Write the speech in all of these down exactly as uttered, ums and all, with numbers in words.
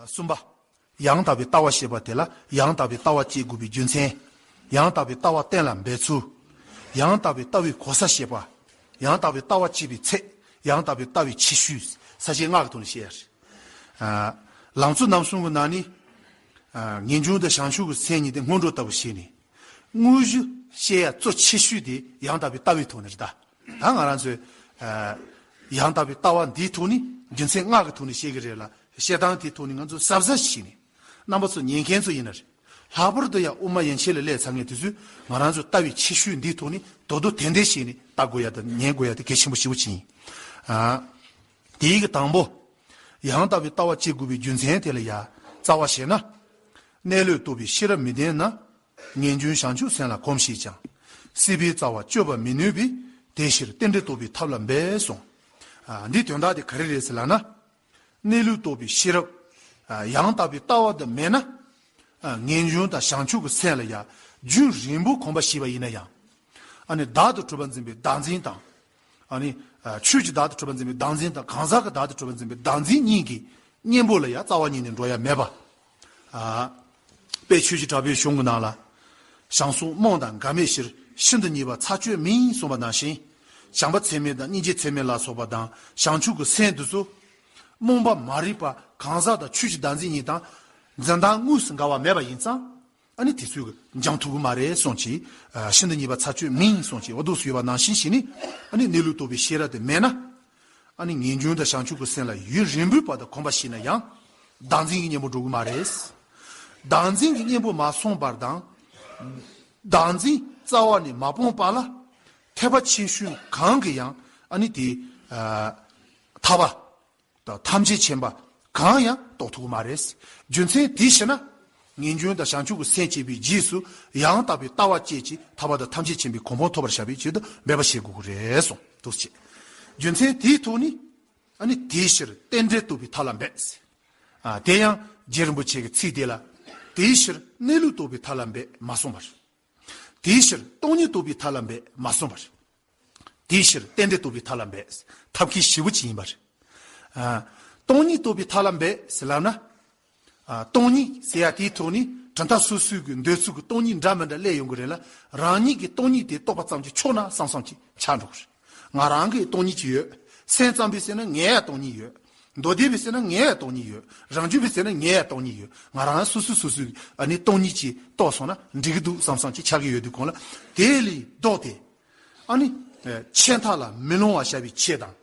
གསུམ་པ། ཡང་དག་པའི་ལྟ་བ་ཞེས་པ་དེ་ལ་ཡང་དག་པའི་ལྟ་བ་སྐྱེ་དགོས་པའི་རྒྱུ་མཚན། ཡང་དག་པའི་ལྟ་བ་གཏན་ལ་འབེབས་ཚུལ། ཡང་དག་པའི་ལྟ་བའི་གོ་ས་ཞེས་པ། ཡང་དག་པའི་ལྟ་བ་སྐྱེ་བའི་ཚད། ཡང་དག་པའི་ལྟ་བའི་ཁྱད་ཆོས། ས་བཅད་ལྔ་གི་ཐོག་ནས་བཤད་ཡ་རེད། ལམ་གཙོ་རྣམ་གསུམ་གྱི་ནང་ནས། ངེས་འབྱུང་དང་བྱང་ཆུབ་ཀྱི་སེམས་གཉིས་དེ་སྔོན་འགྲོ་ལྟ་བུ་བྱས་ནས། དངོས་གཞི་བཤད་ཡ་གཙོ་ཆེ་ཤོས་དེ་ཡང་དག་པའི་ལྟ་བའི་ཐོག་ནས་རེད་ད། ད་ང་རང་ཚོས། ཡང་དག་པའི་ལྟ་བ་འདིའི་ཐོག་ནས་རྒྱུ་མཚན་ལྔ་གི་ཐོག་ནས་བཤད་ཀྱི་རེད་ལ། བཤད་སྟངས་དེའི་ཐོག་ནས་ང་ཚོས་གཟབ་གཟབ་བྱས་ནས། རྣམ་པ་ཚོ་ཉན་མཁན་ཚོ་ཡིན་ན་རེད། ལྷག་པར་དུ་ཡང་དབུ་མ་ཡན་ཆད་ལ་སླེབས་ཚར་མཁན་དེ་ཚོས་ང་རང་ཚོའི་ལྟ་བའི་ཁྱད་ཆོས་འདིའི་ཐོག་ནས་དོ་དོ་དན་དན་བྱས་ནས་ལྟ་དགོས་ཡ་དང་ཉན་དགོས་ཡ་དེ་གལ་ཆེན་པོ་ཞེ་པོ་ཅིག་ཡིན། དེའི་གི་དང་པོ། ཡང་དག་པའི་ལྟ་བ་སྐྱེ་དགོས་པའི་རྒྱུ་མཚན་དེ་ལ་ཡ་རྩ་བ་བྱས་ན། གནས་ལུགས་རྟོགས་པའི་ཤེས་རབ་མི་ལྡན་ན། ངེས་འབྱུང་བྱང་ཆུབ་སེམས་ལ་གོམས་ཤིག་ཀྱང་། སྲིད་པའི་རྩ་བ་གཅོད་པར་མི་ནུས་པས། དེ་ཕྱིར་རྟེན་འབྲེལ་རྟོགས་པའི་ཐབས་ལ་འབད་གསུངས། འདིའི་དོན་དག་དེ་ག་རེ་རེད་ཟེར་ལབ་ན། གནས་ལུགས་རྟོགས་པའི་ཤེས་རབ། ཡང་དག་པའི་ལྟ་བ་དེ་མེད་ན། ངེས་འབྱུང་དང་བྱང་ཆུབ་ཀྱི་སེམས་ལ་ཡང་རྒྱུན་རིང་པོ་གོམས་པ་བྱས་པ་ཡིན་ན་ཡང་། ཨ་ནི་བདག་ཏུ་གྲུབ་པར་འཛིན་པའི་བདག་འཛིན་དང་། ཨ་ནི་ཆོས་ཀྱི་བདག་ཏུ་གྲུབ་པར་འཛིན་པའི་བདག་འཛིན་དང་གང་ཟག་གི་བདག་ཏུ་གྲུབ་པར་འཛིན་པའི་བདག་འཛིན་གཉིས་ཀྱི་གཉེན་པོ་ལ་ཡང་རྩ་བ་ཉིད་ནས་འགྲོ་ཡ་མེད་པ། དཔལ་ཆོས་ཀྱི་གྲགས་པའི་གཞུང་གི་ནང་ལ། བྱང་སོགས་རྨོངས་དང་འགལ་མེད་ཕྱིར། ཤིན་ཏུ་ཉེས་པ་ཚར་གཅོད་མིན་གསུངས་པ་ནང་བཞིན། བྱམས་པ་ཚད་མེད་དང་སྙིང་རྗེ་ཚད་མེད་ལ་སོགས་པ་དང་བྱང་ཆུབ་ཀྱི་སེམས་དེ་ཚོ། རྨོངས་པ་མ་རིག་པ་གང་ཟག་དང་ཆོས་ཀྱི་བདག་འཛིན་གཉིས་དང་། འཛིན་སྟངས་དངོས་སུ་འགལ་བ་མེད་པ་ཡིན་ཙང་། ཨ་ནི་དེ་ཚོས་འཇམ་ཐུབ་ཀྱི་མ་རེད་གསུངས་ཀྱི། ཤིན་ཏུ་ཉེས་པ་ཚར་གཅོད་མིན་གསུངས་ཀྱི་འོ་འདུག་སུ་ཡོད་པ་ནང་བཞིན་བྱས་ནས། ཨ་ནི་གནས་ལུགས་རྟོགས་པའི་ཤེས་རབ་དེ་མེད་ན། ཨ་ནི་ངེས་འབྱུང་དང་བྱང་ཆུབ་ཀྱི་སེམས་ལ་ཡུན་རིང་པོའི་བར་དུ་གོམས་པ་བྱས་ན་ཡང་། བདག་འཛིན་གྱི་གཉེན་པོ་འགྲོ་གི་མ་རེད། བདག་འཛིན་གྱི་གཉེན་པོ་མ་སོང་བར་དང་། བདག་འཛིན་རྩ་བ་ནས་མ་སྤངས་པ་ལ། ཐེག་པ་ཆེ་ཤོས་གང་གིས་ཡང་ཨ་ནི་དེ། ཐར་པ། དང་ཐམས་ཅད་མཁྱེན་པ་གང་ཡང་རྟོགས་ཐུབ་ཀྱི་མ་རེད། རྒྱུ་མཚན་དེའི་ཕྱིར་ན། ངེས་འབྱུང་དང་བྱང་ཆུབ་ཀྱི་སེམས་སྐྱེས་པའི་རྗེས་སུ་ཡང་དག་པའི་ལྟ་བ་སྐྱེས་ཀྱིས་ཐར་པ་དང་ཐམས་ཅད་མཁྱེན་པའི་གོ་འཕང་ཐོབ་པར་བྱ་བའི་ཆེད་དུ་འབད་པ་བྱེད་དགོས་ཀྱི་རེད་གསུངས་འདུག་ཅེས། རྒྱུ་མཚན་དེའི་ཐོག་ནས། ཨ་ནི་དེའི་ཕྱིར་རྟེན་འབྲེལ་རྟོགས་པའི་ཐབས་ལ་འབད། ཨ་དེ་ཡང་རྗེ་རིན་པོ་ཆེ་གི་ཚིག་དེ་ལ། དེའི་ཕྱིར་གནས་ལུགས་རྟོགས་པའི་ཐབས་ལ་འབད་མ་གསུངས་པར། དེའི་ཕྱིར་སྟོང་ཉིད་རྟོགས་པའི་ཐབས་ལ་འབད་མ་གསུངས་པར། དེའི་ཕྱིར་རྟེན་འབྲེལ་རྟོགས་པའི་ཐབས་ལ་འབད། ཐབས་མཁས་ཞེ་པོ་ཅིག་ཡིན་པ་རེད། ཨ། སྟོང་ཉིད་རྟོགས་པའི་ཐབས་ལ་འབད་ཟེར་ལབ་ན། ཨ། སྟོང་ཉིད་ཟེར་ཡ་དེའི་ཐོག་ནས་གྲུབ་མཐའ་སོ་སོའི་གི་འདོད་ཚུལ་གྱི་སྟོང་ཉིད་འདྲ་མི་འདྲ་སླེབས་ཡོང་གི་རེད་ལ། རང་ཉིད་ཀྱི་སྟོང་ཉིད་དེ་རྟོགས་པ་ཙམ་གྱིས་ཆོག་ན་བསམ་བསམ་གྱིས་ཆགས་འགྲོ་གི་རེད། ང་རང་གི་སྟོང་ཉིད་ཅིག་ཡོད། སེམས་ཙམ་པས་ཟེར་ན་ངའི་སྟོང་ཉིད་ཡོད། མདོ་སྡེ་པས་ཟེར་ན་ངའི་སྟོང་ཉིད་ཡོད། རང་རྒྱུད་པས་ཟེར་ན་ངའི་སྟོང་ཉིད་ཡོད། ང་རང་སོ་སོ་སོ་སོའི་ཨ་ནི་སྟོང་ཉིད་ཅིག་རྟོགས་སོང་ན་འགྲིག་གི་འདུག་བསམ་བསམ་ཅིག་ཆགས་ཀྱི་ཡོད་དུས་གོང་ལ། དེ་ལས་ལྡོག་སྟེ། ཨ་ནི། ཆད་མཐའ་ལ་མི་ལྷུང་བ་བྱ་བའི་ཆེད་དང་།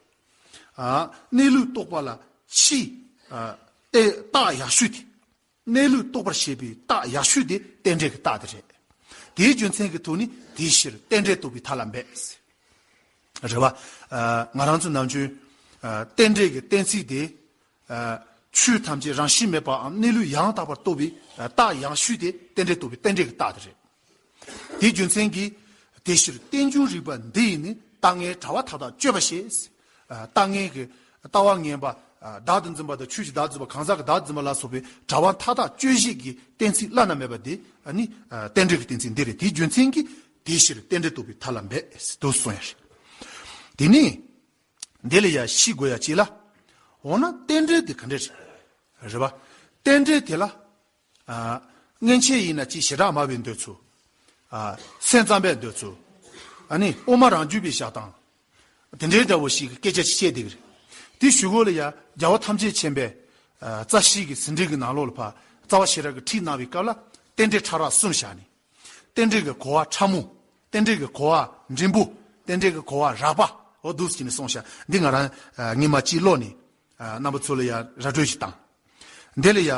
ཨ། གནས་ལུགས་རྟོགས་པ་ལ་ཕྱིའི། ཨ། ཏེ་རྟགས་ཡག་ཤོས་དེ། གནས་ལུགས་རྟོགས་པར་བྱེད་པའི་རྟགས་ཡག་ཤོས་དེ་རྟེན་འབྲེལ་གྱི་རྟགས་དེ་རེད། དེའི་རྒྱུ་མཚན་གྱི་ཐོག་ནས་དེའི་ཕྱིར་རྟེན་འབྲེལ་རྟོགས་པའི་ཐབས་ལ་འབད། རེད་བ། ཨ། ང་རང་ཚོ་ནམ་རྒྱུན། ཨ། རྟེན་འབྲེལ་གྱི་གཏན་ཚིགས་དེ། ཨ། ཆོས་ཐམས་ཅད་རང་བཞིན་མེད་པའམ་གནས་ལུགས་ཡང་དག་པར་རྟོགས་པའི། ཨ། རྟགས་ཡག་ཤོས་དེ་རྟེན་འབྲེལ་རྟོགས་པའི་རྟེན་འབྲེལ་གྱི་རྟགས་དེ་རེད། དེའི་རྒྱུ་མཚན་གྱིས། དེ་ཕྱིར་རྟེན་འབྱུང་རིགས་པ་འདི་ཡིས་ནི། ལྟ་ངན་བྲལ་བ་མཐའ་དག་གཅོད་པར་བྱེད། ཨ། ལྟ་ངན་གྱི་ལྟ་བ་ངན་པ། ཨ། བདག་ཏུ་འཛིན་པ་དང་ཆོས་ཀྱི་བདག་འཛིན་པ་གང་ཟག་གི་བདག་འཛིན་པ་ལ་སོགས་པའི་བྲལ་བ་མཐའ་དག་གཅོད་བྱེད་ཀྱི་གཏན་ཚིགས་བླ་ན་མེད་པ་འདི། ཨ་ནི། ཨ། རྟེན་འབྲེལ་གྱི་གཏན་ཚིགས་འདི་རེད། དེའི་རྒྱུ་མཚན་གྱིས་དེའི་ཕྱིར་རྟེན་འབྲེལ་རྟོགས་པའི་ཐབས་ལ་འབད་དུ་གསུངས་ཡ་རེད། དེ་ནས། འདི་ལ་ཡ་ཤེས་དགོས་ཡ་གཅིག་ལ། འོ་ན་རྟེན་འབྲེལ་དེ་ག་འདྲ་རེད། རེད་པ། རྟེན་འབྲེལ་དེ་ལ། ཨ། སྔན་ཆད་ཡིན་ན་ཅིག་བྱེ་བྲག་སྨྲ་བའི་འདོད་ཚུལ། ཨ། སེམས་ཙམ་པའི་འདོད་ཚུལ། ཨ་ནི་དབུ་མ་རང་རྒྱུད་པའི་བཞག་སྟངས། དེ་འདྲའི་འདྲ་བོ་ཞིག་གི་སྐད་ཆ་ཅིག་བཤད་བསྡད་ཀྱི་རེད། དེ་ཞུ་སྒོ་ལ་ཡ་རྒྱལ་བ་ཐམས་ཅད་མཁྱེན་པའི། ཨ། རྩ་ཤེས་ཀྱི་ཟིན་བྲིས་ཀྱི་ནང་ལོགས་ལ་ཕར་རྩ་བ་ཤེས་རབ་ཀྱི་ཁྲིད་གནང་བའི་སྐབས་ལ་རྟེན་འབྲེལ་ཕྲ་རགས་གསུམ་བཞག་ནས། རྟེན་འབྲེལ་གྱི་གོ་བ་ཕྲ་མོ། རྟེན་འབྲེལ་གྱི་གོ་བ་འབྲིང་པོ། རྟེན་འབྲེལ་གྱི་གོ་བ་རགས་པ། འོ་འདུག་སེ་བྱས་ནས་གསུངས་ཤག་འདི་ང་རང་། ཨ། སྔོན་མ་ཅིག་ཀློག་ནས། ཨ། རྣམ་པ་ཚོ་ལ་ཡ་ར་སྤྲོད་ཅིག་བཏང་། འདི་ལ་ཡ།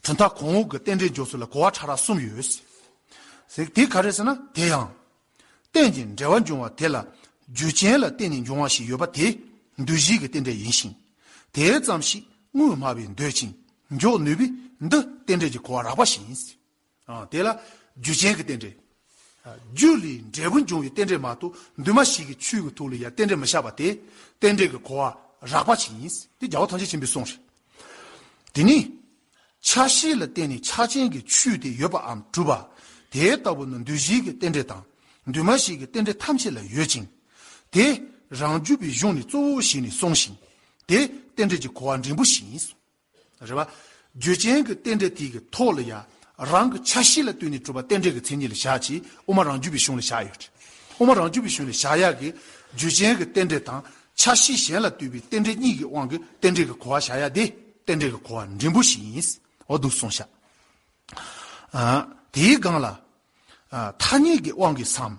གྲུབ་མཐའ་གོང་འོག་གི་རྟེན་འབྲེལ་འཇོག་ཚུལ་ལ་གོ་བ་ཕྲ་རགས་གསུམ་ཡོད། ཟེར་དེ་ག་རེ་ཟེར་ན། དེ་ཡང་། རྟེན་ཅིང་འབྲེལ་བར་འབྱུང་བ་དེ་ལ་རྒྱུ་རྐྱེན་ལ་བརྟེན་ནས་འབྱུང་བ་ཞིག་ཡོད་པ་དེ་འདུ་བྱེད་ཀྱི་རྟེན་འབྲེལ་ཡིན་ཞིང་། དེ་ཙམ་ཞིག་དངོས་སྨྲ་བས་འདོད་ཅིང་འཇོག་ནུས་པས་འདི་རྟེན་འབྲེལ་གྱི་གོ་བ་རགས་པ་ཞིག་ཡིན། ཨ། དེ་ལ་རྒྱུ་རྐྱེན་གྱི་རྟེན་འབྲེལ། ཨ། རྒྱུ་ལས་འབྲས་བུ་འབྱུང་བའི་རྟེན་འབྲེལ་མ་གཏོགས་འདུས་མ་བྱས་ཀྱི་ཆོས་ཀྱི་ཐོག་ལ་ཡང་རྟེན་འབྲེལ་མི་བཞག་པ་དེ་རྟེན་འབྲེལ་གྱི་གོ་བ་རགས་པ་ཞིག་ཡིན། དེ་རྒྱལ་བ་ཐམས་ཅད་མཁྱེན་པའི་གསུང་རེད། དེ་ནི། ཆ་ཤས་ལ་བརྟེན་ནས་ཆ་ཅན་གྱི་ཆོས་དེ་ཡོད་པའམ་གྲུབ་པ། དེ་ལྟ་བུ་ནི་འདུས་བྱས་ཀྱི་རྟེན་འབྲེལ་དང་། འདུས་མ་བྱས་ཀྱི་རྟེན་འབྲེལ་ཐམས་ཅད་ལ་ཡོད་ཅིང་། དེ་རང་རྒྱུད་པའི་གཞུང་ནས་གཙོ་བོ་བྱས་ནས་གསུངས་ཤིང་། དེ་རྟེན་འབྲེལ་གྱི་གོ་བ་འབྲིང་པོ་ཞིག་ཡིན། རེད་བ། རྒྱུ་ཅན་གྱི་རྟེན་འབྲེལ་དེ་གི་ཐོག་ལ་ཡ། རང་གི་ཆ་ཤས་ལ་ལྟོས་ནས་གྲུབ་པ་རྟེན་འབྲེལ་གྱི་མཚན་ཉིད་ལ་བཞག་ཅིག་དབུ་མ་རང་རྒྱུད་པའི་གཞུང་ལ་བཞག་ཡོད། དབུ་མ་རང་རྒྱུད་པའི་གཞུང་ལ་བཞག་ཡག་གི་རྒྱུ་ཅན་གྱི་རྟེན་འབྲེལ་དང་ཆ་ཤས་གཞན་ལ་ལྟོས་པའི་རྟེན་འབྲེལ་གཉིས་ཀྱི་དབང་གིས་རྟེན་འབྲེལ་གྱི་གོ་བ་བཞག་ཡག་དེ་རྟེན་འབྲེལ་གྱི་གོ་བ་འབྲིང་པོ་ཞིག་ཡིན། འོ་འདུག་གསུངས་ཤག་ཨ། དེའི་སྒང་ལ། ཨ། ཐ་སྙད་ཀྱི་དབང་གིས་སམ།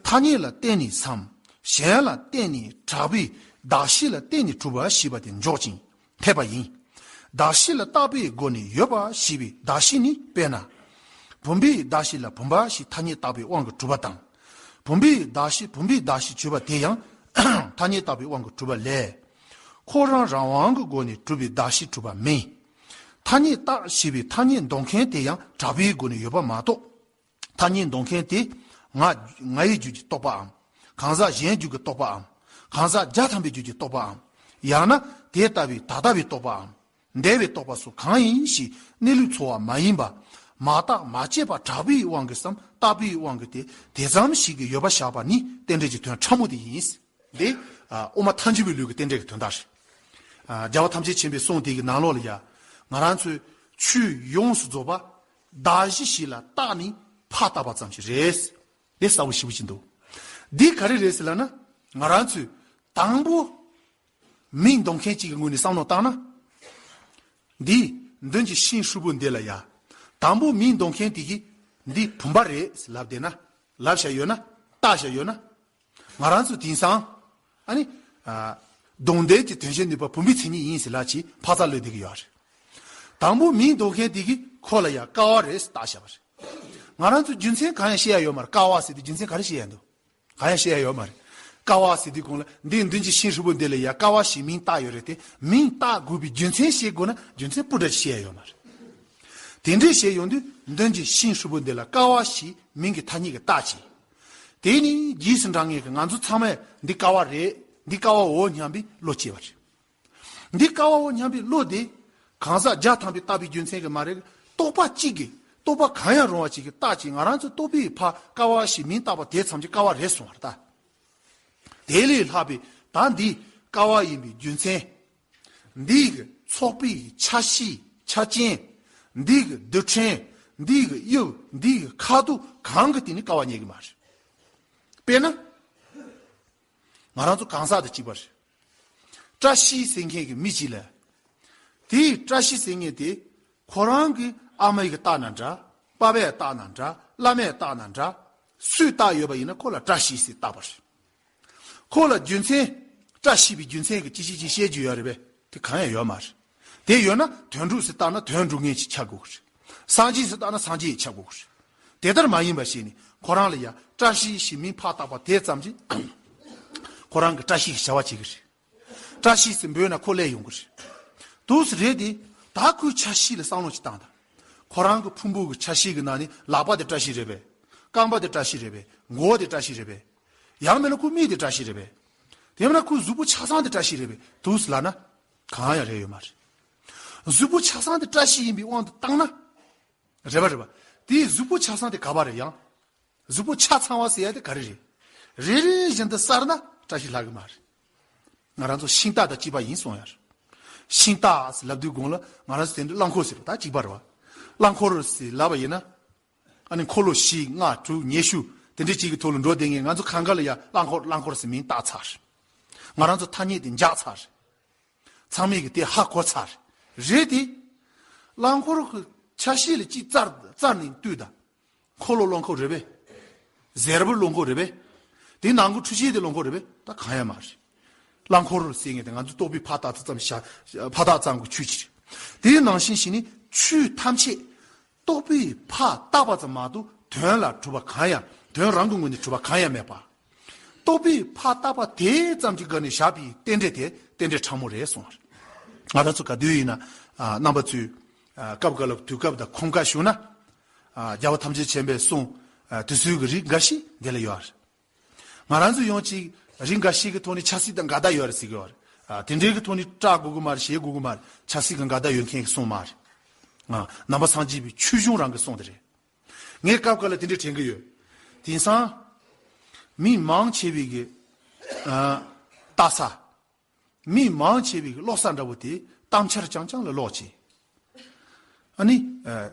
ཐ་སྙད་ལ་བརྟེན་ནས་སམ། གཞན་ལ་བརྟེན་ནས་གྲགས་པའི་གདགས་གཞི་ལ་བརྟེན་ནས་གྲུབ་པ་ཞེས་པ་དེ་འཇོག་ཅིང་འཐད་པ་ཡིན། གདགས་གཞི་ལ་བཏགས་པའི་སྒོ་ནས་ཡོད་པ་ཞེས་པའི་གདགས་གཞི་ནི། དཔེར་ན། བུམ་པའི་གདགས་གཞི་ལ་བུམ་པ་ཞེས་ཐ་སྙད་བཏགས་པའི་དབང་གིས་གྲུབ་པ་དང་། བུམ་པའི་གདགས་གཞི་བུམ་པའི་གདགས་གཞི་བརྗོད་པ་དེ་ཡང་ཐ་སྙད་བཏགས་པའི་དབང་གིས་གྲུབ་པ་ལས། ཁོ་རང་རང་དབང་གི་སྒོ་ནས་གྲུབ་པའི་གདགས་གཞི་གྲུབ་པ་མིན། ཐ་སྙད་བཏགས་ཞེས་པའི་ཐ་སྙད་འདོགས་མཁན་དེ་ཡང་གྲགས་པའི་སྒོ་ནས་ཡོད་པ་མ་གཏོགས། ཐ་སྙད་འདོགས་མཁན་དེ་ང་ང་ཡི་རྒྱུད་ཀྱི་རྟོག་པའམ། གང་ཟག་གཞན་རྒྱུད་ཀྱི་རྟོག་པའམ། གང་ཟག་བརྒྱ་ཐམ་པའི་རྒྱུད་ཀྱི་རྟོག་པའམ། ཡང་ན་དེ་ལྟ་བུའི་ད་ལྟ་བའི་རྟོག་པའམ། འདས་པའི་རྟོག་པ་སོགས་གང་ཡིན་ཞེས་གནས་ལུགས་འཚོལ་བ་མ་ཡིན་པ། མ་བརྟགས་མ་དཔྱད་པ་གྲགས་པའི་དབང་གིས་སམ་བཏགས་པའི་དབང་གིས་དེ་དེ་ཙམ་ཞིག་གི་ཡོད་པ་བཞག་པ་ནི་རྟེན་འབྲེལ་གྱི་དོན་ཕྲ་མོ་དེ་ཡིན། འདི་ཨ་དབུ་མ་ཐལ་འགྱུར་བའི་ལུགས་ཀྱི་རྟེན་འབྲེལ་གྱི་དོན་དག་རེད། ཨ་རྒྱལ་བ་ཐམས་ཅད་མཁྱེན་པའི་གསུང་དེ་གི་ནང་ལོགས་ལ་ཡ། ང་རང་ཚོས་ཆོས་ཡོངས་སུ་རྫོགས་པ་གདགས་གཞི་ཞིག་ལ་བཏགས་ནས་ཕར་བཏགས་པ་ཙམ་ཞིག་རེད། འདི་གསལ་པོ་ཞེ་པོ་ཅིག་འདུག་འདི་ག་རེ་རེད་ཟེར་ལབ་ན། ང་རང་ཚོས་དང་པོ་མིང་འདོགས་མཁན་གཅིག་གི་ངོས་ནས་བསམ་བློ་བཏང་ན། འདི་མདུན་གྱི་ཤིང་ཧྲིལ་པོ་འདི་ལ་ཡ། དང་པོ་མིང་འདོགས་མཁན་དེ་གིས་འདི་བུམ་པ་རེད་ལབ་བསྡད་ན། ལབ་བཞག་ཡོད་ན། བཏགས་བཞག་ཡོད་ན། ང་རང་ཚོ་དེང་སང་། ཨ་ནི། ཨ། གདོང་འདོན་གྱི་དོན་བྱེད་ནུས་པ་བུམ་པའི་མཚན་ཉིད་ཡིན་ཟེར་ལབ་ཅིག་ཕར་ཚུར་ལབ་བསྡད་ཀྱི་ཡོད་རེད། དང་པོ་མིང་འདོགས་མཁན་དེ་གིས་ཁོ་ལ་ཡ་ཀ་བ་རེད་ཟེར་བཏགས་བཞག་པ་རེད། ང་རང་ཚོ་རྒྱུ་མཚན་གང་ཡང་བཤད་ཡ་ཡོད་མ་རེད། ཀ་བ་ཟེར་དུས་རྒྱུ་མཚན་ག་རེ་བཤད་ཡ་འདུག་གང་ཡང་བཤད་ཡ་ཡོད་མ་རེད། ཀ་བ་ཟེར་དུས་གོང་ལ་འདི་མདུན་གྱི་ཤིང་ཧྲིལ་པོ་འདི་ལ་ཡ་ཀ་བ་ཞེས་མིང་བཏགས་ཡོད་རེད་དེ། མིང་བཏགས་དགོས་པའི་རྒྱུ་མཚན་ཤེས་དགོས་ན་རྒྱུ་མཚན་སྤུ་འདྲ་ཞིག་བཤད་ཡ་ཡོད་མ་རེད། དེ་འདྲས་བཤད་ཡོང་དུས་མདུན་གྱི་ཤིང་ཧྲིལ་པོ་འདི་ལ་ཀ་བ་ཞེས་མིང་གི་ཐ་སྙད་ཀྱིས་བཏགས་ཀྱི། དེ་ནི་རྗེས་སུ་འབྲང་ངེས་ཀྱི་ང་ཚོ་ཚང་མས་འདི་ཀ་བ་རེད། འདི་ཀ་བའོ་སྙམ་པའི་བློ་སྐྱེས་པ་རེད། འདི་ཀ་བའོ་སྙམ་པའི་བློ་དེ། གང་ཟག་བརྒྱ་ཐམ་པས་བཏགས་པའི་རྒྱུ་མཚན་གྱིས་མ་རེད། རྟོག་པ་གཅིག་གིས། རྟོག་པ་གང་ཡང་རུང་བ་གཅིག་གིས་བཏགས་ཀྱི། ང་རང་ཚོ་རྟོག་པས་ཕར་ཀ་བ་ཞེས་མིང་བཏགས་པ་དེ་ཙམ་གྱིས་ཀ་བ་རེད་གསུངས་པ་རེད་ད། དེ་ལས་ལྷག་པའི་ད་འདི་ཀ་བ་ཡིན་པའི་རྒྱུ་མཚན། འདི་གི་ཚོགས་པའི་ཆ་ཤས་ཆ་རྐྱེན། འདི་གི་རྡུལ་ཕྲན། འདི་གི་དབྱིབས། འདི་གི་ཁ་དོག་གང་གི་སྟེང་ནས་ཀ་བ་རྙེད་ཀྱི་མ་རེད། དཔེར་ན། ང་རང་ཚོ་གང་ཟག་དང་གཅིག་པ་རེད། བཀྲ་ཤིས་ཟེར་མཁན་གྱི་མི་གཅིག་ལ། དེའི་བཀྲ་ཤིས་ཟེར་མཁན་དེ། ཁོ་རང་གི་ཨ་མ་ཡིས་བཏགས་ན་འདྲ། པ་ཕས་བཏགས་ན་འདྲ། བླ་མས་བཏགས་ན་འདྲ། སུས་བཏགས་ཡོད་པ་ཡིན་ན་ཁོ་ལ་བཀྲ་ཤིས་ཟེར་བཏགས་པ་རེད། ཁོ་ལ་རྒྱུ་མཚན། བཀྲ་ཤིས་པའི་རྒྱུ་མཚན་གྱི་ཅི་ཞིག་ཅིག་བཤད་རྒྱུ་ཡོད་རེད་པས། དེ་གང་ཡང་ཡོད་མ་རེད། དེ་ཡོད་ན་དོན་གྲུབ་ཟེར་བཏགས་ན་དོན་གྲུབ་མཁན་ཞིག་ཆགས་དགོས་ཀྱི་རེད། སངས་རྒྱས་ཟེར་བཏགས་ན་སངས་རྒྱས་ཡིས་ཆགས་དགོས་ཀྱི་རེད། དེ་ལྟར་མ་ཡིན་པ་ཞིག་ནི་ཁོ་རང་ལ་ཡང་བཀྲ་ཤིས་ཞེས་མིང་ཕར་བཏགས་པ་དེ་ཙམ་གྱིས་ཁོ་རང་གི་བཀྲ་ཤིས་ཀྱི་བྱ་བ་བྱེད་ཀྱི་རེད། བཀྲ་ཤིས་ཟེར་འབོད་ན་ཁོ་སླེབས་ཡོང་གི་རེད། དུས་སུ་རེད་དེ། ད་ཁོའི་ཆ་ཤས་ལ་བསམ་བློ་ཞིག་བཏང་དང་། ཁོ་རང་གི་ཕུང་པོ་གི་ཆ་ཤས་ཀྱི་ནང་ནས་ལག་པ་དེ་བཀྲ་ཤིས་རེད་པས། རྐང་པ་དེ་བཀྲ་ཤིས་རེད་པས། མགོ་བོ་དེ་བཀྲ་ཤིས་རེད་པས། ཡང་མིན་ན་ཁོའི་མིག་དེ་བཀྲ་ཤིས་རེད་པས། དེ་མིན་ན་ཁོའི་གཟུགས་པོ་ཆ་ཚང་དེ་བཀྲ་ཤིས་རེད་པས། དུས་སུ་ལབ་ན། གང་ཡང་རེད་ཡོད་མ་རེད། གཟུགས་པོ་ཆ་ཚང་དེ་བཀྲ་ཤིས་ཡིན་པའི་དབང་དུ་བཏང་ན། རེད་པ་རེད་པ། དེའི་གཟུགས་པོ་ཆ་ཚང་དེ་ག་པར་རེད་ཡང་། གཟུགས་པོ་ཆ་ཚང་བ་ཟེར་ཡ་དེ་ག་རེ་རེད། རེ་རེ་བཞིན་དུ་གསར་ན་བཀྲ་ཤིས་ལྷག་གི་མ་རེད། ང་རང་ཚོ་ཤིང་རྟ་དང་གཅིག་པ་ཡིན་གསུངས་ཡ་རེད། ཤིང་རྟ་ཟེར་ལབ་དུས་གོང་ལ་ང་རང་ཚོ་དེ་འདྲ་རླངས་འཁོར་ཟེར་བ་ད་གཅིག་པ་རེད་བ། རླངས་འཁོར་ཟེར་ལབ་པ་ཡིན་ན། ཨ་ནི་འཁོར་ལོ་བཞི་ལྔ་དྲུག་ཉི་ཤུ་དེ་འདྲ་གཅིག་གི་ཐོག་ལ་འགྲོ་བསྡད་མཁན་ང་ཚོ་གང་ག་ལ་ཡ་རླངས་འཁོར་རླངས་འཁོར་ཟེར་མིང་བཏགས་ཚར་རེད། ང་རང་ཚོ་ཐ་སྙད་དེ་འཇགས་ཚར་རེད། ཚང་མས་ཀྱི་དེ་ཧ་གོ་ཚར་རེད་དེ། རླངས་འཁོར་གྱི་ཆ་ཤས་ལ་གཅིག་བཙལ་བཙལ་ནས་ལྟོས་དང་། འཁོར་ལོ་རླངས་འཁོར་རེད་པས། གཟེར་པོ་རླངས་འཁོར་རེད་པས། དེའི་ནང་གི་འཕྲུལ་ཆས་དེ་རླངས་འཁོར་རེད་པས། ད་གང་ཡང་མ་རེད། རླངས་འཁོར་ཟེར་མཁན་དེ་ང་ཚོ་རྟོག་པས་ཕར་བཏགས་ཙམ་བཞག་ཕར་བཏགས་ཙམ་གྱི་ཆོས་ཅིག་རེད། དེའི་ནང་བཞིན་ཞིག་ནི་ཆོས་ཐམས་ཅད་རྟོག་པས་ཕར་བཏགས་པ་ཙམ་མ་གཏོགས་དོན་ལ་གྲུབ་པ་གང་ཡང་དོན་རང་གི་ངོས་ནས་གྲུབ་པ་གང་ཡང་མེད་པ། རྟོག་པས་ཕར་བཏགས་པ་དེ་ཙམ་གྱི་སྒང་ནས་བཞག་པའི་རྟེན་འབྲེལ་དེ་རྟེན་འབྲེལ་ཕྲ་མོ་རེད་གསུངས་པ་རེད། ང་རང་ཚོ་ག་དུས་ཡིན་ན་ཨ་རྣམ་པ་ཚོས་ཨ་སྐབས་འགའ་ལ་དུས་སྐབས་དང་ཁོམ་ཁ་བྱུང་ན་ཨ་རྒྱལ་བ་ཐམས་ཅད་མཁྱེན་པའི་གསུང་ཨ་དེ་ཚོའི་གི་རིགས་འགའ་ཞིག་འདི་ལ་ཡོད་རེད། ང་རང་ཚོ་ཡང་ཅིག་རིགས་འགའ་ཞིག་གི་ཐོག་ནས་ཆབ་སྲིད་དང་འགལ་ཟླ་ཡོད་རེད་ཟེར་གི་ཡོད་རེད། ཨ་དེ་འདྲའི་གི་ཐོག་ནས་བཀྲ་དགོས་གི་མ་རེད། བྱེད་དགོས་གི་མ་རེད། ཆབ་སྲིད་ཀྱི་འགལ་ཟླ་ཡོད་མཁན་གི་གསུང་མ་རེད། ཨ་ནང་པ་སངས་རྒྱས་པའི་ཆོས་གཞུང་རང་གི་གསུང་དེ་རེད། ངས་སྐབས་འགའ་ལ་དེ་འདྲ་དྲན་གི་ཡོད། དེང་སང་མི་མང་ཆེ་བའི་གི་ཨ་ལྟ་ས། མི་མང་ཆེ་བའི་གི་ཀློག་ས་འདྲ་བོ་དེ་གཏམ་འཆལ་རྐྱང་རྐྱང་ལ་ཀློག་ཅིག་ཨ་ནི། ཨ།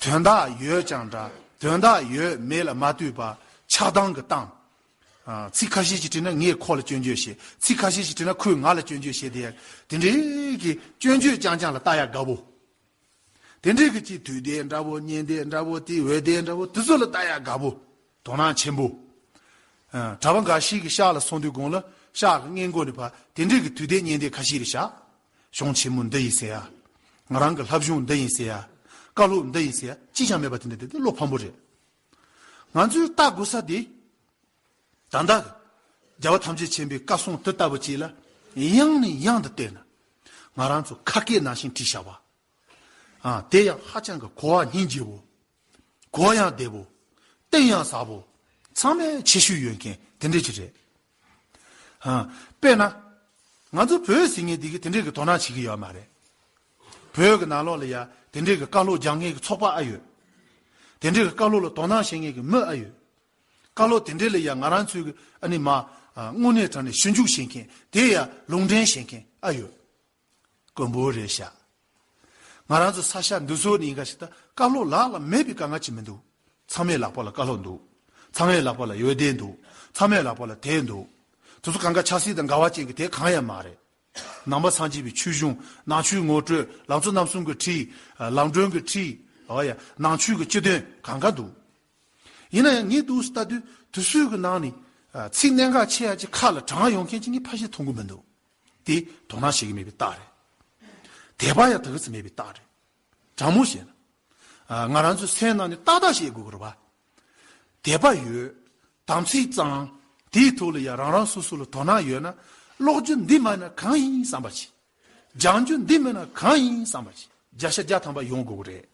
དོན་དག་ཡོད་ཀྱང་འདྲ། དོན་དག་ཡོད་མེད་ལ་མ་ལྟོས་པར་ཆགས་སྡང་གི་སྟངས། ཨ། ཚིག་ཁ་ཤས་ཅིག་བྲིས་ན་ངས་ཁོ་ལ་སྐྱོན་བརྗོད་བྱེད། ཚིག་ཁ་ཤས་ཅིག་བྲིས་ན་ཁོས་ང་ལ་སྐྱོན་བརྗོད་བྱེད་དེ། དེ་འདྲའི་གི་སྐྱོན་བརྗོད་རྐྱང་རྐྱང་ལ་ལྟ་ཡག་དགའ་པོ། དེ་འདྲའི་གི་ཅིག་དུས་དེབ་འདྲ་པོ། བརྙན་དེབ་འདྲ་པོ། དེ་འོད་སྡེར་འདྲ་པོ། དེ་ཚོ་ལ་ལྟ་ཡག་དགའ་པོ། དོ་སྣང་ཆེན་པོ། ཨ། གྲྭ་པ་འགའ་ཞིག་གིས་ཤག་ལ་སོང་དུས་གོང་ལ་ཤག་གི་སྔས་མགོ་ནས་ཕར་དེ་འདྲའི་གི་དུས་དེབ་བརྙན་དེབ་ཁ་ཤས་རེ་བཞག་གཞུང་ཆེན་མོ་འདི་ཡིན་ཟེར་ཡ། ང་རང་གི་བསླབ་གཞུང་འདི་ཡིན་ཟེར་ཡ། བཀའ་སློབ་འདི་ཡིན་ཟེར་ཡ་གཅིག་ཀྱང་མེད་པ་དེ་འདྲ་དེ་དེ་བློ་ཕམ་པོ་རེད། ང་ཚོས་ལྟ་དགོས་ས་དེ། ད་ལྟ་རྒྱལ་བ་ཐམས་ཅད་མཁྱེན་པའི་བཀའ་སྲུང་དེ་ལྟ་བུ་ཅིག་ལ་ཡང་ནས་ཡང་དུ་བལྟས་ན། ང་རང་ཚོ་ཁ་སྐད་ནང་བཞིན་བྲིས་བཞག་པ། ཨ། དེ་ཡང་ཧ་ཅང་གི་གོ་བ་སྙིང་རྗེ་བོ། གོ་བ་ཡང་བདེ་བོ། གཏིང་ཡང་ཟབ་པོ། ཚང་མས་ཆེ་ཤོས་ཡོད་མཁན་དེ་འདྲ་ཅིག་རེད། ཨ། དཔེར་ན། ང་ཚོ་བོད་ཟེར་མཁན་དེ་གིས་དེ་འདྲའི་གི་དོ་སྣང་བྱེད་ཀྱི་ཡོད་མ་རེད། བོད་ཀྱི་ནང་ལོགས་ལ་ཡ་དེ་འདྲའི་གི་བཀའ་སློབ་སྦྱང་མཁན་གྱི་ཚོགས་པ་ཨ་ཡོད། དེ་འདྲའི་གི་བཀའ་སློབ་ལ་དོ་སྣང་བྱེད་མཁན་གྱི་མི་ཨ་ཡོད། བཀའ་སློབ་དེ་འདྲའི་ལ་ཡ་ང་རང་ཚོའི་གི་ཨ་ནི་མ། ཨ། དངོས་གནས་དྲང་གནས་ཞིབ་འཇུག་བྱེད་མཁན་དེ་ཡ་ལུང་འདྲེན་བྱེད་མཁན་ཨ་ཡོད། དཀོན་པོ་རེད་ཤག་ང་རང་ཚོ་ས་ཆ་འདི་ཚོ་ནས་ཡིན་ག་ཞིག་ད་བཀའ་སློབ་ལག་ལ་མེད་པའི་དཀའ་ངལ་ཅིག་མི་འདུག་ཚང་མའི་ལག་པ་ལ་བཀའ་སློབ་འདུག་ཚང་མའི་ལག་པ་ལ་འོད་སྡེར་འདུག་ཚང་མའི་ལག་པ་ལ་དེབ་འདུག་དེ་ཚོ་གང་ག་ཆབ་སྲིད་དང་འགལ་བ་ཅན་གྱི་དེབ་གང་ཡང་མ་རེད། ནང་པ་སངས་རྒྱས་པའི་ཆོས་གཞུང་། ནང་ཆོས་ངོ་སྤྲོད། ལང་ཚོ་རྣམ་གསུམ་གྱི་ཁྲིད། ལམ་སྒྲོན་གྱི་ཁྲིད། འོ་ཡ། ནང་ཆོས་ཀྱི་སྤྱི་དོན་གང་ག་འདུག་ཡིན་ན་ཡང་ངས་འདུག་ལྟ་དུས་དེ་ཚོའི་གི་ནང་ནས། ཨ། ཚིག་གནད་འགག་ཆེ་ཡ་ཅིག་ཁ་ལ་དྲངས་ཡོང་མཁན་ཅིག་ངས་ཕལ་ཆེར་མཐོང་གི་མི་འདུག་དེ་དོ་སྣང་བྱེད་ཀྱི་མེད་པའི་རྟགས་རེད། དད་པ་ཡང་དེ་ག་ཚོད་མེད་པའི་རྟགས་རེད། དྲང་མོ་བཤད་ན། ཨ། ང་རང་ཚོའི་སེམས་ནང་ནས་ཏག་ཏག་བཤད་དགོས་ཀྱི་རེད་པ། དད་པ་ཡོད། དམ་ཚིག་གཙང་། དེའི་ཐོག་ལ་ཡང་རང་རང་སོ་སོ་ལ་དོ་སྣང་ཡོད་ན། ཀློག་རྒྱུ་འདི་མིན་ན་གང་ཡིན་བསམ་པ་བྱེད། སྦྱང་རྒྱུ་འདི་མིན་ན་གང་ཡིན་བསམ་པ་བྱེད། བརྒྱ་ཆ་བརྒྱ་ཐམ་པ་ཡོང་དགོས་ཀྱི་རེད།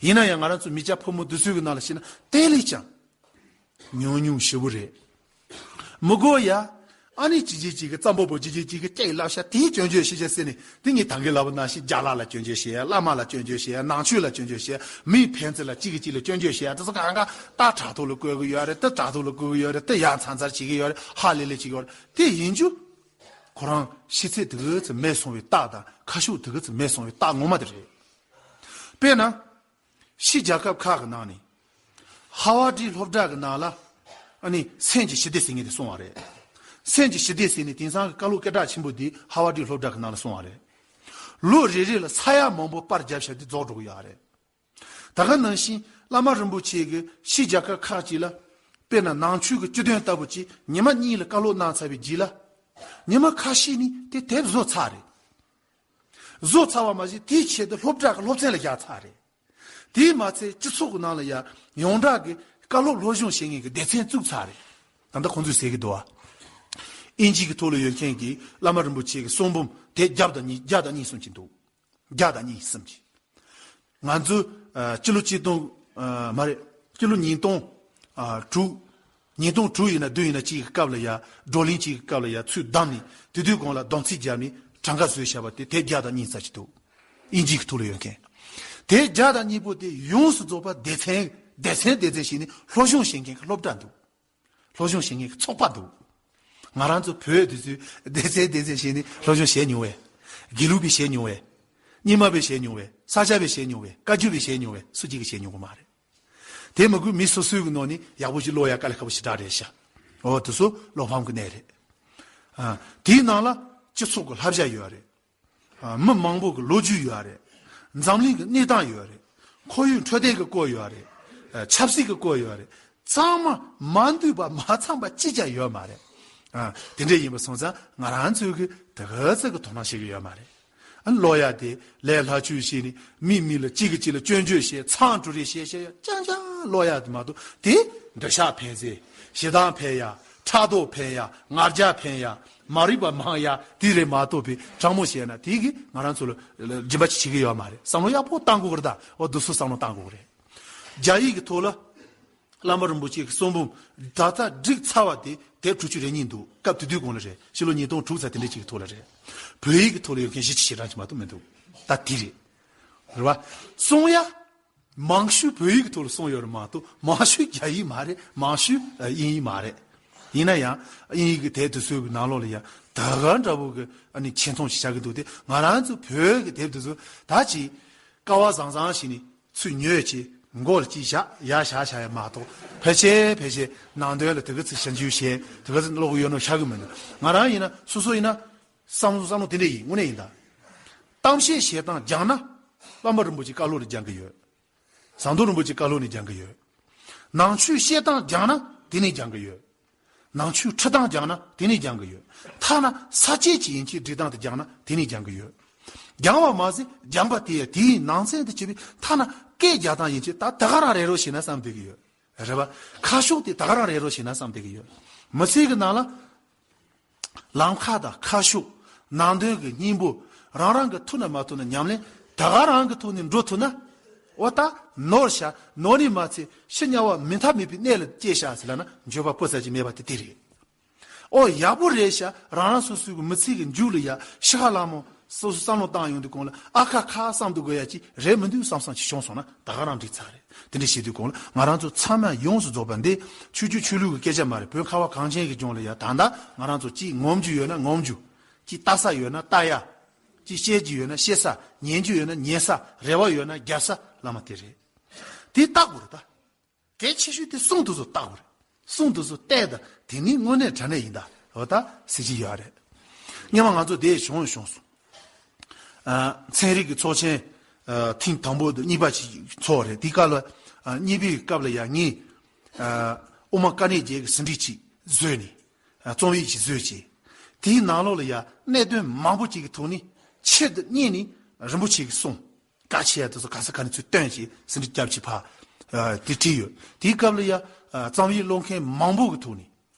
ཡིན་ན་ཡང་ང་རང་ཚོ་མི་སྐྱ་ཕོ་མོ་འདི་ཚོའི་གི་ནང་ལ་བཤད་ན་དེ་ལས་ཀྱང་ཉུང་ཉུང་ཞེ་པོ་རེད། མི་དགོས་ཡ། ཨ་ནི་ཅི་ཅི་ཅིག་གི་རྩམ་པ་པོ་ཅི་ཅི་ཅིག་གི་སྐད་བསླབ་བྱ་དེའི་སྐྱོན་བརྗོད་བྱེད་བྱ་ཟེར་ནས། དེ་ངས་ད་གིན་ལབ་པ་ནང་བཞིན་རྒྱ་ལག་ལ་སྐྱོན་བརྗོད་བྱེད་ཡ། བླ་མ་ལ་སྐྱོན་བརྗོད་བྱེད་ཡ། ནང་ཆོས་ལ་སྐྱོན་བརྗོད་བྱེད་ཡ། མིའི་ཕན་ཚུན་ལ་གཅིག་གིས་གཅིག་ལ་སྐྱོན་བརྗོད་བྱེད་ཡ། དེ་ཚོ་གང་ག་རྟ་དྲག་ཐོག་ལ་བཀོལ་གི་ཡོད་རེད། དེ་དྲག་ཐོག་ལ་བཀོལ་གི་ཡོད་རེད། དེ་ཡ་མཚར་མཚར་བྱེད་ཀྱི་ཡོད་རེད། ཧ་ལས་ལས་བྱེད་ཀྱི་ཡོད་རེད། དེ་ཡིན་རྒྱུ། ཁོ་རང་ཤེས་ཚད་དེ་ག་ཚོད་མེད་སོང་བའི་རྟགས་དང་། ཁ་ཕྱོགས་དེ་ག་ཚོད་མེད་སོང་བའི་རྟགས་ངོ་མ་དེ་རེད། དཔེར་ན། ཕྱི་རྒྱལ་ཁབ་ཁག་གི་ནང་ནས་ཧ་ཝར་ཌི་སློབ་གྲྭ་གི་ནང་ལ། ཨ་ནི་སེམས་ཀྱི་ཞི་བདེ་ཟེར་མཁན་དེ་སོང་བ་རེད། སེམས་ཀྱི་ཞི་བདེ་ཟེར་ནས་དེང་སང་གི་བཀའ་སློབ་སྐད་གྲགས་ཆེན་པོ་དེ་ཧ་ཝར་ཌི་སློབ་གྲྭ་གི་ནང་ལ་སོང་བ་རེད། ལོ་རེ་རེ་ལ་ས་ཡ་མང་པོ་པར་བརྒྱབ་བཞག་དེ་རྫོགས་འགྲོ་གི་ཡོད་རེད། ད་ག་ནང་བཞིན་བླ་མ་རིན་པོ་ཆེ་གིས་ཕྱི་རྒྱལ་ཁབ་ཁག་ཅིག་ལ། དཔེར་ན་ནང་ཆོས་ཀྱི་སྤྱི་དོན་ལྟ་བུ་ཅིག་ཉི་མ་གཉིས་ལ་བཀའ་སློབ་གནང་ཚར་བའི་རྗེས་ལ། ཉི་མ་ཁ་ཤས་ནས་དེ་དེབ་བཟོ་ཚར་རེད། བཟོ་ཚར་བ་མ་ཟད་དེའི་ཆེད་དུ་སློབ་གྲྭ་གི་སློབ་ཚན་ལ་བཞག་ཚར་རེད། དེས་མ་ཚད་སྤྱི་ཚོགས་ཀྱི་ནང་ལ་ཡང་ཡོངས་གྲགས་ཀྱི་བཀའ་སློབ་སློབ་སྦྱོང་བྱེད་མཁན་གྱི་སྡེ་ཚན་བཙུགས་ཚར་རེད། ད་ལྟ་ཁོང་ཚོས་ཟེར་གྱི་འདུག་བ། དབྱིན་ཇི་གི་ཐོག་ལ་ཡོད་མཁན་གྱི་བླ་མ་རིན་པོ་ཆེ་གི་གསུང་འབུམ་དེ་བརྒྱ་དང་གཉིས། བརྒྱ་དང་གཉིས་གསུམ་ཅིག་འདུག་བརྒྱ་དང་གཉིས་གསུམ་ཅིག་ང་ཚོ། ཨ། སྤྱི་ལོ་ཆིག་སྟོང་། ཨ། མ་རེད། སྤྱི་ལོ་ཉིས་སྟོང་། ཨ། དྲུག་ཉིས་སྟོང་དྲུག་ཡིན་ན་བདུན་ཡིན་ན་གཅིག་གི་སྐབས་ལ་ཡ། བགྲོ་གླེང་གཅིག་གི་སྐབས་ལ་ཡ་ཚུར་བདམས་ནས། དེ་དུས་གོང་ལ་བསྡོམས་རྩིས་བརྒྱབ་ནས་གྲངས་ཀ་བཟོས་བཞག་པ་དེ་དེབ་བརྒྱ་དང་གཉིས་ཙམ་ཅིག་འདུག་དབྱིན་ཇི་གི་ཐོག་ལ་ཡོད་མཁན། དེབ་བརྒྱ་དང་གཉིས་པོ་དེ་ཡོངས་སུ་རྫོགས་པ་སྡེ་ཚན་སྡེ་ཚན་སྡེ་ཚན་བྱས་ནས་སློབ་སྦྱོང་བྱེད་མཁན་གྱི་སློབ་གྲྭ་འདུག་སློབ་སྦྱོང་བྱེད་མཁན་གྱི་ཚོགས་པ་འདུག་ང་རང་ཚོ་བོད་དེ་ཚོའི་སྡེ་ཚན་སྡེ་ཚན་བྱས་ནས་སློབ་སྦྱོང་བྱས་མྱོང་བས། དགེ་ལུགས་པས་བྱས་མྱོང་བས། རྙིང་མ་པས་བྱས་མྱོང་བས། ས་སྐྱ་པས་བྱས་མྱོང་བས། བཀའ་བརྒྱུད་པས་བྱས་མྱོང་བས། སུ་གཅིག་གིས་བྱས་མྱོང་གི་མ་རེད། དེ་མ་དགོས། མི་སོ་སོའི་གི་ནང་ནས་ཡག་པོ་ཞིག་ཀློག་ཡ་དཀའ་ལས་ཁག་པོ་ཞེ་དྲག་རེད་ཤག་འོ་དེ་ཚོ་བློ་ཕམ་གི་གནས་རེད། ཨ། དེའི་ནང་ལ་སྤྱི་ཚོགས་ཀྱི་བསླབ་བྱ་ཡོད་རེད། ཨ། མི་མང་པོ་གི་ལོ་རྒྱུས་ཡོད་རེད། འཛམ་གླིང་གི་གནས་སྟངས་ཡོད་རེད། ཁོར་ཡུག་འཕྲོད་བསྟེན་གྱི་སྐོར་ཡོད་རེད། ཨ། ཆབ་སྲིད་ཀྱི་སྐོར་ཡོད་རེད། ཚང་མ་མ་འདུས་པ་མ་ཚང་པ་གཅིག་ཀྱང་ཡོད་མ་རེད། ཨ། དེ་འདྲ་ཡིན་པ་སོང་ཙང་ང་རང་ཚོས་གི་དེ་ག་ཚོད་གི་དོ་སྣང་བྱེད་གི་ཡོད་མ་རེད། ཨ། ཀློག་ཡ་དེ་ལས་སླ་བཅོས་བྱས་ནས་མིས་མི་ལ་གཅིག་གིས་གཅིག་ལ་སྐྱོན་བརྗོད་བྱས། མཚང་འབྲུ་རེ་བྱས་བྱས་རྐྱང་རྐྱང་ཀློག་ཡ་དེ་མ་གཏོགས། དེ་འདོད་ཆགས་འཕེལ་ཟེར། ཞེ་སྡང་འཕེལ་ཡ། ཕྲག་དོག་འཕེལ་ཡ། ང་རྒྱལ་འཕེལ་ཡ། མ་རིག་པ་མང་ཡ་དེ་རེད་མ་གཏོགས་པའི། དྲང་མོ་བཤད་ན་དེ་གིས་ང་རང་ཚོ་ལ་སྦྱིན་པ་ཅིག་བྱེད་ཀྱི་ཡོད་མ་རེད། བསམ་བློ་ཡག་པོ་བཏང་དགོས་ཀྱི་རེད། ད་འོ་དེ་ཚོ་བསམ་བློ་བཏང་དགོས་ཀྱི་རེད། རྒྱ་ཡིག་གི་ཐོག་ལ་བླ་མ་རིན་པོ་ཆེ་གི་གསུང་འབུམ་ད་ལྟ་བསྒྲིགས་ཚར་བ་དེ་དེབ་དྲུག་ཅུ་རེ་གཉིས་འདུག་སྐབས་དེ་དུས་གོང་ལ་རེད། ཕྱི་ལོ་ཉིས་སྟོང་དྲུག་ཙམ་དེ་འདྲ་ཅིག་གི་ཐོག་ལ་རེད། བོད་ཡིག་གི་ཐོག་ལ་ཡོད་མཁན་བཞི་བཅུ་ཞེ་གྲངས་ཅིག་མ་གཏོགས་མི་འདུག་ད་དེ་རེད། རེད་བ། གསུང་ཡ། མང་ཤོས་བོད་ཡིག་གི་ཐོག་ལ་གསུངས་ཡོད་རེད་མ་གཏོགས། མང་ཤོས་རྒྱ་ཡིག་མ་རེད། མང་ཤོས་ཨ་དབྱིན་ཡིག་མ་རེད། ཡིན་ན་ཡང་དབྱིན་ཡིག་གི་དེབ་དེ་ཚོའི་གི་ནང་ལོགས་ལ་ཡང་ད་ག་འདྲ་བོ་གི་ཨ་ནི་ཆེ་མཐོང་ཞིག་བྱ་གི་འདུག་སྟེ། ང་རང་ཚོ་བོད་ཀྱི་དེབ་དེ་ཚོ་ད་ཅིག་ ཀ་བ་བཟང་བཟང་ཞིག་ནི་ཚུར་ཉོས་བྱས་མགོ་ལ་ཅིག་བཞག་ཡར་བཞག་བཞག་ཡ་མ་གཏོགས། ཕལ་ཆེར་ཕལ་ཆེར་ནང་དོན་ལ་དེ་ག་ཚོད་ཞིབ་འཇུག་བྱས་དེ་ག་ཚོད་ཀློག་གི་ཡོད་ནོ་ཤར་གི་མི་འདུག་ང་རང་ཡིན་ན་སོ་སོ་ཡིན་ན་བསམ་བློ་བསམ་བློ་དེ་འདྲ་ཡིན། དངོས་གནས་ཡིན་ད། གཏམ་བཤད་བྱེད་སྟངས་སྦྱངས་ན་བླ་མ་རིན་པོ་ཆེ་བཀའ་སློབ་ལ་སྦྱང་གི་ཡོད། ཟམ་གདོང་རིན་པོ་ཆེ་བཀའ་སློབ་ནས་སྦྱང་གི་ཡོད། ནང་ཆོས་བཤད་སྟངས་སྦྱངས་ན་དེ་ནས་སྦྱང་གི་ཡོད། ནང་ཆོས་ཁྲིད་སྟངས་སྦྱངས་ན་དེ་ནས་སྦྱང་གི་ཡོད། ཐ་ན་ས་བཅད་ཅིག་ཡིན་གཅིག་འབྲི་སྟངས་དེ་སྦྱངས་ན་དེ་ནས་སྦྱང་གི་ཡོད། སྦྱངས་པ་མ་ཟད་སྦྱངས་པ་དེ་ཡང་དེའི་ནང་ཚན་དུ་བྱས་པའི་ཐ་ན་སྐད་རྒྱག་སྟངས་ཡིན་གཅིག་ད་ད་ག་རང་རེད་རོགས་བྱས་ན་བསམ་བསྡད་ཀྱི་ཡོད། རེད་པ། ཁ་ཕྱོགས་དེ་ད་ག་རང་རེད་རོགས་བྱས་ན་བསམ་བསྡད་ཀྱི་ཡོད། མི་ཚེ་གི་ནང་ལ་ལམ་ཁ་དང་ཁ་ཕྱོགས། ནང་དོན་གྱི་སྙིང་པོ། རང་རང་གི་ཐུབ་ན་མ་ཐུབ་ན་ཉམས་ལེན་ད་ག་རང་གི་ཐོག་ནས་འགྲོ་ཐུབ་ན། འོ་ད་ནོར་ཤག་ནོར་ནི་མ་ཚད་ཕྱི་དམྱལ་བ་མི་མཐའ་མེད་པའི་གནས་ལ་སྐྱེས་ཤག་ཟེར་ལབ་ན་འགྱོད་པ་སྤུ་ཙམ་ཅིག་མེད་པ་དེ་དེ་རེད། ཨོ་ཡག་པོ་རེད་ཤག་རང་རང་སོ་སོའི་གི་མི་ཚེ་གི་མཇུག་ལ་ཡ་ཤི་ཁ་ལ་མོ་སོ་སོ་བསམ་བློ་བཏང་ཡོང་དུས་གོང་ལ་ཨ་ཁ་ཁ་བསམ་དུ་དགོས་ཡ་ཅིག་རེད་མི་འདུག་བསམ་བསམ་ཅིག་བྱུང་སོང་ན་ད་ག་རང་འགྲིག་ཚར་རེད། དེ་འདྲ་བྱེད་དུས་གོང་ལ་ང་རང་ཚོ་ཚང་མ་ཡོངས་སུ་རྫོགས་པ་འདི་ཆོས་བརྒྱུད་ཆོས་ལུགས་ཀྱི་སྐད་ཆ་མ་རེད། བོད་ཁ་བ་གངས་ཅན་གྱི་ལྗོངས་ལ་ཡ་ད་ལྟ་ང་རང་ཚོ་གཅིག་ངོམ་རྒྱུ་ཡོད་ན་ངོམ་རྒྱུ། གཅིག་ལྟ་ས་ཡོད་ན་ལྟ་ཡ། གཅིག་བཤད་རྒྱུ་ཡོད་ན་བཤད་ས། ཉན་རྒྱུ་ཡོད་ན་ཉན་ས། རེ་བ་ཡོད་ན་རྒྱབ་ས་བླ་མ་དེ་རེད། དེ་ལྟ་དགོས་རེད་ད། གལ་ཆེ་ཤོས་དེ་གསུང་དུ་སོ་ལྟ་དགོས་རེད། གསུང་དུ་སོ་བལྟས་ད་དེ་ནི་དངོས་གནས་དྲང་གནས་ཡིན་ད་འོ་ད་ཟེར་གྱི་ཡོད་རེད། སྔོན་མ་ང་ཚོ་དེ་བྱུང་བྱུང་སོང་། ཨ། ཚན་རིག་གི་ཚོགས་ཆེན་ཨ་ཐེངས་དང་པོ་དང་གཉིས་པ་ཅིག་ཚོགས་རེད། དེའི་སྐབས་ལ་ཨ་གཉིས་པའི་སྐབས་ལ་ཡང་ངས་ཨ་དབུ་མ་དཀའ་གནད་བརྒྱད་ཀྱི་ཟིན་བྲིས་ཅིག་བཟོས་ནས་ཨ་རྩོམ་ཡིག་ཅིག་བཟོས་བྱས། དེའི་ནང་ལོགས་ལ་ཡང་གནད་དོན་མང་པོ་ཅིག་གི་ཐོག་ནས་ཆེད་དུ་གཉེར་ནས་རིན་པོ་ཆེ་གི་གསུང་། བཀའ་ཆེ་ཡ་དེ་ཚོ་ག་ས་ག་ནས་ཚུར་བཏོན་ཞེས་ཟིན་བྲིས་སྐྱབས་ཀྱི་ཕ། ཨ་དེ་བྲིས་ཡོད། དེའི་སྐབས་ལ་ཡ་ཨ་རྩོམ་ཡིག་ཀློག་མཁན་མང་པོ་གི་ཐོག་ནས།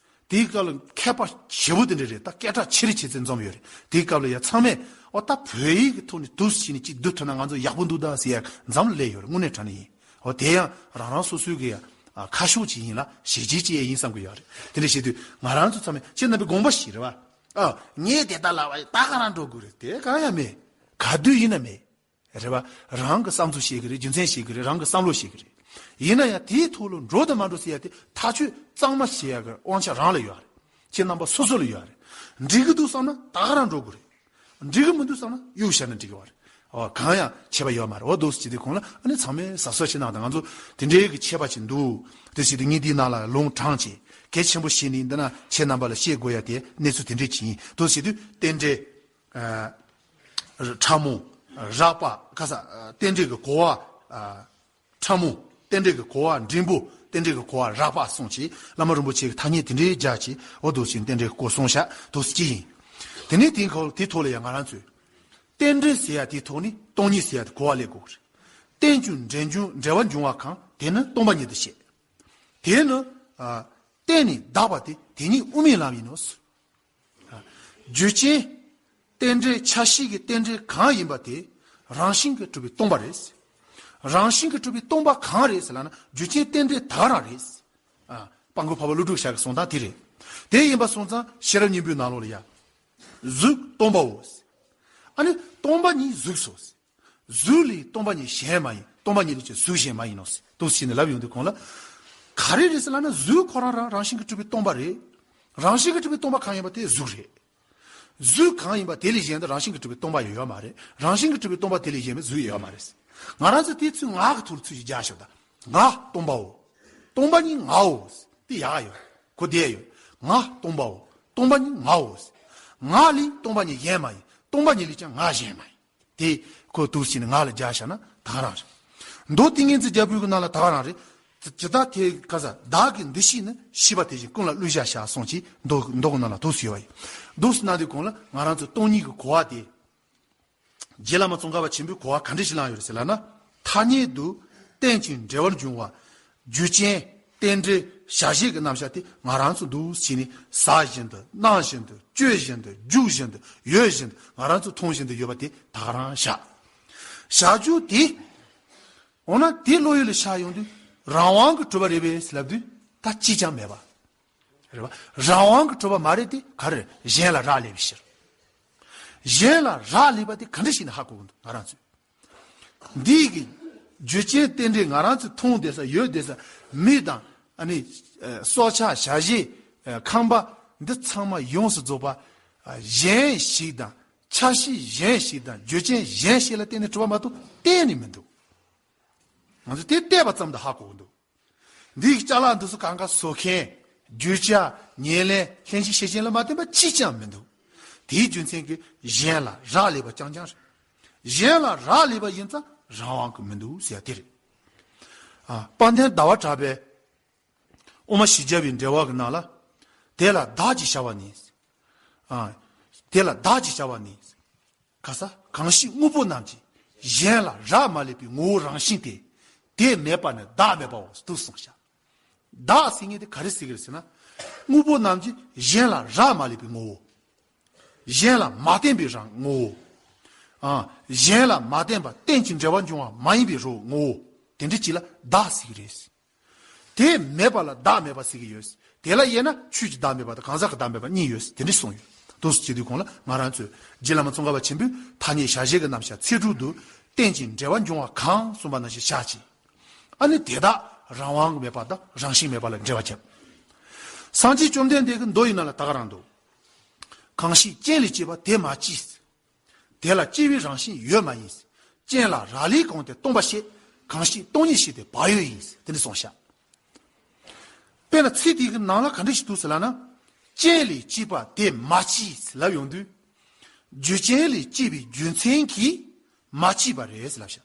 དེའི་སྐབས་ལ་མཁས་པ་ཞེ་པོ་དེ་འདྲ་རེད་ད། སྐད་གྲགས་ཆེ་རེ་ཆེ་ཚད་འཛོམས་ཡོད་རེད། དེའི་སྐབས་ལ་ཡ་ཚང་མས་ཨོ་ད་བོད་ཡིག་གི་ཐོག་ནས་དུས་ཕྱིན་ནས་ཅིག་བསྡུ་ཐུབ་ན་ང་ཚོ་ཡག་པོ་འདུག་ད་ཟེར་ཡ་འཛམ་ལས་ཡོད་རེད། དངོས་གནས་དྲང་གནས་ཡིན། ཨོ་དེ་ཡང་རང་རང་སོ་སོའི་གི་ཡ་ཨ་ཁ་ཕྱོགས་ཅིག་ཡིན་ལ་ཞེ་ཅིག་ཅིག་ཡིན་བསམ་གི་ཡོད་རེད། དེ་འདྲ་བྱེད་དུས་ང་རང་ཚོ་ཚང་མས་ཁྱེད་རྣམ་པའི་དགོངས་པ་ཞིག་རེད་བ། ཨ་ངས་དེ་ལྟར་ལབ་པ་ཡིན་ད་ག་རང་འགྲོ་དགོས་རེད། དེ་གང་ཡང་མེད། ག་དུས་ཡིན་ན་མེད། རེད་བ། རང་གི་བསམ་ཚུལ་བཤད་གི་རེད། རྒྱུ་མཚན་བཤད་གི་རེད། རང་གི་བསམ་བློ་བཤད་གི་རེད། ཡིན་ན་ཡང་དེའི་ཐོག་ལ་འགྲོ་དང་མ་འགྲོ་ཟེར་ཡ་དེ་ཐག་གཅོད་གཙང་མ་བྱེད་ཡ་གི་དབང་ཆ་རང་ལ་ཡོད་རེད། ཁྱེད་རྣམ་པ་སོ་སོ་ལ་ཡོད་རེད། འགྲིག་གི་འདུག་བསམ་ན་ད་ག་རང་འགྲོ་དགོས་རེད། འགྲིག་གི་མི་འདུག་བསམ་ན་གཡུག་བཞག་ན་འགྲིག་གི་བ་རེད། ཨོ་གང་ཡང་ཁྱད་པར་ཡོད་མ་རེད། འོ་འདུག་སེ་བྱེད་དུས་གོང་ལ་ཨ་ནི་ཚང་མས་གཟབ་གཟབ་བྱེད་གནང་དང་། ང་ཚོ་དེ་འདྲའི་གི་ཁྱད་པར་ཅིག་འདུག་དེ་བྱེད་དུས་ངས་འདིའི་ནང་ལ་ལུང་དྲངས་བྱས་གལ་ཆེན་པོ་བྱས་ནས་འདི་ན་ཁྱེད་རྣམ་པ་ལ་བཤད་དགོས་ཡ་དེ་གནས་ཚུལ་དེ་འདྲས་ཅིག་ཡིན། འདུག་སེ་བྱེད་དུས་རྟེན་འབྲེལ། ཨ་ཕྲ་མོ། རགས་པ། ཁ་ས་རྟེན་འབྲེལ་གྱི་གོ་བ། ཨ་ཕྲ་མོ། རྟེན་འབྲེལ་གྱི་གོ་བ་འབྲིང་པོ། རྟེན་འབྲེལ་གྱི་གོ་བ་རགས་པ་གསུངས་བྱས། བླ་མ་རིན་པོ་ཆེ་གི་ཐ་སྙད་དེ་འདྲའི་སྦྱར་བྱས་འོ་འདུག་སེ་རྟེན་འབྲེལ་གྱི་གོ་གསུངས་བཞག་འདུག་སེ་ཅིག་ཡིན། དེ་ནས་དེའི་ཁོ་དེ་ཐོག་ལ་ཡང་ང་རང་ཚོས་རྟེན་འབྲེལ་ཟེར་ཡ་དེའི་ཐོག་ནས་སྟོང་ཉིད་ཟེར་ཡ་དེ་གོ་བ་ལེན་དགོས་ཀྱི་རེད། རྟེན་ཅིང་འབྲེལ་འབྱུང་འབྲེལ་བར་འབྱུང་བ་གང་དེ་ནི་སྟོང་པ་ཉིད་དུ་བཤད། དེ་ནི་ཨ་བརྟེན་ནས་བདག་པ་སྟེ་དེ་ཉིད་དབུ་མའི་ལམ་ཡིན་ནོ། རྒྱུ་རྐྱེན་རྟེན་འབྲེལ་ཆ་ཤས་ཀྱི་རྟེན་འབྲེལ་གང་ཡིན་པ་དེ་རང་བཞིན་གྱིས་གྲུབ་པའི་སྟོང་པ་རེད། རང་བཞིན་གྱིས་གྲུབ་པའི་སྟོང་པ་གང་རེད་ཟེར་ལབ་ན་རྒྱུ་རྐྱེན་རྟེན་འབྲེལ་ད་ག་རང་རེད། ཨ་སྤང་སྐོར་འཕགས་པ་ཀླུ་སྒྲུབ་ཞབས་ཀྱི་གསུང་སྟངས་དེ་རེད། དེ་ཡིན་པ་སོང་ཙང་ཤེས་རབ་སྙིང་པོའི་ནང་ལོགས་ལ་ཡ། གཟུགས་སྟོང་པའོ། ཨ་ནི་སྟོང་པ་ཉིད་གཟུགས་སོ། གཟུགས་ལས་སྟོང་པ་ཉིད་གཞན་མ་ཡིན། སྟོང་པ་ཉིད་ལས་ཀྱང་གཟུགས་གཞན་མ་ཡིན་ནོ། འདུག་སེ་བྱས་ནས་ལབ་ཡོང་དུས་གོང་ལ། ག་རེ་རེད་ཟེར་ལབ་ན་གཟུགས་ཁོ་རང་རང་རང་བཞིན་གྱིས་གྲུབ་པའི་སྟོང་པ་རེད། རང་བཞིན་གྱིས་གྲུབ་པའི་སྟོང་པ་གང་ཡིན་པ་དེ་གཟུགས་རེད། གཟུགས་གང་ཡིན་པ་དེ་ལས་གཞན་དུ་རང་བཞིན་གྱིས་གྲུབ་པའི་སྟོང་པ་ཡོད་ཡོད་མ་རེད། རང་བཞིན་གྱིས་གྲུབ་པའི་སྟོང་པ་དེ་ལས་གཞན་པའི་གཟུགས་ཡོད་ཡོད་མ་རེད། ང་རང་ཚོས་དེའི་ཚུལ་ངག་གི་ཐོག་ལ་ཚུལ་ཞིག་རྒྱག་ཤོག་ད། ངག་སྟོང་པའོ། སྟོང་པ་ཉིད་ངའོ། དེ་ཡག་ཡོད། གོ་བདེ་ཡོད། ངག་སྟོང་པའོ། སྟོང་པ་ཉིད་ངའོ། ངག་ལས་སྟོང་པ་ཉིད་གཞན་མ་ཡིན། སྟོང་པ་ཉིད་ལས་ཀྱང་ངག་གཞན་མ་ཡིན། དེ་ཁོ་འདུག་སེ་བྱས་ནས་ངག་ལ་སྦྱར་བཞག་ན་ད་ག་རང་རེད། མདོ་ཏིང་ངེ་འཛིན་རྒྱལ་པོའི་གི་ནང་ལ་ད་ག་རང་རེད། ཇི་ལྟར་དེ་ག་ས་བདག་གི་འདུ་ཤེས་ནི་ཤེས་པ་དེ་བཞིན་ཀུན་ལ་བློས་བཞག་བྱ་གསུངས་ཀྱི་མདོ་མདོ་གི་ནང་ལ་འདུག་སེ་ཡོད་པ་ཡིན། འདུག་སེ་གནང་དུས་གོང་ལ་ང་རང་ཚོ་སྟོང་ཉིད་ཀྱི་གོ་བ་དེ། རྗེ་བླ་མ་ཙོང་ཁ་པ་ཆེན་པོའི་གོ་བ་ག་འདྲ་ཞིག་བླངས་ཡོད་རེད་ཟེར་ལབ་ན། ཐ་སྙད་དུ་རྟེན་ཅིང་འབྲེལ་བར་འབྱུང་བ། རྒྱུ་རྐྱེན་རྟེན་འབྲེལ་བྱ་བྱེད་ཀྱི་རྣམ་གཞག་དེ་ང་རང་ཚོ་འདུག་སེ་བྱས་ནས་ཟ་བཞིན་དུ་གནང་བཞིན་དུ་སྤྱོད་བཞིན་དུ་རྒྱུག་བཞིན་དུ་ཡོད་བཞིན་དུ་ང་རང་ཚོ་མཐོང་བཞིན་དུ་ཡོད་པ་དེ་ད་ག་རང་བཞག་བཞག་རྒྱུ་དེ། འོ་ན་དེ་བློ་ཡུལ་ལ་ཤར་ཡོང་དུས་རང་དབང་གིས་གྲུབ་པ་རེད་པས་ལབ་དུས་ད་གཅིག་ཀྱང་མེད་པ། རེད་བ། རང་དབང་གིས་གྲུབ་པ་མ་རེད་དེ་ག་རེ་རེད། གཞན་ལ་རག་ལས་པའི་ཕྱིར། གཞན་ལ་རག་ལས་པ་དེ་ག་འདྲ་ཞིག་ནས་ཧ་གོ་གི་འདུག་ང་རང་ཚོས། འདིའི་གི་རྒྱུ་རྐྱེན་རྟེན་འབྲེལ་ང་རང་ཚོས་མཐོང་བསྡད་ས་ཡོད་བསྡད་ས་མི་དང་ཨ་ནི་ཨ་སྲོག་ཆགས་བྱ་བྱེད་ཨ་ཁམས་པ་འདི་ཚང་མ་ཡོངས་སུ་རྫོགས་པ་ཨ་གཞན་ཞིག་དང་ ཆ་ཤས་གཞན་ཞིག་དང་རྒྱུ་རྐྱེན་གཞན་ཞིག་ལ་བརྟེན་ནས་གྲུབ་པ་མ་གཏོགས་གཏན་ནས་མི་འདུག། ང་ཚོས་དེ་བལྟས་པ་ཙམ་དུ་ཧ་གོ་གི་འདུག། འདིའི་ཅ་ལག་འདི་ཚོ་གང་ག་བཟོ་མཁན། རྒྱུ་ཆ། ཉེར་ལེན། ལྷན་ཅིག་ཤེས་ཅན་ལ་མ་བརྟེན་པ་གཅིག་ཀྱང་མི་འདུག། དེའི་རྒྱུ་མཚན་གྱིས་གཞན་ལ་རག་ལས་པ་རྐྱང་རྐྱང་རེད། གཞན་ལ་རག་ལས་པ་ཡིན་ཙང་རང་དབང་གི་མི་འདུག་ཟེར་ཡ་དེ་རེད། ཨ། དཔལ་ལྡན་ཟླ་བ་གྲགས་པས་དབུ་མ་བཞི་བརྒྱ་པའི་འགྲེལ་པ་གི་ནང་ལ། དེ་ལ་བདག་ཅེས་བྱ་བ་ནི། ཨ། དེ་ལ་བདག་ཅེས་བྱ་བ་ནི། ག་ས་གང་ཞིག་དངོས་པོ་རྣམས་ཀྱིས་གཞན་ལ་རག་མ་ལས་པའི་ངོ་བོ་རང་བཞིན་ཏེ། དེ་མེད་པ་ནི་བདག་མེད་པའོ་དུ་གསུངས་ཤག། བདག་ཟེར་མཁན་དེ་ག་རེ་ཟེར་གི་རེད་ཟེར་ན། དངོས་པོ་རྣམས་ཀྱིས་གཞན་ལ་རག་མ་ལས་པའི་ངོ་བོ། གཞན་ལ་མ་བརྟེན་པའི་རང་ངོ་བོ། ཨ། གཞན་ལ་མ་བརྟེན་པ་རྟེན་ཅིང་འབྲེལ་བར་འབྱུང་བ་མ་ཡིན་པའི་རང་ངོ་བོ། དེ་འདྲ་ཅིག་ལ་བདག་ཟེར་གི་རེད། དེ་མེད་པ་ལ་བདག་མེད་པ་ཟེར་གི་ཡོད། དེ་ལ་དབྱེ་ན་ཆོས་ཀྱི་བདག་མེད་པ་དང་གང་ཟག་གི་བདག་མེད་པ་གཉིས་ཡོད། དེ་འདྲ་གསུངས་ཡོད། དུ་སུ་བྱེད་དུས་གོང་ལ་ང་རང་ཚོས་རྗེ་བླ་མ་ཙོང་ཁ་པ་ཆེན་པོས་ཐ་སྙད་བྱ་བྱེད་ཀྱི་རྣམ་གཞག་ཚིག་དྲུག་ཏུ་རྟེན་ཅིང་འབྲེལ་བར་འབྱུང་བ་གང་གསུངས་པ་ནང་བཞིན་བྱ་ཅིང་། ཨ་ནི་དེ་དག་རང་དབང་མེད་པ་དང་རང་བཞིན་མེད་པ་ལ་འགྲེལ་བ་བརྒྱབ། སངས་རྒྱས་བཅོམ་ལྡན་འདས་ཀྱི་མདོ་ཡི་ནང་ལ་ད་ག་རང་འདུག། གང་ཞིག་རྐྱེན་ལས་སྐྱེས་པ་དེ་མ་སྐྱེས། དེ་ལ་སྐྱེ་བའི་རང་བཞིན་ཡོད་མ་ཡིན། རྐྱེན་ལ་རག་ལས་གང་དེ་སྟོང་པར་བཤད། གང་ཞིག་སྟོང་ཉིད་ཞིག་དེ་བག་ཡོད་ཡིན། དེ་ནི་གསུངས་ཤག། དཔེར་ན་ཚིག་དེ་གི་ནང་ལ་ག་འདྲ་ཞིག་འདུག་ཟེར་ལབ་ན། རྐྱེན་ལས་སྐྱེས་པ་དེ་མ་སྐྱེས་ལབ་ཡོང་དུས། རྒྱུ་རྐྱེན་ལས་སྐྱེས་པའི་རྒྱུ་མཚན་གྱིས་མ་སྐྱེས་པ་རེད་ཟེར་ལབ་ཤག།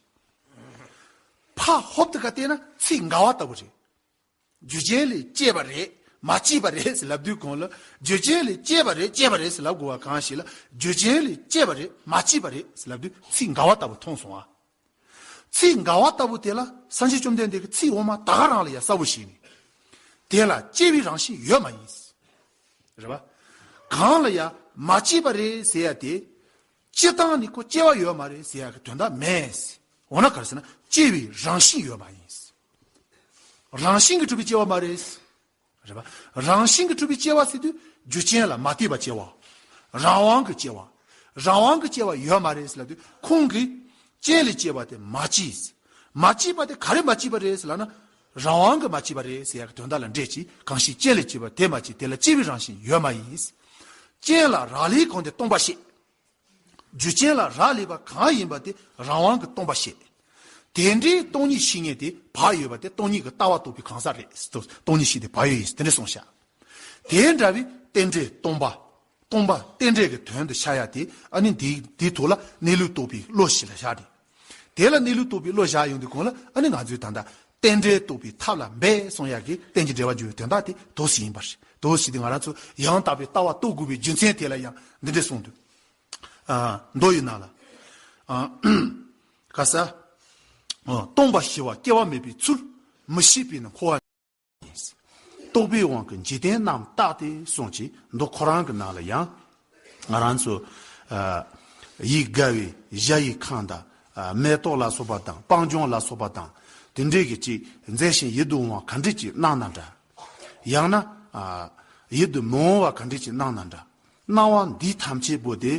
ཕ་ཧོབ་ཏེ་ག་བལྟས་ན་ཚིག་འགལ་བ་ལྟ་བུ་རེད། རྒྱུ་རྐྱེན་ལས་སྐྱེས་པ་རེད། མ་སྐྱེས་པ་རེད་ཟེར་ལབ་དུས་གོང་ལ་རྒྱུ་རྐྱེན་ལས་སྐྱེས་པ་རེད་སྐྱེས་པ་རེད་ཟེར་ལབ་དགོས་པ་གང་ཞིག་ལ་རྒྱུ་རྐྱེན་ལས་སྐྱེས་པ་རེད་མ་སྐྱེས་པ་རེད་ཟེར་ལབ་དུས་ཚིག་འགལ་བ་ལྟ་བུ་མཐོང་སོང་ཨ། ཚིག་འགལ་བ་ལྟ་བུ་དེ་ལ་སངས་རྒྱས་བཅོམ་ལྡན་འདས་ཀྱི་ཚིག་འོག་མ་ད་ག་རང་ལ་ཡང་གསལ་པོ་ཞིག་ནི། དེ་ལ་སྐྱེ་བའི་རང་བཞིན་ཡོད་མ་ཡིན། རེད་པ། གང་ལ་ཡང་མ་སྐྱེས་པ་རེད་ཟེར་ཡ་དེ། སྤྱིར་བཏང་ནི་ཁོ་སྐྱེ་བ་ཡོད་མ་རེད་ཟེར་ཡ་གི་དོན་དག་མེད། འོ་ན་ག་རེ་ཟེར་ན་སྐྱེ་བའི་རང་བཞིན་ཡོད་མ་ཡིན། རང་བཞིན་གྱིས་གྲུབ་པའི་སྐྱེ་བ་མ་རེད། རེད་པ། རང་བཞིན་གྱིས་གྲུབ་པའི་སྐྱེ་བ་ཟེར་དུས་རྒྱུ་རྐྱེན་ལ་མ་ལྟོས་པ་སྐྱེ་བ། རང་དབང་གི་སྐྱེ་བ། རང་དབང་གི་སྐྱེ་བ་ཡོད་མ་རེད་ཟེར་ལབ་དུས་ཁོང་གིས་རྐྱེན་ལས་སྐྱེས་པ་དེ་མ་སྐྱེས། མ་སྐྱེས་པ་དེ་ག་རེ་མ་སྐྱེས་པ་རེད་ཟེར་ལབ་ན། རང་དབང་གིས་མ་སྐྱེས་པ་རེད་ཟེར་ཡ་གི་དོན་དག་ལ་འགྲེལ་གྱིས་གང་ཞིག་རྐྱེན་ལས་སྐྱེས་པ་དེ་མ་སྐྱེས་དེ་ལ་སྐྱེ་བའི་རང་བཞིན་ཡོད་མ་ཡིན། རྐྱེན་ལ་རག་ལས་གང་དེ་སྟོང་པར་བཤད། རྒྱུ་རྐྱེན་ལ་རག་ལས་པ་གང་ཡིན་པ་དེ་རང་དབང་གིས་སྟོང་པར་བཤད། དེ་འདྲའི་སྟོང་ཉིད་ཤེས་ངེས་དེ་བག་ཡོད་པ་དེ་སྟོང་ཉིད་ཀྱི་ལྟ་བ་རྟོགས་པའི་གང་ཟག་རེད། སྟོང་ཉིད་ཤེས་དེ་བག་ཡོད་ཡིན་དེ་འདྲ་གསུངས་ཤག། དེ་འདྲ་བའི་རྟེན་འབྲེལ་སྟོང་པ། སྟོང་པ་རྟེན་འབྲེལ་གྱི་དོན་དུ་ཤར་ཡ་དེ་ཨ་ནི་འདིའི་འདིའི་ཐོག་ལ་གནས་ལུགས་རྟོགས་པའི་བློ་ཞིག་ལ་བཞག་སྟེ། དེ་ལ་གནས་ལུགས་རྟོགས་པའི་བློ་བཞག་ཡོང་དུས་གོང་ལ་ཨ་ནི་ང་ཚོས་ད་ལྟ་རྟེན་འབྲེལ་རྟོགས་པའི་ཐབས་ལ་འབད་གསུང་ཡག་གི་རྟེན་ཅིང་འབྲེལ་བར་འབྱུང་བའི་དོན་དག་དེ་དོ་ཞིག་ཡིན་པ་རེད། དོ་ཞིག་དེ་ང་རང་ཚོ་ཡང་དག་པའི་ལྟ་བ་རྟོགས་དགོས་པའི་རྒྱུ་མཚན་དེ་ལ་ཡང་འདི་འདྲ་གསུངས་འདུག། ཨ། མདོ་ཡི་ནང་ལ། ཨ། ག་ས། ཨ། སྟོང་པ་ཞི་བ་སྐྱེ་བ་མེད་པའི་ཚུལ་མི་ཤེས་པས་ནི་འཁོར་བ། རྟོག་པའི་དབང་གིས་འཇིག་རྟེན་རྣམས་བརྟགས་ཏེ་གསུངས་ཀྱི་མདོ་ཁོ་རང་གི་ནང་ལ་ཡང་། ང་རང་ཚོ། ཨ། ཡིད་དགའ་བའི་གཞལ་ཡས་ཁང་དང་། ཨ། མེ་ཏོག་ལ་སོགས་པ་དང་སྤང་ལྗོངས་ལ་སོགས་པ་དང་དེ་འདྲའི་གི་ཅིག་མཛེས་ཤིང་ཡིད་དུ་འོང་བ་ག་འདྲས་ཅིག་སྣང་ན་འདྲ། ཡང་ན། ཨ། ཡིད་དུ་མི་འོང་བ་ག་འདྲས་ཅིག་སྣང་ན་འདྲ། སྣང་བ་འདི་ཐམས་ཅད་པོ་དེ།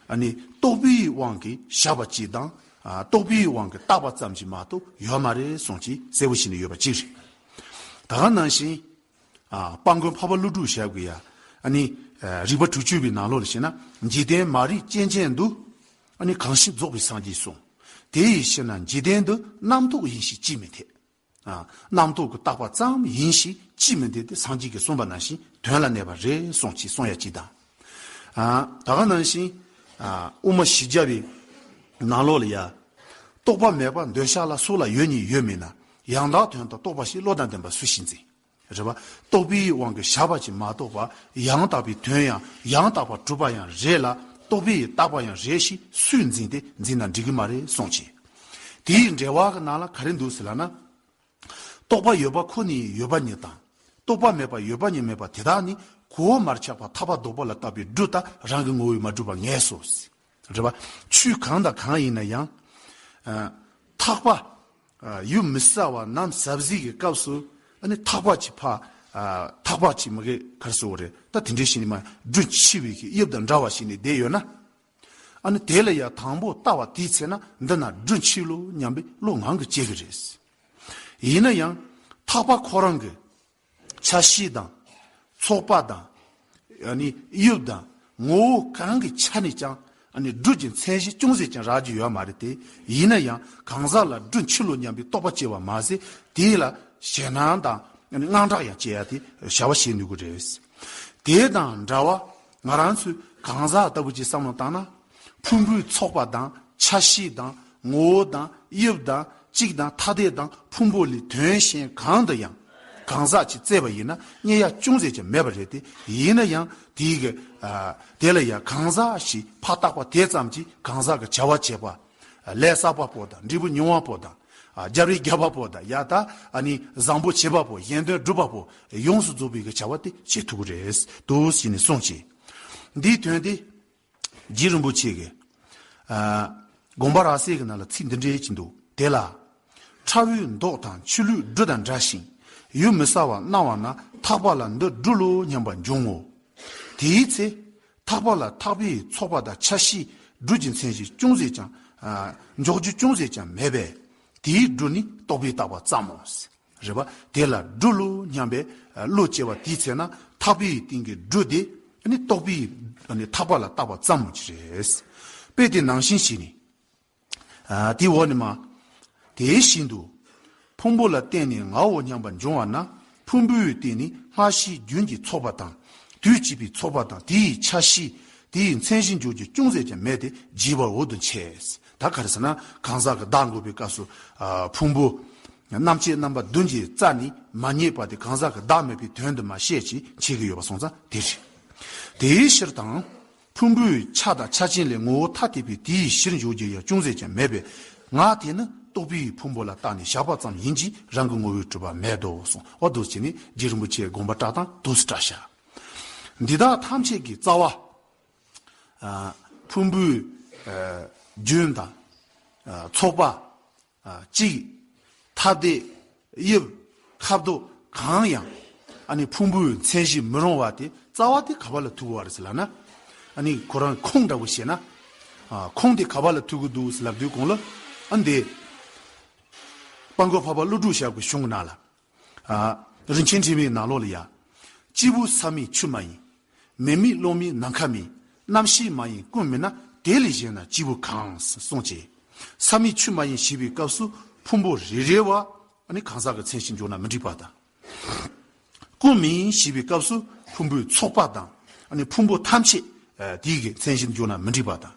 ཨ་ནི་རྟོག་པའི་དབང་གིས་བཞག་པ་ཅིག་དང་། ཨ། རྟོག་པའི་དབང་གིས་བཏགས་པ་ཙམ་ཞིག་མ་གཏོགས་ཡོད་མ་རེད་གསུངས་ཀྱི་གསལ་པོ་ཞིག་ནི་ཡོད་པ་ཅིག་རེད། ད་ག་ནང་བཞིན། ཨ། དཔལ་མགོན་འཕགས་པ་ཀླུ་སྒྲུབ་ཞབས་ཀྱིས་ཡ། ཨ་ནི། ཨ། རིགས་པ་དྲུག་ཅུ་པའི་ནང་ལོགས་ལ་བཤད་ན། འཇིག་རྟེན་མ་རིག་རྐྱེན་ཅན་དུ། ཨ་ནི་གང་ཞིག་རྫོགས་པའི་སངས་རྒྱས་གསུངས། དེ་ཡི་ཕྱིར་ན་འཇིག་རྟེན་འདི་རྣམ་རྟོག་ཡིན་ཞེས་ཅིས་མི་འཐད། ཨ། རྣམ་རྟོག་གི་བཏགས་པ་ཙམ་ཡིན་ཞེས་ཅིས་མི་འདོད་དེ་སངས་རྒྱས་ཀྱིས་གསུངས་པ་ནང་བཞིན་དོན་ལ་གནས་པ་རེད་གསུངས་ཀྱིས་གསུང་ཡ་གཅིག་དང་། ཨ། ད་ག་ནང་བཞིན། ཨ། དབུ་མ་བཞི་བརྒྱ་པའི་ནང་ལོགས་ལ་ཡ། རྟོག་པ་མེད་པར་འདོད་ཆགས་ལ་སོགས་ལ་ཡོད་ཉིད་ཡོད་མིན་ན། ཡང་དག་དོན་དུ་རྟོགས་པ་ཞིག་བློ་དང་ལྡན་པ་སུ་ཞིག་འཛིན། རེད་པ། རྟོག་པའི་དབང་གིས་བཞག་པ་ཅིག་མ་གཏོགས་པ་ཡང་དག་པའི་དོན་ཡང་ཡང་དག་པར་གྲུབ་པ་ཡང་རེད་ལ་རྟོག་པས་བཏགས་པ་ཡང་རེད་ཞེས་སུས་འཛིན་ཏེ་འཛིན་ན་འགྲིག་གི་མ་རེད་གསུངས་ཀྱི། དེའི་འགྲེལ་པ་གི་ནང་ལ་ག་རེ་འདུག་ཟེར་ལབ་ན། རྟོག་པ་ཡོད་པ་ཁོ་ནས་ཡོད་པ་ཉིད་དང་། རྟོག་པ་མེད་པ་ཡོད་པ་ཉིད་མེད་པ་དེ་དག་ནི་གོས་མར་ཆག་པ་ཐག་པ་རྡོག་པ་ལ་བཏགས་པའི་སྦྲུལ་ལྟར་རང་གི་ངོ་བོས་མ་གྲུབ་པར་ངེས་སོ། རེད་པ། ཆོས་གང་དང་གང་ཡིན་ན་ཡང་། ཨ། ཐག་པ། ཨ། ཡུམ་མི་གསལ་བ་ནམ་ཟ་བཟས་ཀྱི་སྐབས་སུ་ཨ་ནི་ཐག་པ་ཅིག་ཕ། ཨ། ཐག་པ་ཅིག་མ་གི་གར་སོ་རེད་ད་དེ་འདྲའི་ཞིག་ནི་མ་སྦྲུལ་འཆི་བའི་གི་དབྱིབས་དང་འདྲ་བ་ཞིག་ནི་བསྡད་ཡོད་ན། ཨ་ནི་དེ་ལ་ཡང་དང་པོ་ལྟ་བ་དེའི་ཚེ་ན་འདི་ན་སྦྲུལ་འཆི་ལོ་སྙམ་པའི་བློ་ངང་གིས་སྐྱེ་གི་རེད། ཡིན་ན་ཡང་ཐག་པ་ཁོ་རང་གི་ཆ་ཤས་དང་། ཚོགས་པ་དང་། ཨ་ནི་དབྱིབས་དང་ངོ་བོ་གང་གི་ཆ་ནས་ཀྱང་ ཨ་ནི་སྦྲུལ་གྱི་མཚན་གཞི་ཅུང་ཟད་ཀྱང་རག་རྒྱུ་ཡོད་མ་རེད་དེ། ཡིན་ན་ཡང་གང་ཟག་ལ་སྦྲུལ་འཆི་ལོ་སྙམ་པའི་རྟོག་པ་སྐྱེ་བ་མ་ཟད། དེ་ལ་ཞེད་སྣང་དང་ཨ་ནི་དངངས་སྐྲག་ཡང་སྐྱེ་ཡ་དེ་བྱ་བ་བྱེད་ནུས་ཀྱི་རེད། དེ་དང་འདྲ་བ་ང་རང་ཚོའི་གང་ཟག་ལྟ་བུ་ཅིག་བསམ་བློ་བཏང་ན། ཕུང་པོའི་ཚོགས་པ་དང་ཆ་ཤས་དང་ངོ་བོ་དང་དབྱིབས་དང་གཅིག་དང་ཐ་དད་དང་ཕུང་པོ་ལས་དོན་གཞན་གང་དུ་ཡང་གང་ཟག་ཅིག་བཙལ་བ་ཡིན་ན་རྙེད་ཡ་ཅུང་ཟད་ཀྱང་མེད་པ་རེད་དེ། ཡིན་ན་ཡང་དེའི་གི་ཨ་དེ་ལ་ཡང་གང་ཟག་ཞིག་ཕར་བཏགས་པ་དེ་ཙམ་གྱིས་གང་ཟག་གི་བྱ་བ་བྱེད་པ། ལས་བསགས་པ་པོ་དང་འབྲས་བུ་མྱོང་བ་པོ་དང་། རྒྱབ་རི་རྒྱབ་པ་པོ་དང་ཡ་ད་ཨ་ནི་བཟང་པོ་བྱེད་པ་པོ་གཞན་དོན་སྒྲུབ་པ་པོ་ཡོངས་སུ་རྫོགས་པའི་གི་བྱ་བ་དེ་བྱེད་ཐུབ་ཀྱི་རེད་དོ་ཟེར་ནས་གསུངས་ཀྱི། འདིའི་དོན་དེ་རྗེ་རིན་པོ་ཆེ་གི་ཨ་དགོངས་པ་རབ་གསལ་གྱི་ནང་ལ་ཚིག་འདི་འདྲའི་ཅིག་འདུག་དེ་ལ། ཁྲ་བོའི་མདོག་དང་ཆུ་ལུད་སྦྲུལ་དང་འདྲ་ཞིང་། ཡུམ་མི་གསལ་བར་སྣང་བ་ན་ཐག་པ་ལ་འདི་སྦྲུལ་ལོ་སྙམ་པ་འབྱུང་ངོ་། དེའི་ཚེ། ཐག་པ་ལ་ཐག་པའི་ཚོགས་པ་དང་ཆ་ཤས་སྦྲུལ་གྱི་མཚན་གཞི་ཅུང་ཟད་ཀྱང་། ཨ་འཇོག་རྒྱུ་ཅུང་ཟད་ཀྱང་མེད་པས། དེའི་སྦྲུལ་ནི་རྟོག་པས་བཏགས་པ་ཙམ་མོ། རེད་པ། དེ་ལ་སྦྲུལ་ལོ་སྙམ་པའི་བློ་སྐྱེ་བ་དེའི་ཚེ་ན་ཐག་པའི་སྟེང་གི་སྦྲུལ་དེ་ནི་རྟོག་པའི་ཐག་པ་ལ་བཏགས་པ་ཙམ་མོ་ཅིག་རེད། དཔེ་དེ་ནང་བཞིན་བྱས་ནས། ཨ་དེའི་འོག་ནས་མ། དེ་བཞིན་དུ། ཕུང་པོ་ལ་བརྟེན་ནས་ངའོ་སྙམ་པ་འབྱུང་བ་ན། ཕུང་པོའི་སྟེང་ནས་སྔ་ཕྱིའི་རྒྱུན་གྱི་ཚོགས་པ་དང་། དུས་གཅིག་པའི་ཚོགས་པ་དང་དེའི་ཆ་ཤས། དེའི་མཚན་གཞི་འཇོག་རྒྱུ་ཅུང་ཟད་ཀྱང་མེད་དེ་བརྗེད་པར་འོས་སུ་འཆད། ད་ག་རེ་ཟེར་ན་གང་ཟག་གི་བདག་འགོག་པའི་སྐབས་སུ། ཨ་ཕུང་པོ། རྣམ་བཅད་རྣམ་པ་བདུན་གྱིས་རྩ་ནས་མ་རྙེད་པ་དེ་གང་ཟག་གི་བདག་མེད་པའི་དོན་དུ་མ་བཤད་ཅིང་འཆད་ཀྱི་ཡོད་པ་སོང་ཙང་དེ་རེད། དེའི་ཕྱིར་དང་། ཕུང་པོའི་ཆ་དང་ཆ་ཅན་ལས་ངོ་བོ་ཐ་དད་པའི་དེའི་གཞིར་འཇོག་རྒྱུ་ཡང་ཅུང་ཟད་ཀྱང་མེད་པས། ང་དེ་ནི་རྟོག་པའི་ཕུང་པོ་ལ་བརྟགས་ནས་བཞག་པ་ཙམ་ཡིན་གྱི་རང་གི་ངོ་བོས་གྲུབ་པ་མེད་དོ་གསུངས། འོ་འདུག་བྱས་ནས་རྗེ་རིན་པོ་ཆེའི་དགོངས་པ་བཀྲལ་སྟངས་འདུག་སེ་བཀྲལ་བཞག་འདི་དག་ཐམས་ཅད་ཀྱི་རྩ་བ། ཨ་ཕུང་པོའི་ཨ་རྒྱུན་དང་། ཨ་ཚོགས་པ། ཨ་གཅིག་ཐ་དད། དབྱིབས། ཁ་དོག་གང་ཡང་། ཨ་ནི་ཕུང་པོའི་མཚན་གཞི་མི་རུང་བ་དེ་རྩ་བ་དེ་ག་པ་ལ་ཐུག་གི་ཡོད་རེད་ཟེར་ལབ་ན། ཨ་ནི་ཁོ་རང་ཁུངས་འདྲ་བོ་བཤད་ན། ཨ་ཁུངས་དེ་ག་པ་ལ་ཐུག་གི་འདུག་ཟེར་ལབ་དུས་གོང་ལ་ཨ་འདི། དཔལ་མགོན་འཕགས་པ་ཀླུ་སྒྲུབ་ཞབས་ཀྱི་གཞུང་གི་ནང་ལ། ཨ་རིན་ཆེན་ཕྲེང་བའི་ནང་ལོགས་ལ་ཡ། སྐྱེས་བུ་ས་མེད་ཆུ་མ་ཡིན། མེ་མེད་རླུང་མེད་ནམ་མཁའ་མེད། རྣམ་ཤེས་མ་ཡིན་ཀུན་མིན་ན། དེ་ལས་གཞན་ན་སྐྱེས་བུ་གང་། གསུངས་ཀྱི། ས་མེད་ཆུ་མ་ཡིན་ཞེས་པའི་སྐབས་སུ་ཕུང་པོ་རེ་རེ་བ་ཨ་ནི་གང་ཟག་གི་མཚན་གཞི་འཇོག་ན་མི་འགྲིག་པ་དང་། ཀུན་མིན་ཞེས་པའི་སྐབས་སུ་ཕུང་པོའི་ཚོགས་པ་དང་ཨ་ནི་ཕུང་པོ་ཐམས་ཅད་དེའི་གི་མཚན་གཞི་འཇོག་ན་མི་འགྲིག་པ་དང་།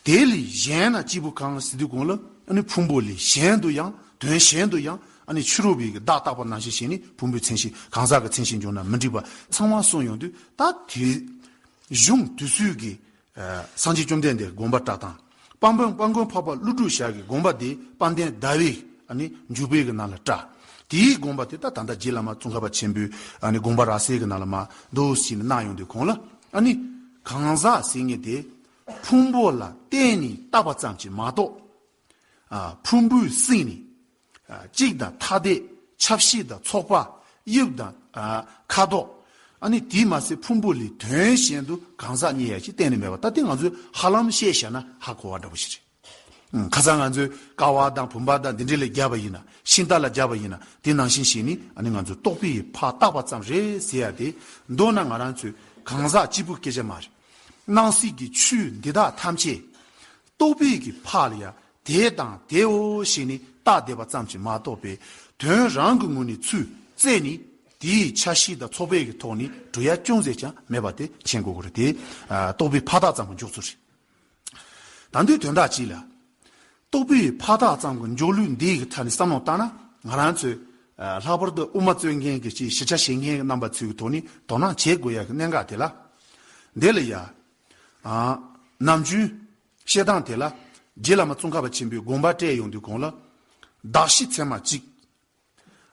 དེ་ལས་གཞན་ན་སྐྱེས་བུ་གང་ཟེར་དུས་གོང་ལ་ཨ་ནི་ཕུང་པོ་ལས་གཞན་དུ་ཡང་དོན་གཞན་དུ་ཡང་ཨ་ནི་ཕྱི་རོལ་པའི་གི་བདག་བཏགས་པ་ནང་བཞིན་བྱས་ནས་ཕུང་པོའི་མཚན་གཞི་གང་ཟག་གི་མཚན་གཞི་འཇོག་ན་མི་འགྲིག་པ་ཚང་མ་གསུངས་ཡོང་དུས། ད་དེ་གཞུང་དེ་ཚོའི་གི་ཨ་སངས་རྒྱས་བཅོམ་ལྡན་འདས་དགོངས་པ་བཀྲལ་སྟངས། དཔལ་མགོན་དཔལ་མགོན་འཕགས་པ་ཀླུ་སྒྲུབ་ཞབས་ཀྱི་དགོངས་པ་དེ་དཔལ་ལྡན་ཟླ་བའི་ཨ་ནི་འཇུག་པའི་གི་ནང་ལ་བཀྲལ། དེའི་དགོངས་པ་དེ་ད་ད་ལྟ་རྗེ་བླ་མ་ཙོང་ཁ་པ་ཆེན་པོའི་ཨ་ནི་དགོངས་པ་རབ་གསལ་གྱི་ནང་ལ་མ་འདུག་ཟེར་ནས་གནང་ཡོང་དུས་གོང་ལ་ཨ་ནི་གང་ཟག་ཟེར་མཁན་དེ་ཕུང་པོ་ལ་བརྟེན་ནས་བཏགས་པ་ཙམ་གྱིས་མ་གཏོགས། ཨ་ཕུང་པོའི་གསེང་ནས་ཨ་གཅིག་དང་ཐ་དད། ཆ་ཤས་དང་ཚོགས་པ། དབྱིབས་དང་ཨ་ཁ་དོག་ཨ་ནི་དེས་མ་ཟད་ཕུང་པོ་ལས་དོན་གཞན་དུ་གང་ཟག་རྙེད་ཡ་ཞིག་གཏན་ནས་མེད་པ། ད་དེ་ང་ཚོས་ཧ་ལམ་བཤད་བཞག་ན་ཧ་གོ་བ་འདྲ་པོ་ཞིག་རེད། ཨང་། ཁ་སང་ང་ཚོས་ཀ་བ་དང་བུམ་པ་དང་འདི་འདྲ་ལ་བརྒྱབ་པ་ཡིན་ན། ཤིང་རྟ་ལ་བརྒྱབ་པ་ཡིན་ན། དེ་ནང་བཞིན་བྱས་ནས་ཨ་ནི་ང་ཚོས་རྟོག་པས་ཕར་བཏགས་པ་ཙམ་རེད་ཟེར་ཡ་དེ། མདོར་ན་ང་རང་ཚོས་གང་ཟག་གཅིག་པུ་སྐད་ཆ་མ་རེད། སྣང་སྲིད་ཀྱི་ཆོས་འདི་དག་ཐམས་ཅད་རྟོག་པའི་གི་ཕར་ལ་ཡ། དེ་དང་དེའོ་ཞེས་ནས་བཏགས་བསྡད་པ་ཙམ་གྱིས་མ་གཏོགས་པའི་དོན་རང་གི་ངོས་ནས་ཚུར་བཙལ་ནས་དེའི་ཆ་ཤས་དང་ཚོགས་པའི་གི་ཐོག་ནས་གྲུབ་ཡ་ཅུང་ཟད་ཀྱང་མེད་པ་དེ་མཁྱེན་དགོས་ཀྱི་རེད་དེ། ཨ་རྟོག་པའི་ཕར་བཏགས་ཙམ་གྱི་འཇོག་ཚུལ་རེད། ད་འདིའི་དོན་དག་ཅིག་ལ། རྟོག་པའི་ཕར་བཏགས་ཙམ་གྱི་འཇོག་ལུགས་འདི་གི་ཐད་ནས་བསམ་བློ་བཏང་ན། ང་རང་ཚོས་ཨ་ལྷག་པར་དུ་དབུ་མ་རྩོད་མཁན་གྱི་ཅིག་ཞིབ་ཆ་བྱེད་མཁན་གྱི་རྣམ་པ་ཚོའི་གི་ཐོག་ནས་དོ་སྣང་བྱེད་དགོས་ཡ་གི་གནད་འགག་དེ་ལ། འདི་ལ་ཡ། ཨ་ནམ་རྒྱུན། བཤད་སྟངས་དེ་ལ། རྗེ་བླ་མ་ཙོང་ཁ་པ་ཆེན་པོས་དགོངས་པ་བཀྲལ་ཡོང་དུས་གོང་ལ། གདགས་གཞི་ཚད་མ་གཅིག་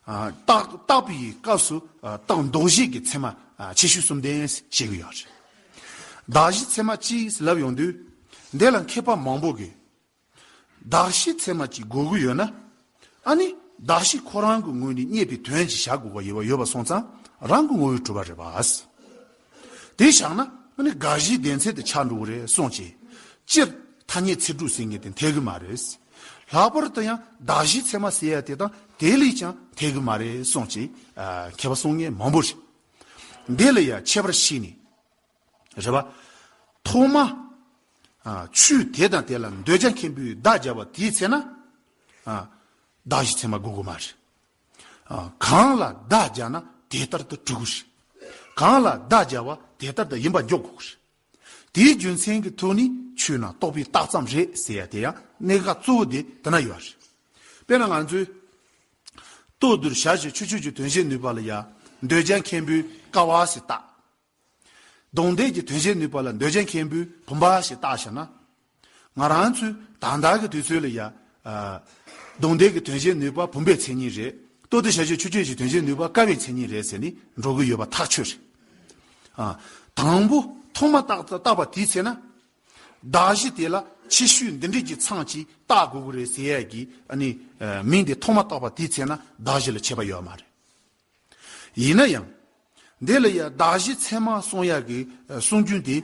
ཨ་བཏགས་བཏགས་པའི་སྐབས་སུ་ཨ་བཏགས་འདོགས་བྱེད་ཀྱི་ཚད་མ་ཨ་ཆེ་ཤོས་གསུམ་ལྡན་ཞེས་ཀྱི་ཡོད་རེད། གདགས་གཞི་ཚད་མ་གཅིག་ལབ་ཡོང་དུས། འདི་ལ་མཁས་པ་མང་པོ་གིས། གདགས་གཞི་ཚད་མ་གཅིག་དགོས་ཀྱི་ཡོད་ན། ཨ་ནི་གདགས་གཞི་ཁོ་རང་གི་ངོས་ནས་རྙེད་པའི་དོན་གྱི་བྱ་དགོས་པ་ཡོད་པ་ཡོད་པ་སོང་ཙང་རང་གི་ངོ་བོས་གྲུབ་པ་རེད་པ། དེ་བཞག་ན་ཨ་ནི་དགག་གཞིའི་སྡེ་ཚན་དེ་ཆགས་འགྲོ་གི་རེད་གསུངས་ཀྱི། སྤྱིར་ཐ་སྙད་ཚིག་གྲོགས་ཟེར་མཁན་དེ་འཐད་གི་མ་རེད། ལྷག་པར་དུ་ཡང་གདགས་གཞི་ཚད་མ་ཟེར་ཡ་དེ་དང་དེ་ལས་ཀྱང་འཐད་གི་མ་རེད་གསུངས་ཀྱི། ཨ་མཁས་པ་གསུང་མཁན་མང་པོ་རེད། འདི་ལ་ཡང་ཁྱད་པར་ཕྱེ་ནས། རེད་པ། ཐོག་མ། ཆོས་དེ་དང་དེ་ལ་འདོད་ཆགས་མཁན་པོས་བརྡ་སྦྱར་བ་དེའི་ཚེ་ན། བརྡ་གཞི་ཚད་མ་དགོས་ཀྱི་མ་རེད། གང་ལ་བརྡ་སྦྱར་ན་དེ་ལྟར་དུ་གྲུབ་དགོས་རེད། གང་ལ་བརྡ་སྦྱར་བ་དེ་ལྟར་དུ་ཡིན་པ་འཇོག་དགོས་རེད། དེའི་རྒྱུ་མཚན་གྱི་ཐོག་ནས་ཆོས་རྣམས་རྟོག་པས་བཏགས་ཙམ་རེད་ཟེར་ཡ་དེ་ཡང་གནད་འགག་གཙོ་བོ་དེ་དེ་ན་ཡོད་རེད། དཔེར་ན་ང་ཚོས་ལྟོ་ལྡིར་བྱ་ཞེས་ཆུ་ཆོས་ཀྱི་དོན་བྱེད་ནུས་པ་ལ་ཡང་འདོད་ཆགས་མཁན་པོས་ཀ་བ་ཞེས་བཏགས། རྡུང་རྡེག་གི་དོན་བྱེད་ནུས་པ་ལ་འདོད་ཆགས་མཁན་པོས་བུམ་པ་ཞེས་བཏགས་བཞག་ན། ང་རང་ཚོས་ད་ལྟ་གི་དུས་ཚོད་ལ་ཡ། རྡུང་རྡེག་གི་དོན་བྱེད་ནུས་པ་བུམ་པའི་མཚན་ཉིད་རེད། ལྟོ་ལྡིར་བྱ་ཞེས་ཆུ་ཆོས་ཀྱི་དོན་བྱེད་ནུས་པ་ཀ་བའི་མཚན་ཉིད་རེད་ཟེར་ནས་འགྲོ་གི་ཡོད་པ་ཐག་ཆོད་རེད། དང་པོ་ཐོག་མ་བཏགས་བཏགས་པ་དེའི་ཚེ་ན། བརྡ་གཞི་དེ་ལ་ཁྱད་ཆོས་འདི་འདྲས་ཀྱི་མཚམས་ཀྱིས་བཏགས་དགོས་ཀྱི་རེད་ཟེར་ཡས་ཀྱི་ཨ་ནི་མིང་དེ་ཐོག་མ་བཏགས་པ་དེའི་ཚེ་ན་བརྡ་གཞི་ལ་ཁྱད་པར་ཡོད་མ་རེད། ཡིན་ན་ཡང་། འདི་ལ་ཡང་བརྡ་གཞི་ཚད་མ་གསུང་ཡག་གི་གསུང་རྒྱུན་དེ་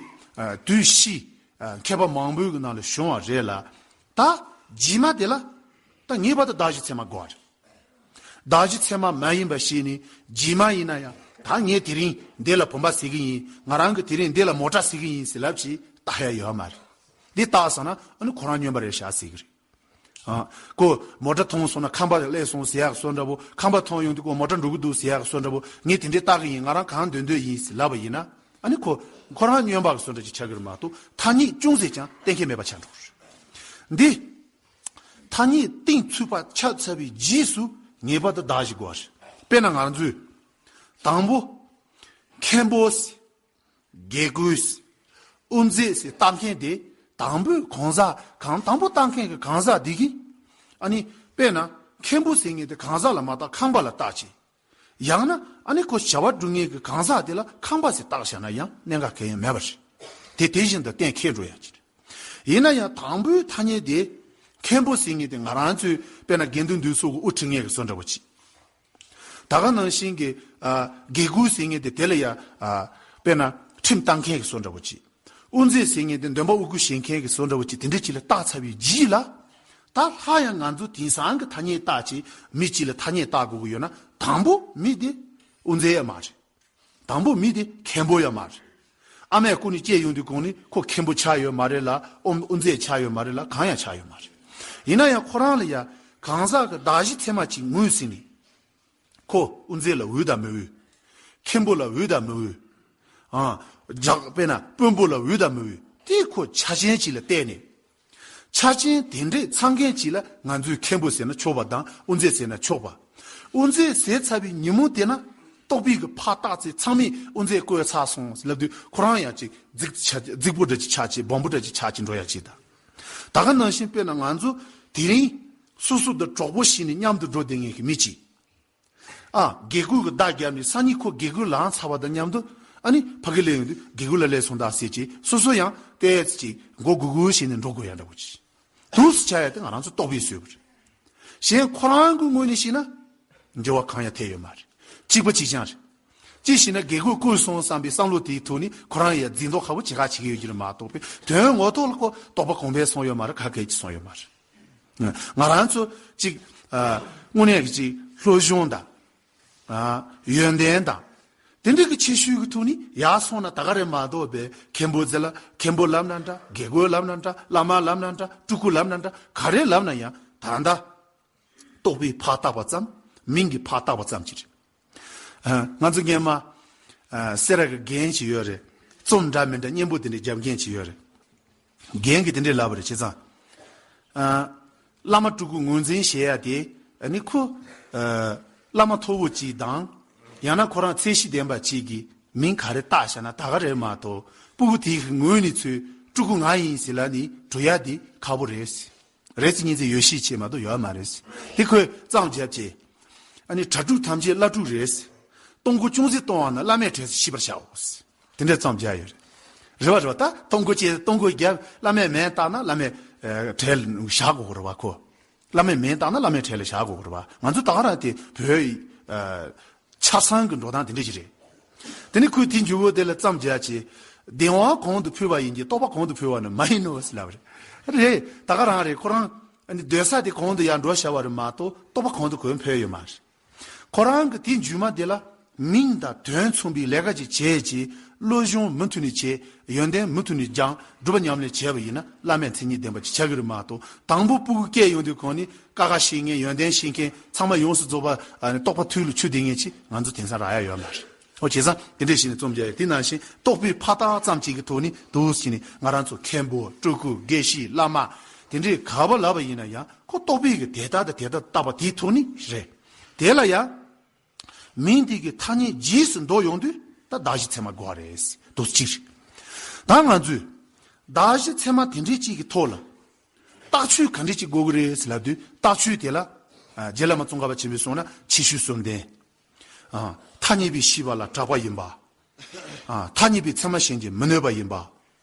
དུས་ཕྱིས་མཁས་པ་མང་པོའི་གི་ནང་ལ་བྱུང་བ་རེད་ལ། ད་རྗེས་མ་དེ་ལ་ད་ངེས་པར་དུ་བརྡ་གཞི་ཚད་མ་དགོས་པ་རེད། བརྡ་གཞི་ཚད་མ་མ་ཡིན་པ་ཞིག་ནི་རྗེས་མ་ཡིན་ན་ཡང་ད་ངས་དེ་རིང་འདི་ལ་བུམ་པ་ཟེར་གི་ཡིན། ང་རང་གི་དེ་རིང་འདི་ལ་མོ་ཊ་ཟེར་གི་ཡིན་ཟེར་ལབ་ཅིག་བཏགས་ཡ་ཡོད་མ་རེད། འདི་བཏགས་སོང་ན་ཨ་ནི་ཁོ་རང་སྨྱོན་པ་རེད་ཤག་ཟེར་གི་རེད། ཨ། ཁོ་མོ་ཊ་མཐོང་སོང་ན་ཁང་པ་སླེབས་སོང་ཟེར་ཡག་བཟོ་འདྲ་པོ། ཁང་པ་མཐོང་ཡོང་དུས་ཁོ་མོ་ཊ་འགྲོ་གི་འདུག་ཟེར་ཡག་བཟོ་འདྲ་པོ། ངས་དེ་འདྲའི་བཏགས་གི་ཡིན། ང་རང་གང་འདོད་འདོད་ཡིན་ཟེར་ལབ་པ་ཡིན་ན། ཨ་ནི་ཁོ་ཁོ་རང་སྨྱོན་པ་གི་བཟོ་འདྲ་ཅིག་ཆགས་ཀྱི་རེད་མ་གཏོགས་ཐ་སྙད་ཅུང་ཟད་ཀྱང་གཏན་འཁེལ་མེད་པ་ཆགས་འགྲོ་གི་རེད། འདི་ཐ་སྙད་གཏིང་ཚུད་པ་ཆགས་ཚར་བའི་རྗེས་སུ་ངེས་པར་དུ་བརྡ་གཞི་དགོས་པ་རེད། དཔེར་ན་ང་ཚོས་དང་པོ་མཁན་པོ་ཟེར། དགེ་བསྐོས། དབུ་མཛད་ཟེར་བཏགས་མཁན་དེ་དང་པོའི་གང་ཟག་གང་དང་པོ་བཏགས་མཁན་གྱི་གང་ཟག་འདི་གིས། ཨ་ནི་དཔེར་ན་མཁན་པོ་ཟེར་མཁན་དེ་གང་ཟག་ལ་མ་བཏགས་ཁང་པ་ལ་བཏགས་ཅིང་། ཡང་ན་ཨ་ནི་ཁོ་བྱ་བ་སྒྲུབ་མཁན་གྱི་གང་ཟག་དེ་ལ་ཁང་པ་ཟེར་བཏགས་བཞག་ན་ཡང་གནད་འགག་གང་ཡང་མེད་པ་རེད། དེ་དེ་བཞིན་དུ་གཏན་འཁེལ་འགྲོ་ཡ་ཅིག་རེད། ཡིན་ན་ཡང་དང་པོའི་ཐ་སྙད་དེ་མཁན་པོ་ཟེར་མཁན་དེ་ང་རང་ཚོས་དཔེར་ན་དགེ་འདུན་འདུས་ཚོགས་ཀྱི་དབུ་ཁྲིད་མཁན་གྱི་བཟོ་འདྲ་པོ་ཅིག་ད་ག་ནང་བཞིན་གྱི། ཨ། དགེ་བསྐོས་ཟེར་མཁན་དེ་དེ་ལ་ཡ། ཨ། དཔེར་ན་ཁྲིམས་བཏང་མཁན་གྱི་བཟོ་འདྲ་པོ་ཅིག་དབུ་མཛད་ཟེར་མཁན་དེ་འདོན་པ་དབུ་བསྐུལ་བྱེད་མཁན་གྱི་བཟོ་འདྲ་པོ་ཅིག་དེ་འདྲ་ཅིག་ལ་བཏགས་ཚར་བའི་རྗེས་ལ། ད་སླར་ཡང་ང་ཚོ་དེང་སང་གི་ཐ་སྙད་བཏགས་ཅིག་མི་གཅིག་ལ་ཐ་སྙད་བཏགས་དགོས་ཀྱི་ཡོད་ན་དང་པོ་མི་དེ་དབུ་མཛད་ཡ་མ་རེད། དང་པོ་མི་དེ་མཁན་པོ་ཡང་མ་རེད། ཨ་མས་སྐུ་ནས་སྐྱེས་ཡོང་དུས་གོང་ནས་ཁོ་མཁན་པོ་ཆགས་ཡོད་མ་རེད་ལ། ཨོ། དབུ་མཛད་ཆགས་ཡོད་མ་རེད་ལ། གང་ཡང་ཆགས་ཡོད་མ་རེད། ཡིན་ན་ཡང་ཁོ་རང་ལ་ཡ་གང་ཟག་གི་བརྡ་གཞི་ཚད་མ་གཅིག་ངོས་ཟིན་ནས། ཁོ་དབུ་མཛད་ལ་འོས་དང་མི་འོས། མཁན་པོ་ལ་འོས་དང་མི་འོས། ཨ། ཇག་དཔེར་ན་དཔོན་པོ་ལ་འོས་དང་མི་འོས། དེ་ཁོ་ཆ་རྐྱེན་གཅིག་ལ་བལྟས་ནས། ཆ་རྐྱེན་དེ་འདྲས་ཚང་མཁན་གཅིག་ལ་ང་ཚོས་མཁན་པོ་ཟེར་ན་ཆོག་པ་དང་དབུ་མཛད་ཟེར་ན་ཆོག་པ། དབུ་མཛད་ཟེར་ཚར་བའི་ཉིན་མོ་དེ་ན་རྟོག་པའི་གི་ཕར་བཏགས་ཚེ་ཚང་མས་དབུ་མཛད་བསྐོས་ཚར་སོང་ལབ་དུས་ཁོ་རང་ཡང་ཅིག་རྫིག་ཆ་རྫིག་པོ་འདྲ་ཅིག་ཆགས་ཅིག་སྦོམ་པོ་འདྲ་ཅིག་ཆགས་ཅིག་འགྲོ་ཡ་ཅིག་དང་། ད་ག་ནང་བཞིན་དཔེར་ན་ང་ཚོ་དེ་རིང་སོ་སོ་དང་གྲོགས་པོ་ཞིག་ནས་མཉམ་དུ་འགྲོ་བསྡད་མཁན་གྱི་མི་གཅིག་ཨ། དགེ་བསྐོས་ཀྱི་བརྡ་བརྒྱབ་ནས་སང་ཉིན་ཁོ་དགེ་བསྐོས་ལངས་ཚར་བ་དང་མཉམ་དུ། ཨ་ནི་ཕ་གི་སླེབས་ཡོང་དུས་དགེ་བསྐོས་ལ་སླེབས་སོང་ད་ཟེར་གྱིས་སོ་སོ་ཡང་ཏོག་ཙམ་ཅིག་མགོ་སྒུར་སྒུར་བྱས་ནས་འགྲོ་དགོས་ཡ་འདྲ་པོ་ཅིག་དུས་སུ་ཆགས་ཡ་དེ་ང་རང་ཚོ་རྟོག་པས་བཟོས་པ་རེད། གཞན་ཁོ་རང་གི་ངོས་ནས་བཤད་ན་འགྱུར་བ་གང་ཡང་ཐེབས་ཡོད་མ་རེད། གཅིག་པ་གཅིག་རྐྱང་རེད། གཅིག་བྱས་ན་དགེ་བསྐོས་བསྐོས་སོང་བསམ་པའི་བསམ་བློ་དེའི་ཐོག་ནས་ཁོ་རང་ཡ་འཛིན་རྟོག་ཁ་པོ་ཅིག་ག་བྱེད་ཀྱི་ཡོད་ཀྱི་རེད་མ་གཏོགས་པའི་དོན་ངོ་ཐོག་ལ་ཁོ་རྟོགས་པ་གོང་འཕེལ་སོང་ཡོད་མ་རེད། ག་གེ་ཅིག་སོང་ཡོད་མ་རེད། ང་རང་ཚོ་གཅིག་ཨ། དངོས་གནས་ཀྱི་གཅིག་སློབ་སྦྱོང་དང་། ཨ། ཡོན་ཏན་དང་། དེ་འདྲ་གི་ཆེ་ཤོས་ཀྱི་ཐོག་ནས་ཡར་སོང་ན་ད་ག་རེད་མ་གཏོགས་པའི་མཁན་པོ་ཟེར་ལ་མཁན་པོ་ལབ་ན་འདྲ། དགེ་བསྐོས་ལབ་ན་འདྲ། བླ་མ་ལབ་ན་འདྲ། སྤྲུལ་སྐུ་ལབ་ན་འདྲ། ག་རེ་ལབ་ན་ཡང་ད་ལྟ་རྟོག་པས་ཕར་བཏགས་པ་ཙམ། མིང་གིས་ཕར་བཏགས་པ་ཙམ་ཅིག་རེད། ཨ། ང་ཚོ་སྔོན་མ། ཨ། སེ་ར་གི་རྒན་ཅིག་ཡོད་རེད། རྩོམ་འདྲ་མི་འདྲ་སྙན་པོ་དེ་འདྲ་རྒྱབ་མཁན་ཅིག་ཡོད་རེད། རྒན་གྱིས་དེ་འདྲས་ལབ་པ་རེད། བྱས་ཙང་། ཨ། བླ་མ་སྤྲུལ་སྐུ་ངོས་འཛིན་བྱེད་ཡ་དེ་ཨ་ནི་ཁོ། ཨ། བླ་མ་མཐོ་བོ་གཅིག་དང་། ཡང་ན་ཁོ་རང་ཚད་གཞི་ལྡན་པ་གཅིག་གིས་མིང་ག་རེ་བཏགས་བཞག་ན་ད་ག་རེད་མ་གཏོགས་སྤུ་གུ་དེའི་ངོས་ནས་ཚུར་སྤྲུལ་སྐུ་ང་ཡིན་ཟེར་ལབ་ནས་འགྲོ་ཡ་དེ་ཁག་པོ་རེད། རེད་ཟེར་མཁན་ཚོས་ཡོད་ཤས་ཆེ་མ་གཏོགས་ཡོད་མ་རེད། དེ་ཁོས་མཚམས་བརྒྱབ་བྱས། ཨ་ནི་གྲྭ་ཕྲུག་ཐམས་ཅད་བླ་ཕྲུག་རེད། གཏོང་སྒོ་ཅུང་ཟད་གཏོང་བ་ན་བླ་མའི་གྲལ་དུ་ཤེས་པར་བྱའོ། དེ་འདྲའི་མཚམས་བརྒྱབ་ཡོད་རེད། རེད་བ་རེད་བ། ད་གཏོང་སྒོ་བྱས་གཏོང་སྒོ་བརྒྱབ་བླ་མའི་མིང་བཏགས་ན་བླ་མའི་ཨ་གྲལ་བཞག་དགོས་རེད་བ་ཁོ། བླ་མའི་མིང་བཏགས་ན་བླ་མའི་གྲལ་ལ་བཞག་དགོས་རེད་བ། ང་ཚོ་ད་ག་རང་དེ་བོད་ཨ་ཆ་ཚང་གི་འགྲོ་སྟངས་དེ་འདྲ་ཞིག་རེད། དེ་ནི་ཁོས་དེའི་མཇུག་གུ་དེ་ལ་མཚམས་བརྒྱབ་བྱས། གདན་དབང་གོང་དུ་ཕུལ་བ་ཡིན་གྱི་རྟོགས་པ་གོང་དུ་ཕུལ་བ་ནི་མ་ཡིན་ནོ་ཟེར་ལབ་པ་རེད། རེད། ད་ག་རང་རེད། ཁོ་རང་ཨ་ནི་སྡོད་ས་དེ་གོང་དུ་ཡར་འགྲོ་བྱ་བ་རེད་མ་གཏོགས་རྟོགས་པ་གོང་དུ་གོང་འཕེལ་ཡོད་མ་རེད། ཁོ་རང་གི་དེའི་མཇུག་མ་དེ་ལ་མིང་དང་དོན་མཚུངས་པའི་ལས་ཀ་ཅིག་བྱས་རྗེས་ བློ་སྦྱོང་མུ་མཐུད་ནས་བྱས། ཡོན་ཏན་མུ་མཐུད་ནས་སྦྱངས། སྒྲུབ་པ་ཉམས་ལེན་བྱས་པ་ཡིན་ན་བླ་མེད་མཚན་ཉིད་ལྡན་པ་ཅིག་ཆགས་ཀྱི་རེད་མ་གཏོགས། དང་པོ་སྤུ་གུ་སྐྱེས་ཡོང་དུས་གོང་ནས་ཀ་ཁ་ཤེས་མཁན། ཡོན་ཏན་ཤེས་མཁན། ཚང་མ་ཡོངས་སུ་རྫོགས་པ། ཨ་ནི་རྟོགས་པ་ཐོལ་གྱིས་ཆོད་བསྡད་མཁན་ཅིག་ང་ཚོ་དེང་སང་རག་ཡ་ཡོད་མ་རེད། ཨོ། བྱས་ཙང་དེ་འདྲས་བྱས་ནས་རྩོམ་རྒྱག་ཡ། དེ་ནང་བཞིན་རྟོགས་པའི་ཕ་རྟགས་ཙམ་གཅིག་གི་ཐོག་ནས་འདུག་སེ་བྱས་ནས་ང་རང་ཚོ་མཁན་པོ། སྤྲུལ་སྐུ། དགེ་བཤེས། བླ་མ། དེ་འདྲས་ག་པར་ལབ་པ་ཡིན་ན་ཡང་ཁོ་རྟོགས་པའི་གི་དེ་ལྟར་དང་དེ་ལྟར་བཏགས་པ་དེའི་ཐོག་ནས་རེད། དེ་ལ་ཡང་མིང་དེ་གི་ཐ་སྙད་རྗེས་སུ་འདོགས་ཡོང་དུས་ད་གདགས་གཞི་ཚད་མ་དགོས་པ་རེད། འདུག་སེ་གཅིག་རེད། ད་ང་ཚོས་གདགས་གཞི་ཚད་མ་དེ་འདྲས་གཅིག་གི་ཐོག་ལ་རྟགས་ཆོས་ག་འདྲས་གཅིག་དགོས་ཀྱི་རེད་ཟེར་ལབ་དུས། རྟགས་ཆོས་དེ་ལ། ཨ། རྗེ་བླ་མ་ཙོང་ཁ་པ་ཆེན་པོས་གསུངས་ན་ཁྱད་ཆོས་གསུམ་ལྡན། ཨ། ཐ་སྙད་པའི་ཤེས་པ་ལ་གྲགས་པ་ཡིན་པ། ཨ། ཐ་སྙད་པའི་ཚད་མ་གཞན་གྱིས་མི་གནོད་པ་ཡིན་པ།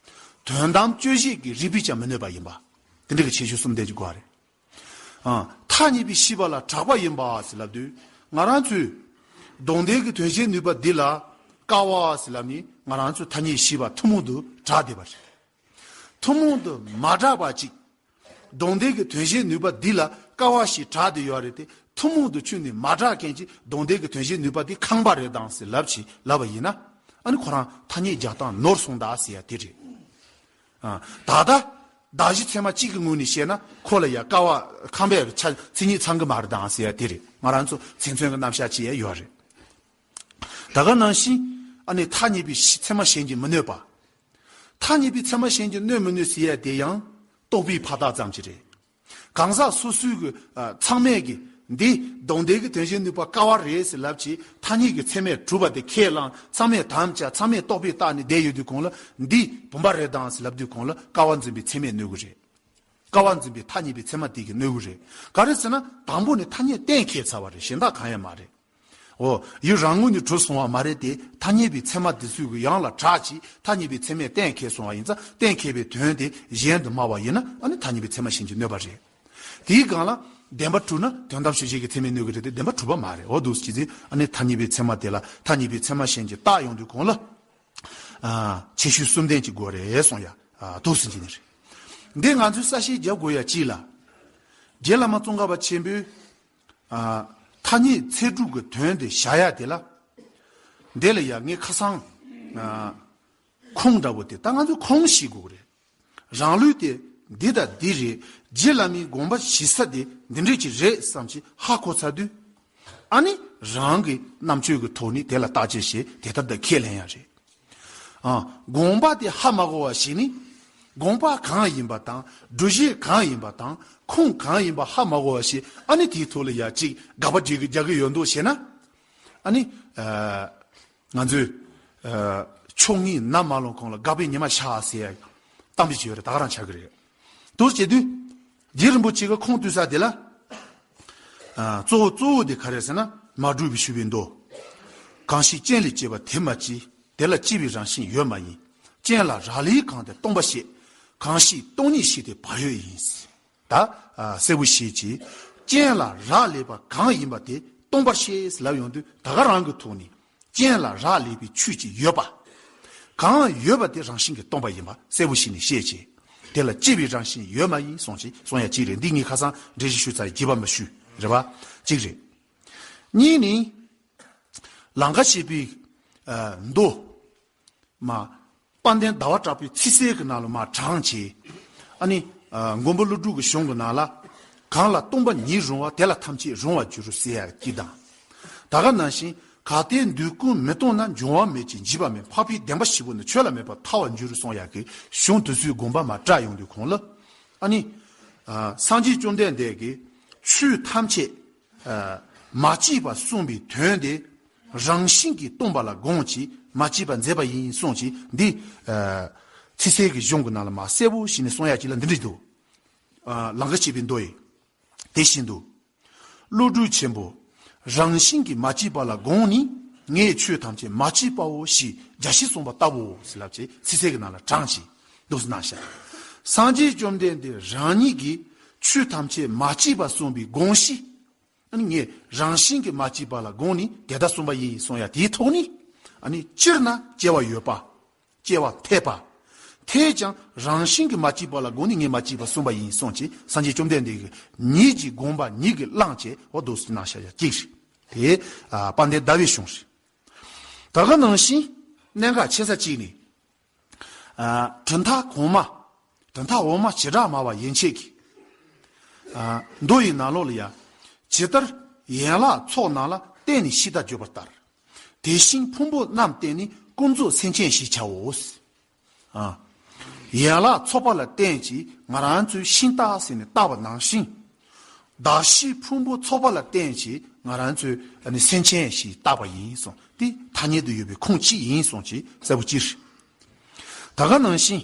དོན་དམ་དཔྱོད་བྱེད་ཀྱི་རིགས་པས་ཀྱང་མི་གནོད་པ་ཡིན་པ། དེ་འདྲ་གི་ཁྱད་ཆོས་གསུམ་ལྡན་གྱི་དགོས་པ་རེད། ཨ། ཐ་སྙད་པའི་ཤེས་པ་ལ་གྲགས་པ་ཡིན་པ་ཟེར་ལབ་དུས། ང་རང་ཚོས་མདོ་སྡེ་གི་དོན་བྱེད་ནུས་པ་འདི་ལ་ཀ་བ་ཟེར་ལབ་ནས་ང་རང་ཚོའི་ཐ་སྙད་ཤེས་པ་ཐུན་མོང་དུ་གྲགས་བསྡད་པ་རེད། ཐུན་མོང་དུ་མ་གྲགས་པ་ཅིག་མདོ་སྡེ་གི་དོན་བྱེད་ནུས་པ་འདི་ལ་ཀ་བ་ཞེས་གྲགས་བསྡད་ཡོད་རེད་དེ། ཐུན་མོང་དུ་ཁྱོན་ནས་མ་གྲགས་མཁན་གྱི་མདོ་སྡེ་གི་དོན་བྱེད་ནུས་པ་འདི་ཁང་པ་རེད་དང་ཟེར་ལབ་ཅིག་ལབ་པ་ཡིན་ན། ཨ་ནི་ཁོ་རང་ཐ་སྙད་རྒྱག་སྟངས་ནོར་སོང་ད་ཟེར་ཡ་དེ་རེད། ཨ། ད་ལྟ་གདགས་གཞི་ཚད་མ་གཅིག་གི་ངོས་ནས་བཤད་ན་ཁོ་ལ་ཡ་ཀ་བ་ཁང་པའི་ཆ་མཚན་ཉིད་ཚང་གི་མ་རེད་དང་ཟེར་ཡ་དེ་རེད། ང་རང་ཚོ་མཚན་མཚོན་གྱི་རྣམ་གཞག་ཅིག་ཡ་ཡོད་རེད། ད་ག་ནང་བཞིན་ཨ་ནི་ཐ་སྙད་པའི་ཤེས་ཚད་མ་གཞན་གྱིས་མི་གནོད་པ། ཐ་སྙད་པའི་ཚད་མ་གཞན་གྱིས་གནོད་མི་གནོད་ཟེར་ཡ་དེ་ཡང་རྟོགས་པའི་ཕ་རྟགས་ཙམ་ཅིག་རེད། གང་ཟག་སོ་སོའི་གི། ཨ། ཚང་མས་གི་འདི་མདོ་སྡེ་གི་དོན་བྱེད་ནུས་པ་ཀ་བ་རེད་ཟེར་ལབ་ཅིག་ཐ་སྙད་ཀྱི་ཚད་མས་གྲུབ་པ་དེ་ཁས་བླངས། ཚང་མས་དམ་བཅའ། ཚང་མས་རྟོགས་པའི་རྟགས་ནི་བསྡད་ཡོད་དུས་གོང་ལ་འདི་བུམ་པ་རེད་དང་ཟེར་ལབ་དུས་གོང་ལ་ཀ་བ་འཛིན་པའི་ཚད་མས་གནོད་གི་རེད། ཀ་བ་འཛིན་པའི་ཐ་སྙད་པའི་ཚད་མ་དེ་གིས་གནོད་གི་རེད། ག་རེ་ཟེར་ན་དང་པོ་ནས་ཐ་སྙད་གཏན་འཁེལ་ཚར་བ་རེད། གཞན་དག་གང་ཡང་མ་རེད། འོ། ཡུལ་རང་ངོས་ནས་གྲུབ་སོང་བ་མ་རེད་དེ། ཐ་སྙད་པའི་ཚད་མ་དེ་ཚོའི་གི་ཡང་ལ་གྲགས་ཀྱིས་ཐ་སྙད་པའི་ཚད་མས་གཏན་འཁེལ་སོང་བ་ཡིན་ཙང་། གཏན་འཁེལ་བའི་དོན་དེ་གཞན་དུ་སྨྲ་བ་ཡིན་ན་ཨ་ནི་ཐ་སྙད་པའི་ཚད་མ་གཞན་གྱིས་གནོད་པ་རེད། དེའི་སྒང་ལ་བདེན་པ་གྲུབ་ན་དོན་དམ་དཔྱོད་བྱེད་ཀྱི་ཚད་མས་གནོད་ཀྱི་རེད་དེ། བདེན་པ་གྲུབ་པ་མ་རེད། འོ། འདུག་སེ་བྱས་ཙང་ཨ་ནི་ཐ་སྙད་པའི་ཚད་མ་དེ་ལ་ཐ་སྙད་པའི་ཚད་མ་གཞན་གྱིས་བཏགས་ཡོང་དུས་གོང་ལ། ཨ། ཁྱད་ཆོས་གསུམ་ལྡན་གྱི་དགོས་རེད་གསུངས་ཡ། ཨ། འདུག་སེ་བྱས་ནས་རེད། འདི་ང་ཚོས་གསལ་བཤད་རྒྱབ་དགོས་ཡ་གཅིག་ལ། རྗེ་བླ་མ་ཙོང་ཁ་པ་ཆེན་པོས། ཨ། ཐ་སྙད་ཚད་གྲུབ་ཀྱི་དོན་དེ་བཞག་ཡ་དེ་ལ། འདི་ལ་ཡ་ངས་ཁ་སང་། ཨ། ཁུངས་འདྲ་པོ་དེ། ད་ང་ཚོས་ཁུངས་ཤེས་དགོས་ཀྱི་རེད། རང་ལུགས་དེ་འདི་དང་འདི་རེད། རྗེ་བླ་མའི་དགོངས་པ་བཞེས་ས་དེ་འདི་འདྲས་ཅིག་རེད་བསམ་ཅིག་ཧ་གོ་ཚར་དུས། ཨ་ནི་རང་གི་རྣམ་དཔྱོད་ཀྱི་ཐོག་ནས་དེ་ལ་བརྟག་དཔྱད་བྱས། དེ་ལྟར་དུ་ཁས་ལེན་ཡ་རེད། ཨ། དགོངས་པ་དེ་ཧ་མ་གོ་བ་ཞིག་ནི། དགོངས་པ་གང་ཡིན་པ་དང་། སྒྲུབ་བྱེད་གང་ཡིན་པ་དང་། ཁུངས་གང་ཡིན་པ་ཧ་མ་གོ་བ་ཞིག་ཨ་ནི་དེའི་ཐོག་ལ་ཡ་གཅིག་དགག་པ་རྒྱག་གི་རྒྱག་གི་ཡོད་མདོག་བྱས་ན། ཨ་ནི། ཨ། ང་ཚོས། ཨ། ཆོ་ངེའི་ནམ་མ་ལངས་གོང་ལ་དགག་པའི་ཉི་མ་ཤར་ཟེར་ཡ་གཏམ་དཔེ་ཅིག་ཡོད་རེད། ད་ག་རང་ཆགས་ཀྱི་རེད། འདུག་སེ་བྱེད་དུས། རྗེ་རིན་པོ་ཆེ་གིས་ཁུངས་གཏུགས་ས་དེ་ལ། ཨ། གཙོ་བོ་གཙོ་བོ་དེ་ག་རེ་ཟེར་ན། མ་གྲུབ་པའི་ཞུ་བའི་མདོ། གང་ཞིག་རྐྱེན་ལས་སྐྱེས་པ་དེ་མ་སྐྱེས། དེ་ལ་སྐྱེ་བའི་རང་བཞིན་ཡོད་མ་ཡིན། རྐྱེན་ལ་རག་ལས་གང་དེ་སྟོང་པར་བཤད། གང་ཞིག་སྟོང་ཉིད་ཞིག་དེ་བག་ཡོད་ཡིན། ད། ཨ། གསལ་པོ་ཞེས་བྱས། རྐྱེན་ལ་རག་ལས་པ་གང་ཡིན་པ་དེ་སྟོང་པར་བཤད་ལབ་ཡོང་དུས། ད་ག་རང་གི་ཐོག་ནས་རྐྱེན་ལ་རག་ལས་པའི་ཆོས་ཅིག་ཡོད་པ། གང་ཡོད་པ་དེ་རང་བཞིན་གྱིས་སྟོང་པ་ཡིན་པ་གསལ་པོ་ཞིག་ནས་བཤད་བྱས། དེ་ལ་སྐྱེ་བའི་རང་བཞིན་ཡོད་མ་ཡིན་གསུངས་བྱས་གསུང་ཡ་གཅིག་རེད། འདི་ངས་ཁ་སང་འགྲེལ་བཤད་ཞུས་ཚར་ཡི། རྒྱས་པ་མ་ཞུས། རེད་པ། གཅིག་རེད། གཉིས་ནི། ལང་ཀ་གཤེགས་པའི། ཨ། མདོ། མ། དཔལ་ལྡན་ཟླ་བ་གྲགས་པའི་ཚིག་གསལ་གྱི་ནང་ལ་མ་དྲངས་བྱས། ཨ་ནི། ཨ། མགོན་པོ་ཀླུ་སྒྲུབ་ཀྱི་གཞུང་གི་ནང་ལ། གང་ལ་སྟོང་པ་ཉིད་རུང་བ། དེ་ལ་ཐམས་ཅད་རུང་བར་འགྱུར་ཟེར་ཡ་གཅིག་དང་། ད་ག་ནང་བཞིན། གལ་ཏེ་འདོད་ཀུན་མི་སྟོང་ན། འབྱུང་བ་མེད་ཅིང་འཇིག་པ་མེད། འཕགས་པའི་བདེན་པ་བཞི་པོ་ནི། ཆོས་ལ་མེད་པར་ཐལ་བར་འགྱུར་གསུང་ཡ་གི་གཞུང་དེ་ཚོའི་དགོངས་པ་མ་བཀྲལ་ཡོང་དུས་གོང་ལ། ཨ་ནི། ཨ། སངས་རྒྱས་བཅོམ་ལྡན་འདས་ཀྱིས་ཆོས་ཐམས་ཅད། ཨ། མ་སྐྱེས་པ་གསུངས་པའི་དོན་དེ་རང་བཞིན་གྱིས་སྟོང་པ་ལ་དགོངས་ཀྱིས་མ་སྐྱེས་པ་མཛད་པ་ཡིན་གསུངས་ཀྱིས་འདི། ཨ། ཚིག་གསལ་གྱི་གཞུང་གི་ནང་ལ་མ་གསལ་པོ་ཞིག་ནས་གསུང་ཡ་ཅིག་ལ་འདི་འདྲ་འདུག། ཨ། ལང་ཀ་གཤེགས་པའི་མདོ་ཡི། དེ་བཞིན་དུ། ཀླུ་སྒྲུབ་ཆེན་པོ། རང་བཞིན་གྱིས་མ་སྐྱེས་པ་ལ་དགོངས་ནས། ངས་ཆོས་ཐམས་ཅད་མ་སྐྱེས་པའོ་ཞེས་རྒྱ་ཆེར་གསུངས་པ་ལྟ་བུའོ་ཟེར་ལབ་ཅེས་ཚིག་གསལ་གྱི་ནང་ལ་དྲངས་ཤིང་འདུག་སེ་གནང་ཤག། སངས་རྒྱས་བཅོམ་ལྡན་འདས་རང་ཉིད་ཀྱིས་ཆོས་ཐམས་ཅད་མ་སྐྱེས་པ་གསུངས་པའི་དགོངས་གཞི། ཨ་ནི་ངས་རང་བཞིན་གྱིས་མ་སྐྱེས་པ་ལ་དགོངས་ནས་དེ་ལྟར་གསུངས་པ་ཡིན་གསུང་ཡ་དེའི་ཐོག་ནས། ཨ་ནི་སྤྱིར་ན་སྐྱེ་བ་ཡོད་པ། སྐྱེ་བ་འཐད་པ། འཐད་ཀྱང་རང་བཞིན་གྱིས་མ་སྐྱེས་པ་ལ་དགོངས་ནས་ངས་མ་སྐྱེས་པ་གསུངས་པ་ཡིན་གསུངས་ཀྱིས་སངས་རྒྱས་བཅོམ་ལྡན་འདས་ཀྱིས་ཉིད་ཀྱི་དགོངས་པ་ཉིད་ཀྱིས་བླངས་བྱས་འོ་འདུག་སེ་གནང་བཞག་ཡ་གཅིག་རེད། དེ། ཨ། དཔལ་ལྡན་ཟླ་བའི་གཞུང་རེད། ད་ག་ནང་བཞིན། གནད་འགག་ཆེ་ས་གཅིག་ནི། ཨ། གྲུབ་མཐའ་གོང་མ། གྲུབ་མཐའ་འོག་མ་བྱེ་བྲག་སྨྲ་བ་ཡན་ཆད་ཀྱིས། ཨ། མདོ་ཡི་ནང་ལོགས་ལ་ཡང་། ཇི་ལྟར་ཡན་ལག་ཚོགས་རྣམས་ལ་བརྟེན་ནས་ཤིང་རྟ་བརྗོད་པ་ལྟར། དེ་བཞིན་ཕུང་པོ་རྣམས་བརྟེན་ནས་ཀུན་རྫོབ་སེམས་ཅན་ཞེས་བྱའོ། ཨ། ཡན་ལག་ཚོགས་པ་ལ་བརྟེན་ཅིང་ང་རང་ཚོའི་ཤིང་རྟ་ཟེར་ནས་བཏགས་པ་ནང་བཞིན། གདགས་གཞིའི་ཕུང་པོ་ཚོགས་པ་ལ་བརྟེན་ཅིང་ང་རང་ཚོའི་ཨ་ནི་སེམས་ཅན་ཞེས་བཏགས་པ་ཡིན་གསུངས་ཏེ། ཐ་སྙད་དུ་ཡོད་པའི་ཁུངས་གཅིག་ཡིན་གསུངས་ཅིག་གསལ་པོ་ཅིག་རེད། ད་ག་ནང་བཞིན།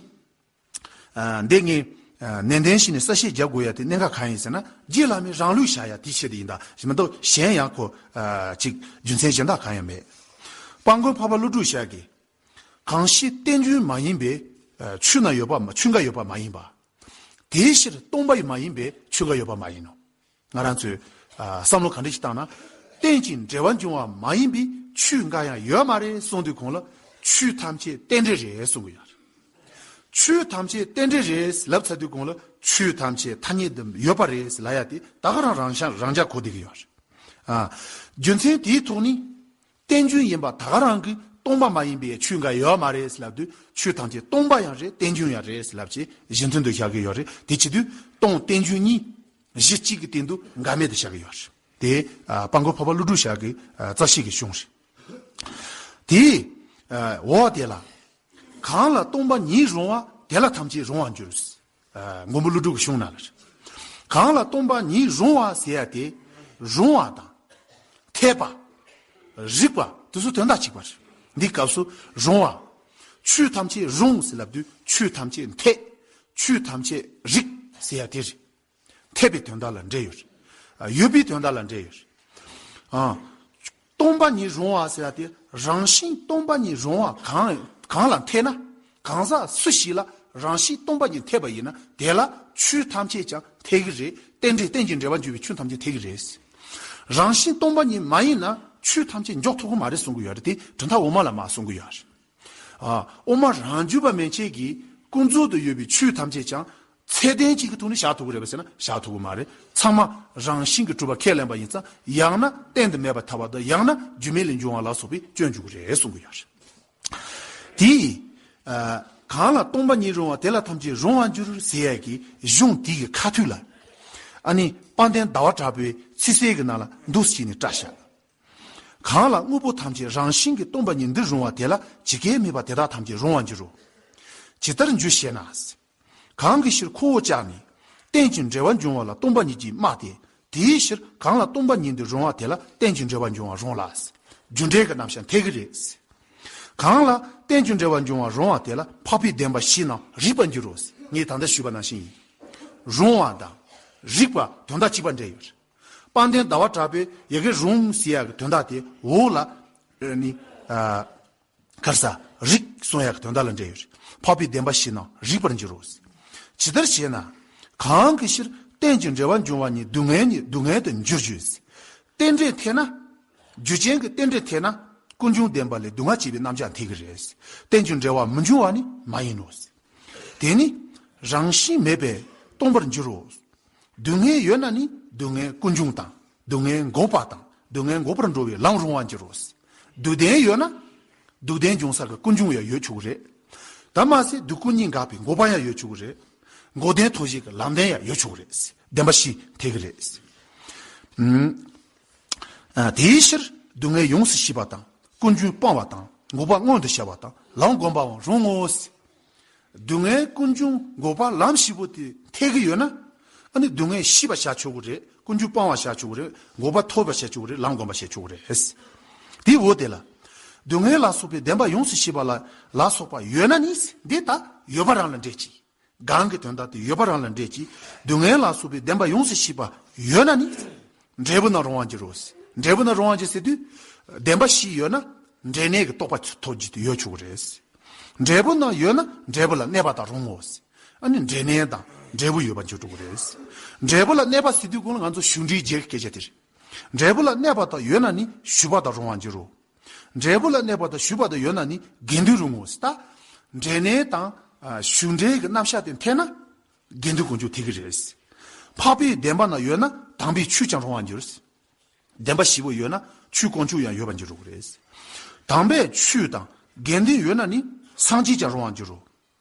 ཨ། འདི་ངས་ཨ་ནན་ཏན་བྱས་ནས་གསལ་བཤད་རྒྱག་དགོས་ཡ་དེ་གནད་འགག་གང་ཡིན་ཟེར་ན། རྗེ་བླ་མའི་རང་ལུགས་བཞག་ཡ་དེའི་ཆེད་དུ་ཡིན་ད། གཞན་མ་གཏོགས་གཞན་ཡང་ཁོ། ཨ། ཅིག་རྒྱུ་མཚན་གཞན་དག་གང་ཡང་མེད། དཔལ་མགོན་འཕགས་པ་ཀླུ་སྒྲུབ་ཞབས་ཀྱིས། གང་ཞིག་རྟེན་འབྱུང་མ་ཡིན་པའི། ཨ། ཆོས་ན་ཡོད་པ་མ། ཆོས་འགའ་ཡོད་པ་མ་ཡིན་པ། དེའི་ཕྱིར་སྟོང་པ་མ་ཡིན་པའི་ཆོས་འགའ་ཡོད་པ་མ་ཡིན་ནོ། ང་རང་ཚོས། ཨ། བསམ་བློ་ག་འདྲ་ཞིག་བཏང་ན། རྟེན་ཅིང་འབྲེལ་བར་འབྱུང་བ་མ་ཡིན་པའི་ཆོས་འགའ་ཡང་ཡོད་མ་རེད་གསུངས་དུས་གོང་ལ། ཆོས་ཐམས་ཅད་རྟེན་འབྲེལ་རེད་གསུང་གི་ཡོད་རེད། ཆོས་ཐམས་ཅད་རྟེན་འབྲེལ་རེད་ལབ་ཚར་དུས་གོང་ལ། ཆོས་ཐམས་ཅད་ཐ་སྙད་དུ་ཡོད་པ་རེད་ལབ་ཡ་དེ་ད་ག་རང་རང་ཤ་རང་རྒྱ་གོ་བསྡད་ཀྱི་ཡོད་རེད། ཨ། རྒྱུ་མཚན་དེའི་ཐོག་ནས། རྟེན་འབྱུང་ཡིན་པ་ད་ག་རང་གིས་སྟོང་པ་མ་ཡིན་པའི་ཆོས་འགའ་ཡོད་མ་རེད་ལབ་དུས། ཆོས་ཐམས་ཅད་སྟོང་པ་ཡང་རེད། རྟེན་འབྱུང་ཡང་རེད་ལབ་ཅེས་གཞི་མཐུན་དུ་བཞག་གི་ཡོད་རེད། དེ་བྱེད་དུས་སྟོང་རྟེན་འབྱུང་གཉིས། གཞི་གཅིག་གི་སྟེང་དུ་འགལ་མེད་དུ་བཞག་གི་ཡོད་རེད། དེ། ཨ། དཔལ་མགོན་འཕགས་པ་ཀླུ་སྒྲུབ་ཞབས་ཀྱི། ཨ། རྩ་ཤེས་ཀྱི་གཞུང་རེད། དེ། ཨ། འོ་དེ་ལ། གང་ལ་སྟོང་པ་ཉིད་རུང་བ་དེ་ལ་ཐམས་ཅད་རུང་བར་འགྱུར། ཨ། མགོན་པོ་ཀླུ་སྒྲུབ་ཀྱི་གཞུང་ནང་ལ་རེད། གང་ལ་སྟོང་པ་ཉིད་རུང་བ་ཟེར་ཡ་དེ། རུང་བ་དང་། འཐད་པ། རིགས་པ་དེ་ཚོ་དོན་དག་གཅིག་པ་རེད། འདི་སྐབས་སུ་རུང་བ། ཆོས་ཐམས་ཅད་རུང་ཟེར་ལབ་དུས་ཆོས་ཐམས་ཅད་འཐད། ཆོས་ཐམས་ཅད་རིགས་ཟེར་ཡ་དེ་རེད། འཐད་པའི་དོན་དག་ལ་འབྲེལ་ཡོད་རེད། ཨ། ཡོད་པའི་དོན་དག་ལ་འབྲེལ་ཡོད་རེད། ཨ། སྟོང་པ་ཉིད་རུང་བ་ཟེར་ཡ་དེ། རང་བཞིན་སྟོང་པ་ཉིད་རུང་བ་གང་གང་ལ་འཐད་ན། གང་ཟག་སུ་ཞིག་ལ་རང་བཞིན་སྟོང་པ་ཉིད་འཐད་པ་ཡིན་ན། དེ་ལ་ཆོས་ཐམས་ཅད་ཀྱང་འཐད་ཀྱི་རེད། རྟེན་འབྲེལ། རྟེན་ཅིང་འབྲེལ་བར་འབྱུང་བའི་ཆོས་ཐམས་ཅད་འཐད་ཀྱི་རེད། རང་བཞིན་སྟོང་པ་ཉིད་མ་ཡིན་ན་ཆོས་ཐམས་ཅད་འཇོག་ཐུབ་ཀྱི་མ་རེད་གསུང་གི་ཡོད་རེད། དེ་གྲུབ་མཐའ་འོག་མ་ལ་མར་གསུང་གི་ཡོད་རེད། ཨ། དབུ་མ་རང་རྒྱུད་པ་མན་ཆད་ཀྱིས་ཀུན་རྫོབ་ཏུ་ཡོད་པའི་ཆོས་ཐམས་ཅད་ཀྱང་ཚད་ལྡན་གཅིག་གི་ཐོག་ནས་བཞག་ཐུབ་ཀྱི་རེད་པས་ཟེར་ན་བཞག་ཐུབ་ཀྱི་མ་རེད། ཚང་མ་རང་བཞིན་གྱིས་གྲུབ་པ་ཁས་ལེན་པ་ཡིན་ཙང་། ཡང་ན་གཏན་དུ་མེད་པར་ཐལ་བ་དང་། ཡང་ན་རྒྱུ་མེད་ལས་འབྱུང་བ་ལ་སོགས་པས་སྐྱོན་འཇུག་གི་རེད་གསུང་གི་ཡོད་རེད། དེ། ཨ། གང་ལ་སྟོང་པ་ཉིད་རུང་བ་དེ་ལ་ཐམས་ཅད་རུང་བར་འགྱུར་ཟེར་ཡས་ཀྱི་གཞུང་དེ་གི་ཁ་ཐུག་ལ། ཨ་ནི་དཔལ་ལྡན་ཟླ་བ་གྲགས་པའི་ཚིག་གསལ་གྱི་ནང་ལ་འདུག་སེ་བྱས་ནས་བཀྲལ་བཞག་གང་ལ་དངོས་པོ་ཐམས་ཅད་རང་བཞིན་གྱིས་སྟོང་པ་ཉིད་འདི་རུང་བ་དེ་ལ་ཇི་སྐད་སྨྲས་པ་དེ་དག་ཐམས་ཅད་རུང་བར་འགྱུར་རོ། ཇི་ལྟར་འགྱུར་ཞེ་ན། གང་གི་ཕྱིར་ཁོ་བོ་ཅག་ནི། རྟེན་ཅིང་འབྲེལ་བར་འབྱུང་བ་ལ་སྟོང་པ་ཉིད་ཀྱིས་སྨྲ་སྟེ། དེའི་ཕྱིར་གང་ལ་སྟོང་པ་ཉིད་འདི་རུང་བ་དེ་ལ་རྟེན་ཅིང་འབྲེལ་བར་འབྱུང་བ་རུང་ལ། རྒྱུ་འབྲས་ཀྱི་རྣམ་གཞག་འཐད་ཀྱི་རེད། གང་ལ་རྟེན་ཅིང་འབྲེལ་བར་འབྱུང་བ་རུང་བ་དེ་ལ་འཕགས་པའི་བདེན་པ་བཞི་རྣམས་རིག་པར་འགྱུར་རོ། ངས་ད་ལྟ་ཞུས་པ་ནང་བཞིན་ཡིན། རུང་བ་དང་། རིག་པ་དོན་དག་གཅིག་པ་འདྲ་ཡོད་རེད། དཔལ་ལྡན་ཟླ་བ་གྲགས་པས་ཡ་གི་རུང་ཟེར་ཡ་གི་དོན་དག་དེ་འོག་ལ། ཨ་ནི། ཨ། ག་རེ་ཟ། རིག་གསུང་ཡ་གི་དོན་དག་ལ་འབྲེལ་ཡོད་རེད། འཕགས་པའི་བདེན་པ་བཞི་རྣམས་རིག་པར་འགྱུར་རོ། ཇི་ལྟར་ཞེ་ན། གང་གི་ཕྱིར་རྟེན་ཅིང་འབྲེལ་བར་འབྱུང་བ་ཉིད་སྡུག་བསྔལ་ཉིད་སྡུག་བསྔལ་དུ་འགྱུར་རྒྱུ། རྟེན་འབྲེལ་འཐད་ན། རྒྱུ་ཅན་གྱི་རྟེན་འབྲེལ་འཐད་ན། ཀུན་འབྱུང་བདེན་པ་ལས་སྡུག་བསྔལ་སྐྱེ་བའི་རྣམ་གཞག་འཐད་ཀྱི་རེད། རྟེན་ཅིང་འབྲེལ་བར་མི་འབྱུང་བ་ནི་མ་ཡིན་ནོ། དེ་ནི་རང་བཞིན་མེད་པས་སྟོང་པར་འགྱུར་རོ། སྡུག་བསྔལ་ཡོད་ན་ནི་སྡུག་བསྔལ་ཀུན་འབྱུང་དང་། སྡུག་བསྔལ་འགོག་པ་དང་སྡུག་བསྔལ་འགོག་པར་འགྲོ་བའི་ལམ་རུང་བར་འགྱུར་རོ། སྡུག་བདེན་ཡོད་ན། སྡུག་བདེན་འབྱུང་ས་གི་ཀུན་འབྱུང་ཡང་ཡོད་ཆོག་གི་རེད། དེ་མ་ཟད་སྡུག་ཀུན་གཉིས་འགག་པའི་འགོག་པ་ཡང་ཡོད་ཆོག་གི་རེད། འགོག་བདེན་ཐོབ་བྱེད་ཀྱི་ལམ་བདེན་ཡང་ཡོད་ཆོག་གི་རེད། བདེན་པ་བཞི་འཐད་ཀྱི་རེད། ཨུམ། ཨ། དེའི་ཕྱིར་སྡུག་བསྔལ་ཡོངས་སུ་ཞི་བ་དང་། ཀུན་འབྱུང་སྤང་བ་དང་། འགོག་པ་མངོན་དུ་བྱ་བ་དང་། ལམ་བསྒོམ་པའང་རུང་ངོ་། སྡུག་བསྔལ་ཀུན་འབྱུང་འགོག་པ་ལམ་བཞི་པོ་དེ་འཐད་ཀྱི་ཡོད་ན། ཨ་ནི་སྡུག་བསྔལ་ཞི་བར་བྱ་ཆོག་གི་རེད། ཀུན་འབྱུང་སྤང་བར་བྱ་ཆོག་གི་རེད། འགོག་པ་ཐོབ་པར་བྱ་ཆོག་གི་རེད། ལམ་བསྒོམ་པར་བྱ་ཆོག་གི་རེད། དེའི་འོག་དེ་ལ། སྡུག་བསྔལ་ལ་སོགས་པའི་བདེན་པ་ཡོངས་སུ་ཤེས་པ་ལ་ལ་སོགས་པ་ཡོད་ན་ནི། འདི་ལྟ་ཡོད་པ་རང་ལ་འབྲེལ་གྱི། གང་གི་དོན་དག་དེ་ཡོད་པ་རང་ལ་འབྲེལ་གྱི། སྡུག་བསྔལ་ལ་སོགས་པའི་བདེན་པ་ཡོངས་སུ་ཤེས་པ་ཡོད་ན་ནི། འབྲས་བུ་རྣམས་རུང་བར་འགྱུར་རོ། འབྲས་བུ་རྣམས་རུང་བར་འགྱུར་ཟེར་དུས། བདེན་པ་བཞི་ཡོད་ན། འབྲས་གནས་ཀྱི་རྟོགས་པ་ཐོབ་རྒྱུ་དེ་ཡོད་ཆོག་གི་རེད། འབྲས་བུ་རྣམས་ཡོད་ན་འབྲས་བུ་ལ་གནས་པ་དང་རུང་ངོ་། ཨ་ནི་འབྲས་གནས་དང་འབྲས་བུ་ཡོད་པར་འགྱུར་འགྲོ་གི་རེད། འབྲས་བུ་ལ་གནས་པ་ཟེར་དུས་གོང་ལ་ང་ཚོ་ཞུགས་འབྲས་བརྗོད་ཀྱི་སྐད་ཆ་དེ་རེད། འབྲས་བུ་ལ་གནས་པ་དག་ཡོད་ན་ནི་ཞུགས་པ་དང་རུང་བར་འགྱུར་རོ། འབྲས་བུ་ལ་གནས་པ་དང་ཞུགས་པ་དག་ཡོད་ན་ནི་དགེ་འདུན་རུང་ངོ་ཟེར། ད་འབྲས་གནས་དང་ཞུགས་འབྲས་ཀྱི་རྣམ་གཞག་དེ་འཐད་ན་དགེ་འདུན་ཀུན་འབྱུང་འཐད་ཀྱི་རེད། འཕགས་པའི་བདེན་པ་རྣམས་ཡོད་ན་དམ་པའི་ཆོས་ཀྱང་རུང་བར་འགྱུར། བདེན་པ་བཞི་པོ་ཡོད་ན་ཆོས་ཀུན་འབྱུང་ཡང་ཡོད་པར་འགྱུར་རོ་གི་རེད། དམ་པའི་ཆོས་དང་ དགེ་འདུན་ཡོད་ན་ནི་སངས་རྒྱས་ཀྱང་རུང་བར་འགྱུར་རོ།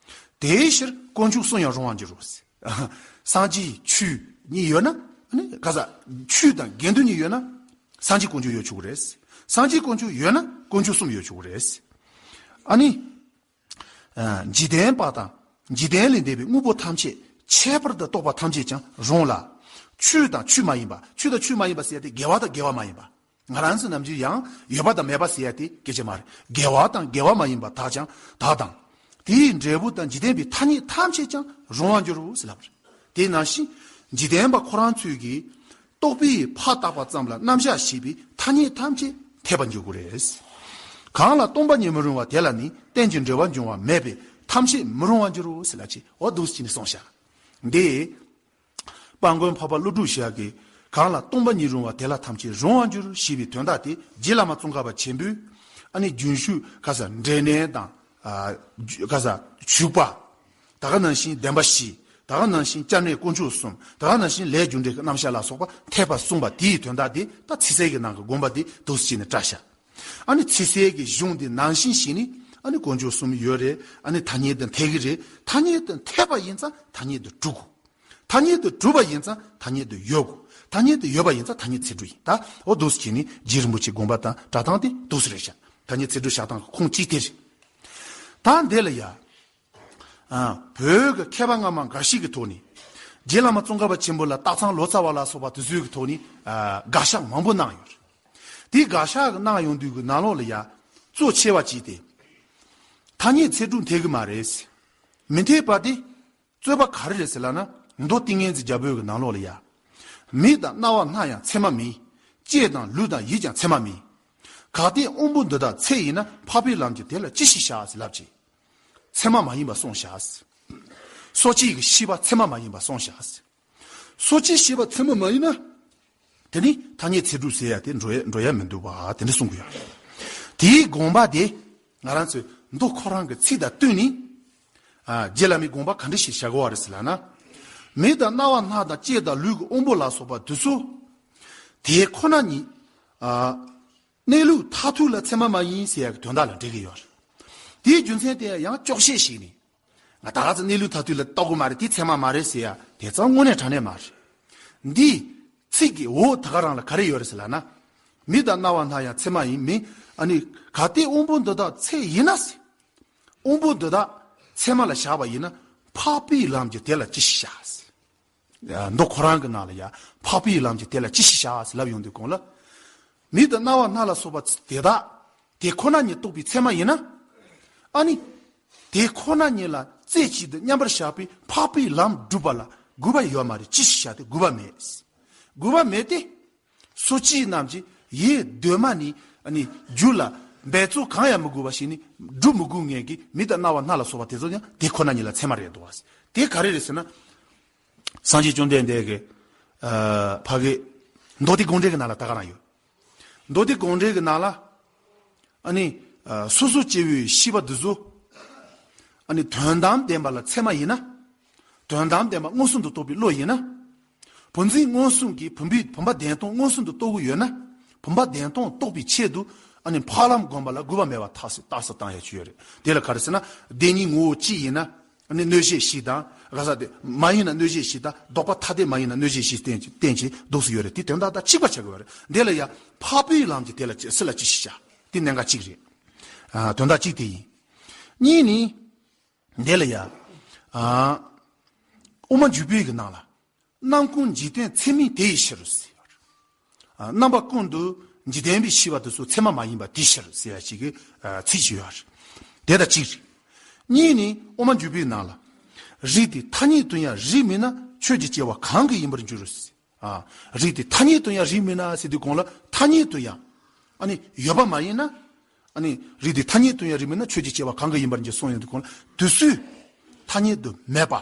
དེའི་ཕྱིར་དཀོན་མཆོག་གསུམ་ཡང་རུང་བར་འགྱུར་རོ། སངས་རྒྱས་ཆོས་གཉིས་ཡོད་ན། ཨ་ནི་ག་ས་ཆོས་དང་དགེ་འདུན་གཉིས་ཡོད་ན། སངས་རྒྱས་དཀོན་མཆོག་ཡོད་ཆོག་གི་རེད། སངས་རྒྱས་དཀོན་མཆོག་ཡོད་ན་དཀོན་མཆོག་གསུམ་ཡོད་ཆོག་གི་རེད། ཨ་ནི། ཨ། འཇིག་རྟེན་པ་དང་འཇིག་རྟེན་ལས་འདས་པའི་དངོས་པོ་ཐམས་ཅད་ཁྱད་པར་དུ་རྟོག་པ་ཐམས་ཅད་ཀྱང་རུང་ལ། ཆོས་དང་ཆོས་མ་ཡིན་པ། ཆོས་དང་ཆོས་མ་ཡིན་པ་ཟེར་ཡ་དེ་དགེ་བ་དང་དགེ་བ་མ་ཡིན་པ། ང་རང་ཚོ་ནམ་རྒྱུན་ཡང་ཡོད་པ་དང་མེད་པ་ཟེར་ཡ་དེ་སྐད་ཆ་མ་རེད། དགེ་བ་དང་དགེ་བ་མ་ཡིན་པ་དག་ཀྱང་དག་དང་། དེའི་འབྲས་བུ་དང་འཇིག་རྟེན་པའི་ཐ་སྙད་ཐམས་ཅད་ཀྱང་རུང་བར་འགྱུར་རོ་ཟེར་ལབ་པ་རེད། དེ་ནང་བཞིན་འཇིག་རྟེན་པ་ཁོ་རང་ཚོས་ཀྱིས་རྟོག་པས་ཕར་བཏགས་པ་ཙམ་ལ་རྣམ་གཞག་བྱེད་པའི་ཐ་སྙད་ཐམས་ཅད་འཐད་པར་འགྱུར་དགོས་རེད། གང་ལ་སྟོང་པ་ཉིད་མི་རུང་བ་དེ་ལ་ནི་རྟེན་ཅིང་འབྲེལ་བར་འབྱུང་བ་མེད་པས་ཐམས་ཅད་མི་རུང་བར་འགྱུར་རོ་ཟེར་ལབ་ཅིག་འོ་འདུག་སེ་བྱས་ནས་གསུངས་བཞག་འདི། དཔལ་མགོན་འཕགས་པ་ཀླུ་སྒྲུབ་ཞབས་ཀྱིས་གང་ལ་སྟོང་པ་ཉིད་རུང་བ་དེ་ལ་ཐམས་ཅད་རུང་བར་འགྱུར་ཞེས་པའི་དོན་དག་དེ་རྗེ་བླ་མ་ཙོང་ཁ་པ་ཆེན་པོས། ཨ་ནི་རྒྱུན་ཞུགས་ག་ས་འབྲས་གནས་དང་། ཨ། ག་ས་ཞུགས་པ། ད་ག་ནང་བཞིན་བདེན་པ་བཞི། ད་ག་ནང་བཞིན་སྐྱབས་གནས་དཀོན་མཆོག་གསུམ། ད་ག་ནང་བཞིན་ལས་རྒྱུ་འབྲས་ཀྱི་རྣམ་གཞག་ལ་སོགས་པ་འཐད་པ་གསུངས་པ་དེའི་དོན་དག་དེ་ད་ཚིག་གསལ་གྱི་ནང་གི་དགོངས་པ་དེ་འདུག་སེ་བྱས་ནས་བཀྲལ་བཞག་ཨ་ནི་ཚིག་གསལ་གྱི་གཞུང་དེ་ནང་བཞིན་བྱས་ནས་ཨ་ནི་དཀོན་མཆོག་གསུམ་ཡོད་རེད། ཨ་ནི་ཐ་སྙད་དུ་འཐད་ཀྱི་རེད། ཐ་སྙད་དུ་འཐད་པ་ཡིན་ཙང་ཐ་སྙད་དུ་གྲུབ་དགོས། ཐ་སྙད་དུ་གྲུབ་པ་ཡིན་ཙང་ཐ་སྙད་དུ་ཡོད་དགོས། ཐ་སྙད་དུ་ཡོད་པ་ཡིན་ཙང་ཐ་སྙད་ཚིག་གྲུབ་ཡིན། ད་འོ་འདུག་སེ་བྱས་ནས་རྗེ་རིན་པོ་ཆེའི་དགོངས་པ་དང་བཀྲལ་སྟངས་དེ་འདུག་སེ་རེད་བཞག་ཐ་སྙད་ཚིག་གྲུབ་བཞག་སྟངས་ཀྱི་ཁུངས་གཅིག་དེ་རེད། ད་འདི་ལ་ཡ། ཨ། བོད་ཀྱི་མཁས་པ་སྔ་མ་འགའ་ཞིག་གི་ཐོག་ནས། རྗེ་བླ་མ་ཙོང་ཁ་པ་ཆེན་པོ་ལ་སྟག་ཚང་ལོ་ཙཱ་བ་ལ་སོགས་པ་དེ་ཚོའི་གི་ཐོག་ནས། ཨ། དགག་བཞག་མང་པོ་གནང་ཡོད་རེད། དེ་དགག་བཞག་གི་གནང་ཡོང་དུས་ཀྱི་ནང་ལོགས་ལ་ཡ། གཙོ་ཆེ་བ་གཅིག་དེ། ཐ་སྙད་ཚིག་གྲུབ་འཐད་གི་མ་རེད། མི་འཐད་པ་དེ། རྩོད་པ་ག་རེ་རེད་ཟེར་ལབ་ན། མདོ་ཏིང་ངེ་འཛིན་རྒྱལ་པོའི་གི་ནང་ལོགས་ལ་ཡ། མིག་དང་རྣ་བ་སྣ་ཡང་ཚད་མ་མིན། ལྕེ་དང་ལུས་དང་ཡིད་ཀྱང་ཚད་མ་མིན། གལ་ཏེ་དབང་པོ་འདི་དག་ཚད་ཡིན་ན་འཕགས་པའི་ལམ་གྱི་དེ་ལ་ཅི་ཞིག་བྱ་ཟེར་ལབ་ཅིང་། ཚད་མ་མ་ཡིན་པ་སོང་བཞག་སོ་སྐྱེའི་གི་ཤེས་པ་ཚད་མ་མ་ཡིན་པ་སོང་བཞག་སོ་སྐྱེའི་ཤེས་པ་ཚད་མ་མ་ཡིན་ན། དེ་ནི་ཐ་སྙད་ཚིག་གྲུབ་ཟེར་ཡ་དེ་འགྲོ་ཡ་འགྲོ་ཡ་མི་འདུག་པ་དེ་འདྲ་གསུང་གི་ཡོད་རེད། དེའི་དགོངས་པ་དེ་ང་རང་ཚོས་མདོ་ཁོ་རང་གི་ཚིག་དང་བསྟུན་ནས། ཨ། རྗེ་བླ་མའི་དགོངས་པ་ག་འདྲ་ཞིག་བཞག་གི་ཡོད་རེད་ཟེར་ལབ་ན། མིག་དང་རྣ་བ་སྣ་དང་ལྕེ་དང་ལུས་ཀྱི་དབང་པོ་ལ་སོགས་པ་དེ་ཚོ། དེ་ཁོ་ན་ཉིད། ཨ། གནས་ལུགས་མཐར་ཐུག་ལ་ཚད་མ་མ་ཡིན་ཟེར་ཡ་གི་དོན་དག་ལ་འགྲེལ་གྱི་ཡོད་རེད། དེའི་རྒྱུ་མཚན་དེ་ཡང་ཅོག་ཤེས་ཤིག་ནི། ང་ད་ག་ཚོད་གནས་ལུགས་མཐར་ཐུག་ལ་རྟོགས་གི་མ་རེད། དེ་ཚད་མ་མ་རེད་ཟེར་ཡ་དེ་ཙམ་དངོས་གནས་དྲང་གནས་མ་རེད། འདིའི་ཚིག་གི་འོག་ད་ག་རང་ལ་ག་རེ་ཡོད་རེད་ཟེར་ལབ་ན། མིག་དང་རྣ་བ་སྣ་ཡང་ཚད་མ་ཡིན་མིན། ཨ་ནི་གལ་ཏེ་དབང་པོ་འདི་དག་ཚད་ཡིན་ན་ཟེར། དབང་པོ་འདི་དག་ཚད་མ་ལ་བཞག་པ་ཡིན་ན་འཕགས་པའི་ལམ་གྱི་དེ་ལ་ཅི་ཞིག་བྱ་ཟེར། མདོ་ཁོ་རང་གི་ནང་ལ་ཡ་འཕགས་པའི་ལམ་གྱི་དེ་ལ་ཅི་ཞིག་བྱ་ཟེར་ལབ་ཡོང་དུས་གོང་ལ། མིག་དང་རྣ་བ་སྣ་ལ་སོགས་པ་དེ་དག་དེ་ཁོ་ན་ཉིད་རྟོགས་པའི་ཚད་མ་ཡིན་ན། ཨ་ནི། དེ་ཁོ་ན་ཉིད་ལ་རྩེ་གཅིག་ཏུ་མཉམ་པར་བཞག་པའི་འཕགས་པའི་ལམ་སྒྲུབ་པ་ལ་དགོས་པ་ཡོད་མ་རེད། ཅི་ཞིག་བྱ་སྟེ་དགོས་པ་མེད། དགོས་པ་མེད་དེ། སོ་སྐྱེ་རྣམས་ཀྱིས་ཡེ་གདོད་མ་ནས་ཨ་ནི་རྒྱུད་ལ་འབད་རྩོལ་གང་ཡང་མི་དགོས་པ་ཞིག་ནི་སྒྲུབ་མི་དགོས་ངེས་ཀྱི་མིག་དང་རྣ་བ་སྣ་ལ་སོགས་པ་དེ་ཚོ་ཡང་དེ་ཁོ་ན་ཉིད་ལ་ཚད་མ་རེད་འདུག་བ། དེ་ག་རེ་རེད་ཟེར་ན། སངས་རྒྱས་བཅོམ་ལྡན་འདས་ཀྱི། ཨ། ཕ་གི། མདོ་སྡེ་དགོངས་འགྲེལ་གྱི་ནང་ལ་ད་ག་རང་ཡོད། མདོ་སྡེ་དགོངས་འགྲེལ་གྱི་ནང་ལ། ཨ་ནི། ཨ། སོ་སོ་སྐྱེ་བོའི་ཤེས་པ་འདི་ཚོ། ཨ་ནི་དོན་དམ་བདེན་པ་ལ་ཚད་མ་ཡིན་ན། དོན་དམ་བདེན་པ་མངོན་སུམ་དུ་རྟོགས་པའི་བློ་ཡིན་ན། བུམ་འཛིན་མངོན་སུམ་གྱིས་བུམ་པའི་བུམ་པ་བདེན་སྟོང་མངོན་སུམ་དུ་རྟོགས་ཀྱི་ཡོད་ན། བུམ་པ་བདེན་སྟོང་རྟོགས་པའི་ཆེད་དུ། ཨ་ནི་འཕགས་ལམ་བསྒོམ་པ་ལ་དགོས་པ་མེད་པ་ཐག་སེ་ཐག་སེ་བཏང་ཡ་ཅིག་ཡོད་རེད། དེ་ལ་ག་རེ་ཟེར་ན། བདེན་གཉིས་ངོ་བོ་གཅིག་ཡིན་ན། ཨ་ནི་གནོད་བྱེད་བཞི་དང་ག་ས་དེ་མ་ཡིན་ན་གནོད་བྱེད་བཞི་དང་ལྡོག་པ་ཐ་དད་མ་ཡིན་ན་གནོད་བྱེད་བཞི་བསྟན་གྱི་བསྟན་གྱི་འདུག་སེ་ཡོད་རེད། དེ་དོན་དག་དང་གཅིག་པ་ཆགས་ཀྱི་ཡོད་རེད། འདི་ལ་ཡ་འཕགས་པའི་ལམ་གྱི་དེ་ལ་ཅི་སུ་ལ་ཅི་ཞིག་བྱ། དེ་གནད་འགག་གཅིག་རེད། ཨ། དོན་དག་གཅིག་དེ་ཡིན། གཉིས་ནི། འདི་ལ་ཡ། ཨ། དབུ་མ་འཇུག་པའི་གི་ནང་ལ། རྣམ་ཀུན་འཇིག་རྟེན་ཚད་མིན་དེ་ཡི་ཕྱིར་ཟེར་བ་རེད། ཨ། རྣམ་པ་ཀུན་ཏུ་འཇིག་རྟེན་པའི་ཤེས་པ་དེ་ཚོ་ཚད་མ་མ་ཡིན་པ་དེའི་ཕྱིར་ཟེར་ཡ་ཞིག་གི། ཨ། ཚིག་ཅིག་ཡོད་རེད། དེ་དང་གཅིག་རེད། གཉིས་ནི་དབུ་མ་འཇུག་པའི་ནང་ལ། རིགས་དེ་ཐ་སྙད་དུ་ཡང་རིགས་མིན་ན་ཆོས་ཀྱི་སྐྱེ་བ་གང་གི་ཡིན་པར་འགྱུར། ཨ། རིགས་དེ་ཐ་སྙད་དུ་ཡང་རིགས་མིན་ན་ཟེར་དུས་གོང་ལ་ཐ་སྙད་དུ་ཡང་། ཨ་ནི་ཡོད་པ་མ་ཡིན་ན། ཨ་ནི་རིགས་དེ་ཐ་སྙད་དུ་ཡང་རིགས་མིན་ན་ཆོས་ཀྱི་སྐྱེ་བ་གང་གི་ཡིན་པར་འགྱུར་གསུངས་ཡོང་དུས་གོང་ལ་དུས་སུ། ཐ་སྙད་དུ་མེད་པ།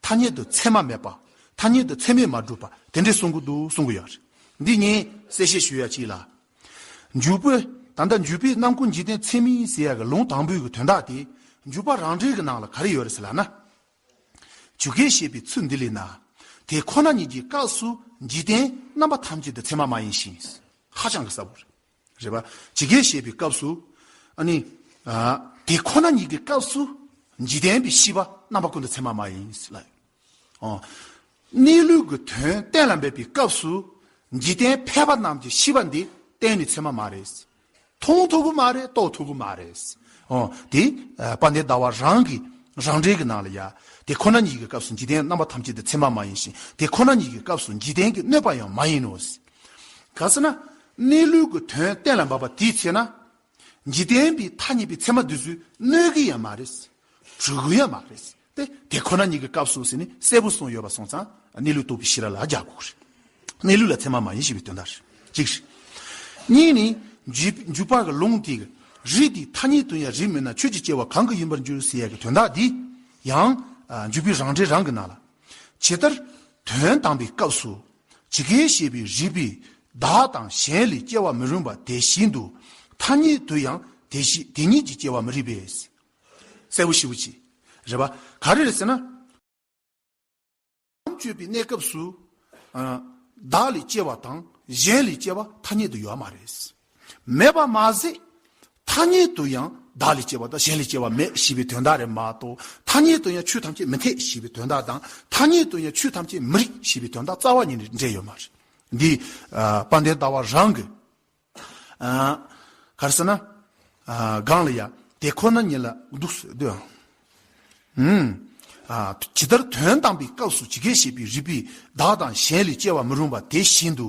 ཐ་སྙད་དུ་ཚད་མ་མེད་པ། ཐ་སྙད་དུ་ཚད་མས་མ་གྲུབ་པ་དེ་འདྲའི་གསུང་གི་འདུག་གསུང་གི་ཡོད་རེད། འདི་ངས་གསལ་བཤད་ཞུ་ཡ་གཅིག་ལ། འཇུག་པའི་ད་ལྟ་འཇུག་པའི་རྣམ་ཀུན་འཇིག་རྟེན་ཚད་མིན་ཟེར་ཡ་གི་ལུང་དང་པོའི་གི་དོན་དག་དེ། འཇུག་པ་རང་འགྲེལ་གི་ནང་ལ་ག་རེ་ཡོད་རེད་ཟེར་ལབ་ན། ཇུས་འགོད་བྱེད་པའི་ཚུལ་འདི་ལས་ན། དེ་ཁོ་ན་ཉིད་ཀྱི་སྐབས་སུ་འཇིག་རྟེན་རྣམ་པ་ཐམས་ཅད་དུ་ཚད་མ་མ་ཡིན་ཞིང་། ཧ་ཅང་གི་གསལ་པོ་རེད། རེད་པ། ཇུས་འགོད་བྱེད་པའི་སྐབས་སུ། ཨ་ནི། ཨ། དེ་ཁོ་ན་ཉིད་ཀྱི་སྐབས་སུ་འཇིག་རྟེན་པའི་ཤེས་པ་རྣམ་པ་ཀུན་ཏུ་ཚད་མ་མ་ཡིན་ལ། ཨོ། གནས་ལུགས་ཀྱི་དོན་གཏན་ལ་འབེབས་པའི་སྐབས་སུ་འཇིག་རྟེན་ཕལ་པ་རྣམས་ཀྱི་ཤེས་པ་འདི་གཏན་ནས་ཚད་མ་མ་རེད། མཐོང་ཐུབ་ཀྱི་མ་རེད། རྟོགས་ཐུབ་ཀྱི་མ་རེད། ཨོ། དེ་ཨ། དཔལ་ལྡན་ཟླ་བ་རང་གི་རང་འགྲེལ་གྱི་ནང་ལ་ཡ། དེ་ཁོ་ན་ཉིད་ཀྱི་སྐབས་སུ་འཇིག་རྟེན་རྣམ་པ་ཐམས་ཅད་དུ་ཚད་མ་མ་ཡིན་ཞིང་། དེ་ཁོ་ན་ཉིད་ཀྱི་སྐབས་སུ་འཇིག་རྟེན་གྱི་གནོད་པ་ཡང་མ་ཡིན་ནོ། ག་ཟེར་ན། གནས་ལུགས་ཀྱི་དོན་གཏན་ལ་འབེབས་པ་དེའི་ཚེ་ན། འཇིག་རྟེན་པའི་ཐ་སྙད་པའི་ཚད་མ་འདི་ཚོས་གནོད་ཀྱི་ཡང་མ་རེད། གྲུབ་ཀྱི་ཡང་མ་རེད། དེ་དེ་ཁོ་ན་ཉིད་ཀྱི་སྐབས་སུ་ཟེར་ནས་གསལ་པོ་གསུངས་ཡོད་པ་སོང་ཙང་གནས་ལུགས་རྟོགས་པའི་ཤེས་རབ་ལ་རྒྱག་དགོས་རེད། གནས་ལུགས་ལ་ཚད་མ་མ་ཡིན་ཞེས་པའི་དོན་དག་རེད། གཅིག་རེད། གཉིས་ནི། འཇུག་འཇུག་པ་གི་ལུང་དེ་གི་རིགས་དེ་ཐ་སྙད་དུ་ཡང་རིགས་མིན་ན་ཆོས་ཀྱི་སྐྱེ་བ་གང་གི་ཡིན་པར་འགྱུར་ཟེར་ཡ་གི་དོན་དག་འདི་ཡང་། ཨ། འཇུག་པའི་རང་འགྲེལ་རང་གི་ནང་ལ། ཇི་ལྟར་དོན་དམ་པའི་སྐབས་སུ་ཇི་སྐད་བཤད་པའི་རིགས་པས་བདག་དང་གཞན་ལས་སྐྱེ་བ་མི་རུང་བ་དེ་བཞིན་དུ་ཐ་སྙད་དུ་ཡང་དེ་བཞིན་དེ་ཉིད་ཀྱིས་སྐྱེ་བ་མི་རིགས་པས། གསལ་པོ་ཞེ་པོ་ཅིག་རེད་པ། ག་རེ་རེད་ཟེར་ན། དམ་བཅས་པའི་གནས་སྐབས་སུ། ཨ། བདག་ལས་སྐྱེ་བ་དང་གཞན་ལས་སྐྱེ་བ་ཐ་སྙད་དུ་ཡོད་མ་རེད། མེད་པ་མ་ཟད། ཐ་སྙད་དུ་ཡང་བདག་ལས་སྐྱེ་བ་དང་གཞན་ལས་སྐྱེ་བ་མེད་ཞེས་པའི་དོན་དག་རེད་མ་གཏོགས། ཐ་སྙད་དུ་ཡང་ཆོས་ཐམས་ཅད་མི་འཐད་ཞེས་པའི་དོན་དག་དང་། ཐ་སྙད་དུ་ཡང་ཆོས་ཐམས་ཅད་མི་རིགས་ཞེས་པའི་དོན་དག་རྩ་བ་ཉིད་ནས་འབྲེལ་ཡོད་མ་རེད། འདི། ཨ། དཔལ་ལྡན་ཟླ་བ་རང་གི། ཨ། ག་རེ་ཟེར་ན། ཨ། སྒང་ལ་ཡ། དེ་ཁོ་ན་ཉིད་ལ་འདུག་སེ་སྡོད་ཨང་། ཨུམ། ཨ། ཇི་ལྟར་དོན་དམ་པའི་སྐབས་སུ་ཇི་སྐད་བཤད་པའི་རིགས་པས་བདག་དང་གཞན་ལས་སྐྱེ་བ་མི་རུང་བ་དེ་བཞིན་དུ།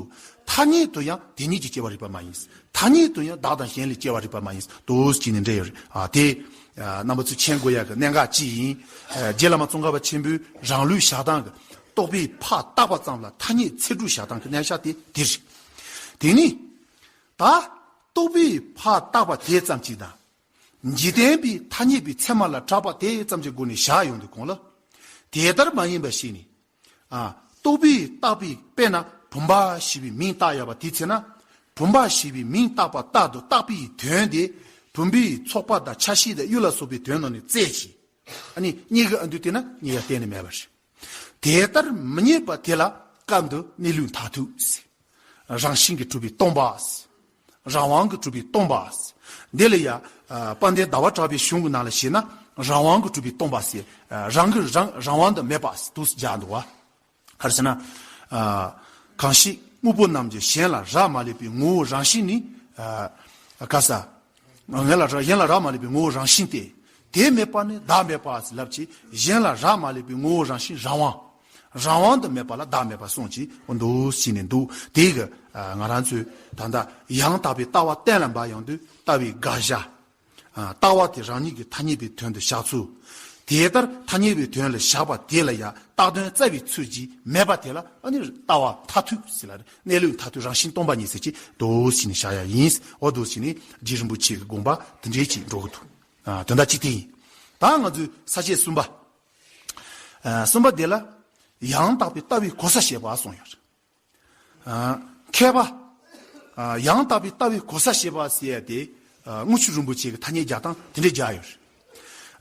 ཐ་སྙད་དུ་ཡང་དེ་ཉིད་ཀྱིས་སྐྱེ་བ་རིགས་པ་མ་ཡིན། ཐ་སྙད་དུ་ཡང་བདག་དང་གཞན་ལས་སྐྱེ་བ་རིགས་པ་མ་ཡིན། འདུག་སེ་བྱས་ནས་འབྲེལ་ཡོད་རེད། ཨ། དེ། ཨ། རྣམ་པ་ཚོས་མཁྱེན་དགོས་ཡ་གི་གནད་འགག་ཅིག་ཡིན། ཨ། རྗེ་བླ་མ་ཙོང་ཁ་པ་ཆེན་པོས་རང་ལུགས་བཞག་སྟངས་ཀྱི་རྟོག་པས་ཕར་བཏགས་པ་ཙམ་ལ་ཐ་སྙད་ཚིག་གྲུབ་བཞག་སྟངས་ཀྱི་གནད་ཆགས་དེ་དེ་རེད། དེ་ནི། ད་རྟོག་པས་ཕར་བཏགས་པ་དེ་ཙམ་གྱིས་དང་། འཇིག་རྟེན་པའི་ཐ་སྙད་པའི་ཚད་མ་ལ་གྲགས་པ་དེ་ཙམ་གྱི་སྒོ་ནས་བཞག་ཡོང་དུས་གོང་ལ། དེ་ལྟར་མ་ཡིན་པ་ཞིག་ནི། ཨ། རྟོག་པས་བཏགས་པའི་དཔེར་ན་བུམ་པ་ཞེས་པའི་མིང་བཏགས་ཡོད་པ་དེའི་ཚེ་ན། བུམ་པ་ཞེས་པའི་མིང་བཏགས་པ་རྟག་ཏུ་བཏགས་པའི་དོན་དེ། བུམ་པའི་ཚོགས་པ་དང་ཆ་ཤས་དང་དབྱིབས་ལ་སོགས་པའི་དོན་རྣམས་ནི་བཙལ་ཞིང་། ཨ་ནི་རྙེད་དགོས། ཨ། འདུག་བལྟས་ན་རྙེད་ཡ་གཏན་ནས་མེད་པ་རེད། དེ་ལྟར་མི་རྙེད་པ་དེ་ལ་སྐབས་འདིར་གནས་ལུགས་མཐར་ཐུག་ཟེར། རང་བཞིན་གྱིས་གྲུབ་པའི་སྟོང་པ་ཟེར། རང་དབང་གིས་གྲུབ་པའི་སྟོང་པ་ཟེར། འདི་ལ་ཡ། ཨ། དཔལ་ལྡན་ཟླ་བ་གྲགས་པའི་གཞུང་གི་ནང་ལ་བཤད་ན། རང་དབང་གིས་གྲུབ་པའི་སྟོང་པ་ཟེར། ཨ། རང་གི་རང་རང་དབང་དུ་མེད་པ་ཟེར་འདུག་སེ་སྦྱར་འདུག་པ། ག་རེ་ཟེར་ན། ཨ། གང་ཞིག་དངོས་པོ་རྣམས་ཀྱི་གཞན་ལ་རག་མ་ལས་པའི་ངོ་བོ་རང་བཞིན་ནི། ཨ། ག་ས། གཞན་ལ་རག་གཞན་ལ་རག་མ་ལས་པའི་ངོ་བོ་རང་བཞིན་ཏེ། དེ་མེད་པ་ནི་བདག་མེད་པ་ཟེར་ལབ་ཀྱི། གཞན་ལ་རག་མ་ལས་པའི་ངོ་བོ་རང་བཞིན་རང་དབང་། རང་དབང་དུ་མེད་པ་ལ་བདག་མེད་པ་གསུངས་ཀྱི། འོ། འདུག་སེ་བྱས་ནས་འདུག་དེ་གི། ཨ། ང་རང་ཚོས་ད་ལྟ་ཡང་དག་པའི་ལྟ་བ་གཏན་ལ་འབེབས་ཡོང་དུས་ལྟ་བའི་དགག་བྱ། ཨ། ལྟ་བ་དེ་རང་ཉིད་ཀྱི་ཐ་སྙད་པའི་དོན་དུ་བཞག་ཚུལ། དེ་ལྟར་ཐ་སྙད་པའི་དོན་ལ་བཞག་པ་དེ་ལ་ཡང་བཏགས་དོན་རྩ་བའི་ཚུལ་གྱིས་མེད་པ་དེ་ལ། ཨ་ནི་ལྟ་བ་མཐར་ཐུག་ཟེར་ལ། གནས་ལུགས་མཐར་ཐུག་རང་བཞིན་སྟོང་པ་ཉིད་ཟེར་གྱི། འདུག་སེ་བྱས་ནས་བཞག་ཡ་ཡིན། འོ། འདུག་སེ་བྱས་ནས་རྗེ་རིན་པོ་ཆེ་གི་དགོངས་པ་དེ་འདྲའི་ཅིག་འགྲོ་གི་འདུག་ཨ། དོན་དག་གཅིག་དེ་ཡིན། ད་ང་ཚོའི་ས་བཅད་གསུམ་པ། ཨ། གསུམ་པ་དེ་ལ་ཡང་དག་པའི་ལྟ་བའི་གོ་ས་བཤད་པ་གསུངས་ཡོད་རེད། ཨ། མཁས་པ། ཨ། ཡང་དག་པའི་ལྟ་བའི་གོ་ས་བཤད་པ་ཟེར་ཡ་དེ། ཨ། དངུལ་ཆུ་རིན་པོ་ཆེ་གི་ཐ་སྙད་རྒྱག་སྟངས་དེ་འདྲས་རྒྱག་ཡོད་རེད།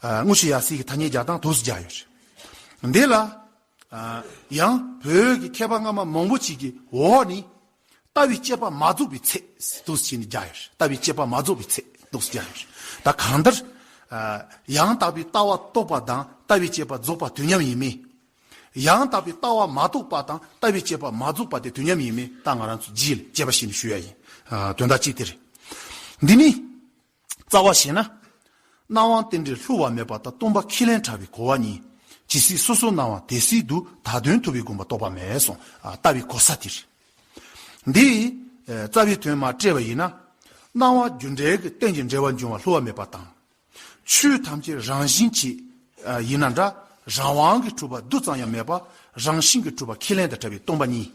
ཨ། དངུལ་ཆུ་ཡབ་སྲས་ཀྱི་ཐ་སྙད་རྒྱག་སྟངས་འདུག་སེ་རྒྱག་ཡོད་རེད། འདི་ལ། ཨ། ཡང་བོད་ཀྱི་མཁས་པ་སྔ་མ་མང་པོ་ཅིག་གི་འོག་ནས་ལྟ་བའི་དཔྱད་པ་མ་རྫོགས་པའི་ཚད་འདུག་སེ་བྱས་ནས་རྒྱག་ཡོད་རེད། ལྟ་བའི་དཔྱད་པ་མ་རྫོགས་པའི་ཚད་འདུག་སེ་རྒྱག་ཡོད་རེད། ད་གང་ལྟར། ཨ། ཡང་དག་པའི་ལྟ་བ་རྟོགས་པ་དང་ལྟ་བའི་དཔྱད་པ་རྫོགས་པ་དུས་མཉམ་ཡིན་མིན། ཡང་དག་པའི་ལྟ་བ་མ་རྟོགས་པ་དང་ལྟ་བའི་དཔྱད་པ་མ་རྫོགས་པ་དེ་དུས་མཉམ་ཡིན་མིན། ད་ང་རང་ཚོ་རྗེས་ལ་དཔྱད་པ་བྱས་ནས་ཞུ་ཡ་ཡིན། ཨ། དོན་དག་གཅིག་དེ་རེད། འདི་ནི། རྩ་བ་བྱས་ན། སྣང་བ་རྟེན་འབྲེལ་བསླུ་བ་མེད་པ་དང་སྟོང་པ་ཁས་ལེན་བྲལ་བའི་གོ་བ་གཉིས། ཇི་སྲིད་སོ་སོར་སྣང་བ་དེ་སྲིད་དུ་བདག་དོན་ཐུབ་པའི་དགོངས་པ་རྟོགས་པ་མེད་གསུངས། ཨ། ལྟ་བའི་གོ་ས་དེ་རེད། འདི། ཨ། རྩ་བའི་དོན་མར་བཀྲལ་བ་ཡིན་ན། སྣང་བ་རྒྱུ་འབྲས་ཀྱི་རྟེན་གྱི་འབྲེལ་བར་འབྱུང་བ་བསླུ་བ་མེད་པ་དང་། ཆོས་ཐམས་ཅད་རང་བཞིན་གྱིས། ཨ། ཡིན་ན་འདྲ། རང་དབང་གིས་གྲུབ་པ་རྡུལ་ཙམ་ཡང་མེད་པ། རང་བཞིན་གྱིས་གྲུབ་པ་ཁས་ལེན་དང་བྲལ་བའི་སྟོང་པ་ཉིད།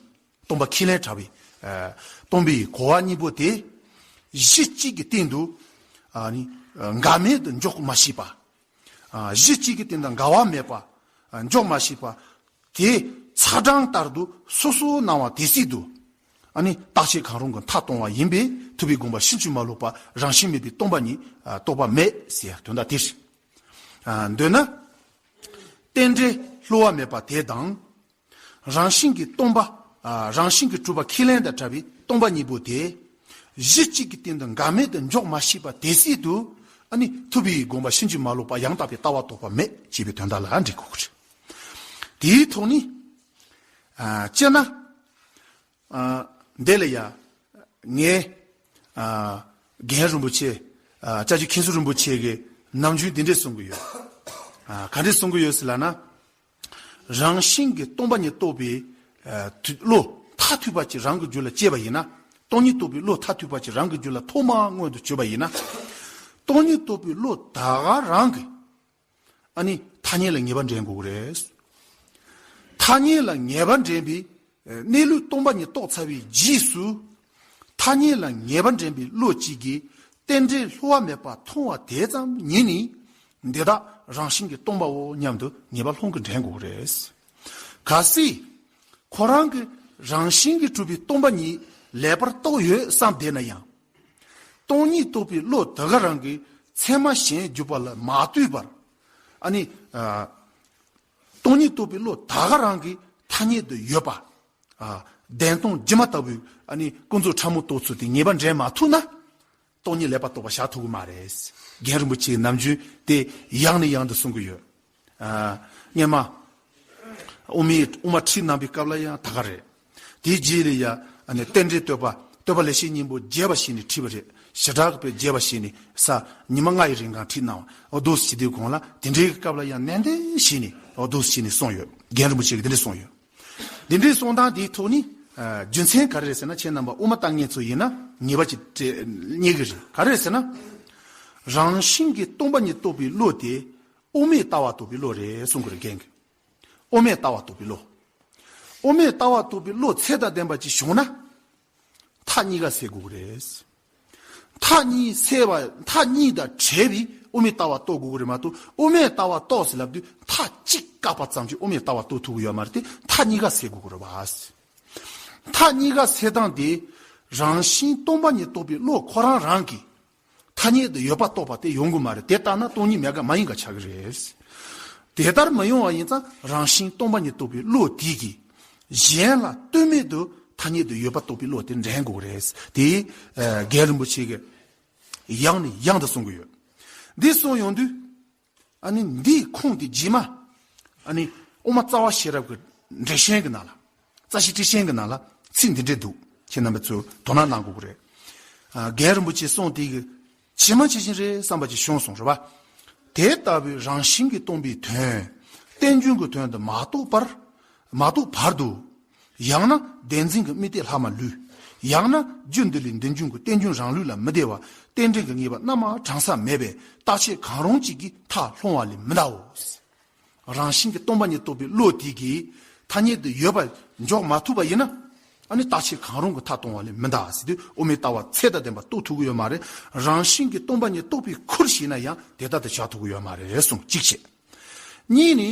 སྟོང་པ་ཁས་ལེན་བྲལ་བའི། ཨ། སྟོང་པའི་གོ་བ་གཉིས་པོ་དེ། གཞི་གཅིག་གི་སྟེང་དུ། ཨ་ནི། ཨ། འགལ་མེད་དུ་འཇོག་མ་ཤེས་པ། ཨ། གཞི་གཅིག་གི་སྟེང་དུ་འགལ་བ་མེད་པ། ཨ། འཇོག་མ་ཤེས་པ། དེ་ཚ་གྲང་ལྟར་དུ་སོ་སོའི་སྣང་བ་དེ་སྲིད་དུ། ཨ་ནི་རྟག་ཆད་གང་རུང་གི་མཐའ་སྟོང་བ་ཡིན་པས་ཐུབ་པའི་དགོངས་པ་ཕྱིན་ཅི་མ་ལོག་པ་རང་བཞིན་མེད་པའི་སྟོང་པ་ཉིད། ཨ། རྟོགས་པ་མེད་ཟེར་ཡ་དོན་དག་དེ་རེད། ཨ། འདོད་ན། རྟེན་འབྲེལ་བསླུ་བ་མེད་པ་དེ་དང་། རང་བཞིན་གྱིས་སྟོང་པ། ཨ། རང་བཞིན་གྱིས་གྲུབ་པ་ཁས་ལེན་དང་བྲལ་བའི་སྟོང་པ་གཉིས་པོ་དེ། གཞི་གཅིག་གི་སྟེང་དུ་འགལ་མེད་དུ་འཇོག་མ་ཤེས་པ་དེ་སྲིད་དུ། ཨ་ནི་ཐུབ་པའི་དགོངས་པ་ཕྱིན་ཅི་མ་ལོག་པ་ཡང་དག་པའི་ལྟ་བ་རྟོགས་པ་མེད་ཅེས་པའི་དོན་དག་ལ་འགྲེལ་དགོས་ཀྱི་རེད། དེའི་ཐོག་ནས། ཨ། སྤྱིར་ན། ཨ། འདི་ལ་ཡ། ངས། ཨ། རྒན་རིན་པོ་ཆེ། ཨ། སྐྱབས་རྗེ་མཁན་ཟུར་རིན་པོ་ཆེ་གི་ནམ་རྒྱུན་འདི་འདྲས་གསུང་གི་ཡོད། ཨ། ག་འདྲས་གསུང་གི་ཡོད་ཟེར་ལབ་ན། རང་བཞིན་གྱིས་སྟོང་པ་ཉིད་རྟོགས་པའི། ཨ། བློ་མཐར་ཐུག་པ་ཅིག་རང་གི་རྒྱུད་ལ་སྐྱེས་པ་ཡིན་ན། སྟོང་ཉིད་རྟོགས་པའི་བློ་མཐར་ཐུག་པ་ཅིག་རང་གི་རྒྱུད་ལ་ཐོག་མར་མངོན་དུ་གྱུར་པ་ཡིན་ན། སྟོང་ཉིད་རྟོགས་པའི་བློ་ད་ག་རང་གིས། ཨ་ནི་ཐ་སྙད་ལ་ངེས་པ་འདྲེན་དགོས་ཀྱི་རེད། ཐ་སྙད་ལ་ངེས་པ་འདྲེན་པའི་གནས་ལུགས་སྟོང་པ་ཉིད་རྟོགས་ཚར་བའི་རྗེས་སུ། ཐ་སྙད་ལ་ངེས་པ་འདྲེན་པའི་བློ་གཅིག་གིས་རྟེན་འབྲེལ་བསླུ་བ་མེད་པར་མཐོང་བ་དེ་ཙམ་ཉིད་ནི། འདི་དག་རང་བཞིན་གྱིས་སྟོང་པའོ་སྙམ་དུ་ངེས་པ་ལྷུན་གྱིས་འདྲེན་དགོས་ཀྱི་རེད། གལ་སྲིད། ཁོ་རང་གིས་རང་བཞིན་གྱིས་གྲུབ་པའི་སྟོང་པ་ཉིད་ལེགས་པར་རྟོགས་ཡོད་བསམ་བསྡད་ན་ཡང་། སྟོང་ཉིད་རྟོགས་པའི་བློ་དེ་ག་རང་གིས་ཚད་མ་གཞན་བརྒྱུད་པ་ལ་མ་ལྟོས་པར། ཨ་ནི། ཨ། སྟོང་ཉིད་རྟོགས་པའི་བློ་ད་ག་རང་གིས་ཐ་སྙད་དུ་ཡོད་པ། ཨ། བདེན་སྟོང་སྒྱུ་མ་ལྟ་བུའི་ཨ་ནི་ཀུན་རྫོབ་ཕྲ་མོ་རྟོགས་ཚུལ་དེ་ངེས་པ་འདྲེན་མ་ཐུབ་ན། སྟོང་ཉིད་ལེགས་པར་རྟོགས་པ་བཞག་ཐུབ་ཀྱི་མ་རེད། རྒན་རིན་པོ་ཆེའི་ནམ་རྒྱུན་དེ་ཡང་ནས་ཡང་དུ་གསུང་གི་ཡོད། ཨ། སྔོན་མ། དབུ་མའི་དབུ་མ་ཁྲིད་གནང་པའི་སྐབས་ལ་ཡང་ད་ག་རེད། དེའི་རྗེས་ལ་ཡང་ཨ་ནི་རྟེན་འབྲེལ་བསྟོད་པ། བསྟོད་པ་ལེགས་བཤད་སྙིང་པོ་རྒྱས་པ་བྱས་ནས་ཁྲིད་པ་རེད། ཞེ་དྲག་གི་དཔེ་རྒྱས་པ་བྱས་ནས་ས་ཉི་མ་ལྔ་ཡི་རིང་གང་ཁྲིད་གནང་བ། འོ་འདུག་སེ་བྱེད་དུས་གོང་ལ་དེ་འདྲའི་སྐབས་ལ་ཡང་ནན་ཏན་བྱས་ནས་འོ་འདུག་སེ་བྱས་ནས་གསུངས་ཡོད། རྒན་རིན་པོ་ཆེ་གིས་དེ་འདྲ་གསུངས་ཡོད། འདི་འདྲའི་གསུང་སྟངས་འདིའི་ཐོག་ནས། ཨ། རྒྱུ་མཚན་ག་རེ་རེད་ཟེར་ན། ཁྱེད་རྣམ་པ་དབུ་མ་ལྟ་མཁན་ཚོ་ཡིན་ན་ངེས་པ་ཅིག་རྙེད་ཀྱི་རེད། ག་རེ་རེད་ཟེར་ན། རང་བཞིན་གྱིས་སྟོང་པ་ཉིད་རྟོགས་པའི་བློ་དེ་དབུ་མའི་ལྟ་བ་རྟོགས་པའི་བློ་རེད་གསུང་གི་རེད། རྒན་གྱིས་དབུ་མའི་ལྟ་བ་རྟོགས་པའི་བློ། དབུ་མའི་ལྟ་བ་རྟོགས་པའི་བློ་ཚད་དང་ལྡན་པ་ཅིག་བྱུང་ན། མཐའ་གཉིས་ཀ་སེལ་དགོས་ཀྱི་རེད། མཐའ་གཉིས་སེལ་བ། མཐའ་གཉིས་དང་བྲལ་བའི་དབུ་མའི་ལྟ་བ་རྟོགས་དགོས་ཀྱི་རེད་མ་གཏོགས། དབུ་མའི་ལྟ་བ་རྟོགས་ཟེར་ལབ་དུས་མཐའ་གཅིག་བཀག་པ་ཙམ་གྱིས་དབུ་མའི་ལྟ་བ་རྟོགས་ཐུབ་ཀྱི་ཡོད་མ་རེད་དེ། མཐའ་གཉིས་ཀ་སེལ་དགོས་ཀྱི་རེད་བ། མཐའ་གཉིས་ཀ་སེལ་སྟངས་དེ། རང་བཞིན་སྟོང་པ་ཉིད་རྟོགས་པའི་བློ་ཁོ་རང་རང་གིས་ཐ་སྙད་དུ་ཡོད་པ་རྟོགས་པ་དེ་ཡོང་གི་མ་རེད། དེ་ལྟར་ན་སྟོང་ཉིད་མེད་དགག་མ་ཡིན་དགག་ཆགས་ཀྱི་རེད། དེ་ལྟར་མི་ཡོང་བ་ཡིན་ཙང་རང་བཞིན་སྟོང་པ་ཉིད་རྟོགས་པའི་བློ་དེ་གིས་གཞན་ལ་ལྟོས་མེད་དུ་ཐ་སྙད་དུ་ཡོད་པ་རྟོགས་པའི་བློ་དེ་འདྲེན་དགོས་རེད། དེ། ཨ། རྒན་རིན་པོ་ཆེ་གིས་ཡང་ནས་ཡང་དུ་གསུང་གི་ཡོད། འདི་གསུང་ཡོང་དུས། ཨ་ནི་འདིའི་ཁུངས་དེ་རྗེས་མ། ཨ་ནི་དབུ་མ་རྩ་བ་ཤེས་རབ་ཀྱི་འགྲེལ་ཆེན་གྱི་ནང་ལ། རྩ་ཤེ་ཊཱིཀ་ཆེན་གྱི་ནང་ལ་ཚིག་འདི་འདྲས་འདུག། ཁྱེད་རྣམ་པ་ཚོས་དོ་སྣང་གནང་དགོས་ཀྱི་རེད། ཨ། རྒན་རིན་པོ་ཆེས་གསུངས་དེ་གི་ཇི་མ་ཇི་བཞིན་རེད་བསམ་པ་ཅིག་བྱུང་སོང་རེད་བ། དེ་ལྟ་བུའི་རང་བཞིན་གྱིས་སྟོང་པའི་དོན། རྟེན་འབྱུང་གི་དོན་དུ་མ་རྟོགས་པར། མ་རྟོགས་བར་དུ། ཡང་ན་བདེན་འཛིན་གྱི་དམིགས་གཏད་ལྷག་མ་ལུས། ཡང་ན་རྒྱུ་འདི་ལས་འདི་འབྱུང་གི་རྟེན་འབྱུང་རང་ལུགས་ལ་མི་བདེ་བ། རྟེན་འབྲེལ་གྱི་ངེས་པ་རྣལ་མ་དྲང་ས་མེད་པས་རྟག་ཆད་གང་རུང་གཅིག་གིས་མཐར་ལྷུང་བ་ལས་མི་འདའོ། རང་བཞིན་གྱིས་སྟོང་པ་ཉིད་རྟོགས་པའི་བློ་དེ་གིས་ཐ་སྙད་དུ་ཡོད་པ་འཇོག་མ་ཐུབ་པ་ཡིན་ན། ཨ་ནི་རྟག་ཆད་གང་རུང་གིས་མཐར་གཏོང་བ་ལས་མི་འདའ་ཟེར་དུས། དབུ་མའི་ལྟ་བ་ཚད་དང་ལྡན་པ་རྟོགས་ཐུབ་ཀྱི་ཡོད་མ་རེད། རང་བཞིན་གྱིས་སྟོང་པ་ཉིད་རྟོགས་པའི་ཁུལ་བྱས་ན་ཡང་དེ་ལྟར་དུ་བཞག་ཐུབ་ཀྱི་ཡོད་མ་རེད་གསུངས། གཅིག་བྱས། གཉིས་ནི།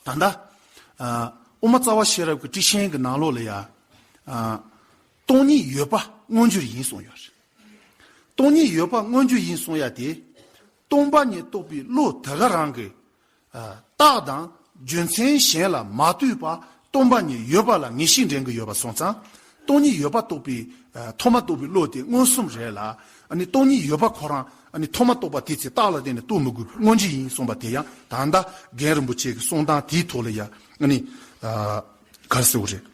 ད་ལྟ། ཨ། དབུ་མ་རྩ་བ་ཤེས་རབ་ཀྱི་ཊཱིཀ་ཆེན་གྱི་ནང་ལོགས་ལ་ཡ། ཨ། སྟོང་ཉིད་ཡོད་པ་མངོན་གྱུར་ཡིན་གསུངས་ཡོད་རེད། སྟོང་ཉིད་ཡོད་པ་མངོན་གྱུར་ཡིན་གསུངས་ཡ་དེ། སྟོང་པ་ཉིད་རྟོགས་པའི་བློ་དེ་ག་རང་གིས། ཨ། རྟགས་དང་རྒྱུ་མཚན་གཞན་ལ་མ་ལྟོས་པར་སྟོང་པ་ཉིད་ཡོད་པ་ལ་ངེས་ཤེས་འདྲེན་གྱི་ཡོད་པ་སོང་ཙང་། སྟོང་ཉིད་ཡོད་པ་རྟོགས་པའི། ཨ། ཐོག་མ་རྟོགས་པའི་བློ་དེ་མངོན་སུམ་རེད་ལ། ཨ་ནི་སྟོང་ཉིད་ཡོད་པ་ཁོ་རང་། ཨ་ནི་ཐོག་མ་རྟོགས་པ་དེའི་ཚེ་རྟགས་ལ་བརྟེན་ནས་རྟོགས་མི་དགོས་པའི་མངོན་གྱུར་ཡིན་གསུངས་པ་དེ་ཡང་ད་ལྟ་རྒན་རིན་པོ་ཆེ་གི་གསུང་སྟངས་དེའི་ཐོག་ལ་ཡང་། ཨ་ནི། ཨ། ག་རེ་ཟེར་དགོས་རེད།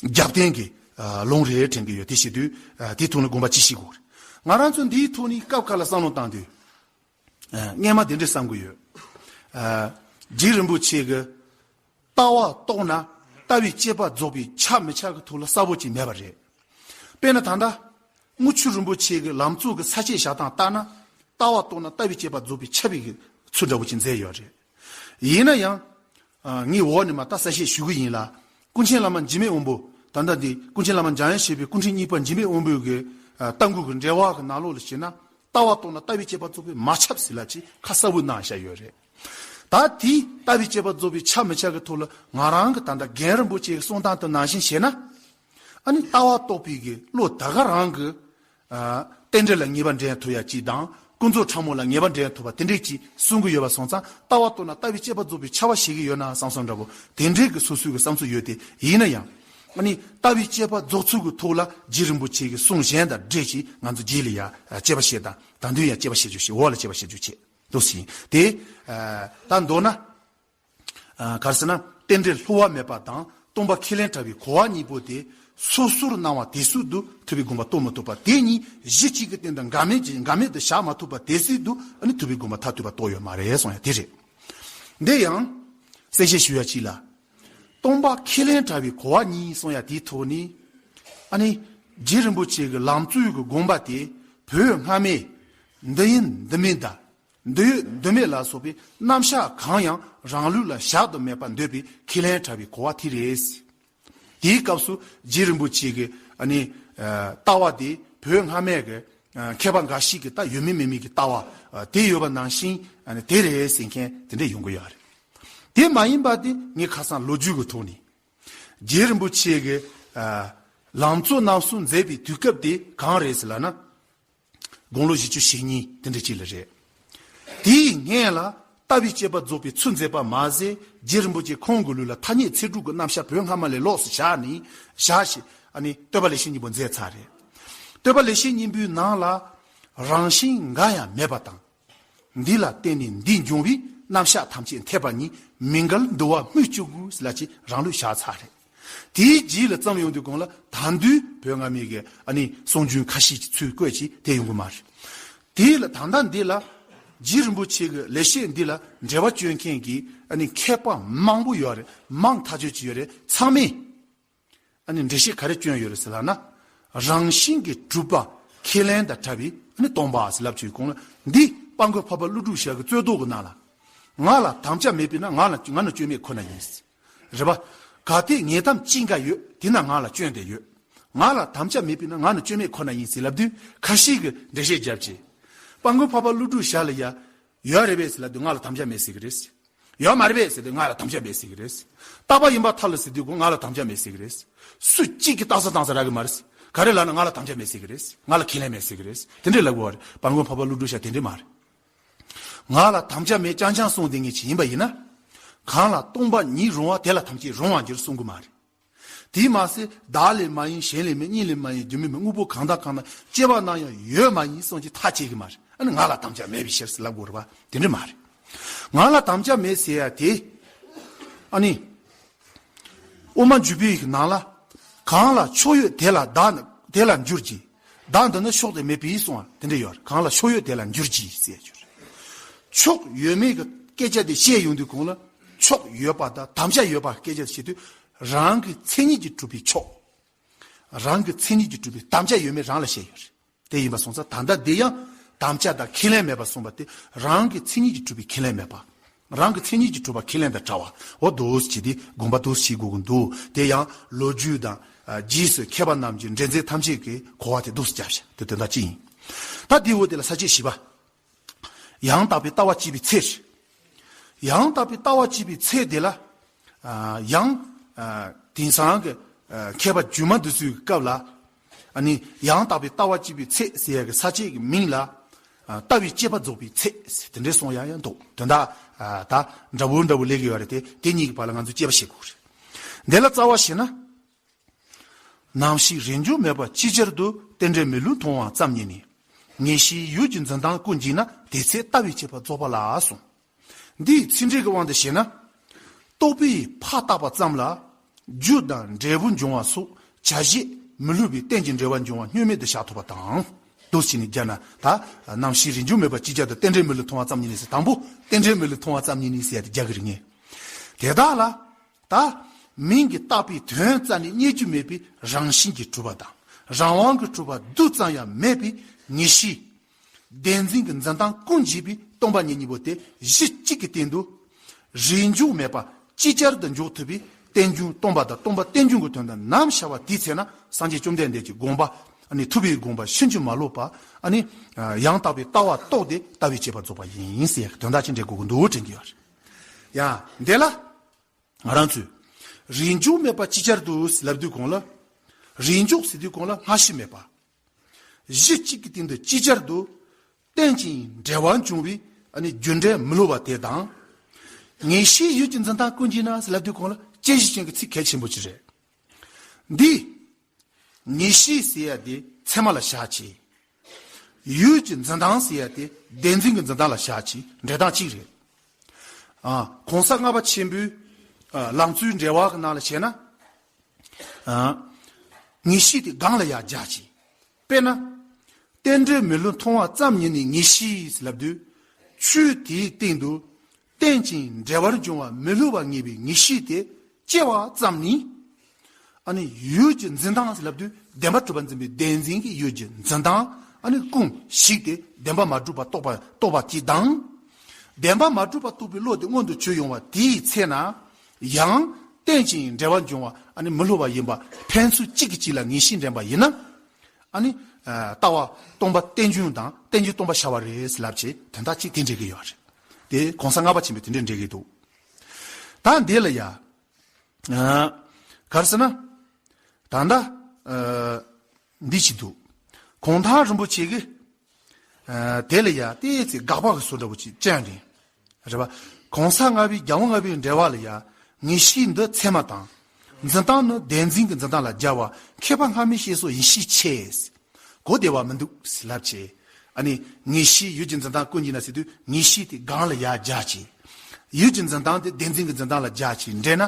རྒྱབ་རྟེན་གྱི། ཨ། ལུང་རེ་དྲན་གྱི་ཡོད། དེ་བྱེད་དུས། ཨ། དེའི་ཐོག་ནས་དགོངས་པ་ཅི་བཞེས་དགོས་རེད། ང་རང་ཚོ་འདིའི་ཐོག་ནས་སྐབས་འགའ་ལ་བསམ་བློ་བཏང་དུས། ཨ། སྔན་མ་དེ་འདྲས་བསམ་གྱི་ཡོད། ཨ། རྗེ་རིན་པོ་ཆེ་གི་ལྟ་བ་རྟོགས་ན་ལྟ་བའི་དཔྱད་པ་རྫོགས་པའི་ཆ་མི་ཆ་གི་ཐོག་ལ་གསལ་པོ་ཅིག་མེད་པ་རེད། དཔེར་ན་ད་ལྟ་དངུལ་ཆུ་རིན་པོ་ཆེ་གི་ལམ་གཙོ་གི་ས་བཅད་བཞག་སྟངས་ལྟར་ན། ལྟ་བ་རྟོགས་ན་ལྟ་བའི་དཔྱད་པ་རྫོགས་པའི་ཆ་བའི་གི་ཚུལ་འདྲ་བོ་ཅིག་མཛད་ཡོད་རེད། ཡིན་ན་ཡང་། ཨ། ངས་འོག་ནས་མར་ད་གསལ་བཤད་ཞུ་གི་ཡིན་ལ། ཀུན་མཁྱེན་བླ་མ་འཇིགས་མེད་དབོན་པོ། ད་ལྟ་འདི་ཀུན་མཁྱེན་བླ་མ་འཇམ་དབྱངས་བཞད་པའི་སྐུ་ཕྲེང་གཉིས་པ་འཇིགས་མེད་དབོན་པོའི་གི། ཨ། ལྟ་བསྒོམ་གི་འགྲེལ་པ་གི་ནང་ལོགས་ལ་བྱས་ན། ལྟ་བ་རྟོགས་ན་ལྟ་བའི་དཔྱད་པ་རྫོགས་པའི་མ་ཆ་ཟེར་ལབ་ཅིག་ཁ་གསལ་པོ་གནང་བཞག་ཡོད་རེད། ད་དེའི་ལྟ་བའི་དཔྱད་པ་རྫོགས་པའི་ཆ་མི་ཆ་གི་ཐོག་ལ་ང་རང་གི་ད་ལྟ་རྒན་རིན་པོ་ཆེའི་གསུང་སྟངས་དེ་ནང་བཞིན་བྱས་ན། ཨ་ནི་ལྟ་བ་རྟོགས་པའི་གི་བློ་དེ་ག་རང་གི། ཨ། རྟེན་འབྲེལ་ལ་ངེས་པ་འདྲེན་ཐུབ་ཡ་གཅིག་དང་། ཀུན་རྫོབ་ཕྲ་མོ་ལ་ངེས་པ་འདྲེན་ཐུབ་པ་དེ་འདྲས་ཅིག་གསུང་གི་ཡོད་པ་སོང་ཙང་། ལྟ་བ་རྟོགས་ན་ལྟ་བའི་དཔྱད་པ་རྫོགས་པའི་ཆ་བ་བཞེས་ཀྱི་ཡོད་ན་བསམ་བསམ་འདྲ་པོ་དེ་འདྲས་ཀྱི་སོ་སོའི་གི་བསམ་ཚུལ་ཡོད་དེ། ཡིན་ན་ཡང་། ཨ་ནི་ལྟ་བའི་དཔྱད་པ་རྫོགས་ཚུལ་གྱི་ཐོག་ལ་རྗེ་རིན་པོ་ཆེ་གི་གསུང་གཞན་དང་འབྲེལ་ཞིང་ང་ཚོ་རྗེས་ལ་ཡང་དཔྱད་པ་བཤད་དང་ད་དུང་ཡང་དཔྱད་པ་བཤད་རྒྱུ་བྱེད། འོག་ལ་དཔྱད་པ་བཤད་རྒྱུ་བྱེད་འདུག་ཟིན་ཏེ། ད་མདོར་ན། ག་རེ་ཟེར་ན་རྟེན་འབྲེལ་བསླུ་བ་མེད་པ་དང་སྟོང་པ་ཁས་ལེན་བྲལ་བའི་གོ་བ་གཉིས་པོ་དེ་སོ་སོར་སྣང་བ་དེ་སུ་དུ་ཐུབ་པའི་དགོངས་པ་རྟོགས་མི་ཐུབ་པ་དེ་གཉིས་གཞི་གཅིག་གི་སྟེང་དུ་འགལ་མེད་ཀྱི་འགལ་མེད་དུ་བཞག་མ་ཐུབ་པ་དེ་སྲིད་དུ་ཨ་ནི་ཐུབ་པའི་དགོངས་པ་མཐར་ཐུག་པ་རྟོགས་ཡོད་མ་རེད་གསུངས་ཡ་དེ་རེད། འདི་ཡང་གསལ་བཤད་ཞུ་ཡ་གཅིག་ལ། སྟོང་པ་ཁས་ལེན་བྲལ་བའི་གོ་བ་གཉིས་གསུངས་ཡ་དེའི་ཐོག་ནས། ཨ་ནི་རྗེ་རིན་པོ་ཆེ་གི་ལམ་གཙོའི་གི་དགོངས་པ་དེ་བོད་སྔ་མས་འདི་ཡིན་འདི་མིན་དང་། འདི་ཡོད་འདི་མེད་ལ་སོགས་པའི་རྣམ་གཞག་གང་ཡང་རང་ལུགས་ལ་བཞག་ཏུ་མེད་པར་འདོད་པའི་ཁས་ལེན་བྲལ་བའི་གོ་བ་དེ་རེད། དེའི་སྐབས་སུ་རྗེ་རིན་པོ་ཆེ་གི་ཨ་ནི་ལྟ་བ་དེ་བོད་སྔ་མའི་གི་མཁས་པ་འགའ་ཞིག་གི་ད་ཡོད་མིན་མེད་མིན་གི་ལྟ་བ་དེ་ཡོད་པ་ནང་བཞིན་ཨ་ནི་དེ་རེད་ཟེར་མཁན་དེ་འདྲ་ཡོང་གི་ཡོད་རེད། དེ་མ་ཡིན་པ་དེ་ངས་ཁ་སང་ལོ་རྒྱུས་ཀྱི་ཐོག་ནས་རྗེ་རིན་པོ་ཆེ་གི་ལམ་གཙོ་རྣམ་གསུམ་མཛད་པའི་དུས་སྐབས་དེ་གང་རེད་ཟེར་ལབ་ན། དགུང་ལོ་བཞི་བཅུ་ཞེ་གཉིས་དེ་འདྲ་ཅིག་ལ་རེད། དེའི་སྔན་ལ་ལྟ་བའི་དཔྱད་པ་རྫོགས་པའི་ཚུལ་མཛད་པ་མ་ཟད་རྗེ་རིན་པོ་ཆེ་ཁོང་གི་ལུགས་ལ་ཐ་སྙད་ཚིག་གྲུབ་ཀྱི་རྣམ་གཞག་བོད་སྔ་མ་ལས་ལོགས་སུ་བཞག་ནས་བཞག་ཞིང་ཨ་ནི་བསྟོད་པ་ལེགས་བཤད་སྙིང་པོ་མཛད་ཚར་རེད། བསྟོད་པ་ལེགས་བཤད་སྙིང་པོའི་ནང་ལ་རང་བཞིན་འགའ་ཡང་མེད་པ་དང་། འདི་ལ་བརྟེན་ནས་འདི་འབྱུང་བའི་རྣམ་གཞག་ཐམས་ཅད་འཐད་པ་ཉིད་མི་འགལ་འདུ་བ་སྨོས་ཅི་དགོས་ལ་ཅིག་རང་ལུགས་བཞག་ཚར་རེད། དེའི་རྗེས་ལ་བརྩམས་ཡོང་དུས་གོང་ལ་ད་དུང་བོད་སྔ་མའི་གི་ཨ་ནི་གསུང་རྒྱུན་ཁ་ཤས་ཀྱི་ཚུལ་བཀོད་ཅིག་དེ་ཡོང་གི་མ་རེད། དེ་ལ་ད་ལྟ་འདི་ལ་རྗེ་རིན་པོ་ཆེ་གི་ལེགས་བཤད་འདི་ལ་འགྲེལ་པ་བཅོས་མཁན་གྱི་ཨ་ནི་མཁས་པ་མང་པོ་ཡོད་རེད། མང་ཐག་ཆོད་ཅིག་ཡོད་རེད། ཚང་མས་ཨ་ནི་འགྲེལ་བཤད་ག་རེ་བསྐྱོན་ཡོད་རེད་ཟེར་ལབ་ན། རང་བཞིན་གྱིས་གྲུབ་པ་ཁས་ལེན་དང་བྲལ་བའི་ཨ་ནི་སྟོང་པ་ཟེར་ལབ་ཀྱི་གོང་ལ་འདི་དཔལ་མགོན་འཕགས་པ་ཀླུ་སྒྲུབ་ཞལ་གྱི་རྩོད་ཟློག་གི་ནང་ལ། ང་ལ་དམ་བཅའ་མེད་པས་ན་ང་ལ་ང་ནི་སྐྱོན་མེད་ཁོ་ན་ཡིན། རེད་པ། གལ་ཏེ་ངེས་དམ་ཅི་འགའ་ཡོད་དེ་ན་ང་ལ་སྐྱོན་དེ་ཡོད། ང་ལ་དམ་བཅའ་མེད་པས་ན་ང་ནི་སྐྱོན་མེད་ཁོ་ན་ཡིན་ཟེར་ལབ་དུས་ཁ་ཤས་ཀྱིས་འགྲེལ་བཤད་བརྒྱབ་ཀྱི། དཔལ་མགོན་འཕགས་པ་ཀླུ་སྒྲུབ་ཞལ་ལ་ཡ། ཡོད་རེད་པས་ཟེར་ལབ་དུས་ང་ལ་དམ་བཅའ་མེད་ཟེར་གི་རེད། ཡོད་མ་རེད་པས་ཟེར་དུས་ང་ལ་དམ་བཅའ་མེད་ཟེར་གི་རེད། རྟག་པ་ཡིན་པར་ཐལ་ཟེར་དུས་ཀྱང་ང་ལ་དམ་བཅའ་མེད་ཟེར་གི་རེད། སུ་གཅིག་གིས་རྟགས་གསལ་བཏང་ས་རག་གི་མ་རེད། ག་རེ་ལབ་ན་ང་ལ་དམ་བཅའ་མེད་ཟེར་གི་རེད། ང་ལ་ཁས་ལེན་མེད་ཟེར་གི་རེད། དེ་འདྲས་ལབ་དགོས་པ་རེད། དཔལ་མགོན་འཕགས་པ་ཀླུ་སྒྲུབ་ཞལ་དེ་འདྲས་མ་རེད། ང་ལ་དམ་བཅའ་མེད་རྐྱང་རྐྱང་གསུངས་བསྡད་མཁན་ཅིག་ཡིན་པ་ཡིན་ན། གང་ལ་སྟོང་པ་ཉིད་རུང་བ་དེ་ལ་ཐམས་ཅད་རུང་བར་འགྱུར་གསུང་གི་མ་རེད། དེས་མ་ཟད་བདག་ལས་མ་ཡིན་གཞན་ལས་མིན་གཉིས་ལས་མ་ཡིན་རྒྱུ་མེད་མིན་དངོས་པོ་གང་དང་གང་ན་སྐྱེ་བ་ན་ཡང་ཡོད་མ་ཡིན་གསུངས་ཀྱི་ཐག་བཅད་ཀྱི་མ་རེད། ཨ་ནི་ང་ལ་དམ་བཅའ་མེད་པའི་ཕྱིར་ཟེར་ལབ་དགོས་རེད་པ། དེ་འདྲ་མ་རེད། ང་ལ་དམ་བཅའ་མེད་ཟེར་ཡ་དེ། ཨ་ནི། དབུ་མ་འཇུག་པའི་ནང་ལ། གང་ལ་ཕྱོགས་ཡོད་དེ་ལ་བདག་ནི་དེ་ལ་འགྱུར་གྱི། བདག་འདི་ནི་ཕྱོགས་དེ་མེད་པས་གསུངས་པ་དེ་འདྲ་ཡོད་རེད། གང་ལ་ཕྱོགས་ཡོད་དེ་ལ་འགྱུར་གྱི་ཟེར་ཡ་ཡོད་རེད། ཕྱོགས་ཡོད་མེད་ཀྱི་སྐད་ཆ་དེ་བཤད་ཡོང་དུས་གོང་ལ། ཕྱོགས་ཡོད་པ་དང་དམ་བཅའ་ཡོད་པ་སྐད་ཆ་དེ་བཤད་དུས། རང་གི་མཚན་ཉིད་ཀྱིས་གྲུབ་པའི་ཕྱོགས། རང་གི་མཚན་ཉིད་ཀྱིས་གྲུབ་པའི་དམ་བཅའ་ཡོད་མེད་རང་ལ་བཤད་ཡོད་རེད། དེ་ཡིན་པ་སོང་ཙང་ད་ལྟ་འདི་ཡང་དམ་བཅའ་དང་ཁས་ལེན་མེད་པ་གསུངས་པ་དེ་རང་གི་མཚན་ཉིད་ཀྱིས་གྲུབ་པའི་ཁས་ལེན་མེད་པ། རང་གི་མཚན་ཉིད་ཀྱིས་གྲུབ་པ་ཁས་ལེན་དང་བྲལ་བ། འོ་འདུག་སེ་བྱས་ཏེ་དགོངས་པ་འདུག་སེ་བཞེས་དགོས་ཀྱི་འདུག་དེ་ཡང་ལོ་རྒྱུས་དང་། ཨ། རྗེས་སུ་མཁས་པ་རྣམས་ཀྱི་འགྲེལ་མཛད་ཐམས་ཅད་ཀྱི་གོ་བ་དེ་འདུག་སེ་བརྒྱབ་བཞག་དེ་དོན་དག་ཅི་ཡིན། ད་དེའི་འོག་དེ་ལ་ས་བཅད་བཞི་པ། ཡང་དག་པའི་ལྟ་བ་སྐྱེས་པའི་ཚེ། ཡང་དག་པའི་ལྟ་བ་སྐྱེས་པའི་ཚེ་དེ་ལ། ཨ། ཡང་། ཨ། དེང་སང་གི། ཨ། མཁས་པ་རྒྱུད་མ་འདི་ཚོའི་སྐབས་ལ། ཨ་ནི་ཡང་དག་པའི་ལྟ་བ་སྐྱེས་པའི་ཚེ་ཟེར་ཡ་གི་ས་བཅད་ཀྱི་མིང་ལ། ཨ། ལྟ་བའི་དཔྱད་པ་རྫོགས་པའི་ཚེ་ཟེར་དེ་འདྲའི་གསུང་ཡ་ཡང་འདུག་དོན་དག་ཨ། ད་འདྲ་བོ་འདྲ་བོ་ལས་ཀྱི་ཡོད་རེད་དེ་དེ་གཉིས་ཀྱི་བར་ལ་ང་ཚོས་དཔྱད་པ་བྱེད་དགོས་རེད། འདི་ལ་རྩ་བ་བྱས་ན། ནམ་ཞིག་རིས་འབྱུང་མེད་པ་ཅིག་ཅར་དུ་རྟེན་འབྲེལ་མི་བསླུ་མཐོང་བ་ཙམ་ཉིད་ནི། ངེས་ཤེས་ཡུལ་གྱི་འཛིན་སྟངས་ཀུན་འཇིག་ན་དེ་ཚེ་ལྟ་བའི་དཔྱད་པ་རྫོགས་པ་ལགས་གསུངས། འདིའི་ཚིག་འགྲེལ་གྱི་དབང་དུ་བྱས་ན། རྟོག་པས་ཕར་བཏགས་པ་ཙམ་ལ། རྒྱུ་དང་འབྲས་བུ་འབྱུང་བ་སོགས་བྱ་བྱེད་མི་བསླུ་བའི་རྟེན་གྱི་འབྲེལ་བ་འབྱུང་བ་བསྙོན་མེད་དུ་བཞག་ཐུབ་པ་དང་། འདུག་སེ་བྱས་ནས་བརྒྱབ་ན་ད། ནམ་ཞིག་རིས་འབྱུང་མེད་པ་ཅིག་ཅར་དུ་རྟེན་འབྲེལ་མི་བསླུ་མཐོང་བ་ཙམ་ཉིད་ནི་ཟེར་དང་པོ་རྟེན་འབྲེལ་མི་བསླུ་མཐོང་བ་ཙམ་ཉིད་ནི་ཟེར་ཡ་དེ་རྒྱག་གི་རེད་ངས། དེ་དག་ལ། ད། མིང་གིས་བཏགས་པའི་དོན་རྩ་ནས་རྙེད་རྒྱུ་མེད་པའི་རང་བཞིན་གྱིས་གྲུབ་པ་དང་། རང་དབང་གིས་གྲུབ་པ་རྡུལ་ཙམ་ཡང་མེད་པའི་ངེས་ཤེས། བདེན་འཛིན་གྱི་འཛིན་སྟངས་ཀུན་འཇིག་པའི་སྟོང་པ་ཉིད་གཉིས་པོ་དེ་གཞི་གཅིག་གི་སྟེང་དུ། རིས་འབྱུང་མེད་པ་ཅིག་ཅར་དུ་འཇོག་ཐུབ་པའི་རྟེན་འབྱུང་སྟོང་པ་དང་སྟོང་པ་རྟེན་འབྱུང་གི་དོན་དུ་ནམ་བྱ་བ་དེའི་ཚེ་ན་སངས་རྒྱས་བཅོམ་ལྡན་འདས་ཀྱི་དགོངས་པ། ཨ་ནི་ཐུབ་པའི་དགོངས་པ་ཕྱིན་ཅི་མ་ལོག་པ། ཨ་ནི། ཡང་དག་པའི་ལྟ་བ་རྟོགས་ཏེ་ལྟ་བའི་དཔྱད་པ་རྫོགས་པ་ཡིན་ཟེར་ཡག་དོན་དག་ཅིག་འགྲེལ་དགོས་ཀྱི་འདུག་དྲན་གྱི་ཡོད་རེད། ཡང་འདི་ལ། ང་རང་ཚོས། རིས་འབྱུང་མེད་པ་ཅིག་ཅར་དུ་ལབ་དུས་གོང་ལ། རིས་འཇོག་ཟེར་དུས་གོང་ལ་སྔ་ཕྱི་མེད་པ། གཞི་གཅིག་གི་སྟེང་དུ་ཅིག་ཅར་དུ། རྟེན་ཅིང་འབྲེལ་བར་འབྱུང་བའི་ཨ་ནི་རྒྱུ་འབྲས་མི་སླུ་བ་དེ་དང་། ངེས་ཤེས་ཡུལ་གྱི་འཛིན་སྟངས་ཀུན་གྱིས་ན་ཟེར་ལབ་དུས་གོང་ལ་དཔྱད་གཞི་ཅན་གྱི་ཚིག་གལ་ཆེན་པོ་ཅིག་རེད། འདི་ངེས་ཤེས་ཟེར་ཡ་དེ་ཚད་མ་ལ་བཞག་བྱས། ཡུལ་གྱི་འཛིན་སྟངས་ཟེར་ཡ་དེ་བདེན་འཛིན་གྱི་འཛིན་སྟངས་ལ་བཞག་བྱས་འགྲེལ་སྟངས་གཅིག་རེད། ཨ། གོང་ས་ལྔ་པ་ཆེན་པོའི་ཨ་ལམ་གཙོའི་འགྲེལ་བ་གི་ནང་ལ་བྱས་ན། ཨ། ངེས་ཤེས་དེ་གང་ལ་ཡང་སྦྱར་བྱས། དཔེར་ན། རྟེན་འབྲེལ་མི་བསླུ་མཐོང་བ་ཙམ་ཉིད་ནས་ངེས་ཤེས་ལབ་དུས། ཆོས་དེའི་སྟེང་དུ་རྟེན་ཅིང་འབྲེལ་བར་འབྱུང་བ་མི་བསླུ་བ་ངེས་པའི་ངེས་ཤེས་དེ་སྐྱེ་བ་ཙམ་ནི། ཨ་ནི་ཡུལ་གྱི་འཛིན་སྟངས་ལབ་དུས་བདེན་པ་གྲུབ་པ་འཛིན་པའི་བདེན་འཛིན་གྱི་ཡུལ་གྱི་འཛིན་སྟངས། ཨ་ནི་ཀུན་ཞིག་སྟེ་བདེན་པ་མ་གྲུབ་པ་རྟོགས་པ་རྟོགས་པ་དེ་དང་། བདེན་པ་མ་གྲུབ་པ་རྟོགས་པའི་བློ་དེ་མངོན་དུ་གྱུར་ཡོང་བ་དེའི་ཚེ་ན། ཡང་རྟེན་ཅིང་འབྲེལ་བར་འབྱུང་བ་ཨ་ནི་མི་བསླུ་བ་ཡིན་པ་ཕན་ཚུན་གཅིག་གིས་གཅིག་ལ་ངེས་ཤེས་འདྲེན་པ་ཡིན་ན། ཨ་ནི་ཨ་ལྟ་བ་སྟོང་པ་རྟེན་འབྱུང་དང་རྟེན་འབྱུང་སྟོང་པར་བྱ་བ་རེད་ལབ་བྱས་དོན་དག་གཅིག་དེ་འགྲེལ་གྱི་ཡོད་རེད། དེ་གོང་ས་ལྔ་པ་ཆེན་པོས་དེ་འདྲས་འགྲེལ་གྱི་འདུག་ད་འདི་ལ་ཡ། ཨ། ག་རེ་ཟེར་ན། ད་ལྟ། ཨ། འདི་ཞིག་འདུག་གུང་ཐང་རིན་པོ་ཆེ་གིས། ཨ། དེ་ལ་ཡ་ཏོག་ཙམ་དགག་པ་གི་བཟོ་འདྲ་པོ་ཅིག་བཅོས་ནས། རེད་པ། གོང་ས་ལྔ་པའི་རྒྱལ་དབང་ལྔ་པའི་འགྲེལ་བ་ལ་ཡ། ངེས་ཤེས་འདི་ཚད་མ་དང་། འཛིན་སྟངས་ནི་བདེན་འཛིན་གྱི་འཛིན་སྟངས་ལ་སྦྱར་བ་མཁས་པ་སྔ་མའི་བཤད་སྲོལ་ཡིན་ཤས་ཆེ། གོ་བདེ་བ་མི་འདུག་ལབ་བྱས། ཨ་ནི་ངེས་ཤེས་ཡུལ་གྱི་འཛིན་སྟངས་ཀུན་གྱིས་ན་ཟེར་དུས་ངེས་ཤེས་དེ་གང་ལ་ཡ་སྦྱར་བྱས། ཡུལ་གྱི་འཛིན་སྟངས་དེ་བདེན་འཛིན་གྱི་འཛིན་སྟངས་ལ་སྦྱར་བྱས་འགྲེལ་ན།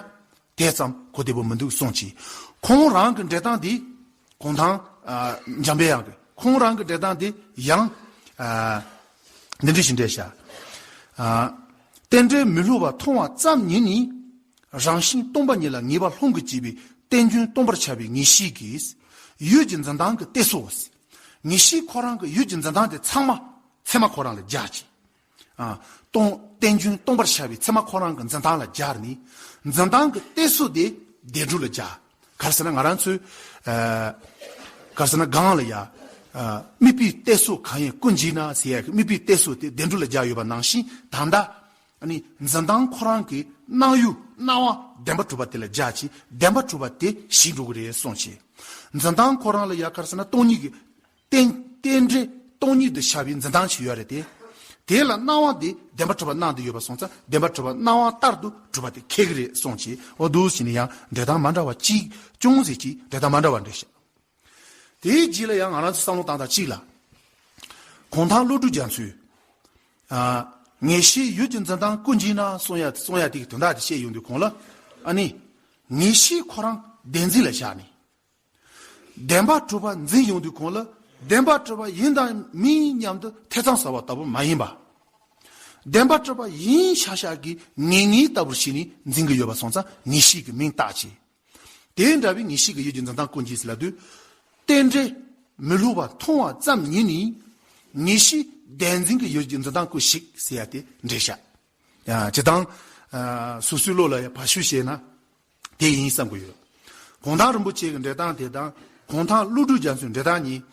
དེ་ཙམ་གོ་བདེ་པོ་མི་འདུག་གསུངས་ཀྱི། ཁོང་རང་གི་འགྲེལ་སྟངས་འདི། གུང་ཐང་། ཨ། འཇམ་པའི་དབྱངས་ཀྱི་ཁོང་རང་གི་འགྲེལ་སྟངས་འདི་ཡང་། ཨ། འདི་འདྲ་ཞིག་འགྲེལ་བྱ། ཨ། རྟེན་འབྲེལ་མི་བསླུ་བ་མཐོང་བ་ཙམ་ཉིད་ནི། རང་བཞིན་སྟོང་པ་ཉིད་ལ་ངེས་པ་ལྷུང་གིས་བྱས་པའི་རྟེན་འབྱུང་སྟོང་པར་བྱ་བའི་ངེས་ཤེས་ཀྱིས། ཡུལ་གྱི་འཛིན་སྟངས་ཀྱི་གཏད་སོ། ངེས་ཤེས་ཁོ་རང་གི་ཡུལ་གྱི་འཛིན་སྟངས་དེ་ཚང་མ་ཚད་མ་ཁོ་རང་ལ་སྦྱར་ཅིང་། ཨ། སྟོང་། རྟེན་འབྱུང་སྟོང་པར་བྱ་བའི་ཚད་མ་ཁོ་རང་གི་འཛིན་སྟངས་ལ་སྦྱར་ནས། འཛིན་སྟངས་ཀྱི་གཏད་སོ་དེ་བདེན་གྲུབ་ལ་སྦྱར། ག་རེ་ཟེར་ན་ང་རང་ཚོས། ཨ། ག་རེ་ཟེར་ན་སྒང་ལ་ཡ། ཨ། དམིགས་པའི་གཏད་སོ་གང་ཡིན་ཀུན་གྱིས་ན་ཟེར་ཡ་གི་དམིགས་པའི་གཏད་སོ་དེ་བདེན་གྲུབ་ལ་སྦྱར་ཡོད་པ་ནང་བཞིན་ད་ལྟ། ཨ་ནི་འཛིན་སྟངས་ཁོ་རང་གི་སྣང་ཡུལ་སྣང་བ་བདེན་པ་གྲུབ་པ་དེ་ལ་སྦྱར་ཅིང་བདེན་པ་གྲུབ་པ་དེ་ཞིག་འགྲོ་གི་རེད་གསུངས་བྱས། འཛིན་སྟངས་ཁོ་རང་ལ་ཡ་ག་རེ་ཟེར་ན་སྟོང་ཉིད་ཀྱི། རྟེན། རྟེན་འབྲེལ་སྟོང་ཉིད་དུ་བྱ་བའི་འཛིན་སྟངས་ཤིག་ཡོད་རེད་དེ། དེ་ལ་སྣང་བ་དེ་བདེན་པ་གྲུབ་པ་སྣང་དུ་ཡོད་པ་སོང་ཙང་བདེན་པ་གྲུབ་པ་སྣང་བ་ལྟར་དུ་གྲུབ་པ་དེ་ཁེགས་ཀྱི་རེད་གསུངས་བྱས། འོ་འདུག་བྱས་ནས་ཡང་འགྲེལ་སྟངས་མ་འདྲ་བ་གཅིག་ཅུང་ཟད་ཅིག་འགྲེལ་སྟངས་མ་འདྲ་བ་འགྲེལ་བྱ། དེའི་རྗེས་ལ་ཡང་ང་རང་ཚོ་བསམ་བློ་བཏང་སྟངས་གཅིག་ལ། གུང་ཐང་བློ་གྲོས་རྒྱ་མཚོས། ཨ། ངེས་ཤེས་ཡུལ་གྱི་འཛིན་སྟངས་ཀུན་གྱིས་ན་གསུང་ཡ་གསུང་ཡ་དེ་གི་དོན་དག་དེ་བཤད་ཡོང་དུས་གོང་ལ། ཨ་ནི། ངེས་ཤེས་ཁོ་རང་བདེན་འཛིན་ལ་བཞག་ནས། བདེན་པ་གྲུབ་པ་འཛིན་ཡོང་དུས་གོང་ལ་བདེན་པ་གྲུབ་པ་ཡིན་དང་མིན་མཉམ་དུ་ཐེ་ཚོམ་ཟ་བ་ལྟ་བུ་མ་ཡིན་པ། བདེན་པ་གྲུབ་པ་ཡིན་ཤག་ཤག་གི་ངེས་ངེས་ལྟ་བུར་བྱས་ནས་འཛིན་གྱི་ཡོད་པ་སོང་ཙང་ངེས་ཤེས་ཀྱི་མིང་བཏགས་ཀྱི། དེ་འདྲ་བའི་ངེས་ཤེས་ཀྱི་ཡུལ་གྱི་འཛིན་སྟངས་ཀུན་གྱིས་ལབ་དུས། རྟེན་འབྲེལ་མི་བསླུ་བ་མཐོང་བ་ཙམ་ཉིད་ནི། ངེས་ཤེས་བདེན་འཛིན་གྱི་ཡུལ་གྱི་འཛིན་སྟངས་ཀུན་ཞིག་ཟེར་ཡ་དེ་འགྲེལ་བཤད། ཡང་སྤྱིར་བཏང་། ཨ། སོ་སོའི་བློ་ལ་ཡང་བབ་ཤུགས་བྱས་ན། དེ་ཡིན་བསམ་གྱི་ཡོད། གུང་ཐང་རིན་པོ་ཆེ་གི་འགྲེལ་སྟངས་དེ་དང་གུང་ཐང་ཀླུ་སྒྲུབ་རྒྱ་མཚོའི་འགྲེལ་སྟངས་གཉིས།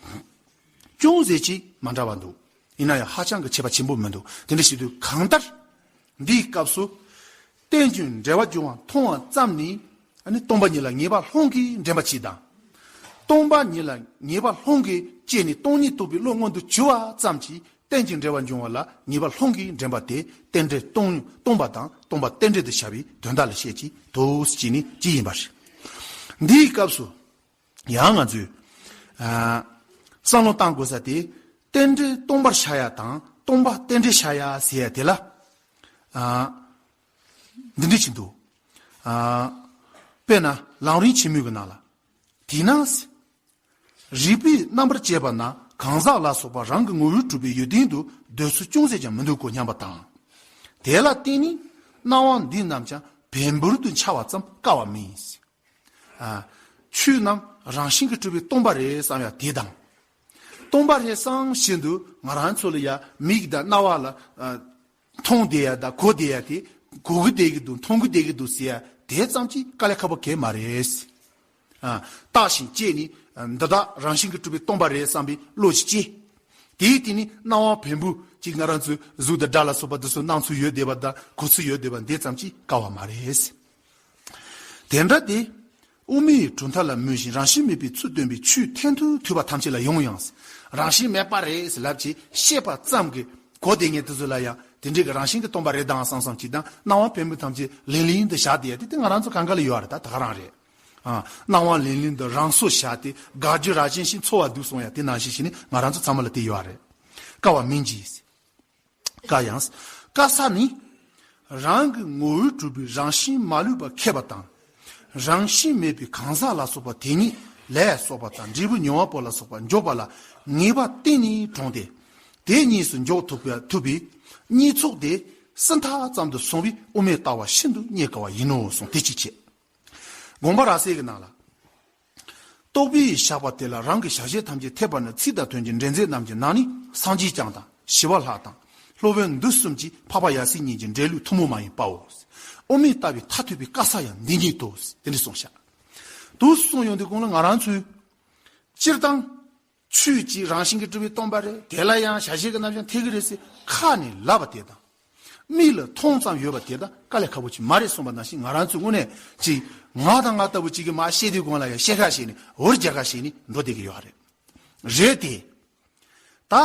ཅུང་ཟད་ཅིག་མ་འདྲ་བ་འདུག་ཡིན་ན་ཡང་ཧ་ཅང་གི་ཁྱད་པར་ཆེན་པོ་མི་འདུག་དེ་འདྲ་བྱེད་དུས་གང་ལྟར། འདིའི་སྐབས་སུ། རྟེན་ཅིང་འབྲེལ་བར་འབྱུང་བ་མཐོང་བ་ཙམ་ནི། ཨ་ནི་སྟོང་པ་ཉིད་ལ་ངེས་པ་ལྷུང་གིས་འདྲེན་པ་གཅིག་དང་། སྟོང་པ་ཉིད་ལ་ངེས་པ་ལྷུང་གིས་སྐྱེས་ནས་སྟོང་ཉིད་རྟོགས་པའི་བློ་མངོན་དུ་གྱུར་པ་ཙམ་གྱིས་རྟེན་ཅིང་འབྲེལ་བར་འབྱུང་བ་ལ་ངེས་པ་ལྷུང་གིས་འདྲེན་པ་དེ་རྟེན་འབྲེལ་སྟོང་སྟོང་པ་དང་སྟོང་པ་རྟེན་འབྲེལ་དུ་བྱ་བའི་དོན་དག་ལ་བཤད་ཀྱི་འདུག་ཅེས་ནི་ཅི་ཡིན་པ་རེད། འདིའི་སྐབས་སུ། ཡང་ང་ཚོས། ཨ། བསམ་བློ་བཏང་དགོས་ས་དེ། རྟེན་འབྲེལ་སྟོང་པར་བྱ་ཡ་དང་སྟོང་པ་རྟེན་འབྲེལ་བྱ་ཡ་ཟེར་ཡ་དེ་ལ། ཨ། འདི་འདྲ་ཞིག་འདུག་ཨ། དཔེར་ན་ལམ་རིམ་ཆེན་མོའི་གི་ནང་ལ། དེས་ན། རིག་པས་རྣམ་པར་དཔྱད་པ་ན་གང་ཟག་ལ་སོགས་པ་རང་གི་ངོ་བོས་གྲུབ་པའི་ཡོན་ཏན་དུ་འདོད་ཚུལ་ཅུང་ཟད་ཀྱང་མི་འདུག་གོ་སྙམ་པ་དང་། དེ་ལ་བརྟེན་ནས་སྣང་བ་འདི་རྣམས་ཀྱང་བེམ་པོར་དུ་འཆར་བ་ཙམ་དཀའ་བ་མིན། ཨ། ཆོས་རྣམས་རང་བཞིན་གྱིས་གྲུབ་པའི་སྟོང་པ་རེད་བསམ་ཡ་དེ་དང་། སྟོང་པ་རེད་བསམ་བཞིན་དུ་ང་རང་ཚོ་ལ་ཡ་མིག་དང་རྣ་བ་ལ། ཨ། མཐོང་བསྡད་ཡ་དང་གོ་བསྡད་ཡ་དེ། གོ་གི་བསྡད་ཀྱི་འདུག་མཐོང་གི་བསྡད་ཀྱི་འདུག་ཟེར་ཡ་དེ་ཙམ་གྱིས་དཀའ་ལས་ཁག་པོ་གང་ཡང་མ་རེད། ཨ། བརྟགས་ཤིང་དཔྱད་ནས། ཨ། འདི་དག་རང་བཞིན་གྱིས་གྲུབ་པའི་སྟོང་པ་རེད་བསམ་པའི་བློ་ཞིག་སྐྱེ། དེའི་སྟེང་ནས་སྣང་བ་བེམ་པོ་གཅིག་ང་རང་ཚོའི་གཟུགས་དང་སྒྲ་ལ་སོགས་པ་འདི་ཚོ་སྣང་ཚུལ་ཡོད་བསྡད་པ་དང་གོ་ཚུལ་ཡོད་བསྡད་པ་འདི་ཙམ་གྱིས་དཀའ་བ་མ་རེད། དེ་འདྲ་སྟེ། དབུ་མའི་གྲུབ་མཐའ་ལ་མོས་ཤིང་རང་བཞིན་མེད་པའི་ཚུལ་སྟོན་པའི་ཆོས་ཐན་ཐུན་ཐོས་པ་ཐམས་ཅད་ལ་ཡང་ཡང་། རང་བཞིན་མེད་པ་རེད་ཟེར་ལབ་ཅིག་བཤད་པ་ཙམ་གྱིས་གོ་བདེ་ངེས་དེ་ཚོ་ལ་ཡང་དེ་འདྲའི་གི་རང་བཞིན་གྱི་སྟོང་པ་རེད་དང་བསམ་བསམ་གྱིས་དང་སྣང་བ་བེམ་པོ་ཐམས་ཅད་ལིང་ལིང་དུ་བཞག་བསྡད་ཡ་དེ་དེ་ང་རང་ཚོ་གང་ག་ལ་ཡོད་རེད། ད་ད་ག་རང་རེད། ཨ། སྣང་བ་ལིང་ལིང་དུ་རང་སོར་བཞག་སྟེ་དགའ་རྒྱུ་ར་ཅན་ཞིག་འཚོ་བ་འདུག་སོང་ཡ་དེ་ནང་བཞིན་ཞིག་ནི་ང་རང་ཚོ་ཚང་མ་ལ་དེ་ཡོད་རེད། དཀའ་བ་མིན་གྱིས། དཀའ་ཡང་། དཀའ་ས་ནི། རང་གི་ངོ་བོས་གྲུབ་པའི་རང་བཞིན་མ་ལུས་པ་མཁས་པ་དང་། རང་བཞིན་མེད་པའི་གང་ཟག་ལ་སོགས་པ་དེ་ཉིད་ལས་སོགས་པ་དང་འབྲས་བུ་མྱོང་བ་པོ་ལ་སོགས་པ་འཇོག་པ་ལ་ངེས་པ་གཏན་ནས་གྲོངས་ཏེ། དེ་གཉིས་སུ་འཇོག་ཐུབ་པ་ཐུབ་པའི་གཉིས་ཚོགས་དེ་སྲིད་མཐའ་ཙམ་དུ་སོང་བའི་དབུ་མའི་ལྟ་བ་ཤིན་ཏུ་རྙེད་དཀའ་བ་ཡིན་ནོ་གསུངས་ཏེ་གཅིག་བྱས། དགོངས་པ་རབ་གསལ་གྱི་ནང་ལ། རྟོག་པས་བཞག་པ་དེ་ལ་རང་གི་བྱ་བྱེད་ཐམས་ཅད་འཐད་པ་ནི་ཚིག་དང་དོན་གྱི་འདྲེན་ཚད་རྣམས་ཀྱི་ནང་ནས་སངས་རྒྱས་བསྐྱངས་དང་ཞི་བ་ལྷ་དང་སློབ་དཔོན་འདི་གསུམ་གྱིས་འཕགས་པ་ཡབ་སྲས་གཉིས་ཀྱི་འབྲས་ལུགས་ཐུན་མོང་མ་ཡིན་པའོ། དབུ་མའི་ལྟ་བའི་མཐར་ཐུག་པའི་དཀའ་ས་ཡང་འདི་ཉིད་དོ། དེ་འདྲ་གསུངས་ཤག་དུ་གསུངས་ཡོང་དུས་གོང་ལ་ང་རང་ཚོས་སྤྱིར་བཏང་ཆོས་ཀྱི་རང་བཞིན་གྱིས་གྲུབ་པའི་སྟོང་པ་རེད། དེ་ལ་ཡང་བྱ་བྱེད་ཀྱི་རྣམ་གཞག་འཐད་ཀྱི་རེད་ཟེར་ཁ་ནས་ལབ་པ་དེ་དང་། མིག་ལ་མཐོང་ཙམ་ཡོད་པ་དེ་དག་དཀའ་ལས་ཁག་པོ་ཅིག་མ་རེད་གསུངས་པ་ནང་བཞིན། ང་རང་ཚོའི་དངོས་གནས་ཅིག་ང་དང་ང་ལྟ་བུ་ཅིག་གིས་མར་བཤད་དུས་གོང་ལ་ཡང་བཤད་ཁ་བྱས་ནས་འུར་རྒྱག་ཁ་བྱས་ནས་འགྲོ་བསྡད་ཀྱི་ཡོད་རེད། རེད་དེ། ད།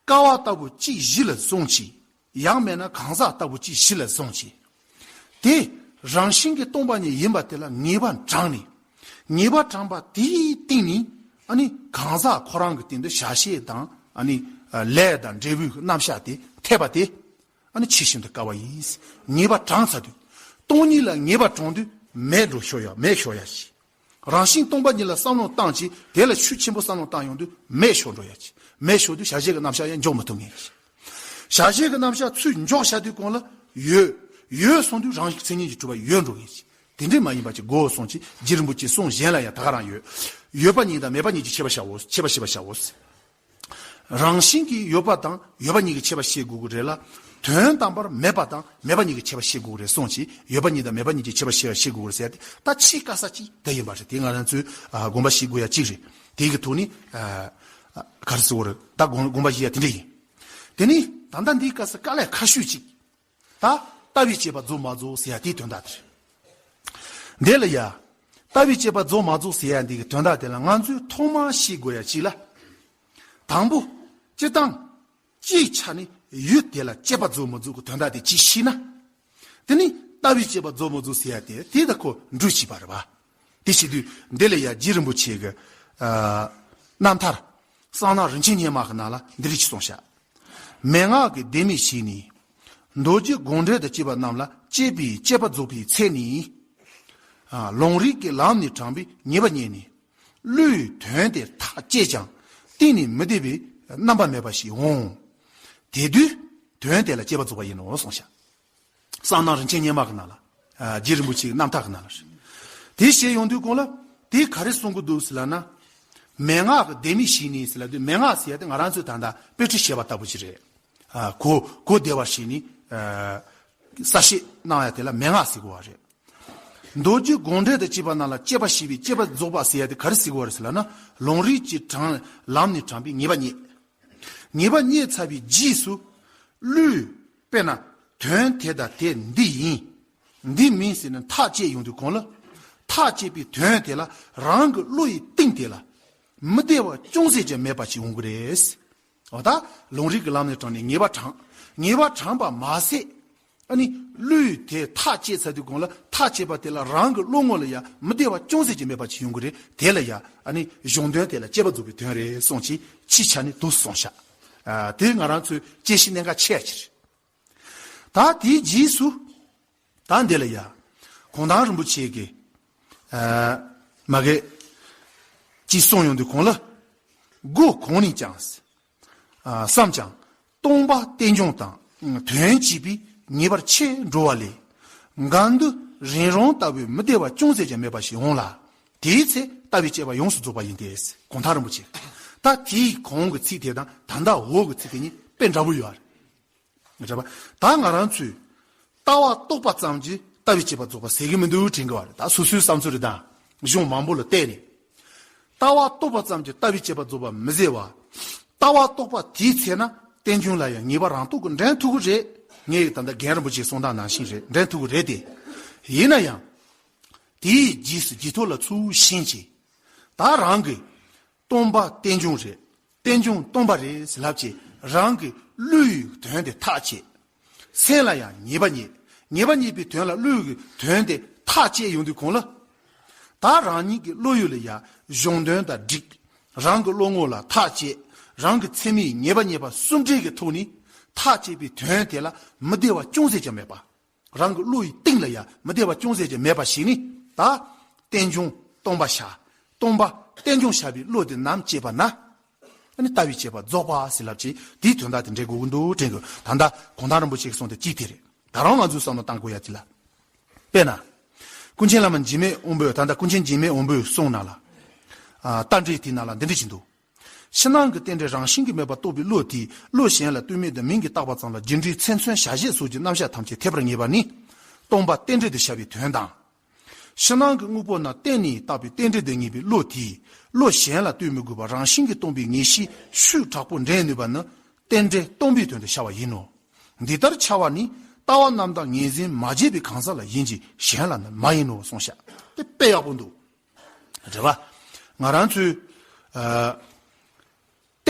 ཀ་བ་ལྟ་བུ་གཅིག་གཞི་ལ་བཟུང་བྱས། ཡང་མིན་ན་གང་ཟག་ལྟ་བུ་གཅིག་གཞི་ལ་བཟུང་བྱས། དེ་རང་བཞིན་གྱིས་སྟོང་པ་ཉིད་ཡིན་པ་དེ་ལ་ངེས་པ་དྲངས་ནས། ངེས་པ་དྲངས་པ་དེའི་སྟེང་ནས་ཨ་ནི་གང་ཟག་ཁོ་རང་གི་སྟེང་དུ་བྱ་བྱེད་དང་ཨ་ནི་ལས་དང་འབྲས་བུའི་རྣམ་གཞག་དེ་འཐད་པ་དེ། ཨ་ནི་ཆེས་ཤིན་ཏུ་དཀའ་བ་ཡིན། ངེས་པ་དྲངས་ཚར་དུས། སྟོང་ཉིད་ལ་ངེས་པ་དྲངས་དུས་མེད་འགྲོ་ཤོར་ཡ་མེད་ཤོར་ཡ་ཞིག་རང་བཞིན་སྟོང་པ་ཉིད་ལ་བསམ་བློ་བཏང་ཅིག་དེ་ལ་ཤུགས་ཆེན་པོ་བསམ་བློ་བཏང་ཡོང་དུས་མེད་ཤོར་འགྲོ་ཡ་ཅིག་མེད་ཤོར་དུས་བྱ་བྱེད་ཀྱི་རྣམ་གཞག་ཡང་འཇོག་མི་ཐུབ་ངེས་ཤིག་བྱ་བྱེད་ཀྱི་རྣམ་གཞག་ཚུར་འཇོག་བྱ་དུས་གོང་ལ་ཡོད། ཡོད་སོང་དུས་རང་བཞིན་མཚན་ཉིད་ཀྱིས་གྲུབ་པ་ཡོད་འགྲོ་ངེས་ཤིག་དེ་འདྲས་མ་ཡིན་པ་ཅིག་དགོས་གསུངས་ཅིག་རྗེ་རིན་པོ་ཆེའི་གསུང་གཞན་ལ་ཡང་ད་ག་རང་ཡོད། ཡོད་པ་ཉིད་དང་མེད་པ་ཉིད་ཀྱི་ཁྱད་པར་བྱའོ། ཁྱད་པར་ཤེས་པར་བྱའོ། རང་བཞིན་གྱིས་ཡོད་པ་དང་ཡོད་པ་ཉིད་ཀྱི་ཁྱད་པར་ཤེས་དགོས་ཀྱི་རེད་ལ། དོན་དམ་པར་མེད་པ་དང་མེད་པ་ཉིད་ཀྱི་ཁྱད་པར་ཤེས་དགོས་ཀྱི་རེད་གསུངས་ཀྱིས་ཡོད་པ་ཉིད་དང་མེད་པ་ཉིད་ཀྱི་ཁྱད་པར་ཤེས་ཤེས་དགོས་ཀྱི་རེད་ཟེར་ཏེ། ད་ཕྱིའི་དཀའ་ས་གཅིག་དེ་ཡིན་པ་རེད། དེ་ང་རང་ཚོས་ཨ་དགོངས་པ་བཞེས་དགོས་ཡ་གཅིག་རེད། དེ་གི་ཐོག་ནས་ཨ་ཨ་ག་རེ་ཟེར་དགོས་རེད། ད་དགོངས་དགོངས་པ་བཞེས་ཡ་དེ་འདྲ་ཡིན། དེ་ནས་ད་ལྟ་འདིའི་སྐབས་སུ་དཀའ་ལས་ཁག་ཤོས་གཅིག་ད་ལྟ་བའི་དཔྱད་པ་རྫོགས་མ་རྫོགས་ཟེར་ཡ་དེའི་དོན་དག་དེ་རེད། འདི་ལ་ཡ། ལྟ་བའི་དཔྱད་པ་རྫོགས་མ་རྫོགས་ཟེར་ཡ་འདི་གི་དོན་དག་དེ་ལ་ང་ཚོས་ཐོག་མར་ཤེས་དགོས་ཡ་གཅིག་ལ། དང་པོ། སྤྱིར་བཏང་། སྤྱིའི་ཆ་ནས་ཡུལ་དེ་ལ་དཔྱད་པ་རྫོགས་མ་རྫོགས་ཀྱི་དོན་དག་དེ་གཅིག་ཤེས་ན། དེ་ནི་ལྟ་བའི་དཔྱད་པ་རྫོགས་མ་རྫོགས་ཟེར་ཡ་དེ་དེ་ད་ཁོ་འགྲོས་བྱས་པ་རེད་པ། དེ་བྱེད་དུས་འདི་ལ་ཡ་རྗེ་རིན་པོ་ཆེ་གི། ཨ། རྣམ་ཐར། གསང་སྔགས་རིན་ཆེན་སྙེ་མ་གི་ནང་ལ་འདི་རིགས་ཀྱིས་གསུངས་ཤག་མན་ངག་གི་ལྡེ་མིག་ཞིག་ནི། མདོ་རྒྱུད་དགོངས་འགྲེལ་དང་བཅས་པ་རྣམས་ལ་དཔྱད་པའི་དཔྱད་པ་རྫོགས་པའི་ཚེ་ནི། ཨ། ལུང་རིགས་ཀྱི་ལམ་ནས་དྲངས་པའི་ངེས་པ་རྙེད་ནས། བློས་དོན་དེ་ཐག་བཅད་ཀྱང་གཏན་ནས་མི་བདེ་བའི་རྣམ་པ་མེད་པ་ཞིག་འོང་། དེ་དུས་དོན་དེ་ལ་དཔྱད་པ་རྫོགས་པ་ཡིན་ནོ་གསུངས་ཤག་གསང་སྔགས་རིན་ཆེན་སྙེ་མ་གི་ནང་ལ། ཨ། རྗེ་རིན་པོ་ཆེའི་རྣམ་ཐར་གི་ནང་ལ་རེད། དེ་བཤད་ཡོང་དུས་གོང་ལ་དེ་ག་རེ་གསུང་གི་འདུག་ཟེར་ལབ་ན། མན་ངག་གི་ལྡེ་མིག་ཞིག་ནི་ཟེར་ལབ་དུས་མན་ངག་ཟེར་ཡ་དེ་ང་རང་ཚོས་ད་ལྟ་དཔེ་ཁྲིད་བྱས་པ་ལྟ་བུ་ཞིག་རེད། ཨ། གོ་གོ་བདེ་བ་ཞིག་ནི། ཨ། གསལ་བཤད་གནང་ཡ་དེ་ལ་མན་ངག་ཟེར་གོ་བ་རེད། མདོ་རྒྱུད་དགོངས་འགྲེལ་དང་བཅས་པ་རྣམས་ལ་དཔྱད་པ་བྱས་པའི་དཔྱད་པ་རྫོགས་པ་ཟེར་ཡ་དེ་ག་རེ་ཟེར་གོ་བ་རེད་ཟེར་ལབ་ན། ལུང་རིགས་ཀྱི་དྲངས་ལམ་ནས་དྲངས་པའི་ངེས་པ་རྙེད། ངེས་པ་རྙེད་ཚར་བའི་རྗེས་སུ། བློས། དཔེར་ན། དོན་དེ་དང་དེ་འདི་ཡིན། འདི་མིན་ཟེར་ནས་ཐག་བཅད་ཡོང་དུས་གོང་ལ། ཐག་བཅད་པའི་དོན་དེ་ལ་རང་གི་བློ་ཡི་གཏིང་དེ་ལ། མི་བདེ་བ་ཅུང་ཟད་ཀྱང་མེད་པ་ཞིག་འོང་གི་རེད། འོ་ད། ལུང་རིགས་ཀྱི་ལམ་ནས་དྲངས་ནས་ངེས་པ་དྲངས། ངེས་པ་དྲངས་པ་མ་ཟད། ཨ་ནི། བློས་དེ་ཐག་བཅད་ཚར་དུས་གོང་ལ་ཐག་བཅད་པ་དེ་ལ་རང་གི་བློ་ངོ་ལ་ཡ་མི་བདེ་བ་ཅུང་ཟད་ཀྱང་མེད་པ་ཅིག་ཡོང་གི་རེད། དེ་ལ་ཡ་ཨ་ནི་གཞུང་དོན་དེ་ལ་དཔྱད་པ་རྫོགས་པའི་དོན་རེད་གསུངས་ཀྱིས་ཕྱིའི་ཆ་ནས་འདུག་གསུངས་ཤག་ཨ། དེ་ང་རང་ཚོའི་དཔྱད་གཞི་གནད་འགག་ཆེ་བ་ཅིག་རེད། ད་དེའི་རྗེས་སུ། ད་འདི་ལ་ཡ། གུང་ཐང་རིན་པོ་ཆེ་གིས། ཨ། མ་གི། ཅིག་གསུངས་ཡོང་དུས་གོང་ལ། སྒོ་གང་ནས་ཀྱང་། ཨ། བསམ་ཀྱང་སྟོང་པ་རྟེན་འབྱུང་དང་དོན་གཅིག་པས་ངེས་པར་ཕྱེ་འགྲོ་བ་ལས། འགལ་འདུ་རིང་རུང་ལྟ་བུའི་མི་བདེ་བ་ཅུང་ཟད་ཀྱང་མེད་པ་ཞིག་འོང་ལ། དེའི་ཚེ་ལྟ་བའི་དཔྱད་པ་ཡོངས་སུ་རྫོགས་པ་ཡིན་ཏེ། གུང་ཐང་རིན་པོ་ཆེ། ད་དེའི་གོང་གི་ཚིག་དེ་དང་ད་ལྟ་འོག་གི་ཚིག་དེ་གཉིས་དཔེ་འདྲ་པོ་ཡོད་རེད། རེད་པ། ད་ང་རང་ཚོས་ལྟ་བ་རྟོགས་པ་ཙམ་གྱིས་ལྟ་བའི་དཔྱད་པ་རྫོགས་པ་ཟེར་གྱི་མི་འདུག་དྲན་གྱི་བ་རེད། ད་སོ་སོའི་བསམ་ཚུལ་རེད། ད་གཞུང་མང་པོ་ལ་བལྟས་ནས། ལྟ་བ་རྟོགས་པ་ཙམ་གྱིས་ལྟ་བའི་དཔྱད་པ་རྫོགས་པ་མི་ཟེར་བ། ལྟ་བ་རྟོགས་པ་དེའི་ཚེ་ན་རྟེན་འབྱུང་ལ་ཡང་ངེས་པ་རང་རྟོགས་ཀྱིས་འདྲེན་ཐུབ་ཀྱི་རེད། ངས་ད་ལྟ་རྒན་རིན་པོ་ཆེའི་གསུང་སྟངས་ནང་བཞིན་རེད། འདྲེན་ཐུབ་ཀྱི་རེད་དེ། ཡིན་ན་ཡང་། དེའི་རྗེས་སུ་རྗེས་ཐོབ་ལ་ཚུར་ཞེན་བྱས། ད་རང་གི་སྟོང་པ་རྟེན་འབྱུང་རེད། རྟེན་འབྱུང་སྟོང་པ་རེད་ཟེར་ལབ་བྱས་རང་གི་བློའི་དོན་དེ་ཐག་བཅད། སེམས་ལ་ཡང་ངེས་པ་རྙེད། ངེས་པ་རྙེད་པའི་དོན་ལ་བློའི་དོན་དེ་ཐག་བཅད་ཡོང་དུས་གོང་ལ། ད་རང་ཉིད་ཀྱི་བློ་ཡུལ་ལ་ཡ་གཞུང་དོན་དང་འགྲིག་རང་གི་བློ་ངོ་ལ་ཐག་བཅད། རང་གི་ཚད་མས་ངེས་པ་ངེས་པ་གསུམ་བྲལ་གྱི་ཐོག་ནས་ཐག་བཅད་པའི་དོན་དེ་ལ་མི་བདེ་བ་ཅུང་ཟད་ཀྱང་མེད་པ། རང་གི་བློ་ཡི་གཏིང་ལ་ཡང་མི་བདེ་བ་ཅུང་ཟད་ཀྱང་མེད་པ་ཞིག་ནི། ད་རྟེན་འབྱུང་སྟོང་པ་བྱ། སྟོང་པ་རྟེན་འབྱུང་བྱ་བའི་བློ་དེ་ནམ་སྐྱེས་པ་ན། ཨ་ནི་ལྟ་བའི་དཔྱད་པ་རྫོགས་པ་ཟེར་ལབ་ཅིག་དེའི་དོན་དག་དེ་འགྲེལ་དགོས་ཀྱི་འདུག་དྲན་དགོས། ད་ལྟ་གུང་ཐང་རིན་པོ་ཆེ་གིས་གསུངས་དེ་གཅིག་དེ་རེད། ད་རུང་ང་ཚོས་བསམ་བློ་བཏང་དགོས་ཡ་དེ་ལ། དཔེར་ན། ཀུན་མཁྱེན་བླ་མ་འཇིགས་མེད་དབང་པོས། ད་ལྟ་ཀུན་མཁྱེན་འཇིགས་མེད་དབང་པོའི་གསུང་ནང་ལ། ཨ། རྟ་འགྲེལ་དེའི་ནང་ལ་འདི་འདྲ་ཞིག་འདུག་ཕྱི་ནང་གི་རྟེན་འབྲེལ་རང་བཞིན་གྱིས་མེད་པར་རྟོགས་པའི་བློ་དེས་བློ་གཞན་ལ་ལྟོས་མེད་དུ་མིང་གིས་བཏགས་པ་ཙམ་ལ་རྒྱུ་འབྲས་མཚན་མཚོན་བྱ་བྱེད་སོགས་ཀྱི་རྣམ་གཞག་ཐམས་ཅད་འཐད་པར་ངེས་པ་ནི་སྟོང་པ་རྟེན་འབྲེལ་དུ་བྱ་བའི་དོན་དང་། ཕྱི་ནང་གི་དངོས་པོ་རྣམས་བརྟེན་ནས་བཏགས་པའི་རྟེན་འབྲེལ་དུ་ངེས་པའི་བློ་དེས་བློ་གཞན་ལ་ལྟོས་མི་དགོས་པར་རང་བཞིན་གྱིས་སྟོང་པའི་ངེས་ཤེས་ཤུགས་དྲག་པོ་འདྲེན་ནུས་པ་ནི་རྟེན་འབྲེལ་སྟོང་པའི་དོན་དུ་བྱ་བ་ཡིན་ནོ། འདི་ལྟར་འཆར་བ་ནི་ལྟ་བ་རྣམ་དག་ངོས་འཛིན་མ་བྱས་པའི་གང་ཟག་ལ་ཡིན་གྱི་གཞན་ལ་ནི་མ་ཡིན་ནོ་གསུངས་ཤག་དེ་དཔེ་ཡག་པོ་འདུག་རེད་པ། ང་རང་ཚོས། ཨ།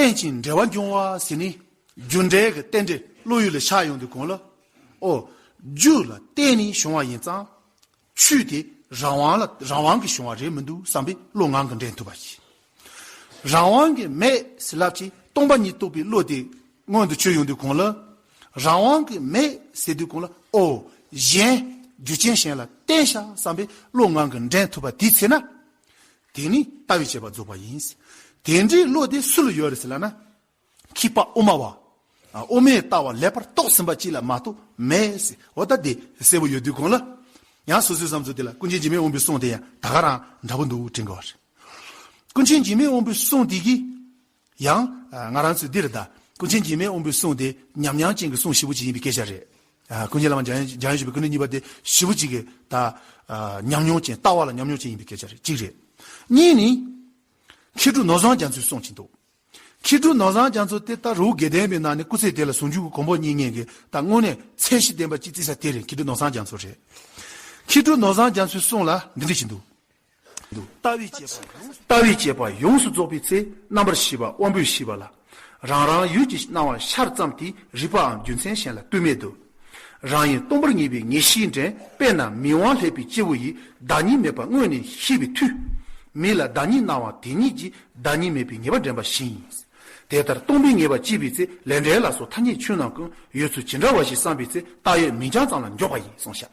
རྟེན་ཅིང་འབྲེལ་བར་འབྱུང་བ་ཟེར་ནས་རྒྱུ་འབྲས་ཀྱི་རྟེན་འབྲེལ་བློ་ཡུལ་ལ་ཤར་ཡོང་དུས་གོང་ལ། ཨོ། རྒྱུ་ལ་བརྟེན་ནས་བྱུང་བ་ཡིན་ཙང་། ཆོས་དེ་རང་དབང་ལ་རང་དབང་གིས་བྱུང་བ་རེད་མི་འདུག་བསམ་པའི་བློ་ངང་གིས་འདྲེན་ཐུབ་པ་ཞིག་རང་དབང་གིས་མེད་ཟེར་ལབ་ཅིག་སྟོང་པ་ཉིད་རྟོགས་པའི་བློ་དེ་མངོན་དུ་གྱུར་ཡོང་དུས་གོང་ལ། རང་དབང་གིས་མེད་ཟེར་དུས་གོང་ལ། ཨོ། གཞན། རྒྱུ་རྐྱེན་གཞན་ལ་བརྟེན་བྱ་བསམ་པའི་བློ་ངང་གིས་འདྲེན་ཐུབ་པ་དེའི་ཚེ་ན། དེ་ནི་ལྟ་བའི་དཔྱད་པ་རྫོགས་པ་ཡིན། དེ་འདྲའི་བློ་དེ་སུ་ལ་ཡོད་རེད་ཟེར་ལབ་ན། མཁས་པ་དབུ་མ་བ། ཨ། དབུ་མའི་ལྟ་བ་ལེགས་པར་རྟོགས་ཟིན་པ་ཅིག་ལ་མ་གཏོགས་མེད་ཟེར། འོ་ད་དེ་གསལ་པོ་ཡོད་དུས་གོང་ལ། ཡང་སོ་སོའི་བསམ་ཚུལ་དེ་ལ་ཀུན་མཁྱེན་འཇིགས་མེད་དབང་པོའི་གསུང་དེ་ཡང་ད་ག་རང་འདྲ་པོ་འདུག་དྲན་གྱི་ཡོད་རེད། ཀུན་མཁྱེན་འཇིགས་མེད་དབང་པོའི་གསུང་དེ་གིས། ཡང་། ཨ། ང་རང་ཚོས་འདིར་ད་ཀུན་མཁྱེན་འཇིགས་མེད་དབང་པོའི་གསུང་དེ་ཉམས་མྱོང་ཅན་གྱི་གསུང་ཞེ་པོ་ཅིག་ཡིན་པའི་སྐད་ཆ་རེད། ཨ། ཀུན་མཁྱེན་བླ་མ་འཇམ་དབྱངས་འཇམ་དབྱངས་བཞུགས་པའི་སྐུ་ནི་གཉིས་པ་དེ་ཞེ་པོ་ཅིག་གི་ད། ཨ། ཉམས་མྱོང་ཅན། ལྟ་བ་ལ་ཉམས་མྱོང་ཅན་ཡིན་པའི་སྐད་ཆ་རེད། གཅིག་རེད། གཉིས་ནི། མཁས་གྲུབ་ནོར་བཟང་རྒྱ་མཚོའི་གསུང་ཅིག་འདུག་མཁས་གྲུབ་ནོར་བཟང་རྒྱ་མཚོ་དེ་ད་རི་བོ་དགེ་ལྡན་པའི་ནང་ནས་སྐུ་ཚེ་དེ་ལ་ཟུང་འཇུག་གི་གོ་འཕང་བརྙེས་མཁན་གྱི་ད་དངོས་གནས་ཚད་གཞི་ལྡན་པ་ཅིག་བརྩི་ས་དེ་རེད། མཁས་གྲུབ་ནོར་བཟང་རྒྱ་མཚོ་རེད། མཁས་གྲུབ་ནོར་བཟང་རྒྱ་མཚོའི་གསུང་ལ་འདི་འདྲ་ཞིག་འདུག་ལྟ་བའི་དཔྱད་པ་ཡོངས་སུ་རྫོགས་པའི་ཚེ། རྣམ་པར་ཤེས་པ་དབང་པོས་ཤེས་པ་ལ། རང་རང་ཡུལ་གྱི་སྣང་བ་ཤར་ཙམ་དེའི་རིག་པའམ་རྒྱུ་མཚན་གཞན་ལ་ལྟོས་མེད་དུ། རང་ཡིན་སྟོང་པར་ངེས་པའི་ངེས་ཤེས་འདྲེན། དཔེར་ན་མིག་དབང་སླེབས་པའི་སྐྱེས་བུ་ཡིས་བདག་ཉིད་མེད་པ་སྔོན་ནས་ཤེས་པའི་མཐུས། མིག་ལ་བདག་ཉིད་སྣང་བ་དེ་ཉིད་ཀྱིས་བདག་ཉིད་མེད་པའི་ངེས་པ་འདྲེན་པ་བཞིན། དེ་ལྟར་སྟོང་པའི་ངེས་པ་སྐྱེས་པའི་ཚེ། ལས་འབྲས་ལ་སོགས་ཐ་སྙད་ཆོས་རྣམས་ཀུན་ཡོད་ཚུལ་ཇི་འདྲ་བ་ཞིག་བསམ་པའི་ཚེ། བཏགས་ཡོད་མིང་རྐྱང་ཙམ་ལ་འཇོག་པ་ཡིན་གསུངས་ཤག་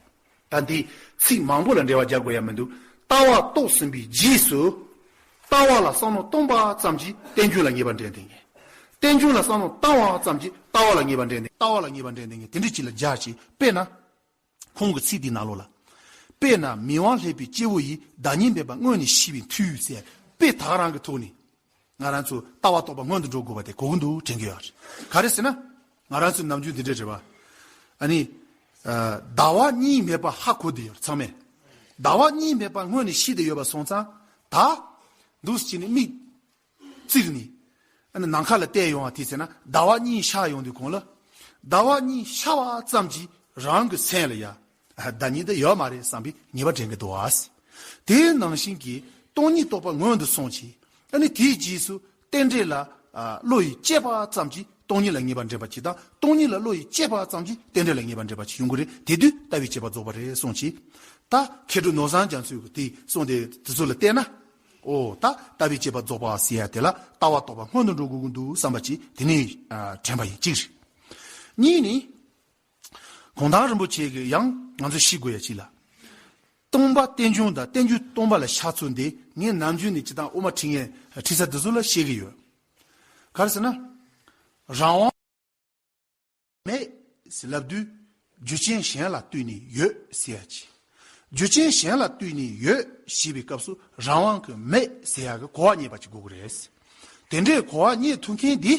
ད་འདི་ཚིག་མང་པོ་ལ་འགྲེལ་བ་རྒྱག་དགོས་ཡ་མི་འདུག་ལྟ་བ་རྟོགས་ཟིན་པའི་རྗེས་སུ། ལྟ་བ་ལ་བསམ་མནོ་སྟོང་པ་ཙམ་གྱིས་རྟེན་འབྱུང་ལ་ངེས་པ་འདྲེན་ཐུབ་མཁན། རྟེན་འབྱུང་ལ་བསམ་མནོ་བཏང་བ་ཙམ་གྱིས་ལྟ་བ་ལ་ངེས་པ་འདྲེན་ཐུབ། ལྟ་བ་ལ་ངེས་པ་འདྲེན་ཐུབ་མཁན་དེ་འདྲ་ཅིག་ལ་སྦྱར་ཅིག་དཔེར་ན། ཁོང་གི་ཚིག་འདིའི་ནང་ལོགས་ལ། དཔེར་ན་མིག་དབང་སླེབས་པའི་སྐྱེས་བུ་ཡིས་བདག་ཉིད་མེད་པ་སྔོན་ནས་ཤེས་པའི་མཐུས་ཟེར། དཔེ་ད་ག་རང་གི་ཐོག་ནས། ང་རང་ཚོ་ལྟ་བ་རྟོགས་པ་སྔོན་དུ་འགྲོ་དགོས་པ་དེ་གོ་གི་འདུག་དྲན་གྱི་ཡོད་རེད། ག་རེ་ཟེར་ན། ང་རང་ཚོའི་ནམ་རྒྱུན་འདི་འདྲ་རེད་བ། ཨ་ནི། ཨ། ཟླ་བ་གཉིས་མེད་པ་ཧ་གོ་བསྡད་ཡོད་རེད་ཚང་མས། ཟླ་བ་གཉིས་མེད་པ་སྔོན་ནས་ཤེས་བསྡད་ཡོད་པ་སོང་ཙང་། ད། འདུག་སེ་བྱས་ནས་མིག་བཙིར་ནས། ཨ་ནི་ནམ་མཁའ་ལ་བལྟས་ཡོང་བ་དེ་ཟེར་ན་ཟླ་བ་གཉིས་ཤར་ཡོང་དུས་གོང་ལ། ཟླ་བ་གཉིས་ཤར་བ་ཙམ་གྱིས་རང་གི་སེམས་ལ་ཡ། ཨ། བདག་ཉིད་དེ་ཡོད་མ་རེད་བསམ་པའི་ངེས་པ་འདྲེན་གྱི་འདུག་བ། དེའི་ནང་བཞིན་གྱི་སྟོང་ཉིད་རྟོགས་པ་སྔོན་དུ་སོང་ཅིག་ཨ་ནི་དེའི་རྗེས་སུ་རྟེན་འབྲེལ་ལ། ཨ། བློ་ཡིས་དཔྱད་པ་ཙམ་གྱིས་སྟོང་ཉིད་ལ་ངེས་པ་འདྲེན་པ་ཅིག་དང་། སྟོང་ཉིད་ལ་བློ་ཡིས་དཔྱད་པ་ཙམ་གྱིས་རྟེན་འབྲེལ་ལ་ངེས་པ་འདྲེན་པ་ཅིག་ཡོང་གི་རེད། དེ་དུས་ལྟ་བའི་དཔྱད་པ་རྫོགས་པ་རེད་གསུངས་ཅིག་ད་མཁས་གྲུབ་ནོར་བཟང་རྒྱ་མཚོས་དེ་གསུངས་དེ་དེ་ཚོ་ལ་བལྟས་ན། ཨོ། ད་ལྟ་བའི་དཔྱད་པ་རྫོགས་པ་ཟེར་ཡ་དེ་ལ་ལྟ་བ་རྟོགས་པ་སྔོན་དུ་འགྲོ་དགོས་ཀྱི་འདུག་བསམ་པ་ཅིག་དེ་ནས། ཨ། དྲན་པ་ཡིན། གཅིག་རེད། གཉིས་ནི། གུང་ཐང་རིན་པོ་ཆེ་གིས་ཡང་ང་ཚོས་ཤེས་དགོས་ཡ་གཅིག་ལ། སྟོང་པ་རྟེན་འབྱུང་དང་རྟེན་འབྱུང་སྟོང་པ་ལ་ཤར་ཚུལ་འདི་ངས་ནམ་རྒྱུན་ནས་སྤྱིར་བཏང་དབུ་མ་ཁྲིད་མཁན་ཁྲིད་ས་དེ་ཚོ་ལ་བཤད་ཀྱི་ཡོད། ག་རེ་ཟེར་ན། རང་དབང་མེད་ཟེར་ལབ་དུས་རྒྱུ་རྐྱེན་གཞན་ལ་ལྟོས་ནས་ཡོད་ཟེར་ཡ་ཅིག་རྒྱུ་རྐྱེན་གཞན་ལ་ལྟོས་ནས་ཡོད་ཞེས་པའི་སྐབས་སུ་རང་དབང་གིས་མེད་ཟེར་ཡ་གི་གོ་བ་རྙེད་པ་ཅིག་དགོས་ཀྱི་རེད། དེ་འདྲའི་གོ་བ་རྙེད་ཐུབ་མཁན་འདི།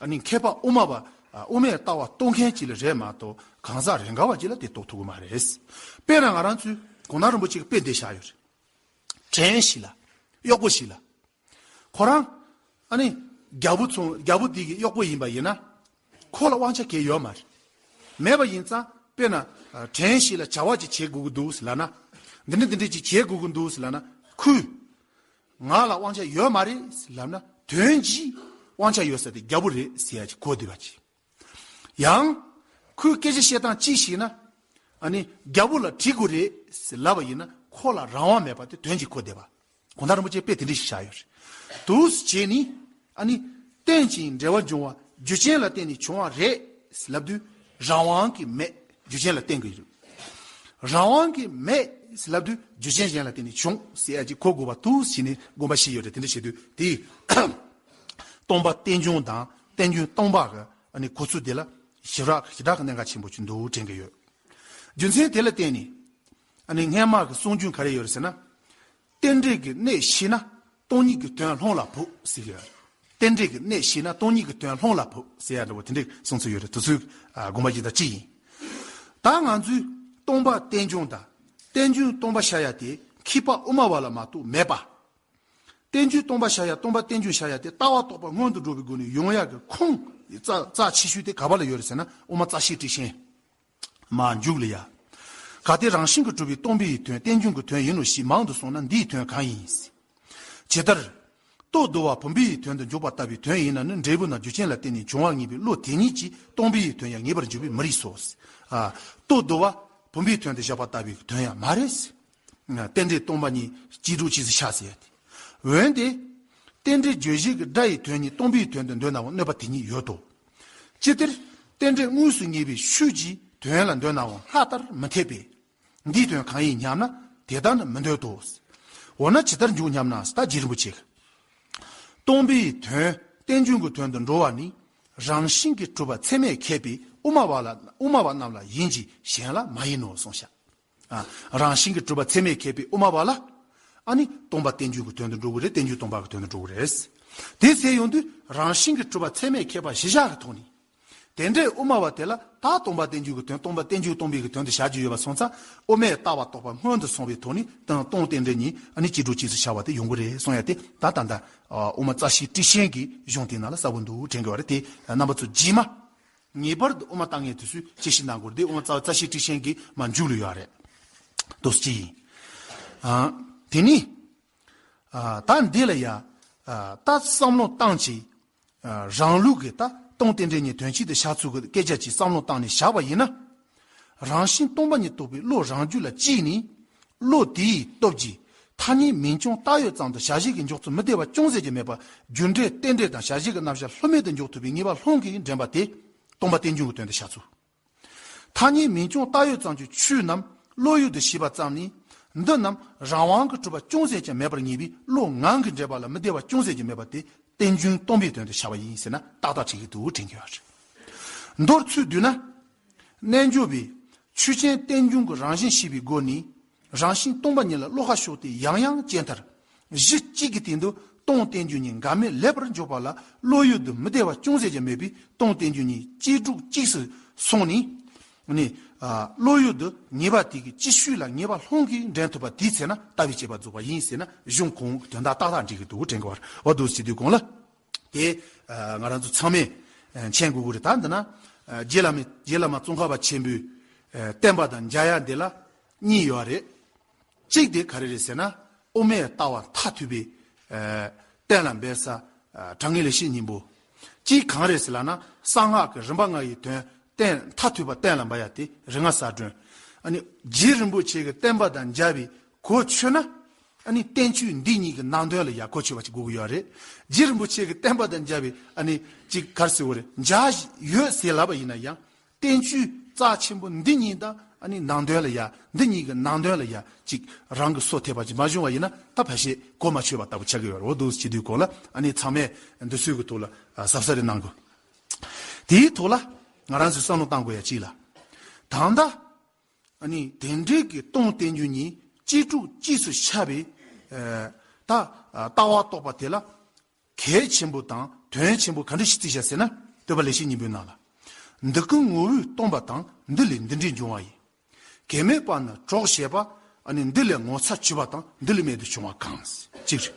ཨ་ནི་མཁས་པ་དབུ་མ་པ། ཨ། དབུ་མའི་ལྟ་བ་རྟོགས་མཁན་ཅིག་ལ་རེད་མ་གཏོགས་གང་ཟག་རེ་འགའ་བ་ཅིག་ལ་དེ་རྟོགས་ཐུབ་ཀྱི་མ་རེད། དཔེར་ན་ང་རང་ཚོའི་གུང་ཐང་རིན་པོ་ཆེ་གི་དཔེ་འདི་བཞག་ཡོད་རེད། བྲན་ཞིག་ལ། གཡོག་པོ་ཞིག་ལ། ཁོ་རང་། ཨ་ནི། རྒྱལ་པོ་ཚོ་རྒྱལ་པོ་དེ་གི་གཡོག་པོ་ཡིན་པ་ཡིན་ན། ཁོ་ལ་དབང་ཆ་གང་ཡང་ཡོད་མ་རེད། མེད་པ་ཡིན་ཙང་དཔེར་ན། ཨ། བྲན་ཞིག་ལ་བྱ་བ་ཅིག་བྱེད་དགོས་ཀྱི་འདུག་ཟེར་ལབ་ན། འདི་འདྲ་འདི་འདྲ་ཅིག་བྱེད་དགོས་ཀྱི་འདུག་ཟེར་ལབ་ན། ཁོས། ང་ལ་དབང་ཆ་ཡོད་མ་རེད་ཟེར་ལབ་ན། དོན་གྱིས་དབང་ཆ་ཡོད་ས་དེ་རྒྱལ་པོ་རེད་ཟེར་ཡ་ཅིག་གོ་བསྡད་པ་ཅིག་ཡང་། ཁོས་སྐད་ཆ་བཤད་སྟངས་གཅིག་བྱས་ན། ཨ་ནི་རྒྱལ་པོ་ལ་དྲི་དགོས་རེད་ཟེར་ལབ་པ་ཡིན་ན། ཁོ་ལ་རང་དབང་མེད་པ་དེ་དོན་གྱིས་གོ་བདེ་བ། གོང་ཐང་རིན་པོ་ཆེ་དཔེ་དེ་འདྲ་ཞིག་བཞག་ཡོད་རེད། དུས་སུ་བྱས་ནས་ཨ་ནི་རྟེན་ཅིང་འབྲེལ་བར་འབྱུང་བ་རྒྱུ་རྐྱེན་ལ་བརྟེན་ནས་བྱུང་བ་རེད་ལབ་དུས་རང་དབང་གིས་མེད། རྒྱུ་རྐྱེན་ལ་བརྟེན་དགོས་རེད། རང་དབང་གིས་མེད་ལབ་དུས་རྒྱུ་རྐྱེན་གཞན་ལ་བརྟེན་ནས་བྱུང་ཟེར་ཡ་ཅིག་གོ་དགོས་པ། དུས་སུ་བྱས་ནས་དགོངས་པ་བཞེས་ཡོད་རེད། དེ་འདྲ་བྱེད་དུས་དེ་སྟོང་པ་རྟེན་འབྱུང་དང་རྟེན་འབྱུང་སྟོང་པ་གི་ཨ་ནི་གོ་ཚུལ་དེ་ལ་ཞེ་དྲག་ཞེ་དྲག་གི་གནད་འགག་ཆེན་པོ་ཅིག་འདུག་དྲན་གྱི་ཡོད། རྒྱུ་མཚན་དེ་ལ་བརྟེན་ནས་ཨ་ནི་སྔས་མ་གི་གསུང་རྒྱུན་ག་རེ་ཡོད་རེད་ཟེར་ན། རྟེན་འབྲེལ་གྱི་གནད་ཤེས་ན་སྟོང་ཉིད་ཀྱི་དོན་སློང་ལ་བབ་ཟེར་གྱི་ཡོད་རེད། རྟེན་འབྲེལ་གྱི་གནད་ཤེས་ན་སྟོང་ཉིད་ཀྱི་དོན་སློང་ལ་བབ་ཟེར་ཡ་འདྲ་བོ་དེ་འདྲའི་གསུང་ཚུལ་ཡོད་རེད། དེ་ཚོའི་ཨ་དགོངས་པ་ཇི་ལྟར་ཅི་ཡིན། ད་ང་ཚོས་སྟོང་པ་རྟེན་འབྱུང་དང་རྟེན་འབྱུང་སྟོང་པ་བྱ་ཡ་དེ་མཁས་པ་དབུ་མ་པ་ལ་མ་གཏོགས་མེད་པ། རྟེན་འབྱུང་སྟོང་པ་བྱ་ཡ་སྟོང་པ་རྟེན་འབྱུང་བྱ་ཡ་དེ་ལྟ་བ་རྟོགས་པ་སྔོན་དུ་འགྲོ་བའི་སྒོ་ནས་ཡོང་ཡ་གི་ཁུངས་རྩ་རྩ་ཆེ་ཤོས་དེ་ག་པ་ལ་ཡོད་རེད་ཟེར་ན། དབུ་མ་རྩ་ཤེས་ཊཱིཀ་ཆེན། མ་མཇུག་ལ་ཡ། གལ་ཏེ་རང་བཞིན་གྱིས་གྲུབ་པའི་སྟོང་པའི་དོན་རྟེན་འབྱུང་གི་དོན་ཡིན་ནོ་ཞེས་མང་དུ་གསུངས་ན་འདིའི་དོན་གང་ཡིན། ཇི་ལྟར། ལྟོ་ལྡིར་བ་བུམ་པའི་དོན་དུ་འཇོག་པ་ལྟ་བུའི་དོན་ཡིན་ན་ནི་འབྲས་བུ་ན་རྒྱུ་རྐྱེན་ལ་བརྟེན་ནས་འབྱུང་བ་ངེས་པའི་བློ་དེ་ཉིད་ཀྱིས་སྟོང་པའི་དོན་ཡང་ངེས་པར་འཇོག་པའི་མི་རིགས་སོ། ཨ། ལྟོ་ལྡིར་བ་བུམ་པའི་དོན་དུ་བཞག་པ་ལྟ་བུའི་དོན་ཡང་མ་རེད། རྟེན་འབྲེལ་སྟོང་པ་ཉིད་གཅིག་གྲོགས་གཅིག་སུ་བཞག་ཟེར་ཡ་དེ། འོན་ཏེ། རྟེན་འབྲེལ་བརྗོད་གཞི་གི་སྒྲ་ཡི་དོན་ཉིད་སྟོང་པའི་དོན་དུ་འདོད་ནའང་གནོད་པ་དེ་ཉིད་ཡོད་དོ། ཅི་སྟེ། རྟེན་འབྲེལ་དངོས་སུ་ངེས་པའི་ཆོས་ཀྱི་དོན་ལ་འདོད་ནའང་སྔར་ལྟར་མི་འཐད་པས། འདིའི་དོན་གང་ཡིན་སྙམ་ན་དེ་ལྟར་ནི་མི་འདོད་དོ། འོ་ན་ཇི་ལྟར་འཇོག་སྙམ་ན། ད་རྗེ་རིན་པོ་ཆེ་གིས། སྟོང་པའི་དོན་རྟེན་འབྱུང་གི་དོན་དུ་འགྲོ་བ་ནི་རང་བཞིན་གྱིས་གྲུབ་པ་ཚད་མས་ཁེགས་པའི་དབུ་མ་པ་ལ་དབུ་མ་པ་རྣམས་ལ་ཡིན་གྱི་གཞན་ལ་མ་ཡིན་ནོ་གསུངས་ཤག་ཨ། རང་བཞིན་གྱིས་གྲུབ་པ་ཚད་མས་ཁེགས་པའི་དབུ་མ་པ་ལ། ཨ་ནི་སྟོང་པ་རྟེན་འབྱུང་གི་དོན་དུ་འགྲོ་གི་རེད། རྟེན་འབྱུང་སྟོང་པ་གི་དོན་དུ་འགྲོ་གི་རེད། དེ་ཟེར་ཡོང་དུས་རང་བཞིན་གྱིས་གྲུབ་པ་ཚད་མས་ཁེགས་པ་གཞི་བཞག་གི་ཐོག་ནས། དེ་འདྲའི་དབུ་མ་པ་དེ་ལ་ད་སྟོང་པ་རྟེན་འབྱུང་གི་དོན་སྟོང་པ་རྟེན་འབྱུང་སྟོང་པའི་གི་དོན་དུ་བཞག་རྒྱུ་ཡོད་པ་སོང་ཙང་དབུ་མའི་ལྟ་བ་རྟོགས་པ་སྔོན་དུ་སོང་བའི་ཐོག་ནས་དང་སྟོང་རྟེན་འབྲེལ་གཉིས་ཨ་ནི་གཅིག་གྲོགས་གཅིག་སུ་བཞག་པ་དེ་ཡོང་གི་རེད་གསུང་ཡ་དེ། ད་ད་ལྟ་དབུ་མ་རྩ་ཤེས་ཊཱིཀ་ཆེན་གྱི་གཞུང་དེ་ནང་ལ་གསལ་པོ་འདུག་དྲན་གི་ཡོད་རེད། དེ་རྣམ་པ་ཚོ་རྗེས་མ། ངེས་པར་དུ་དབུ་མ་ལྟ་མཁན་དེ་ཚོས་དཔྱད་ཞིབ་གནང་དགོས་རེད། དེ་དབུ་མ་རྩ་རྩ་ཤེས་ཊཱིཀ་ཆེན་གྱི་མ་མཇུག་ལ་ཡོད་རེད། དོ་སི་ཅི་ཡིན། ཨ། དེ་ནི། ཨ། ད་འདི་ལ་ཡ། ཨ། ད་བསམ་བློ་བཏང་ཅིག་ཨ། རང་ལུགས་ཀྱི་ད་སྟོང་རྟེན་འབྲེལ་གཉིས་དོན་གཅིག་ཏུ་བཞག་ཚུལ་གྱི་སྐད་ཆ་ཅིག་བསམ་བློ་བཏང་ནས་བཞག་པ་ཡིན་ན། རང་བཞིན་སྟོང་པ་ཉིད་རྟོགས་པའི་བློ་རང་རྒྱུད་ལ་སྐྱེས་ནས། བློ་དེའི་སྟོབས་ཀྱིས་ཐ་སྙད་མིང་བྱང་བཏགས་ཡོད་ཙམ་དུ་བྱ་བྱེད་ཀྱི་འཇོག་ཚུལ་མི་བདེ་བ་ཅུང་ཟད་ཀྱང་མེད་པར་རྒྱུ་འབྲས་རྟེན་འབྲེལ་དང་བྱ་བྱེད་ཀྱི་རྣམ་གཞག་ལྷོད་མེད་དུ་འཇོག་ཐུབ་པའི་ངེས་པ་སློང་གིས་འདྲེན་པ་དེ་སྟོང་པ་རྟེན་འབྱུང་གི་དོན་དུ་བཞག་ཚུལ། ཐ་སྙད་མིང་བྱང་བཏགས་ཡོད་ཙམ་གྱི་ཆོས་རྣམས་བློ་ཡུལ་དུ་ཤེས་པ་ཙམ་ནི། འདི་རྣམས་རང་དབང་གིས་གྲུབ་པ་ཅུང་ཟད་ཀྱང་མེད་པར་ངེས་པས་བློ་ངང་གིས་འདྲེན་པ་ལ་མི་བདེ་བ་ཅུང་ཟད་ཀྱང་མེད་པ་དེ་རྟེན་འབྱུང་སྟོང་པའི་དོན་དུ་བྱ་བ་ཡིན་ཟེར་ན་ཏག་ཏག་འགྲིག་གི་འདུག་དྲན་གྱི་ཡོད་རེད། མདོར་ཚུལ་བསྡུས་ན། རྣལ་འབྱོར་པས་ཆོས་ཅན་རྟེན་འབྱུང་གི་རང་བཞིན་ཤེས་པའི་སྒོ་ནས་རང་བཞིན་སྟོང་པ་ཉིད་ལ་བློ་ཁ་ཕྱོགས་ཏེ་ཡང་ཡང་དཔྱད་མཐར། གཞི་གཅིག་གི་སྟེང་དུ་སྟོང་རྟེན་འབྱུང་གཉིས་འགལ་མེད་ལེགས་པར་འཇོག་པ་ལ་བློ་ཡུལ་དུ་མི་བདེ་བ་ཅུང་ཟད་ཀྱང་མེད་པས་སྟོང་རྟེན་འབྱུང་གཉིས་གཅིག་གྲོགས་གཅིག་སུ་སོང་ནས། ནི། ཨ། བློ་ཡུལ་དུ་ངེས་པ་དེ་གི་སྤྱི་ཆོས་ལ་ངེས་པ་སློང་གིས་འདྲེན་ཐུབ་པ་དེའི་ཚེ་ན་ལྟ་བའི་དཔྱད་པ་རྫོགས་པ་ཡིན་ཟེར་ན་གཞུང་གོང་གི་དོན་དག་ཏག་ཏག་འགྲིག་གི་འདུག་དྲན་གི་བར་འོ་འདུག་ཟེར་དུས་གོང་ལ། དེ། ཨ། ང་རང་ཚོ་ཚང་མས། ཨ། མཁྱེན་དགོས་ཀྱི་རེད། ད་འདི་ན། ཨ། རྗེ་བླ་མ་རྗེ་བླ་མ་ཙོང་ཁ་པ་ཆེན་པོའི། ཨ། བསྟན་པ་དང་མཇལ་ཡ་འདི་ལ་གཉིས་ཡོད་རེད། གཅིག་དེ་ག་རེ་རེད་ཟེར་ན། དབུ་མའི་ལྟ་བ་མཐར་ཐུག་པའི། ཨ། གཏན་ལ་འབེབས་ས། ཨ། དྲང་ངེས་ལེགས་བཤད་སྙིང་པོ། གཅིག་གང་རེད་ཟེར་ལབ་ན་གསང་སྔགས་ཀྱི་རིམ་པ་ལྔ་ཡི་དོན་གཏན་མཐར་ཐུག་པ་གཏན་ལ་འབེབས་ཡ་དེ་རིམ་ལྔ་གསལ་སྒྲོན། ཨ་ནི་རྗེ་རིན་པོ་ཆེ་གི་བསྟན་པ་དང་མཇལ་བའི་གོ་ཆོད་ན། ཨ་ནི་བསྟན་བཅོས་འདི་གཉིས་ཀྱི་ནང་དོན་ལ་ཡ་གོ་ཆོད་པ་ཅིག་དགོས་ཀྱི་ཡོད་རེད། རྗེ་རིན་པོ་ཆེ་གི་བསྟན་པ་དང་མཇལ་བའི་ཨ་ནི་ཅིག་ག་རེ་ཟེར་དགོས་རེད། མཇལ་ཡོད་ཟེར་ལབ་པ་ཡིན་ན་ཡང་བསྟན་བཅོས་རྩ་ཆེན་པོ་འདི་གཉིས་དང་ཨ་ནི་ནང་དོན་ལ་ཡ་འདི་གཉིས་ཀྱི་ནང་དོན་ལ་ཡ་ཅིག་རང་གི་སོ་ཐེབས་པ་ཅིག་མ་བྱུང་བ་ཡིན་ན་ད་ཕལ་ཆེར་གོ་མ་ཆོད་པ་ལྟ་བུ་ཆགས་ཀྱི་ཡོད་རེད། འོ་འདུག་སེ་བྱེད་དུས་གོང་ལ་ཨ་ནི་ཚང་མས་འདི་ཚོའི་གི་ཐོག་ལ་གཟབ་གཟབ་རེ་གནང་དགོས། དེའི་ཐོག་ལ་ང་རང་ཚོས་བསམ་བློ་བཏང་དགོས་ཡ་གཅིག་ལ། ད་ལྟ། ཨ་ནི་དེ་འདྲའི་གི་སྟོང་རྟེན་འབྱུང་གཉིས་གཅིག་གྲོགས་གཅིག་སུ་ཤར་བའི། ཨ། ད། ཨ། ལྟ་བ་རྟོགས་པ་དེ་ལ་གལ་ཆེན་པོ་དང་དོན་ཆེན་པོ་ག་འདྲ་ཞིག་བརྩིས་བཞག་ཟེར་ན། བསྟོད་པ་ལེགས་བཤད་སྙིང་པོའི་ནང་ལ། འདི་ཀུན་ངོ་བོས་སྟོང་པ་དང་འདི་ལས་འདི་འདྲའི་འབྱུང་བ་ཡིན། གེགས་མེད་པ་ནི་གྲོགས་བྱེད་པ། ཨ་ནི་འདི་ལས་ངོ་ཚ་བྱེད་པ་དང་འདི་ལས་རྨད་དུ་བྱུང་བ་གང་། གཅིག་རེད།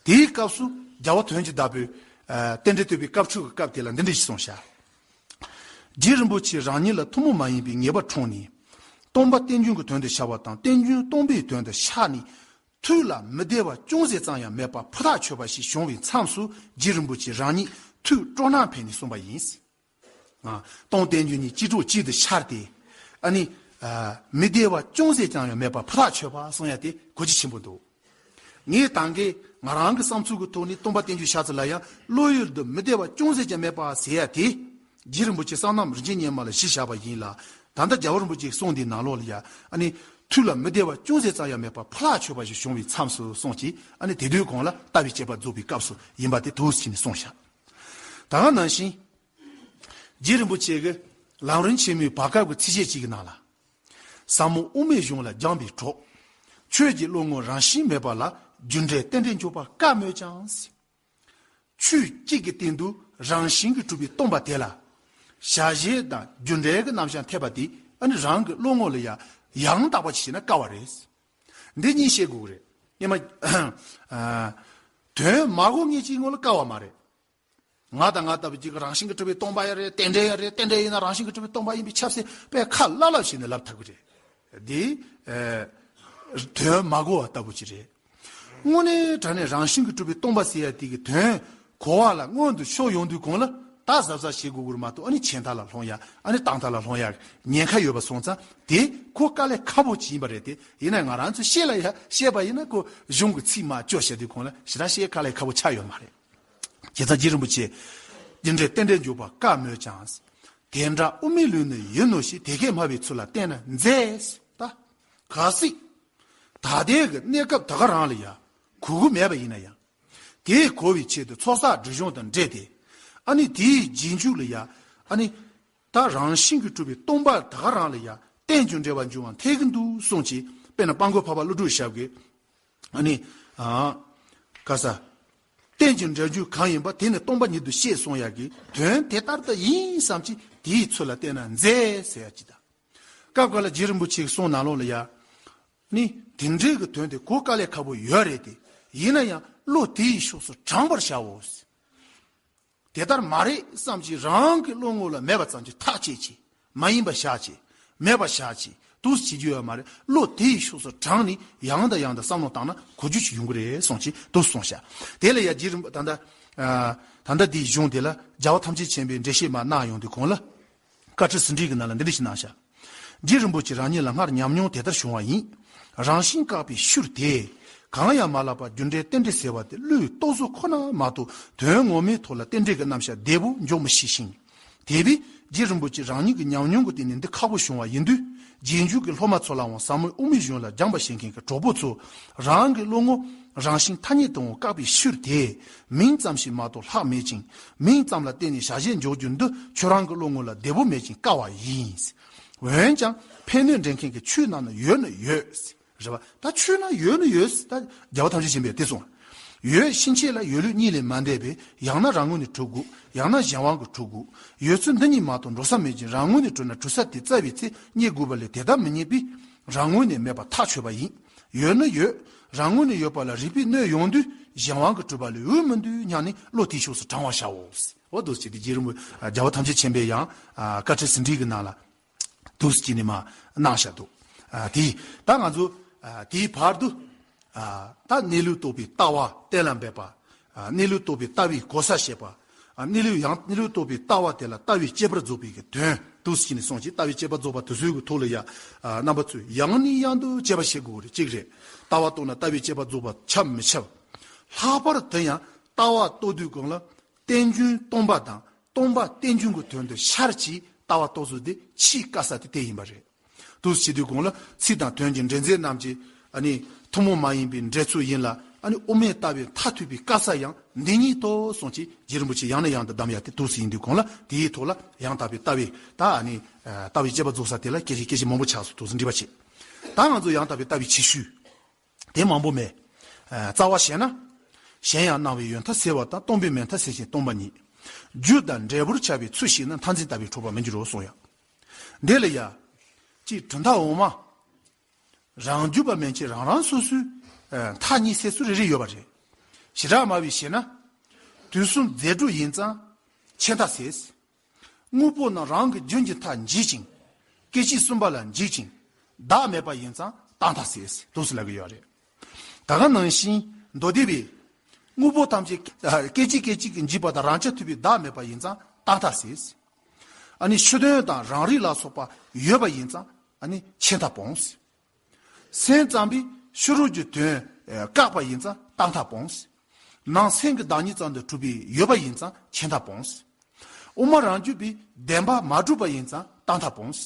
དེའི་སྐབས་སུ་རྒྱལ་བ་དོན་གྱི་བདག་པོས། ཨ། རྟེན་འབྲེལ་བསྟོད་པའི་སྐབས་དྲུག་གི་སྐབས་དེ་ལ་འདི་འདྲ་ཞིག་གསུངས་བཞག་རྗེ་རིན་པོ་ཆེ་རང་ཉིད་ལ་ཐུན་མོང་མ་ཡིན་པའི་ངེས་པ་འཁྲུངས་ནས། སྟོང་པ་རྟེན་འབྱུང་གི་དོན་དུ་ཤར་བ་དང་རྟེན་འབྱུང་སྟོང་པའི་དོན་དུ་ཤར་ནས། ཐུགས་ལ་མི་བདེ་བ་ཅུང་ཟད་ཙམ་ཡང་མེད་པར་ཕུ་ཐག་ཆོད་པ་ཞིག་བྱུང་བའི་མཚམས་སུ་རྗེ་རིན་པོ་ཆེ་རང་ཉིད་ཐུགས་སྤྲོ་སྣང་འཕེལ་ནས་གསུངས་པ་ཡིན། ཨ། སྟོང་རྟེན་འབྱུང་གཉིས་གཅིག་གྲོགས་གཅིག་ཏུ་ཤར་ཏེ། ཨ་ནི། ཨ། མི་བདེ་བ་ཅུང་ཟད་ཀྱང་ཡང་མེད་པ་ཕུ་ཐག་ཆོད་པ་གསུང་ཡ་དེ་གོ་རྒྱུ་ཆེན་པོ་འདུག། ངས་ད་གིན་ང་རང་གི་བསམ་ཚུལ་གྱི་ཐོག་ནས་སྟོན་པ་བསྟན་འགྱུར་ཤ་ཚ་ལ་ཡང་བློ་ཡུལ་དུ་མི་བདེ་བ་ཅུང་ཟད་ཀྱང་མེད་པ་ཟེར་ཡ་དེ། རྗེ་རིན་པོ་ཆེ་གསང་རྣམ་རིན་ཆེན་སྙེ་མ་ལ་གཞི་བཞག་པ་ཡིན་ལ། ད་ལྟ་རྒྱལ་བ་རིན་པོ་ཆེའི་གསུང་འདིའི་ནང་ལོགས་ལ་ཡ། ཨ་ནི། ཐུགས་ལ་མི་བདེ་བ་ཅུང་ཟད་ཙམ་ཡང་མེད་པ་ཕུ་ཐག་ཆོད་པ་ཞིག་བྱུང་བའི་མཚམས་སུ་སོང་གི། ཨ་ནི་དེ་དུས་གོང་ལ་ལྟ་བའི་དཔྱད་པ་རྫོགས་པའི་སྐབས་སུ་ཡིན་པ་དེ་འདུག་ཟེར་ནས་གསུངས་ཤག། ད་ག་ནང་བཞིན། རྗེ་རིན་པོ་ཆེ་གིས་ལམ་རིམ་ཆེན་མོའི་བར་སྐབས་ཀྱི་ཚིགས་བཅད་ཅིག་གི་ནང་ལ། ཟབ་མོ་དབུ་མའི་གཞུང་ལ་སྦྱངས་པའི་གྲོགས། ཆོས་ཀྱི་བློ་ངོར་རང་བཞིན་མེད་པ་ལ། རྒྱུ་འབྲས་རྟེན་འབྲེལ་འཇོག་པ་དཀའ་མོད་ཀྱང་། ཆོས་གཅིག་གི་སྟེང་དུ་རང་བཞིན་གྱིས་གྲུབ་པའི་སྟོང་པ་དེ་ལ། བྱ་བྱེད་དང་རྒྱུ་འབྲས་ཀྱི་རྣམ་གཞག་འཐད་པ་དེ། ཨ་ནི་རང་གི་བློ་ངོ་ལ་ཡང་ཡང་དག་པ་ཞིག་བྱས་ན་དཀའ་བ་རེད། འདི་གཉིས་ཤེས་དགོས་ཀྱི་རེད། ཉི་མ། ཨ། དོན་མ་གོ་མཁན་གཅིག་ངོ་ལ་དཀའ་བ་མ་རེད། ང་དང་ང་ལྟ་བུ་གཅིག་གིས་རང་བཞིན་གྱིས་གྲུབ་པའི་སྟོང་པ་ཡང་རེད། རྟེན་འབྲེལ་ཡང་རེད། རྟེན་འབྲེལ་ཡིན་ན་རང་བཞིན་གྱིས་གྲུབ་པའི་སྟོང་པ་ཡིན་པའི་ཆབ་སྲིད་པས་ཁ་ལབ་ལབ་བྱས་ནས་ལབ་ཐུབ་ཀྱི་རེད། འདི། ཨ། དོན་མ་གོ་བ་ལྟ་བུ་ཅིག་རེད། དངོས་གནས་དྲང་གནས་རང་བཞིན་གྱིས་གྲུབ་པའི་སྟོང་པ་ཟེར་ཡ་དེ་གི་དོན་གོ་བ་ལ་མངོན་དུ་ཕྱོགས་ཡོང་དུས་གོང་ལ་ད་གཟབ་གཟབ་བྱེད་དགོས་ཀྱི་རེད་མ་གཏོགས། ཨ་ནི་ཆད་མཐའ་ལ་ལྷུང་ཡ། ཨ་ནི་བཏང་མཐའ་ལ་ལྷུང་ཡ་ཉེན་ཁ་ཡོད་པ་སོང་ཙང་། དེ་ཁོ་དཀའ་ལས་ཁག་པོ་ཅིག་ཡིན་པ་རེད་དེ། ཡིན་ན་ང་རང་ཚོས་ཤེས་ལ་ཡ་བཤད་པ་ཡིན་ན། ཁོ་གཞུང་གི་ཚིག་མར་བཅོས་བྱེད་དུས་གོང་ལ་ཞེ་དྲག་བཤད་དཀའ་ལས་ཁག་པོ་ཆགས་ཡོད་མ་རེད། བྱས་ཙང་རྗེ་རིན་པོ་ཆེས། རྒྱུ་འབྲས་རྟེན་འབྲེལ་འཇོག་པ་དཀའ་མོད་ཀྱང་། དེ་འདྲ་དབུ་མའི་ལུགས་ནི་ཡིན་ནོ་ཞེས། དེ་སྐད་སྨྲ་བའི་ཚུལ་ལ་བརྟེན་ན་མཛེས། ད། གལ་སྲིད། ད་ལྟའི་གི་གནས་སྐབས་ད་ག་རང་ལ་ཡ་གོ་གི་མེད་པ་ཡིན་ན་ཡང་། དེ་གོ་བའི་ཆེད་དུ་ཚོགས་བསགས་སྒྲིབ་སྦྱོང་དང་འབྲེལ་ཏེ། ཨ་ནི་དེའི་རྗེས་འཇུག་ལ་ཡ། ཨ་ནི། ད་རང་བཞིན་གྱིས་གྲུབ་པའི་སྟོང་པ་ད་ག་རང་ལ་ཡ་རྟེན་རྒྱུ་འབྲེལ་བ་འབྱུང་བ་འཐད་ཀྱི་འདུག་གསུངས་ཀྱི། དཔེར་ན་དཔལ་མགོན་འཕགས་པ་ཀླུ་སྒྲུབ་ཞབས་ཀྱིས། ཨ་ནི། ཨ། ག་ས། རྟེན་ཅིང་འབྲེལ་རྒྱུ་གང་ཡིན་པ། དེ་ནི་སྟོང་པ་ཉིད་དུ་ཤེས་གསུང་ཡག་གི་དོན་དེ་ལྟར་དུ་ཡིན་བསམ་གྱིས་དེའི་ཚུལ་ལ་བརྟེན་ན་མཛེས་ཟེར་ཡག་ཅིག་དང་། སྐབས་འགའ་ལ་རྗེ་རིན་པོ་ཆེའི་གསུང་ནང་ལོགས་ལ་ཡ། ནི་དེ་འདྲའི་གི་དོན་དེ་གོ་དཀའ་ལས་ཁག་པོ་ཡོད་རེད་དེ། ཡིན་ན་ཡང་བློ་དེའི་ཕྱོགས་སུ་དྲངས་པར་བྱའོ། དེ་ལྟར་མ་རེད་བསམ་གྱིས་རང་གི་བློ་ངོ་ལ་མེད་པ་ཙམ་གྱིས་ཐག་བཅད་ཀྱིས། མ་ཡིན་པ་བཞག་ཅིག། མེད་པ་བཞག་ཅིག། འདུག་སེ་བྱེད་རྒྱུ་ཡོད་མ་རེད། བློ་དེའི་ཕྱོགས་སུ་དྲངས་ནས་ཡང་དང་ཡང་དུ་བསམ་བློ་བཏང་ན་གོ་རྒྱུ་ཞིག་ཡོང་གི་རེད་གསུངས་ཀྱིས་འདུག་སེ་གསུངས་ཤག། དེ་ལ་ཡ་རྗེ་རིན་པོ་ད་ལྟ། ཨ། ད་ལྟ་འདིའི་གཞུང་དེ་ལ་རྒྱལ་བ་ཐམས་ཅད་མཁྱེན་པའི་འགྲེལ་བཤད་མར་གནང་ཡོང་དུས་གོང་ལ། བཀའ་ཁྲིད་ཟིན་བྲིས་ཀྱི་ནང་ལ་འདི་འདྲ་ཞིག་གནང་ཤག། རྗེ་རིན་པོ་ཆེ་རང་ཉིད་ལ་སྔར་ཉམས་མྱོང་དེ་ལྟར་བྱུང་བ་ཡིན། རང་བཞིན་བཀག་པའི་ཤུལ་དེས། གང་ཡང་མ་ལབ་པར་རྒྱུ་འབྲས་རྟེན་འབྲེལ་ཟེར་བ་དེ་བློའི་རྟོག་བཟོ་ཁོ་ན་མ་གཏོགས་དོན་ངོ་མའི་ཐོག་ལ་རྟེན་འབྲེལ་གྱི་རྣམ་གཞག་བདེ་པོ་འཇོག་མི་ཤེས་ཤིང་། དེ་བས་རྗེ་རིན་པོ་ཆེ་རང་ཉིད་ཀྱི་ཉམས་མྱོང་གི་སྟེང་ནས་འདི་ཁག་པོ་བྱུང་བ་ཡིན་དུས། རྗེས་འཇུག་གི་སློབ་མ་ཚོ་ལའང་ཟབ་མོའི་དབུ་མའི་གཞུང་ལ་སྦྱངས་པ་བྱེད་མཁན་གྱི་གྲོགས་པོ་ཚོ། རང་གི་བློ་ངོ་རང་བཞིན་ཐ་སྙད་དུའང་བཀག་པའི་ཤུལ་དེས་མིང་ཙམ་ཞིག་མ་གཏོགས་ལྷག་མེད་ཅིང་། མིང་ཙམ་ལ་བརྟེན་ནས་བྱ་བྱེད་འཇོག་རྒྱུ་འདི་ཁྱོད་རང་གི་བློ་ངོ་ལ་བདེ་པོ་མེད་ཅིང་དཀའ་བ་ཡིན། འོན་ཀྱང་ཕན་གནོད་འདྲེན་མཁན་གྱི་ཆོས་ནང་ན་ཡོད་ན་ཡོད། རེད་པ། ད་ཆོས་ནང་ཡོད་ན་ཡོད། ད་རྒྱལ་བ་ཐམས་ཅད་མཁྱེན་པས་དེ་གསུངས། ཡོད་ཕྱིན་ཆད་ལ་ཡོད་ལུགས་གཉིས་ལས་མ་འདས་པས། ཡང་ན་རང་ངོས་ནས་གྲུབ་དགོས། ཡང་ན་གཞན་དབང་གིས་གྲུབ་དགོས། ཡོད་ཚུལ་འདི་གཉིས་མ་གཏོགས་འགྲོ་ས་མེད་ཅིང་། རང་ངོས་ནས་གྲུབ་ན་གྲུབ་ས་དེ་བཙལ་བའི་ཚེ་རྙེད་དགོས་པ་ལས་དེ་ལྟར་མི་རྙེད་པས། རང་ངོས་ནས་མེད་པ་ཐག་ཆོད་པ་ཡིན། ཡོད་ན་ཡོད། རང་ངོས་ནས་ཡོད་པ་ལ་རིགས་པས་གནོད་ཡོང་དུས་གཞན་དབང་གིས་གྲུབ་པ་ལས་འོས་མི་འདུག་སྙམ་ནས་བློ་དེའི་ཕྱོགས་སུ་དྲང་བར་བྱའོ། འོ་འདུག་སེ་བྱས་ཏེ་རྗེ་རིན་པོ་རྒྱལ་བ་ཐམས་ཅད་མཁྱེན་པས་ཡང་བཀའ་ཁྲིད་ཟིན་བྲིས་ཀྱི་ནང་ལ། འདུག་སེ་བྱས་ནས་མར་གནང་བཞག་འདུག། ཨ། དེ། ད་ང་ཚོ། ཨ། དེའི་བར་དུ། ཨ། ད་གནས་ལུགས་རྟོགས་པའི་ལྟ་བ་གཏན་ལ་འབེབས་པ། ཨ། གནས་ལུགས་རྟོགས་པའི་ལྟ་བའི་གོ་ས་བཤད་པ། ཨ། གནས་ལུགས་ཡང་གནས་ལུགས་རྟོགས་པའི་ལྟ་བ་དེ་ལ་ལྟ་བའི་དཔྱད་པ་རྫོགས་པའི་གི་དོན་འདུག་སེ་བྱས་ནས་གསུངས་ཀྱི། ལྟ་བའི་དཔྱད་པ་རྫོགས་པ་དེ་ཚོའི་གི་ཐོག་ལ་ཡ། ཨ། རྣམ་པ་ཚོས་ཡང་ནས་ཡང་དུ་དཔྱད་པ་བྱེད་དགོས་རེད། གཅིག་རེད། ལྟ་བ་རྟོགས་ན་ལྟ་བའི་དཔྱད་པ་རྫོགས་པ་ཁྱབ་མི་ཁྱབ། ལྷག་པར་དུ་ཡང་ལྟ་བ་རྟོགས་དུས་གང་ལ། རྟེན་འབྱུང་སྟོང་པ་དང་སྟོང་པ་རྟེན་འབྱུང་གི་དོན་དུ་ཤར་གྱི་ལྟ་བ་རྟོགས་ཚུལ་དེ་ཆེས་དཀའ་ས་དེ་དེ་ཡིན་པ་རེད། འདུག་སེ་བྱེད་དུས་གང་ལ་ཚིག་དང་དོན་གྱི་འདྲེས་མཛད་རྣམས་ཀྱི་ཨ་ནི་ཐུན་མོང་མ་ཡིན་པའི་འགྲེལ་ཚུལ་ཡིན་ལ། ཨ་ནི་དབུ་མའི་ལྟ་བའི་མཐར་ཐུག་པའི་དཀའ་ས་ཡང་འདི་ཉིད་དོ་གསུངས་ཀྱི། རྗེ་རིན་པོ་ཆེ་ཡང་ནས་ཡང་དུ་གདམས་ཡ་དེ་འདུག་སེ་ཡིན་དུས་གང་ལ་དེའི་ཐོག་ལ་ཡང་དག་པའི་ལྟ་བའི་ད་ཨ་ནི་ལྟ་བའི་དཔྱད་པ་རྫོགས་ས་དེ་ལ་སྐད་ཆ་སྐད་ཆ་མང་པོ་ཆགས་སོང་། འདུག་སེ་འདྲི་བ་བྱེད། ད་ང་ཚོ་ཡང་དག་པའི་ལྟ་བའི་ཆེ་ཤོས། དེ་མང་པོ་མེད། ཨ། རྩ་བ་བཤད་ན། གཞན་ཡང་སྣང་བའི་ཡོད་མཐའ་སེལ་བ་དང་། སྟོང་པའི་མེད་མཐའ་སེལ་ཞིང་སྟོང་པ་ཉིད། རྒྱུ་དང་འབྲས་བུར་ཁྱབ་པའི་ཚུལ་ཤེས་ན། མཐར་འཛིན་ལྟ་བས་འཕྲོག་པར་མི་འགྱུར་རོ་གསུངས་ཡ། འདི་ལ་ཡ། གཅིག་གྲུབ་མཐའ་འོག་མ། རང་རྒྱུད་པ་མན་ཆད་རང་རང་སོ་སོའི། ཨ། མཐའ་གཉིས་སེལ་ཚུལ་རེ་རེ་ཡོད་པ་རེད། ཞེ་དྲག་སྨྲ་བས་བཤད་ན། དུས་གསུམ་རྫས་གྲུབ་ཡིན་ཙང་ཆད་མཐའ་སེལ། དངོས་པོ་རྣམས་རང་གི་རྒྱུན་གྱི་མཐའ་འཇིག་ཅིང་། སྐད་ཅིག་གསུམ་པ་ལ་འཇིག་ཅིང་། བདག་མེད་པ་ཡིན་ཙང་རྟག་མཐའ་སེལ། འདུག་སེ་ལབ་ཀྱི་ཡོད་རེད། ད་ག་ནང་བཞིན་མདོ་སྡེ་པས། དངོས་པོ་ཐམས་ཅད་སྐད་ཅིག་སྐད་ཅིག་གིས་འཇིག་པ་དང་རང་རྐྱ་ཐུབ་པའི་བདག་མེད་པ་ཡིན་ཙང་རྟག་མཐའ་སེལ། ཨ་ནི་ཕྱི་དོན་དང་རང་རིག་ལ་སོགས་པ་ཡོད་པ་ཡིན་ཙང་ ཨ་ནི་ཆད་མཐའ་སྤོངས། སེམས་ཙམ་པས་ཕྱི་རོལ་གྱི་དོན་བཀག་པ་ཡིན་ཙང་རྟག་མཐའ་སྤོངས། ནང་སེམས་ཀྱི་བདག་ཉིད་ཙམ་དུ་གྲུབ་པའི་ཡོད་པ་ཡིན་ཙང་ཆད་མཐའ་སྤོངས། དབུ་མ་རང་རྒྱུད་པས་བདེན་པ་མ་གྲུབ་པ་ཡིན་ཙང་རྟག་མཐའ་སྤོངས།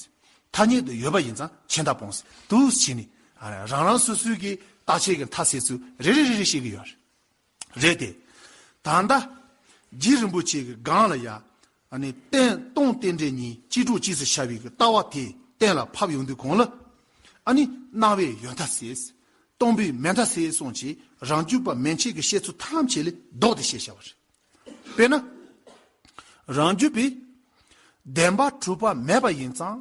ཐ་སྙད་དུ་ཡོད་པ་ཡིན་ཙང་ཆད་མཐའ་སྤོངས། འདུག་སེ་བྱས་ནས་རང་རང་སོ་སོའི་གི་རྟག་ཆད་ཀྱི་མཐའ་ཟེར་ཚུལ་རེ་རེ་རེ་རེ་བཤད་ཀྱི་ཡོད་རེད། རེད་དེ། ད་ལྟ་རྗེ་རིན་པོ་ཆེ་གི་སྒང་ལ་ཡ། ཨ་ནི་རྟེན་སྟོང་རྟེན་འབྲེལ་གཉིས་གཅིག་དྲུག་གཅིག་སུ་ཤར་བའི་གི་ལྟ་བ་དེ་གཏན་ལ་ཕབ་ཡོང་དུས་གོང་ལ། ཨ་ནི་སྣང་བའི་ཡོད་མཐའ་ཟེར། སྟོང་པའི་མེད་མཐའ་ཟེར་གསུངས་ཀྱི་རང་རྒྱུད་པ་མན་ཆད་ཀྱི་བཤད་ཚུལ་ཐམས་ཅད་ལས་ལྡོག་སྟེ་བཤད་བྱ་བ་རེད། དཔེར་ན། རང་རྒྱུད་པས་བདེན་པ་གྲུབ་པ་མེད་པ་ཡིན་ཙང་།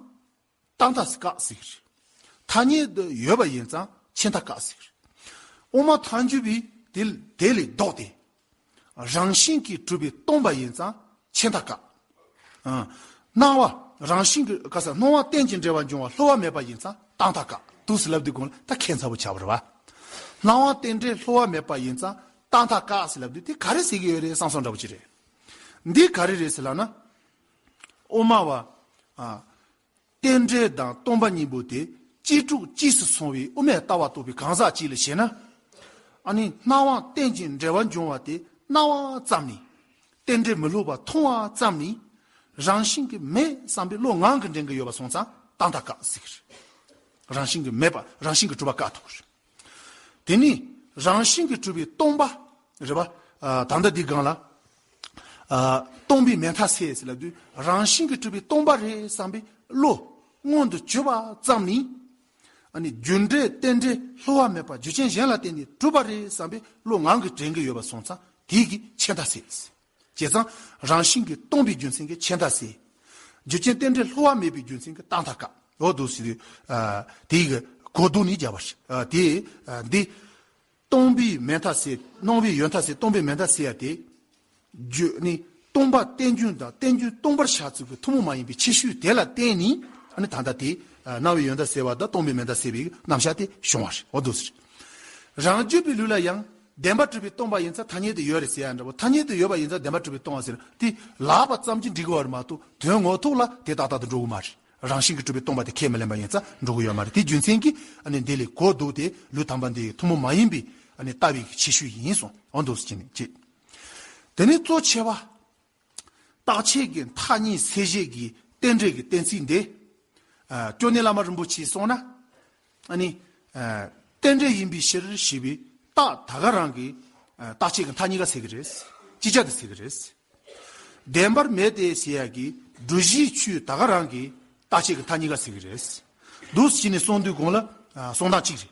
རྟག་མཐའ་བཀག་ཟེར་གི་རེད། ཐ་སྙད་དུ་ཡོད་པ་ཡིན་ཙང་ཆད་མཐའ་བཀག་ཟེར་གི་རེད། དབུ་མ་ཐལ་འགྱུར་བས་དེ་དེ་ལས་ལྡོག་སྟེ། རང་བཞིན་གྱིས་གྲུབ་པས་སྟོང་པ་ཡིན་ཙང་ཆད་མཐའ་བཀག་ཨ། སྣང་བ་རང་བཞིན་གྱིས་ག་ས་སྣང་བ་རྟེན་ཅིང་འབྲེལ་བར་འབྱུང་བ་སླུ་བ་མེད་པ་ཡིན་ཙང་རྟག་མཐའ་བཀག་འདུག་སེ་ལབ་དུས་གོང་ལ་ད་ཁྱད་མཚར་པོ་ཆགས་པ་རེད་བ། སྣང་བ་རྟེན་འབྲེལ་སླུ་བ་མེད་པ་ཡིན་ཙང་རྟག་མཐའ་བཀག་ཟེར་ལབ་དུས་དེ་ག་རེ་ཟེར་གྱི་ཡོད་རེད་བསམ་སོང་འདྲ་པོ་ཅིག་རེད། འདི་ག་རེ་རེད་ཟེར་ལབ་ན། དབུ་མ་བ། ཨ། རྟེན་འབྲེལ་དང་སྟོང་པ་གཉིས་པོ་དེ་གཅིག་དྲུག་གཅིག་སུ་སོང་བའི་དབུ་མའི་ལྟ་བ་རྟོགས་པའི་གང་ཟག་ཅིག་ལ་བྱས་ན། ཨ་ནི་སྣང་བ་རྟེན་ཅིང་འབྲེལ་བར་འབྱུང་བ་དེ་སྣང་བ་ཙམ་ནི། རྟེན་འབྲེལ་མི་སླུ་བ་མཐོང་བ་ཙམ་ནི། རང་བཞིན་གྱིས་མེད་བསམ་པའི་བློ་ངང་གིས་འདྲེན་གྱི་ཡོད་པ་སོང་ཙང་རྟག་མཐའ་བཀག་ཟེར་གྱི་རེད། རང་བཞིན་གྱིས་མེད་པ་རང་བཞིན་གྱིས་གྲུབ་པ་བཀག་ཐུབ་ཀྱི་རེད། དེ་ནི་རང་བཞིན་གྱིས་གྲུབ་པའི་སྟོང་པ། རེད་པ། ཨ། ད་ལྟ་འདི་སྒང་ལ། ཨ། སྟོང་པའི་མེད་མཐའ་ཟེར་ཟེར་ལབ་དུས་རང་བཞིན་གྱིས་གྲུབ་པའི་སྟོང་པ་རེད་བསམ་པའི་བློ་མངོན་དུ་གྱུར་པ་ཙམ་ནི། ཨ་ནི་རྒྱུ་འབྲས་རྟེན་འབྲེལ་སླུ་བ་མེད་པ་རྒྱུ་རྐྱེན་གཞན་ལ་བརྟེན་ནས་གྲུབ་པ་རེད་བསམ་པའི་བློ་ངང་གིས་དྲན་གྱི་ཡོད་པ་སོང་ཙང་དེ་གིས་ཆད་མཐའ་ཟེར། བྱས་ཙང་རང་བཞིན་གྱིས་སྟོང་པའི་རྒྱུ་མཚན་གྱིས་ཆད་མཐའ་ཟེར། རྒྱུ་རྐྱེན་རྟེན་འབྲེལ་སླུ་བ་མེད་པའི་རྒྱུ་མཚན་གྱིས་རྟག་མཐའ་བཀག་འོ་འདུག་ཟེར་དུས། ཨ། དེ་གི་གོ་བསྡུར་ནི་རྒྱབ་པ་རེད། ཨ། དེ། ཨ། འདི། སྟོང་པའི་མེད་མཐའ་ཟེར། སྣང་བའི་ཡོད་མཐའ་ཟེར། སྟོང་པའི་མེད་མཐའ་ཟེར་ཡ་དེ། རྒྱུ་ནི། སྟོང་པ་རྟེན་རྒྱུན་དང་རྟེན་རྒྱུན་སྟོང་པར་བཞག་ཚུལ་གྱི་ཐུན་མོང་མ་ཡིན་པའི་ཁྱད་ཆོས་དེ་ལ་བརྟེན་ནས་ཨ་ནི་ད་ལྟ་དེ་སྣང་བའི་ཡོད་མཐའ་ཟེར་བ་དང་སྟོང་པའི་མེད་མཐའ་ཟེར་བའི་རྣམ་གཞག་དེ་བྱུང་བ་རེད། འོ་འདུག་ཟེར། རང་རྒྱུད་པའི་ལུགས་ལ་ཡང་བདེན་པར་གྲུབ་པའི་སྟོང་པ་ཡིན་ཙང་ཐ་སྙད་དུ་ཡོད་རེད་ཟེར་ཡ་འདྲ་པོ། ཐ་སྙད་དུ་ཡོད་པ་ཡིན་ཙང་བདེན་པར་གྲུབ་པའི་སྟོང་པ་ཟེར་དེ་ལབ་པ་ཙམ་གྱིས་འགྲིག་གི་ཡོད་རེད་མ་གཏོགས་དོན་ངོ་ཐུག་ལ་དེ་ཏག་ཏག་ཏུ་འགྲོ་གི་མ་རེད། རང་བཞིན་གྱིས་གྲུབ་པའི་སྟོང་པ་དེ་ཁས་མི་ལེན་པ་ཡིན་ཙང་འགྲོ་གི་ཡོད་མ་རེད། དེ་རྒྱུ་མཚན་གྱིས་ཨ་ནི་འདི་ལས་གོ་བསྡུར་ཏེ་ལུགས་དམ་པ་འདི་ཐུན་མོང་མ་ཡིན་པའི་ཨ་ནི་ལྟ་བའི་ཁྱད་ཆོས་ཡིན་གསུངས། འོ་འདུག་ཟེར་ནས་ཅེས། དེ་ནས་གཙོ་ཆེ་བ། རྟག་ཆད་ཀྱི་མཐའ་གཉིས་སེལ་བྱེད་ཀྱི་རྟེན་འབྲེལ་གྱི་གཏན་ཚིགས་འདི། ཨ། ཅོ་ནེ་བླ་མ་རིན་པོ་ཆེས་གསུངས་ན། ཨ་ནི། ཨ། རྟེན་འབྲེལ་ཡིན་པའི་ཕྱིར་ཞེས་པའི་རྟགས་ད་ག་རང་གིས། ཨ། རྟག་ཆད་ཀྱི་མཐའ་གཉིས་ཀ་སེལ་གྱི་རེད། ཅིག་ཅར་དུ་སེལ་གྱི་རེད། བདེན་པར་མེད་དེ་ཞེས་ཡ་གི་སྒྲུབ་གཞིའི་ཆོས་ད་ག་རང་གིས་རྟག་ཆད་ཀྱི་མཐའ་གཉིས་ཀ་སེལ་གྱི་རེད། འདུག་སེ་བྱས་ནས་གསུངས་དུས་གོང་ལ། ཨ། གསུང་སྟངས་གཅིག་རེད།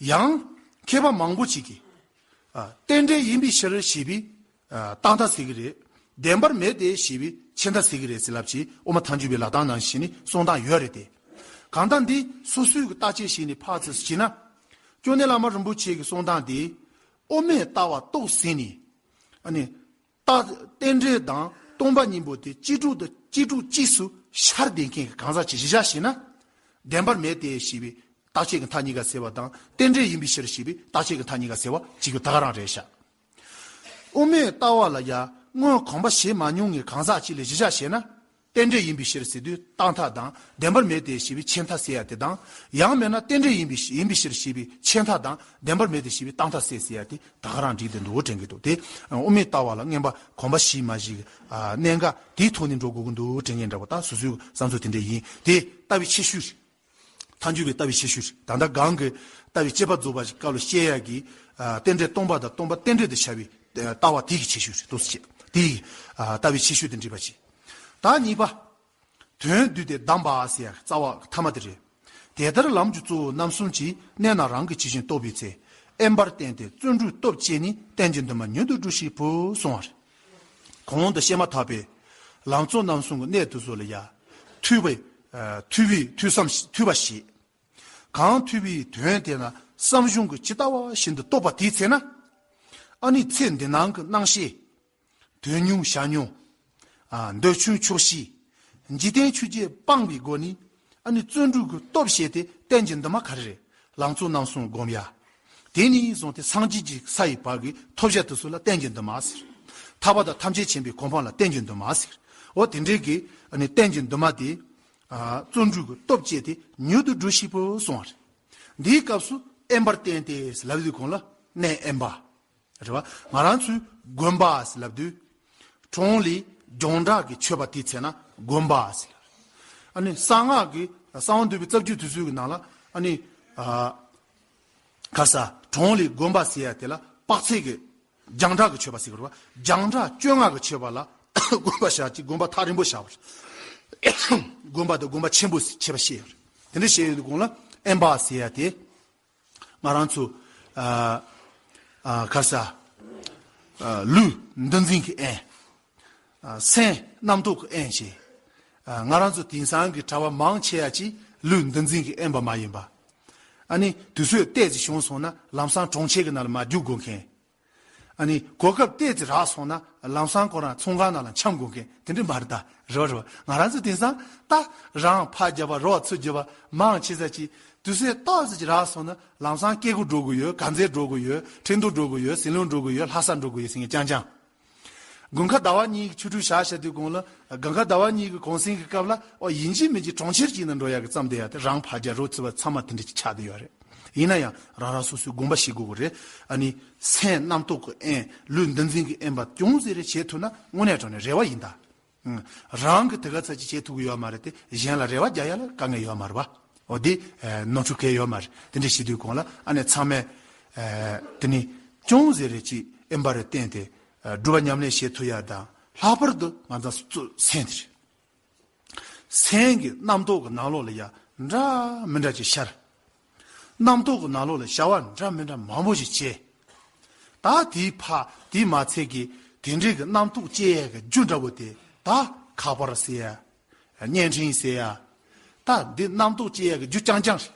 ཡང་། མཁས་པ་མང་པོ་ཅིག་གིས། ཨ། རྟེན་འབྲེལ་ཡིན་པའི་ཕྱིར་ཞེས་པའི། ཨ། རྟག་མཐའ་སེལ་གྱི་རེད། བདེན་པར་མེད་དེ་ཞེས་པའི་ཆད་མཐའ་སེལ་གྱི་རེད་ཟེར་ལབ་ཅིག་དབུ་མ་ཐལ་འགྱུར་བའི་ལབ་སྟངས་ནང་བཞིན་ནི་གསུང་སྟངས་ཡོད་རེད་དེ། གང་ལྟར་འདི་སོ་སོའི་གི་རྟག་དཔྱད་བྱས་ནས་ཕར་ཚུར་བྱས་ན། ཅོ་ནེ་བླ་མ་རིན་པོ་ཆེ་གི་གསུང་སྟངས་འདི་དབུ་མའི་ལྟ་བ་རྟོགས་ཟིན་ནས། ཨ་ནི། རྟག་རྟེན་འབྲེལ་དང་སྟོང་པ་གཉིས་པོ་དེ་གཅིག་དྲུག་དང་གཅིག་དྲུག་གཅིག་སུ་ཤར་བསྡད་མཁན་གྱི་གང་ཟག་ཅིག་གཞི་བཞག་བྱས་ན། བདེན་པར་མེད་དེ་ཞེས་པའི་རྟག་ཆད་ཀྱི་མཐའ་གཉིས་ཀ་སེལ་བ་དང་རྟེན་འབྲེལ་ཡིན་པའི་ཕྱིར་ཞེས་པའི་རྟག་ཆད་ཀྱི་མཐའ་གཉིས་ཀ་སེལ་བ་གཅིག་པུ་ད་ག་རང་རེད་ཤག་དབུ་མའི་ལྟ་བ་ལ་ཡང་སྔོན་གོམས་པ་བྱེད་མ་མྱོང་བའི་གང་ཟག་ཅིག་ལ་གཞི་བཞག་བྱས་ན། རྟེན་འབྲེལ་ཡིན་པའི་ཕྱིར་ཟེར་དུས་རྟག་མཐའ་དང་བདེན་པར་མེད་དེ་ཞེས་པའི་ཆད་མཐའ་སེལ་ཡ་དེ་དང་། ཡང་མིན་ན་རྟེན་འབྲེལ་ཡིན་པའི་ཡིན་པའི་ཕྱིར་ཞེས་པའི་ཆད་མཐའ་དང་བདེན་པར་མེད་དེ་ཞེས་པའི་རྟག་མཐའ་སེལ་ཟེར་ཡ་དེ་ད་ག་རང་འགྲིག་བསྡད་འདུག་དྲན་གྱི་འདུག་དེ་དབུ་མའི་ལྟ་བ་ལ་སྔོན་པ་གོམས་པ་ཞིག་མ་ཞིག་གནད་འགག་དེའི་ཐོག་ནས་འགྲོ་དགོས་ཀྱི་འདུག་དྲན་མཁན་འདྲ་པོ་ད་སོ་སོའི་བསམ་ཚུལ་དེ་འདྲ་ཡིན། དེ་ལྟ་བའི་ཁྱད་ཆོས་རེད། ཐལ་འགྱུར་བའི་ལྟ་བའི་ཁྱད་ཆོས་རེད། ད་ལྟ་གོང་གི་ལྟ་བའི་དཔྱད་པ་རྫོགས་པ་ཞིག་སྐབས་ལ་བཤད་ཡ་གི་རྟེན་འབྲེལ་སྟོང་པ་དང་སྟོང་པ་རྟེན་འབྲེལ་དུ་བྱ་བའི་ལྟ་བ་དེ་གི་ཁྱད་ཆོས་རེད་འདུག་ཟེར། དེ་ཡི་ལྟ་བའི་ཁྱད་ཆོས་དེ་འགྲིག་པ་བྱེད། ད་གཉིས་པ། དོན་བསྡུས་ཏེ་གདམས་པ་ཟེར་ཡ་རྩ་བ་ཐ་མ་དེ་རེད། དེ་ལྟར་ལམ་གྱི་གཙོ་བོ་རྣམ་གསུམ་གྱི་གནད་རྣམས་རང་གི་ཇི་བཞིན་རྟོགས་པའི་ཚེ། དབེན་པར་བསྟན་ཏེ་བརྩོན་འགྲུས་སྟོབས་བསྐྱེད་ནས་རྟེན་གྱི་འདུན་མ་མྱུར་དུ་འགྲུབ་ཤེས་བུ་གསུངས་པ་རེད། གོང་དུ་བཤད་མ་ཐག་པའི་ལམ་གཙོ་རྣམ་གསུམ་གྱི་གནད་དེ་ཚོ་ལ་ཡ། ཐོས་པའི་ཐོས་པའི་ཐོས་བསམ་ཐོས་པ་ཞེས། གང་ཐོས་པའི་དོན་དེ་ན་བསམ་བྱུང་གི་ཇི་ལྟ་བ་བཞིན་དུ་རྟོགས་པ་དེའི་ཚེ་ན། ཨ་ནི་ཚེ་འདི་སྣང་གི་སྣང་ཤས། དོན་མྱོང་བྱ་མྱོང་། ཨ། འདོད་ཆུང་ཆོག་ཤེས། འཇིག་རྟེན་ཆོས་བརྒྱད་སྤངས་པའི་སྒོ་ནས། ཨ་ནི་བརྩོན་འགྲུས་ཀྱི་སྟོབས་བསྐྱེད་དེ་རྟེན་གྱི་འདུན་མ་ག་རེ་རེད། ལམ་གཙོ་རྣམ་གསུམ་བསྒོམ་ཡ། དེ་ནས་བཟུང་སྟེ་སངས་རྒྱས་ཀྱི་ས་ཡི་བར་གྱི་ཐོབ་བྱ་དེ་ཚོ་ལ་རྟེན་གྱི་འདུན་མ་ཟེར། ཐར་པ་དང་ཐམས་ཅད་མཁྱེན་པའི་གོ་འཕང་ལ་རྟེན་གྱི་འདུན་མ་ཟེར། འོ་དེ་འདྲའི་གི་ཨ་ནི་རྟེན་གྱི་འདུན་མ་དེ། ཨ་བརྩོན་འགྲུས་ཀྱི་སྟོབས་བསྐྱེད་དེ་མྱུར་དུ་འགྲུབ་ཤིག་པོ་གསུངས་པ་རེད། འདིའི་སྐབས་སུ་དབེན་པར་བསྟན་ཏེ་ལབ་དུས་གོང་ལ་གནས་དབེན་པ། རེད་བ། ང་རང་ཚོས་དགོན་པ་ཟེར་ལབ་དུས། གྲོང་ལས་རྒྱང་གྲགས་ཀྱི་ཆོས་པ་དེའི་ཚེ་ན་དགོན་པ་ཟེར་ལབ། ཨ་ནི་གསང་སྔགས་ཀྱི་གསང་བ་འདུས་པའི་རྩ་རྒྱུད་དེ་ཚོའི་གི་ནང་ལ་ཨ་ནི། ཨ་ག་ས་གྲོང་ལས་དགོན་པ་ཟེར་ཡ་དེ་ལ་དཔག་ཚད་ཀྱི་རྒྱང་གྲགས་ཀྱི་ཆོས་པ་ཟེར་གི་རེད་བ། རྒྱང་གྲགས་བཅོ་ལྔ་གི་ཆོས་པ་ལ་དགོན་པ་བཞག་ཅིག་དགོན་པ་ཐག་རིང་པོ་བཞག་པ་རེད། དགོན་པ་དང་དགོན་པ་ཆེན་པོ་ཁྱད་པར་བཤད་ཡོད་རེད། དེ་འདྲ་བཤད་ཡོད་དུས་གོང་ལ་དབེན་པ་ཟེར་ཡ་དེ། ང་རང་ཚོ་ཨ་ཨ་ག་ས་ཨ་ལུས་འདུ་འཛིན་གྱི་དབེན། ཨ་སེམས་རྣམ་རྟོག་གི་དབེན་ཞེས། ཨ་ང་རང་ཚོ་དེང་སང་གི་གྲྭ་བ་མང་ཆེ་ཡ་ཅིག་ལུས་འདུ་འཛིན་གྱི་དབེན་པ་མ་ཡིན་པ། ཨ་ནི་དུས་ཚོད་ཏོག་ཙམ་བྱུང་སོང་ན་ལམ་སང་གྲོང་ཁྱེར་གྱི་ནང་ལ་མར་རྒྱུག་དགོས་མཁན། ཨ་ནི་གོ་སྐབས་ཏོག་ཙམ་རག་སོང་ན་ལམ་སང་ཁོ་རང་ཚོང་ཁང་ནང་ལ་འཁྱམ་དགོས་མཁན་དེ་འདྲ་མ་རེད་ད། རེད་བ་རེད་བ། ང་རང་ཚོ་དེང་སང་ད་རང་ཕར་རྒྱབ་པ་རོགས་ཚུར་རྒྱབ་པ་མང་ཆེ་ས་ཅིག་དུས་ཚོད་ཏོག་ཙམ་ཅིག་རག་སོང་ན་ལམ་སང་སྐྱེ་དགུ་འགྲོ་དགོས་ཡོད། དཀར་མཛེས་འགྲོ་དགོས་ཡོད། ཁྲིན་ཏུ་འགྲོ་དགོས་ཡོད། ཟི་ལིང་འགྲོ་དགོས་ཡོད། ལྷ་ས་འགྲོ་དགོས་ཡོད་ཟེར་མཁན་རྐྱང་རྐྱང་། དགུན་ཁ་ཟླ་བ་གཉིས་ཀྱི་ཆོ་འཕྲུལ་བཞག་བཞག་དུས་གོང་ལ་དགུན་ཁ་ཟླ་བ་གཉིས་ཀྱི་གུང་གསེང་གི་སྐབས་ལ་ཨོ་ཡིན་གཅིག་མིན་གཅིག་གྲོང་ཁྱེར་གཅིག་ནང་འགྲོ་ཡག་གི་བརྩམས་བསྡད་ཡག་དེ་རང་ཕར་རྒྱབ་རོགས་ཚུར་རྒྱབ་ཚང་མ་དེ་འདྲ་ཅིག་ཆགས་བསྡད་ཡོད་རེད། ཡིན་ན་ཡང་རང་རང་སོ་སོའི་དགོངས་པ་བཞེས་དགོས་ཀྱི་རེད། ཨ་ནི་སེམས་རྣམ་རྟོག་གི་དབེན་ལུས་འདུ་འཛིན་གྱི་དབེན་པ་ཅུང་ཟད་རེ་བྱེད་ཐུབ་ན་དངོས་གནས་དྲང་གནས་རེ་བ་ཡིན་ད། ཨང་། རང་གིས་དེ་ག་ཚོད་ཅིག་བྱེད་ཐུབ་ཀྱི་ཡོད་མ་རེད་དེ་གཞན་ལ་རེ་བ་རྒྱག་ཡ་ལ་དཀའ་ངལ་ཡོད་མ་རེད་པ། འོ་དེ་ནོར་འཁྲུལ་གང་ཡང་ཡོད་མ་རེད། དེ་འདྲ་བྱེད་དུས་གོང་ལ་ཨ་ནི་ཚང་མས་དེ་ནི་ཅུང་ཟད་རེ་ཅིག་དབེན་པ་རེ་བསྟེན་ཏེ་སྒྲུབ་པ་ཉམས་ལེན་བྱེད་ཐུབ་ཡ་དང་ལྷག་པར་དུ་ང་ཚོ་གཙོ་སེམས་དེ་རེད། སེམས་ཀྱི་རྣམ་རྟོག་གི་ནང་ལོགས་ལ་ཡ་འདྲ་མི་འདྲ་ཅིག་ཤར། རྣམ་རྟོག་གི་ནང་ལོགས་ལ་བྱ་བ་འདྲ་མི་འདྲ་མང་པོ་ཞིག་བྱས། ད་དེའི་ཕ་དེའི་མ་ཚད་ཀྱི་དེ་འདྲའི་གི་རྣམ་རྟོག་སྐྱེ་ཡས་ཀྱི་རྒྱུ་འདྲ་བོ་དེ་ད་ཁ་པར་ཟེར་ཡ། བརྙན་འཕྲིན་ཟེར་ཡ། ད་འདི་རྣམ་རྟོག་སྐྱེ་ཡས་ཀྱི་རྒྱུ་རྐྱང་རྐྱང་རེད།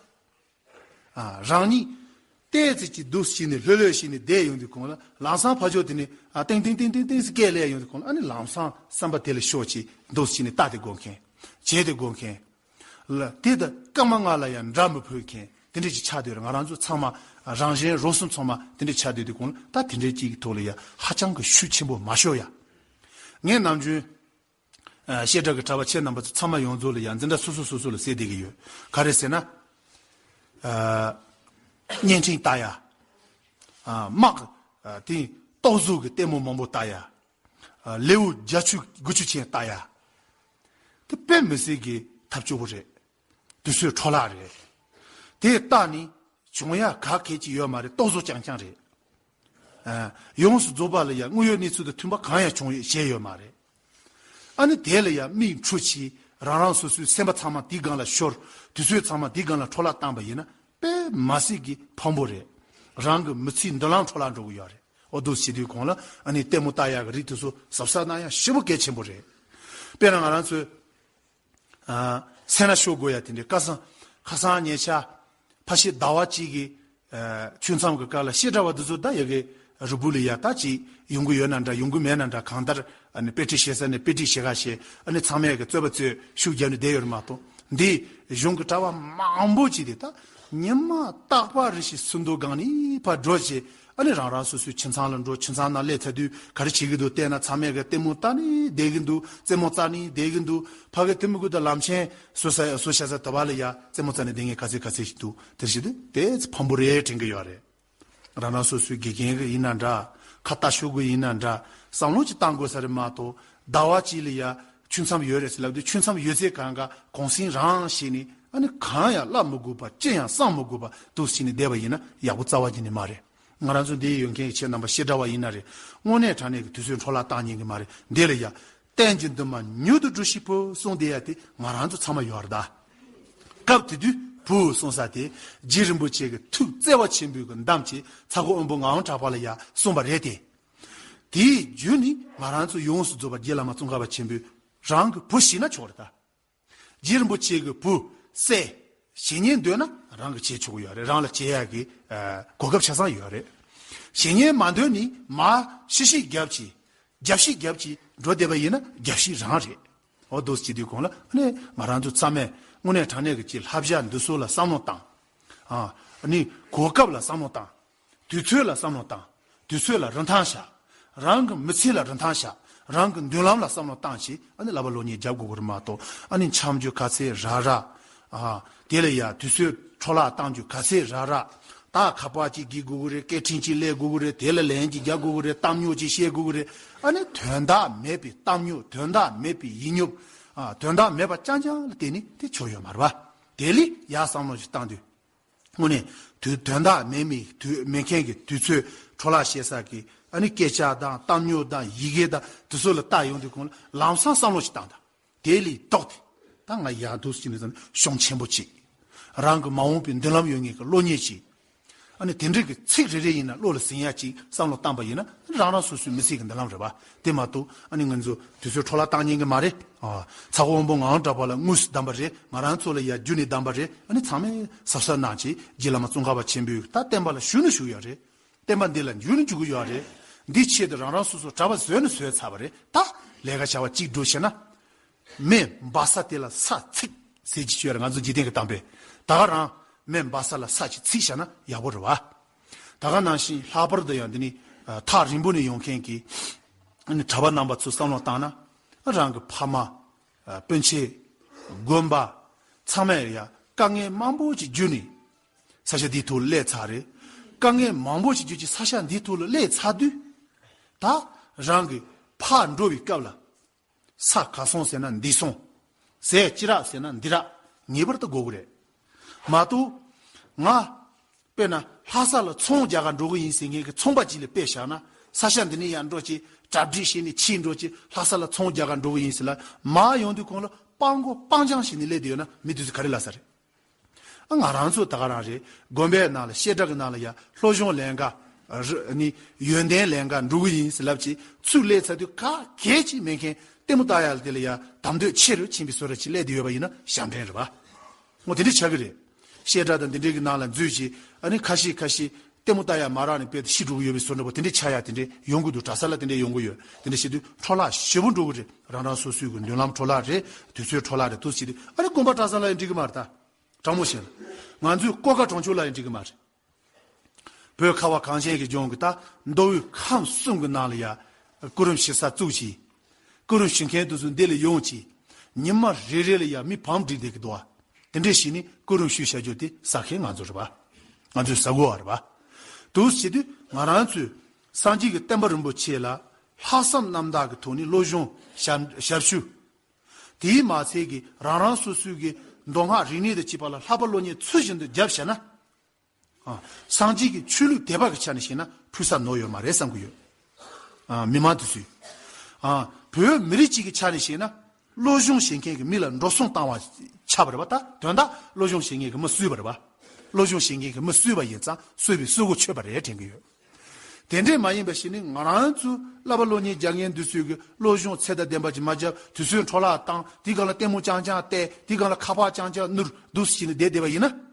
ཨ་རང་ཉིད་ཏོག་ཙམ་ཅིག་འདུག་སེ་བྱས་ནས་ལྷོད་ལྷོད་བྱས་ནས་བསྡད་ཡོང་དུས་གོང་ལ་ལམ་སང་ཕར་ཕྱོགས་དེ་ནས་ཨ་ཏིང་ཏིང་ཏིང་ཏིང་ཏིང་ཟེར་སྐད་སླེབས་ཡོང་དུས་གོང་ལ་ཨ་ནི་ལམ་སང་བསམ་པ་དེ་ལ་ཤོར་ཅིག་འདུག་སེ་བྱས་ནས་ལྟ་དེ་དགོས་མཁན། བྱེད་དེ་དགོས་མཁན། ལ་དེ་ད་སྐར་མ་ལྔ་ལ་ཡང་འདྲ་མི་ཕོད་མཁན་དེ་འདྲ་ཅིག་ཆགས་བསྡད་རེད། ང་རང་ཚོ་ཚང་མ་རང་གཞན་རོ་གསུམ་ཚང་མ་དེ་འདྲ་ཆགས་བསྡད་དུས་གོང་ལ་ད་དེ་འདྲའི་ཅིག་གི་ཐོག་ལ་ཡ་ཧ་ཅང་གི་ཤུགས་ཆེན་པོ་མ་ཤོར་ཡ། ངས་ནམ་རྒྱུན་ཨ་བཤད་གྲྭ་གི་གྲྭ་པ་ཁྱེད་རྣམ་པ་ཚོ་ཚང་མ་ཡོངས་རྫོགས་ལ་ཡ་འཛིན་གྲྭ་སོ་སོ་སོ་སོ་ལ་ཟེར་བསྡད་ཀྱི་ཡོད། ག་རེ་ཟེར་ན། ཨ་བརྙན་འཕྲིན་ལྟ་ཡ། ཨ་དམག་ཨ་དེ་རྟོག་བཟོ་གི་ལྟད་མོ་མང་པོ་ལྟ་ཡ། ཨ་ལེའུ་བརྒྱད་ཅུ་དགུ་བཅུ་ཅན་ལྟ་ཡ། དེ་དཔེ་མི་སྲིད་ཀྱི་ཐབས་སྐྱོ་པོ་རེད། དུས་ཚོད་འཕྲོ་བརླག་རེད། དེ་ལྟ་ནི་བྱུང་ཡ་ག་གེ་ཅིག་ཡོད་མ་རེད། རྟོག་བཟོ་རྐྱང་རྐྱང་རེད། ཨ་ཡོངས་སུ་རྫོགས་པ་ལ་ཡ་དངོས་ཡོད་གནས་ཚུལ་དང་མཐུན་པ་གང་ཡང་བྱུང་ཡོད་བཤད་ཡོད་མ་རེད། ཨ་ནི་དེ་ལ་ཡ་མིག་འཁྲུལ་གྱིས་རང་རང་སོ་སོའི་སེམས་པ་ཚང་མ་དེའི་སྒང་ལ་ཤོར། དུས་ཚོད་ཚང་མ་དེའི་སྒང་ལ་འཕྲོ་བརླག་བཏང་པ་ཡིན་ན་དཔེ་མི་སྲིད་ཀྱི་ཕངས་པོ་རེད། རང་གི་མི་ཚེའི་མདུན་ལམ་འཕྲོ་བརླག་འགྲོ་གི་ཡོད་རེད། འོ་འདུག་བྱེད་དུས་གོང་ལ་ཨ་ནི་ལྟད་མོ་ལྟ་ཡག་གི་རིགས་དེ་ཚོ་གཟབ་གཟབ་གནང་ཡག་ཞེ་པོ་གལ་ཆེན་པོ་རེད། དཔེར་ན་ང་རང་ཚོས་ཨ་སེམས་ལ་ཤོར་དགོས་ཡ་དེ་འདྲའི་ཁ་སང་ཁ་སང་ཉེ་ཆར་ཕ་ཤི་ཟླ་བ་གཅིག་གི་ཨ་ཆུ་མཚམས་ཀྱི་སྐབས་ལ་བཤད་གྲྭ་བ་འདི་ཚོ་ད་ཡ་གི་རུ་སྦུག་ལ་ཡ་ད་ཅིག་ཡོང་གི་ཡོད་ན་འདྲ་ཡོང་གི་མེད་ན་འདྲ་གང་ལྟར་ཨ་ནི་དཔེ་ཁྲིད་བྱེད་ས་ནས་དཔེ་ཁྲིད་བྱེད་ག་བྱེད། ཨ་ནི་ཚང་མས་གི་རྩོད་པ་རྩོད་ཤུགས་རྒྱབ་ནས་བསྡད་ཡོད་རེད་མ་གཏོགས། འདི་གཞུང་གི་གྲྭ་བ་མང་པོ་ཅིག་དེ་ད་ཉི་མ་རྟག་པར་རེ་ཞིག་སུམ་མདོ་སྒང་ནས་ཕར་འགྲོ་བྱེད། ཨ་ནི་རང་རང་སོ་སོའི་ཁྱིམ་ཚང་ལ་འགྲོ། ཁྱིམ་ཚང་ནང་སླེབས་ཚར་དུས་ག་རེ་བྱེད་ཀྱི་འདུག་བལྟས་ན་ཚང་མས་གི་ལྟད་མོ་ལྟ་ནས་བསྡད་ཀྱི་འདུག་རྩེད་མོ་རྩེ་ནས་བསྡད་ཀྱི་འདུག་ཕ་གི་དེ་མི་དགོས་ད་ལམ་ཆེན་བཟོ་ས་བཟོ་བྱ་ས་དེ་བ་ལ་ཡ་རྩེད་མོ་རྩེ་ནས་བསྡད་མཁན་ག་ཚོད་ག་ཚོད་ཞིག་འདུག་དེར་བྱེད་དུས་དེ་ཕངས་པོ་རེ་དྲན་གྱི་ཡོད་རེད། རང་རང་སོ་སོའི་དགེ་རྒན་གི་ཡིན་ན་འདྲ། ཁ་ལྟ་ཤོག་གི་ཡིན་ན་འདྲ། བསམ་བློ་ཅིག་བཏང་དགོས་ས་རེད་མ་གཏོགས་ཟླ་བ་གཅིག་ལ་ཡ་ཆུ་མཚམས་ཡོད་རེད་ཟེར་ལབ་དུས་ཆུ་མཚམས་ཡོད་ཚད་གང་ག་གུང་སེང་རང་བྱས་ནས་ཨ་ནི་གང་ཡང་བསླབ་མི་དགོས་པ་ཅི་ཡང་བསམ་མི་དགོས་པ་འདུག་སེ་བྱས་ནས་བསྡད་པ་ཡིན་ན་ཡག་པོ་རྩ་བ་ཉིད་ནས་མ་རེད། ང་རང་ཚོ་འདིར་ཡོད་མཁན་གྱི་ཁྱེད་རྣམ་པ་བཤད་གྲྭ་བ་ཡིན་ན་རེད། དངོས་གནས་དྲང་གནས་ཀྱི་དུས་ཚོད་འཕྲོ་བརླག་བཏང་ཉན་གྱི་མ་རེད། འདི་ལ་ཡ། གཏན་གྱི་འདུན་མ་མྱུར་དུ་འགྲུབ་ཤིག་བུ་གསུངས་བསྡད་ཡ་དེ་ང་རང་ཚོ་ཚང་མ་ཡོད་རེད་ད། སྐབས་དེ་དུས་བུ་གསུངས་ས་དེ་རྗེ་རིན་པོ་ཆེ་གི་ཐུགས་བརྩེ་བ་ཆེན་པོའི་གི་འདམ་གྱིས་ཚ་ཁོ་དབོན་པོ་ངག་དབང་གྲགས་པ་ལ་ཡ་གསུངས་པ་རེད་དེ། དེའི་རྒྱུན་ནི་ང་རང་ཚོ་ཡོངས་སུ་རྫོགས་པ་རྗེ་བླ་མ་ཙོང་ཁ་པ་ཆེན་པོས་རང་གི་བུ་བྱས་ན་ཆོག་རེད་ད། རྗེ་རིན་པོ་ཆེ་གི་བུ་སྲས་བྱེད་ཉན་འདོད་ན་རང་གི་བྱེད་ཆོག་གི་ཡོད་རེད། རང་ལ་བྱེད་ཡག་གི་ཨ་གོ་སྐབས་ཆ་ཚང་ཡོད་རེད། བྱེད་ཉན་མ་འདོད་ནི་མ་ཤི་ཤི་རྒྱབ་ཀྱི་རྒྱབ་ཤི་རྒྱབ་ཀྱི་འགྲོ་བསྡད་པ་ཡིན་ན་རྒྱབ་ཤི་རང་རེད། འོ་འདུག་སེ་བྱེད་དུས་གོང་ལ་ཨ་ནི་ང་རང་ཚོ་ཚང་མས་དངོས་གནས་དྲང་གནས་ཀྱི་ཅིག་བསླབ་བྱ་འདི་ཚོ་ལ་བསམ་བློ་བཏང་། ཨ་ནི་གོ་སྐབས་ལ་བསམ་བློ་བཏང་། དུས་ཚོད་ལ་བསམ་བློ་བཏང་། དུས་ཚོད་ལ་རིན་ཐང་བཞག་རང་གི་མི་ཚེ་ལ་རིན་ཐང་བཞག་རང་གི་མདུན་ལམ་ལ་བསམ་བློ་བཏང་བྱས། ཨ་ནི་བསླབ་པ་སློབ་གཉེར་རྒྱབ་དགོས་ཀྱི་རེད་མ་གཏོགས། ཨ་ནི་འཆམ་རྒྱུ་ག་ཚད་རག་རག་ཨ། དེ་ལ་ཡ་དུས་ཚོད་འཕྲོ་བརླག་བཏང་རྒྱུ་ག་ཚད་རག་རག་ད་ཁ་པར་ཅིག་དགོས་ཀྱི་རེད། སྐད་འཕྲིན་ཅིག་ལེན་དགོས་ཀྱི་རེད། དེ་ལ་ལན་ཅིག་རྒྱག་དགོས་ཀྱི་རེད། གཏམ་རྙོག་ཅིག་བཤད་དགོས་ཀྱི་རེད། ཨ་ནི་དོན་དག་མེད་པའི་གཏམ་རྙོག་དོན་དག་མེད་པའི་ཡིད་རྙོག་ཨ། དོན་དག་མེད་པ་རྐྱང་རྐྱང་ལ་བརྟེན་ནས་དེ་ཆོ་ཡོད་མ་རེད་པ། དེ་ལས་ཡ་བསམ་བློ་ཞིག་བཏང་དུས། དངོས་གནས་དུས་དོན་དག་མེད་མི་དུས་མེད་མཁན་གྱི་དུས་ཚོད་འཕྲོ་བརླག་བྱེད་ས་གི་ཨ་ནི་སྐད་ཆ་དང་གཏམ་རྙོག་དང་ཡི་གེ་དང་དེ་ཚོ་ལ་བལྟ་ཡོང་དུས་གོང་ལ་ལམ་སང་བསམ་བློ་ཞིག་བཏང་དང་། དེ་ལས་ལྡོག་སྟེ། ད་ང་ཡག་འདུག་ཟེར་ནས་བསམ་ཤོང་ཆེན་པོ་གཅིག་རང་གི་མ་འོངས་པའི་མདུན་ལམ་ཡོད་མཁན་གྱི་བློ་ཉེས་གཅིག་ཨ་ནི་དེ་འདྲའི་གི་ཚིག་རེ་རེ་ཡིན་ན་བློ་ལ་ཟིན་ཡ་གཅིག་བསམ་བློ་བཏང་པ་ཡིན་ན། རང་རང་སོ་སོའི་མི་ཚེ་གི་མདུན་ལམ་རེད་པ། དེ་མ་གཏོགས་ཨ་ནི་ང་ཚོ་དུས་ཚོད་འཕྲོ་བརླག་བཏང་ཉན་གི་མ་རེད། ཨ། ཚ་བོ་དབོན་པོ་ངག་དབང་གྲགས་པ་ལ་དངོས་སུ་བདམས་པ་རེད། ང་རང་ཚོ་ལ་ཡ་རྒྱུ་ནས་བདམས་པ་རེད། ཨ་ནི་ཚང་མས་གཟབ་གཟབ་གནང་བྱས་རྗེ་བླ་མ་ཙོང་ཁ་པ་ཆེན་པོས་ད་བསྟན་པ་ལ་ཞུགས་ནི་ཞུགས་ཡོད་རེད། བསྟན་པ་འདི་ལ་འཇུག་ནི་འཇུག་གི་ཡོད་རེད། འདི་ཆེད་དུ་རང་རང་སོ་སོ་གྲྭ་པ་བཟོས་ནི་བཟོས་ཚར་བ་རེད། ད་ལས་ཀ་བྱ་བ་གཅིག་འགྲོ་ཤེ་ན། མེ་འབར་ས་དེ་ལ་ས་འཚིག་ཟེར་གྱི་ཡོད་རེད། ང་ཚོ་འཇིག་རྟེན་གྱི་གཏམ་དཔེ། ད་ག་རང་མེ་འབར་ས་ལ་ས་ཅིག་འཚིག་བཞག་ན་ཡག་པོ་རེད་པ། ད་ག་ནང་བཞིན་ལྷག་པར་དུ་ཡང་འདི་ནི་ཐག་རིང་པོ་ནས་ཡོང་མཁན་གྱི་གྲྭ་པ་རྣམ་པ་ཚོ་བསམ་བློ་བཏང་ན། རང་གི་ཕ་མ། སྤུན་མཆེད། དགོན་པ། ཚང་མས་ཡ་དཀའ་ངལ་མང་པོ་ཅིག་བརྒྱུད་ནས་ས་ཆ་འདིའི་ཐོག་ལ་སླེབས་ཚར་རེད། དཀའ་ངལ་མང་པོ་ཅིག་བརྒྱུད་ཀྱི་ས་ཆ་འདིའི་ཐོག་ལ་སླེབས་ཚར་དུས། ད་རང་གི་ཕར་འགྲོ་བའི་སྐབས་ལ། ས་ག་སོང་ཟེར་ན་འདི་སོང་། ཟས་ཅི་རག་ཟེར་ན་འདི་རག་ངེས་པར་དུ་དགོས་ཀྱི་རེད། མ་གཏོགས། ང་། དཔེར་ན་ལྷ་ས་ལ་ཚོང་རྒྱག་ག་འགྲོ་གི་ཡིན་ཟེར་མཁན་གྱི་ཚོང་པ་ཅིག་ལ་དཔེ་བཞག་ན། ས་ཆ་འདི་ནས་ཡར་འགྲོ་ཅིག་གྲ་སྒྲིག་བྱས་ནས་ཕྱིར་འགྲོ་ཅིག་ལྷ་ས་ལ་ཚོང་རྒྱག་ག་འགྲོ་གི་ཡིན་ཟེར་ལ། མར་ཡོང་དུས་གོང་ལ་སྤྲང་པོ་སྤྲང་རྐྱང་བྱས་ནས་སླེབས་བསྡད་ཡོད་ན་མི་དེ་ཚོ་ག་རེ་ལབ་ས་རེད། ཨ། ང་རང་ཚོ་ད་ག་རང་རེད། དགོན་པའི་ནང་ལ་བཤད་གྲྭ་གི་ནང་ལ་ཡ་སློབ་སྦྱོང་ལེན་ག་ར་ནི་ཡོན་ཏན་ལེན་ག་འགྲོ་གི་ཡིན་ཟེར་ལབ་ཅིག་ཚུར་སླེབས་ཚར་དུས་ག་གེ་ཅིག་མེད་མཁན་ལྟད་མོ་ལྟ་ཡ་དེ་ལ་ཡ་དམ་དོད་ཆེ་རུ་ཕྱིན་པའི་བཟོ་འདྲ་ཅིག་སླེབས་བསྡད་ཡོད་པ་ཡིན་ན་ཞབས་འདྲེན་རེད་པ། འོ་དེ་འདྲ་ཆགས་ཀྱི་རེད། བཤད་གྲྭ་དང་དེ་འདྲའི་གི་ནང་ལ་འཛུལ་བྱས། ཨ་ནི་ཁ་ཤས་ཁ་ཤས་ལྟད་མོ་ལྟ་ཡ་མ་རག་ནས་དཔེ་ཤི་འགྲོ་གི་ཡོད་པའི་བཟོ་འདྲ་པོ་དེ་འདྲ་ཆགས་ཡ་དེ་འདྲ་ཡོང་གི་འདུག་གྲྭ་ས་ལ་དེ་འདྲ་ཡོང་གི་ཡོད། དེ་འདྲ་བྱེད་དུས་འཕྲོ་བརླག་ཞེ་པོ་འགྲོ་གི་རེད། རང་རང་སོ་སོའི་གི་མདུན་ལམ་འཕྲོ་བརླག་རེད། དུས་ཚོད་འཕྲོ་བརླག་རེད། འདུག་བྱེད་དུས་ཨ་ནི་དགོན་པ་གྲྭ་ས་ལ་ཡང་འགྲིག་གི་མ་རེད་ད། དྲང་མོ་བཤད་ན། ང་ཚོའི་ཀོ་ཁ་གྲོང་ཆོག་ལ་ཡང་འགྲིག་གི་མ་རེད། བོད་ཁ་བ་གངས་ཅན་གྱི་ལྗོངས་ཀྱི་ད་མདོ་དབུས་ཁམས་གསུམ་གྱི་ནང་ལ་ཡ། སྐུ་རིམ་ཞུ་ས་བཙུགས་ཀྱིས། སྐུ་རིམ་ཞུ་མཁན་དེ་ཚོ་འདི་ལ་ཡོང་ཀྱིས། ཉི་མ་རེ་རེ་ལ་ཡ་མི་བམ་བསྒྲིགས་བསྡད་ཀྱི་འདུག་བ། དེ་འདྲས་བྱས་ནས་སྐུ་རིམ་ཞུས་བཞག་རྒྱུ་དེ་ཟ་མཁན་ང་ཚོ་རེད་པ། ང་ཚོས་ཟ་དགོས་པ་རེད་པ། འདུག་བྱེད་དུས་ང་རང་ཚོས་སངས་རྒྱས་ཀྱི་བསྟན་པ་རིན་པོ་ཆེ་ལ་ལྷག་བསམ་རྣམ་དག་གི་ཐོག་ནས་སློབ་སྦྱོང་ཞབས་ཞབས་ཞུ། དེའི་མ་ཚད་ཀྱི་རང་རང་སོ་སོའི་གི་མདོ་སྔགས་རིག་གནས་དང་བཅས་པ་ལ་ལྷག་པ་སློབ་གཉེར་ཚུལ་བཞིན་དུ་བརྒྱབ་བཞག་ན། ཨ། སངས་རྒྱས་ཀྱི་ཆོས་ལུགས་དད་པ་གི་ཆ་ནས་བཤད་ན་ཕུལ་ས་ནོར་ཡོད་མ་རེད་བསམ་གྱི་ཡོད། ཨ། མི་མང་དེ་ཚོས། ཨ། བོད་མི་རིགས་གཅིག་གི་ཆ་ནས་བཤད་ན། སློབ་སྦྱོང་བྱེད་མཁན་གྱི་མི་ལ་འགྲོ་སོང་བཏང་བ་ཆགས་པ་རེད་པ། ད་དོན་དག་སློབ་སྦྱོང་བྱེད་མཁན་གྱི་མི་གསོས་པ་རེད་པ། སློབ་སྦྱོང་བྱེད་མཁན་གྱི་མི་གསོས་པ་ཡིན་ཙང་གསོས་པའི་གསོས་སྒོ་ཆོད་པ་རེད་དྲན་གྱི་ཡོད། དེ་འདྲས་མ་ཡིན་པ་ཞིག་ནི་ང་རང་ཚོ་བསླབ་པ་སློབ་གཉེར་རྒྱག་མཁན་འདི་ཚོས་གི་སློབ་སྦྱོང་ཚད་དང་ལྡན་པ་ཅིག་མ་བརྒྱབ། དུས་ཚོད་འཕྲོ་བརླག་བཏང་། དེའི་སྒང་ལ་ལྟད་མོ་རྐྱང་རྐྱང་བལྟས། དེའི་སྒང་ལ་ཁ་པར་རྐྱང་རྐྱང་ནུར་འདུག་སེ་བྱས་ནས་བསྡད་བསྡད་པ་ཡིན་ན།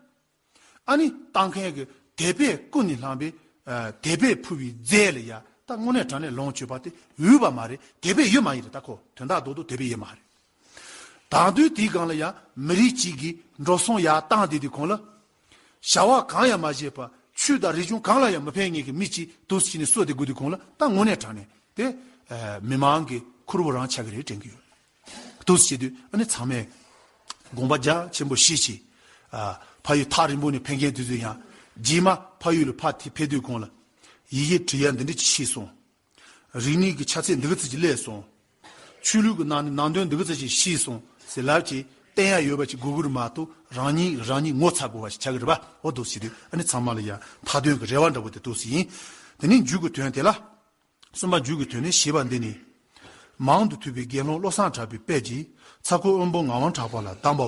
ཨ་ནི་བཏང་མཁན་གི་དད་པས་ཀུན་ནས་བསླངས་པའི་ཨ་དད་པས་ཕུལ་བའི་རྫས་ལ་ཡ་ད་དངོས་གནས་དྲང་གནས་ལོངས་སྤྱོད་པ་དེ་འོས་པ་མ་རེད། དད་པས་ཡོད་མ་ཡིན་རེད། ད་ཁོ་དོན་དག་རྡོག་རྡོག་དད་པས་ཡོད་མ་རེད། དང་དུས་དེའི་སྒང་ལ་ཡང་མི་རིགས་གཅིག་གིས་འགྲོ་སོང་ཡར་བཏང་བསྡད་དུས་གོང་ལ། བྱ་བ་གང་ཡང་མ་བྱས་པར་ཆོས་དང་རིག་གཞུང་གང་ལ་ཡང་མི་ཕན་མཁན་གྱི་མི་གཅིག་འདུག་སེ་བྱས་ནས་གསོས་ཏེ་སྒུག་དུས་གོང་ལ། ད་དངོས་གནས་དྲང་གནས་དེ་ཨ་མི་མང་གི་ཁུར་བོ་རང་ཆགས་ཀྱི་རེད་དྲན་གྱི་ཡོད། འདུག་སེ་བྱེད་དུས་ཨ་ནི་ཚང་མས་དགོངས་པ་རྒྱ་ཆེན་པོ་བཞེས་བྱས། ཨ་ཕ་ཡུལ་ཐག་རིང་པོ་ནས་ཕེབས་མཁན་དེ་ཚོས་ཡང་རྗེས་མ་ཕ་ཡུལ་ལ་ཕར་དེ་ཕེབས་དུས་གོང་ལ། ཡི་གེ་འབྲི་ཡ་འདི་འདྲ་ཅིག་ཤེས་སོང་། རིག་གནས་ཀྱི་ཆ་ཚད་འདི་ག་ཚོད་ཅིག་སླེབས་སོང་། ཆོས་ལུགས་ཀྱི་ནང་ནས་ནང་དོན་འདི་ག་ཚོད་ཅིག་ཤེས་སོང་ཟེར་ལབ་ཅིག་བསྟན་ཡ་ཡོད་པ་ཅིག་དགོས་ཀྱི་རེད་མ་གཏོགས། རང་ཉིད་རང་ཉིད་ངོ་ཚ་དགོས་པ་ཞིག་ཆགས་ཀྱི་རེད་པ། འོ་འདུག་སེ་བྱེད་དུས་ཨ་ནི་ཚང་མ་ལ་ཡང་མཐའ་དོན་གྱི་རེ་བ་འདྲ་པོ་དེ་འདུག་སེ་ཡིན། དེ་ནས་མཇུག་གི་དོན་དེ་ལ། གསུམ་པ་མཇུག་གི་དོན་ནི་ཞེས་པ་འདི་ནི། མང་དུ་ཐོས་པའི་དགེ་སློང་བློ་བཟང་གྲགས་པའི་དཔལ་གྱིས་ཚ་ཁོ་དབོན་པོ་ངག་དབང་གྲགས་པ་ལ་གདམས་པའོ།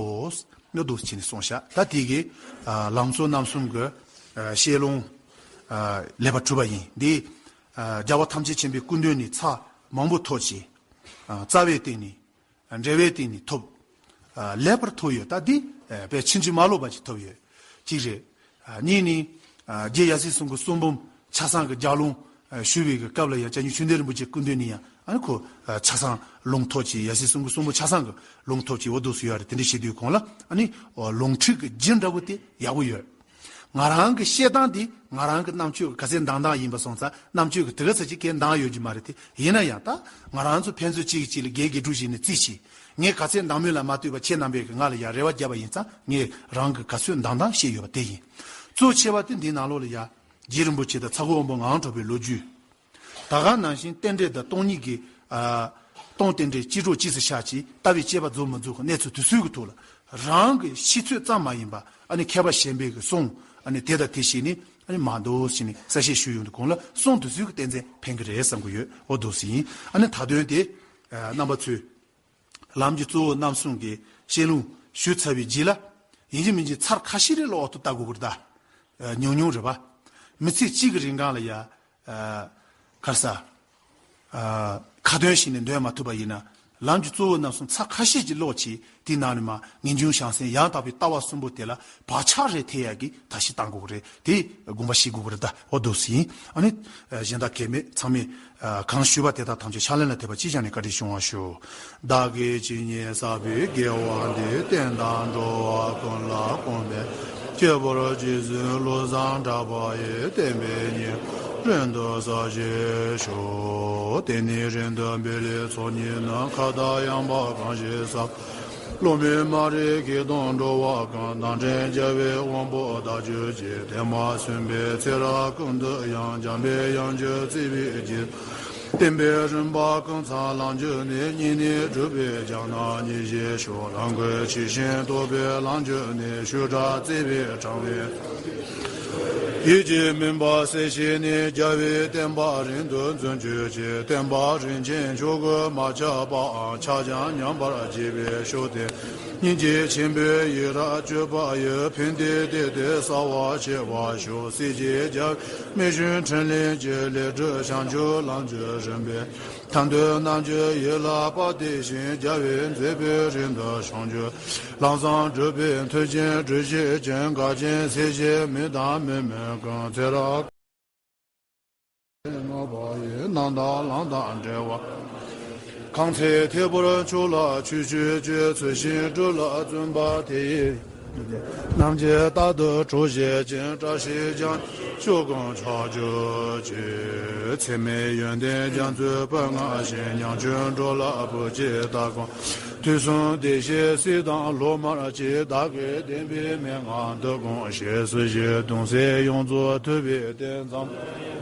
འོ་འདུག་སེ་བྱས་ནས་གསུངས་ཤག་ད་དེ་གི་ཨ་ལམ་གཙོ་རྣམ་གསུམ་གྱི་ཨ་ཤེས་ལོང་ཨ་ལེགས་པར་གྲུབ་པ་ཡིན། འདི་ཨ་རྒྱལ་བ་ཐམས་ཅད་མཁྱེན་པའི་སྐུ་མདུན་ནས་ཚར་མང་པོ་ཐོབ་ཅིང་། ཨ་རྩ་བའི་སྟེང་ནས། འགྲེལ་པའི་སྟེང་ནས་ཐོབ། ཨ་ལེགས་པར་ཐོབ་ཡོད། ད་འདི་ཨ་དཔེ་ཕྱིན་ཅི་མ་ལོག་པ་ཅིག་ཐོབ་ཡོད། གཅིག་རེད། ཨ་གཉིས་ནི། ཨ་རྗེ་ཡབ་སྲས་གསུམ་གྱི་གསུང་འབུམ་ཆ་ཚང་གི་ལྗགས་ལུང་ཨ་ཞུ་བའི་གི་སྐབས་ལ་ཡང་བྱང་ཆུབ་ཆོས་ལྡན་རིན་པོ་ཆེ་སྐུ་མདུན་ནས་ཡང་ཨ་ནི་ཁོ་ཨ་ཆ་ཚང་ལུང་ཐོབ་ཅིག་ཡབ་སྲས་གསུམ་གྱི་གསུང་འབུམ་ཆ་ཚང་གི་ལུང་ཐོབ་ཅིག་འོ་འདུག་སེ་ཡོད་རེད། དེ་འདྲ་བྱེད་དུས་གོང་ལ་ཨ་ནི་ཨ་ལུང་ཁྲིད་ཀྱི་རྒྱུན་འདྲ་པོ་དེ་ཡག་པོ་ཡོད། ང་རང་གི་བཤད་སྟངས་འདི་ང་རང་གི་རྣམ་དཔྱོད་ཀྱི་ག་ཚད་འདང་འདང་ཡིན་པ་སོང་ཙང་རྣམ་དཔྱོད་ཀྱི་དེ་ག་ཚད་ཅིག་གས་འདང་ཡོད་ཀྱི་མ་རེད་དེ། ཡིན་ན་ཡང་ད་ང་རང་ཚོ་ཕན་ཚུན་གཅིག་གིས་གཅིག་ལ་རྒན་རྒན་དྲུག་བྱས་ནས་རྩིས་བྱས། ངས་ག་ཚད་འདང་མོས་ལ་མ་ལྟོས་པར་ཁྱེད་རྣམ་པས་ཀྱི་ང་ལ་ཡང་རེ་བ་བརྒྱབ་པ་ཡིན་ཙང་ངས་རང་གི་ག་ཚོད་འདང་འདང་བཤད་ཡོད་པ་དེ་ཡིན། གཙོ་ཆེ་བ་དེ་འདིའི་ནང་ལོགས་ལ་ཡང་རྗེ་རིན་པོ་ཆེ་དང་ཚ་ཁོ་དབང་པོ་ངང་གྲགས་པའི་ལོ་རྒྱུས། ད་ག་ནང་བཞིན་རྟེན་འབྲེལ་དང་སྟོང་ཉིད་ཀྱི། ཨ། སྟོང་རྟེན་འབྲེལ་སྤྱི་སྒྲོག་སྤྱི་སུ་ཤར་གྱི་ལྟ་བའི་དཔྱད་པ་རྫོགས་མི་རྫོགས་ཀྱི་གནས་ཚུལ་དེ་ཚོའི་གི་ཐོག་ལ་རང་གི་ཤེས་ཚོད་ཙམ་མ་ཡིན་པ་ཨ་ནི་མཁས་པ་གཞན་པའི་གི་གསུང་ཨ་ནི་དེ་དང་དེ་བྱས་ནས་ཨ་ནི་མ་འདོད་བྱས་ནས་གསལ་བཤད་ཞུས་ཡོང་དུས་གོང་ལ་གསུང་དེ་ཚོའི་གི་བསྟན་འཛིན་ཕན་གི་རེད་བསམ་གི་ཡོད། འོ་འདུག་སེ་ཡིན། ཨ་ནི་ད་དོན་དེ་རྣམ་པ་ཚོས་ལམ་གྱི་གཙོ་བོ་རྣམ་གསུམ་གྱི་བཤད་ལུང་ཞུས་ཚར་བའི་རྗེས་ལ་ཡིན་གཅིག་མིན་གཅིག་ཚར་ཁ་ཤས་རེ་ལ་འོག་ཏུ་ལྟ་དགོས་གི་རེད་ད། ཉུང་ཉུང་རེད་པ། མི་ཚེ་གཅིག་གི་རིང་གང་ལ་ཡ། ཨ། ག་རེ་ཟ། ཨ། ཁ་ཏོན་བྱས་ནས་འདོན་མ་ཐུབ་པ་ཡིན་ན། ལམ་གྱི་གཙོ་བོ་རྣམ་གསུམ་ཚར་ཁ་ཤས་ཀྱི་ཀློག་བྱས་དེའི་ནང་ནས་མ་ངེས་འབྱུང་བྱང་སེམས་ཡང་དག་པའི་ལྟ་བ་གསུམ་པོ་དེ་ལ་བག་ཆགས་རེ་ཐེབས་ཡག་གི་ཐབས་ཤེས་བཏང་དགོས་ཀྱི་རེད་དེ་དགོངས་པ་བཞེས་དགོས་ཀྱི་རེད་ད། འོ་འདུག་སེ་ཡིན། ཨ་ནི། གཞན་དག་གལ་མེད་ཚང་མས་གང་ཞུས་པ་དེ་དག་ཐམས་ཅད་ཕྱག་ལེན་ལ་འཐད་པ་སྤྱི་བྱང་ནས་བཀའ་དྲིན་ཆེ་བ་ཞུ། བདག་གིས་ཇི་སྙེད་བསགས་པའི་དགེ་བ་འདིས། བསྟན་དང་འགྲོ་བ་ཀུན་ལ་གོམས་པའི་ཕྱིར། སྐྱེས་བུ་རྗེ་བཙུན་བློ་བཟང་གྲགས་པ་ཡི། བསྟན་པའི་སྙིང་པོ་རིང་དུ་གསལ་བྱེད་ཤོག། དེང་ནས་རིང་དུ་འབད་ལེགས་ཚོགས་གཉིས་ནི། མཁའ་ལྟར་ཡངས་པ་གང་ཞིག་གསལ། སློབ་མའི་མ་རིག་གིས་སྟོང་འགྲོ་བ་ཀུན། རྟ་དྲེལ་རྒྱལ་བའི་དབང་པོ་དག་གྱུར་ཅིག། དེ་མ་ཟིན་པའི་ཚེ་རབས་ཀུན་ཏུ་ཡང་། འཇམ་པའི་དབྱངས་ཀྱིས་བརྩེ་བའི་རྒྱལ། བསྟན་པའི་རིམ་པ་ཀུན་ཚང་ལམ་གྱུར་ནས། སྙིང་ནས་སྒྲུབ་པའི་ཕྱག་ན་མཉེས་བཞེས་ཤོག། ལམ་ཀུན་ཇི་བཞིན་རྟོགས་པའི་ལམ་གྱུར་ནས། ཞུ་དག་བརྩེ་བའི་དྲང་བའི་ཡིད་ཀྱི་མུན་པ་སེལ་བྱས་ནས། རྒྱལ་བའི་བསྟན་པ་རིང་དུ་འཛིན་གྱུར་ཅིག། བསྟན་པ་རིན་ཆེན་ཆོས་སྐུ་མ་ཆག་པའང་། ཕྱག་འཆང་ཉམས་པར་བགྱིས་པའི་ཤུགས་དེས། སྙིང་རྗེ་ཆེན་པོའི་ཡི་རང་བཅུ་པ་ཡི། ཕན་བདེའི་གཏེར་དེ་གསལ་བར་བྱེད་པར་ཤོག། སྲས་བཅས་རྒྱལ་བའི་རྨད་བྱུང་འཕྲིན་ལས་ཀྱི། ལེགས་གྲུབ་བྱང་ཆུབ་ལམ་གྱི་རིམ་པའི་མཐའ་མདུན་རྣལ་འབྱོར་ཡིད་ལ་དཔག་བསྡུས་ཤིང་། རྒྱལ་བའི་མཛད་པའི་རིང་དུ་བྱང་ཆུབ་ལམ་བཟང་སྒྲུབ་པའི་མཐུ་ཆེན་སྒྲུབ་བྱེད་ཅིང་། འགལ་རྐྱེན་སེལ་བྱེད་མི་དང་མི་མིན་ཀུན། ཚེ་རབས་ལྔ་པ་ཡི། རྣམ་དག་ལམ་དང་འབྲེལ་བ། གང་ཚེ་ཐད་པར་མཆོག་ལ་ཆོས་སྤྱོད་ཅིང་། ཚུལ་བཞིན་སྒྲུབ་ལ་བརྩོན་པ་དེ་ཡི། རྣམ་མཁྱེན་རྟག་ཏུ་གྲོགས་བྱེད་ཅིང་། བཀྲ་ཤིས་འབྱུང་ཕྱོགས་ཀུན་ཆགས་གྱུར་ཅིག། ཚད་མེད་ཡོན་ཏན་རྒྱ་མཚོའི་དཔལ་མངའ་ཞིང་། ཉམ་ཆུང་འགྲོ་ལ་བུ་གཅིག་ལྟ་དགོངས། དུས་གསུམ་བདེ་གཤེགས་སྲས་དང་སློབ་མར་བཅས། བདག་གིས་བསྟན་པའི་མན་ངག་འདི་དགོངས་ཤིང་། སྲིད་ཞིའི་གདུང་སེལ་ཡོངས་རྫོགས་ཐུབ་པའི་བསྟན། ཚངས་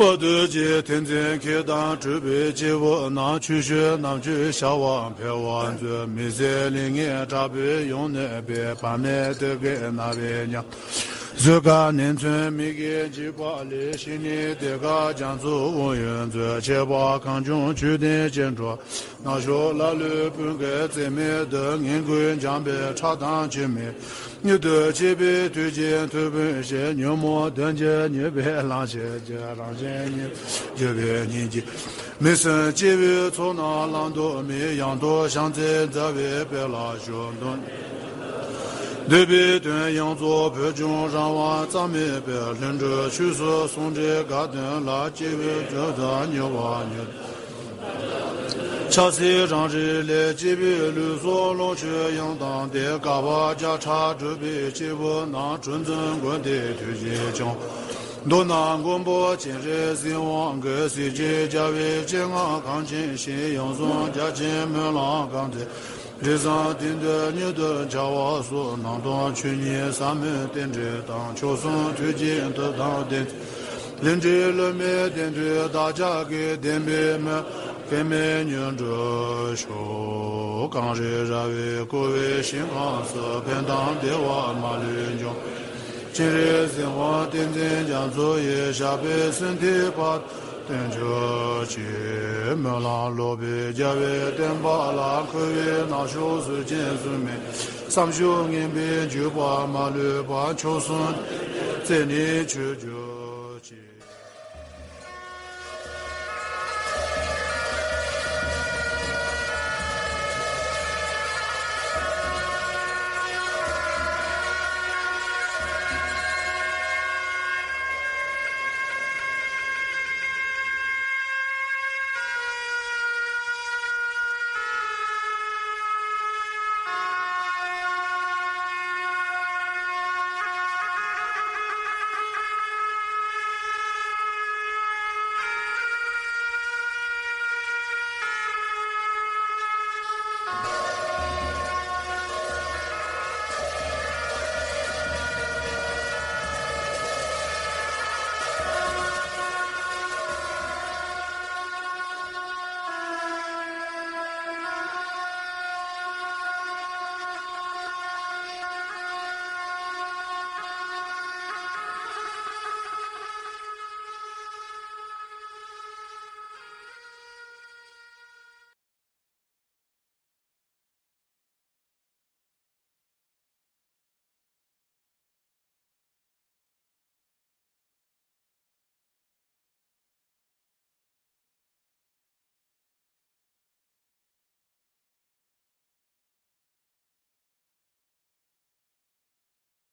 པ་འདུ་བྱེད་ཏིང་འཛིན་ཁྱེད་དང་འཕྲད་པའི་སྐྱེས་བུ་རྣམས། ཆོས་ཞུ་རྣམ་དཔྱོད་ཤར་བ་འཕེལ་བར་མཛོད། མི་ཟད་ལེགས་ཉེས་དྲག་པོས་ཡོངས་གནོད་པའི། བར་མའི་དུས་བརྒྱད་ན་བའི་ཉམ་ཐག་བཟོད་དཀའ་ནད་མཚོན་མི་དགེ་འཇིགས་པ་ལས། ཕྱི་ནས་དེ་ཁ་རྒྱ་མཚོ་དབུགས་དབྱུང་མཛོད། ཆད་པ་གང་བྱུང་ཆོས་ལྡན་སྤྱན་འཕྲོག། ནག་ཕྱོགས་ཀླ་ཀློའི་ཕུང་པོའི་རྩེ་མོ་འདི། ངན་སྐུལ་འཇམ་པའི་ཁྲག་དང་མཆི་མས། མྱུར་དུ་བཅད་པའི་མཐུ་ཆེན་མཐུ་དཔོན་ཞིག། ཉོན་མོངས་གདོན་གྱིས་མྱོས་པའི་གླང་ཆེན་གྱི། རང་གཞན་གཉིས་སྦྱོར་བའི་སྙིང་རྗེ། མི་སྲུན་སྐྱེ་བོའི་ཚོགས་རྣམས་བླང་དོར་མེད། ཡང་དག་བྱང་རྩེ་མཛའ་བའི་དཔལ་ལ་ཞུགས། འདོད་པའི་དོན་ཡོངས་རྫོགས་བོད་ལྗོངས་རང་དབང་རྩ་མེད་པའི། ལྷུན་གྲུབ་ཆོས་སུ་ཟུང་འབྲེལ་དགའ་སྟོན་ལ། སྐྱེ་བོའི་རྒྱུད་དུ་མྱུར་བ་མྱུར། ཆགས་སྲེད་རང་རིག་ལས་སྐྱེས་པའི་ལུས་སྲོག་ལོངས་སྤྱོད་ཡོངས་བཏང་སྟེ། དཀའ་བ་བརྒྱ་ཕྲག་སྒྲུབ་པའི་སྐྱེས་བུ་རྣམས། གྲུ་འཛིན་མགོན་དེའི་ཐུགས་རྗེ་སྐྱོང་། མདོར་ན་མགོན་པོ་སྤྱན་རས་གཟིགས་དབང་གིས། སྲིད་ཞིའི་རྒྱལ་བའི་སྤྱན་སྔར་གངས་ཅན་ཞིང་། ཡང་ཟུང་རྒྱ་ཆེན་སྨོན་ལམ་གང་མཛད། རིགས་བཟང་དེང་དུས་མྱུར་དུ་འཆར་བ་སོགས། སྣང་སྟོང་ཆོས་ཉིད་ཟབ་མོའི་རྟེན་འབྲེལ་དང་། མཆོག་གསུམ་ཐུགས་རྗེའི་མཐུ་དང་ལྡན། ལས་འབྲས་བསླུ་མེད་བདེན་མཐུས་བདག་ཅག་གི། བདེན་པའི་མོད་གེགས་མེད་མྱུར་འགྲུབ་ཤོག། གངས་རི་ར་བས་བསྐོར་བའི་ཞིང་ཁམས་སུ། ཕན་དང་བདེ་བ་མ་ལུས་འབྱུང་། སྤྱན་རས་གཟིགས་དབང་ཏིང་འཛིན་རྒྱ་མཚོ་ཡི། ཞབས་པད་སྲིད་མཐའི་བར་སྟོན་གྱུར་ཅིག། སྨོན་ལམ་ལོག་པའི་རྒྱལ་བའི་བསྟན་པ་ལ། འཁོར་བའི་ནག་ཕྱོགས་གཟུགས་ཅན་གཟུགས་མེད། བསམ་སྦྱོར་ངན་པའི་འཇིགས་པ་མ་ལུས་པ། མཆོག་གསུམ་རྩད་ནས་ཆོད་གྱུར།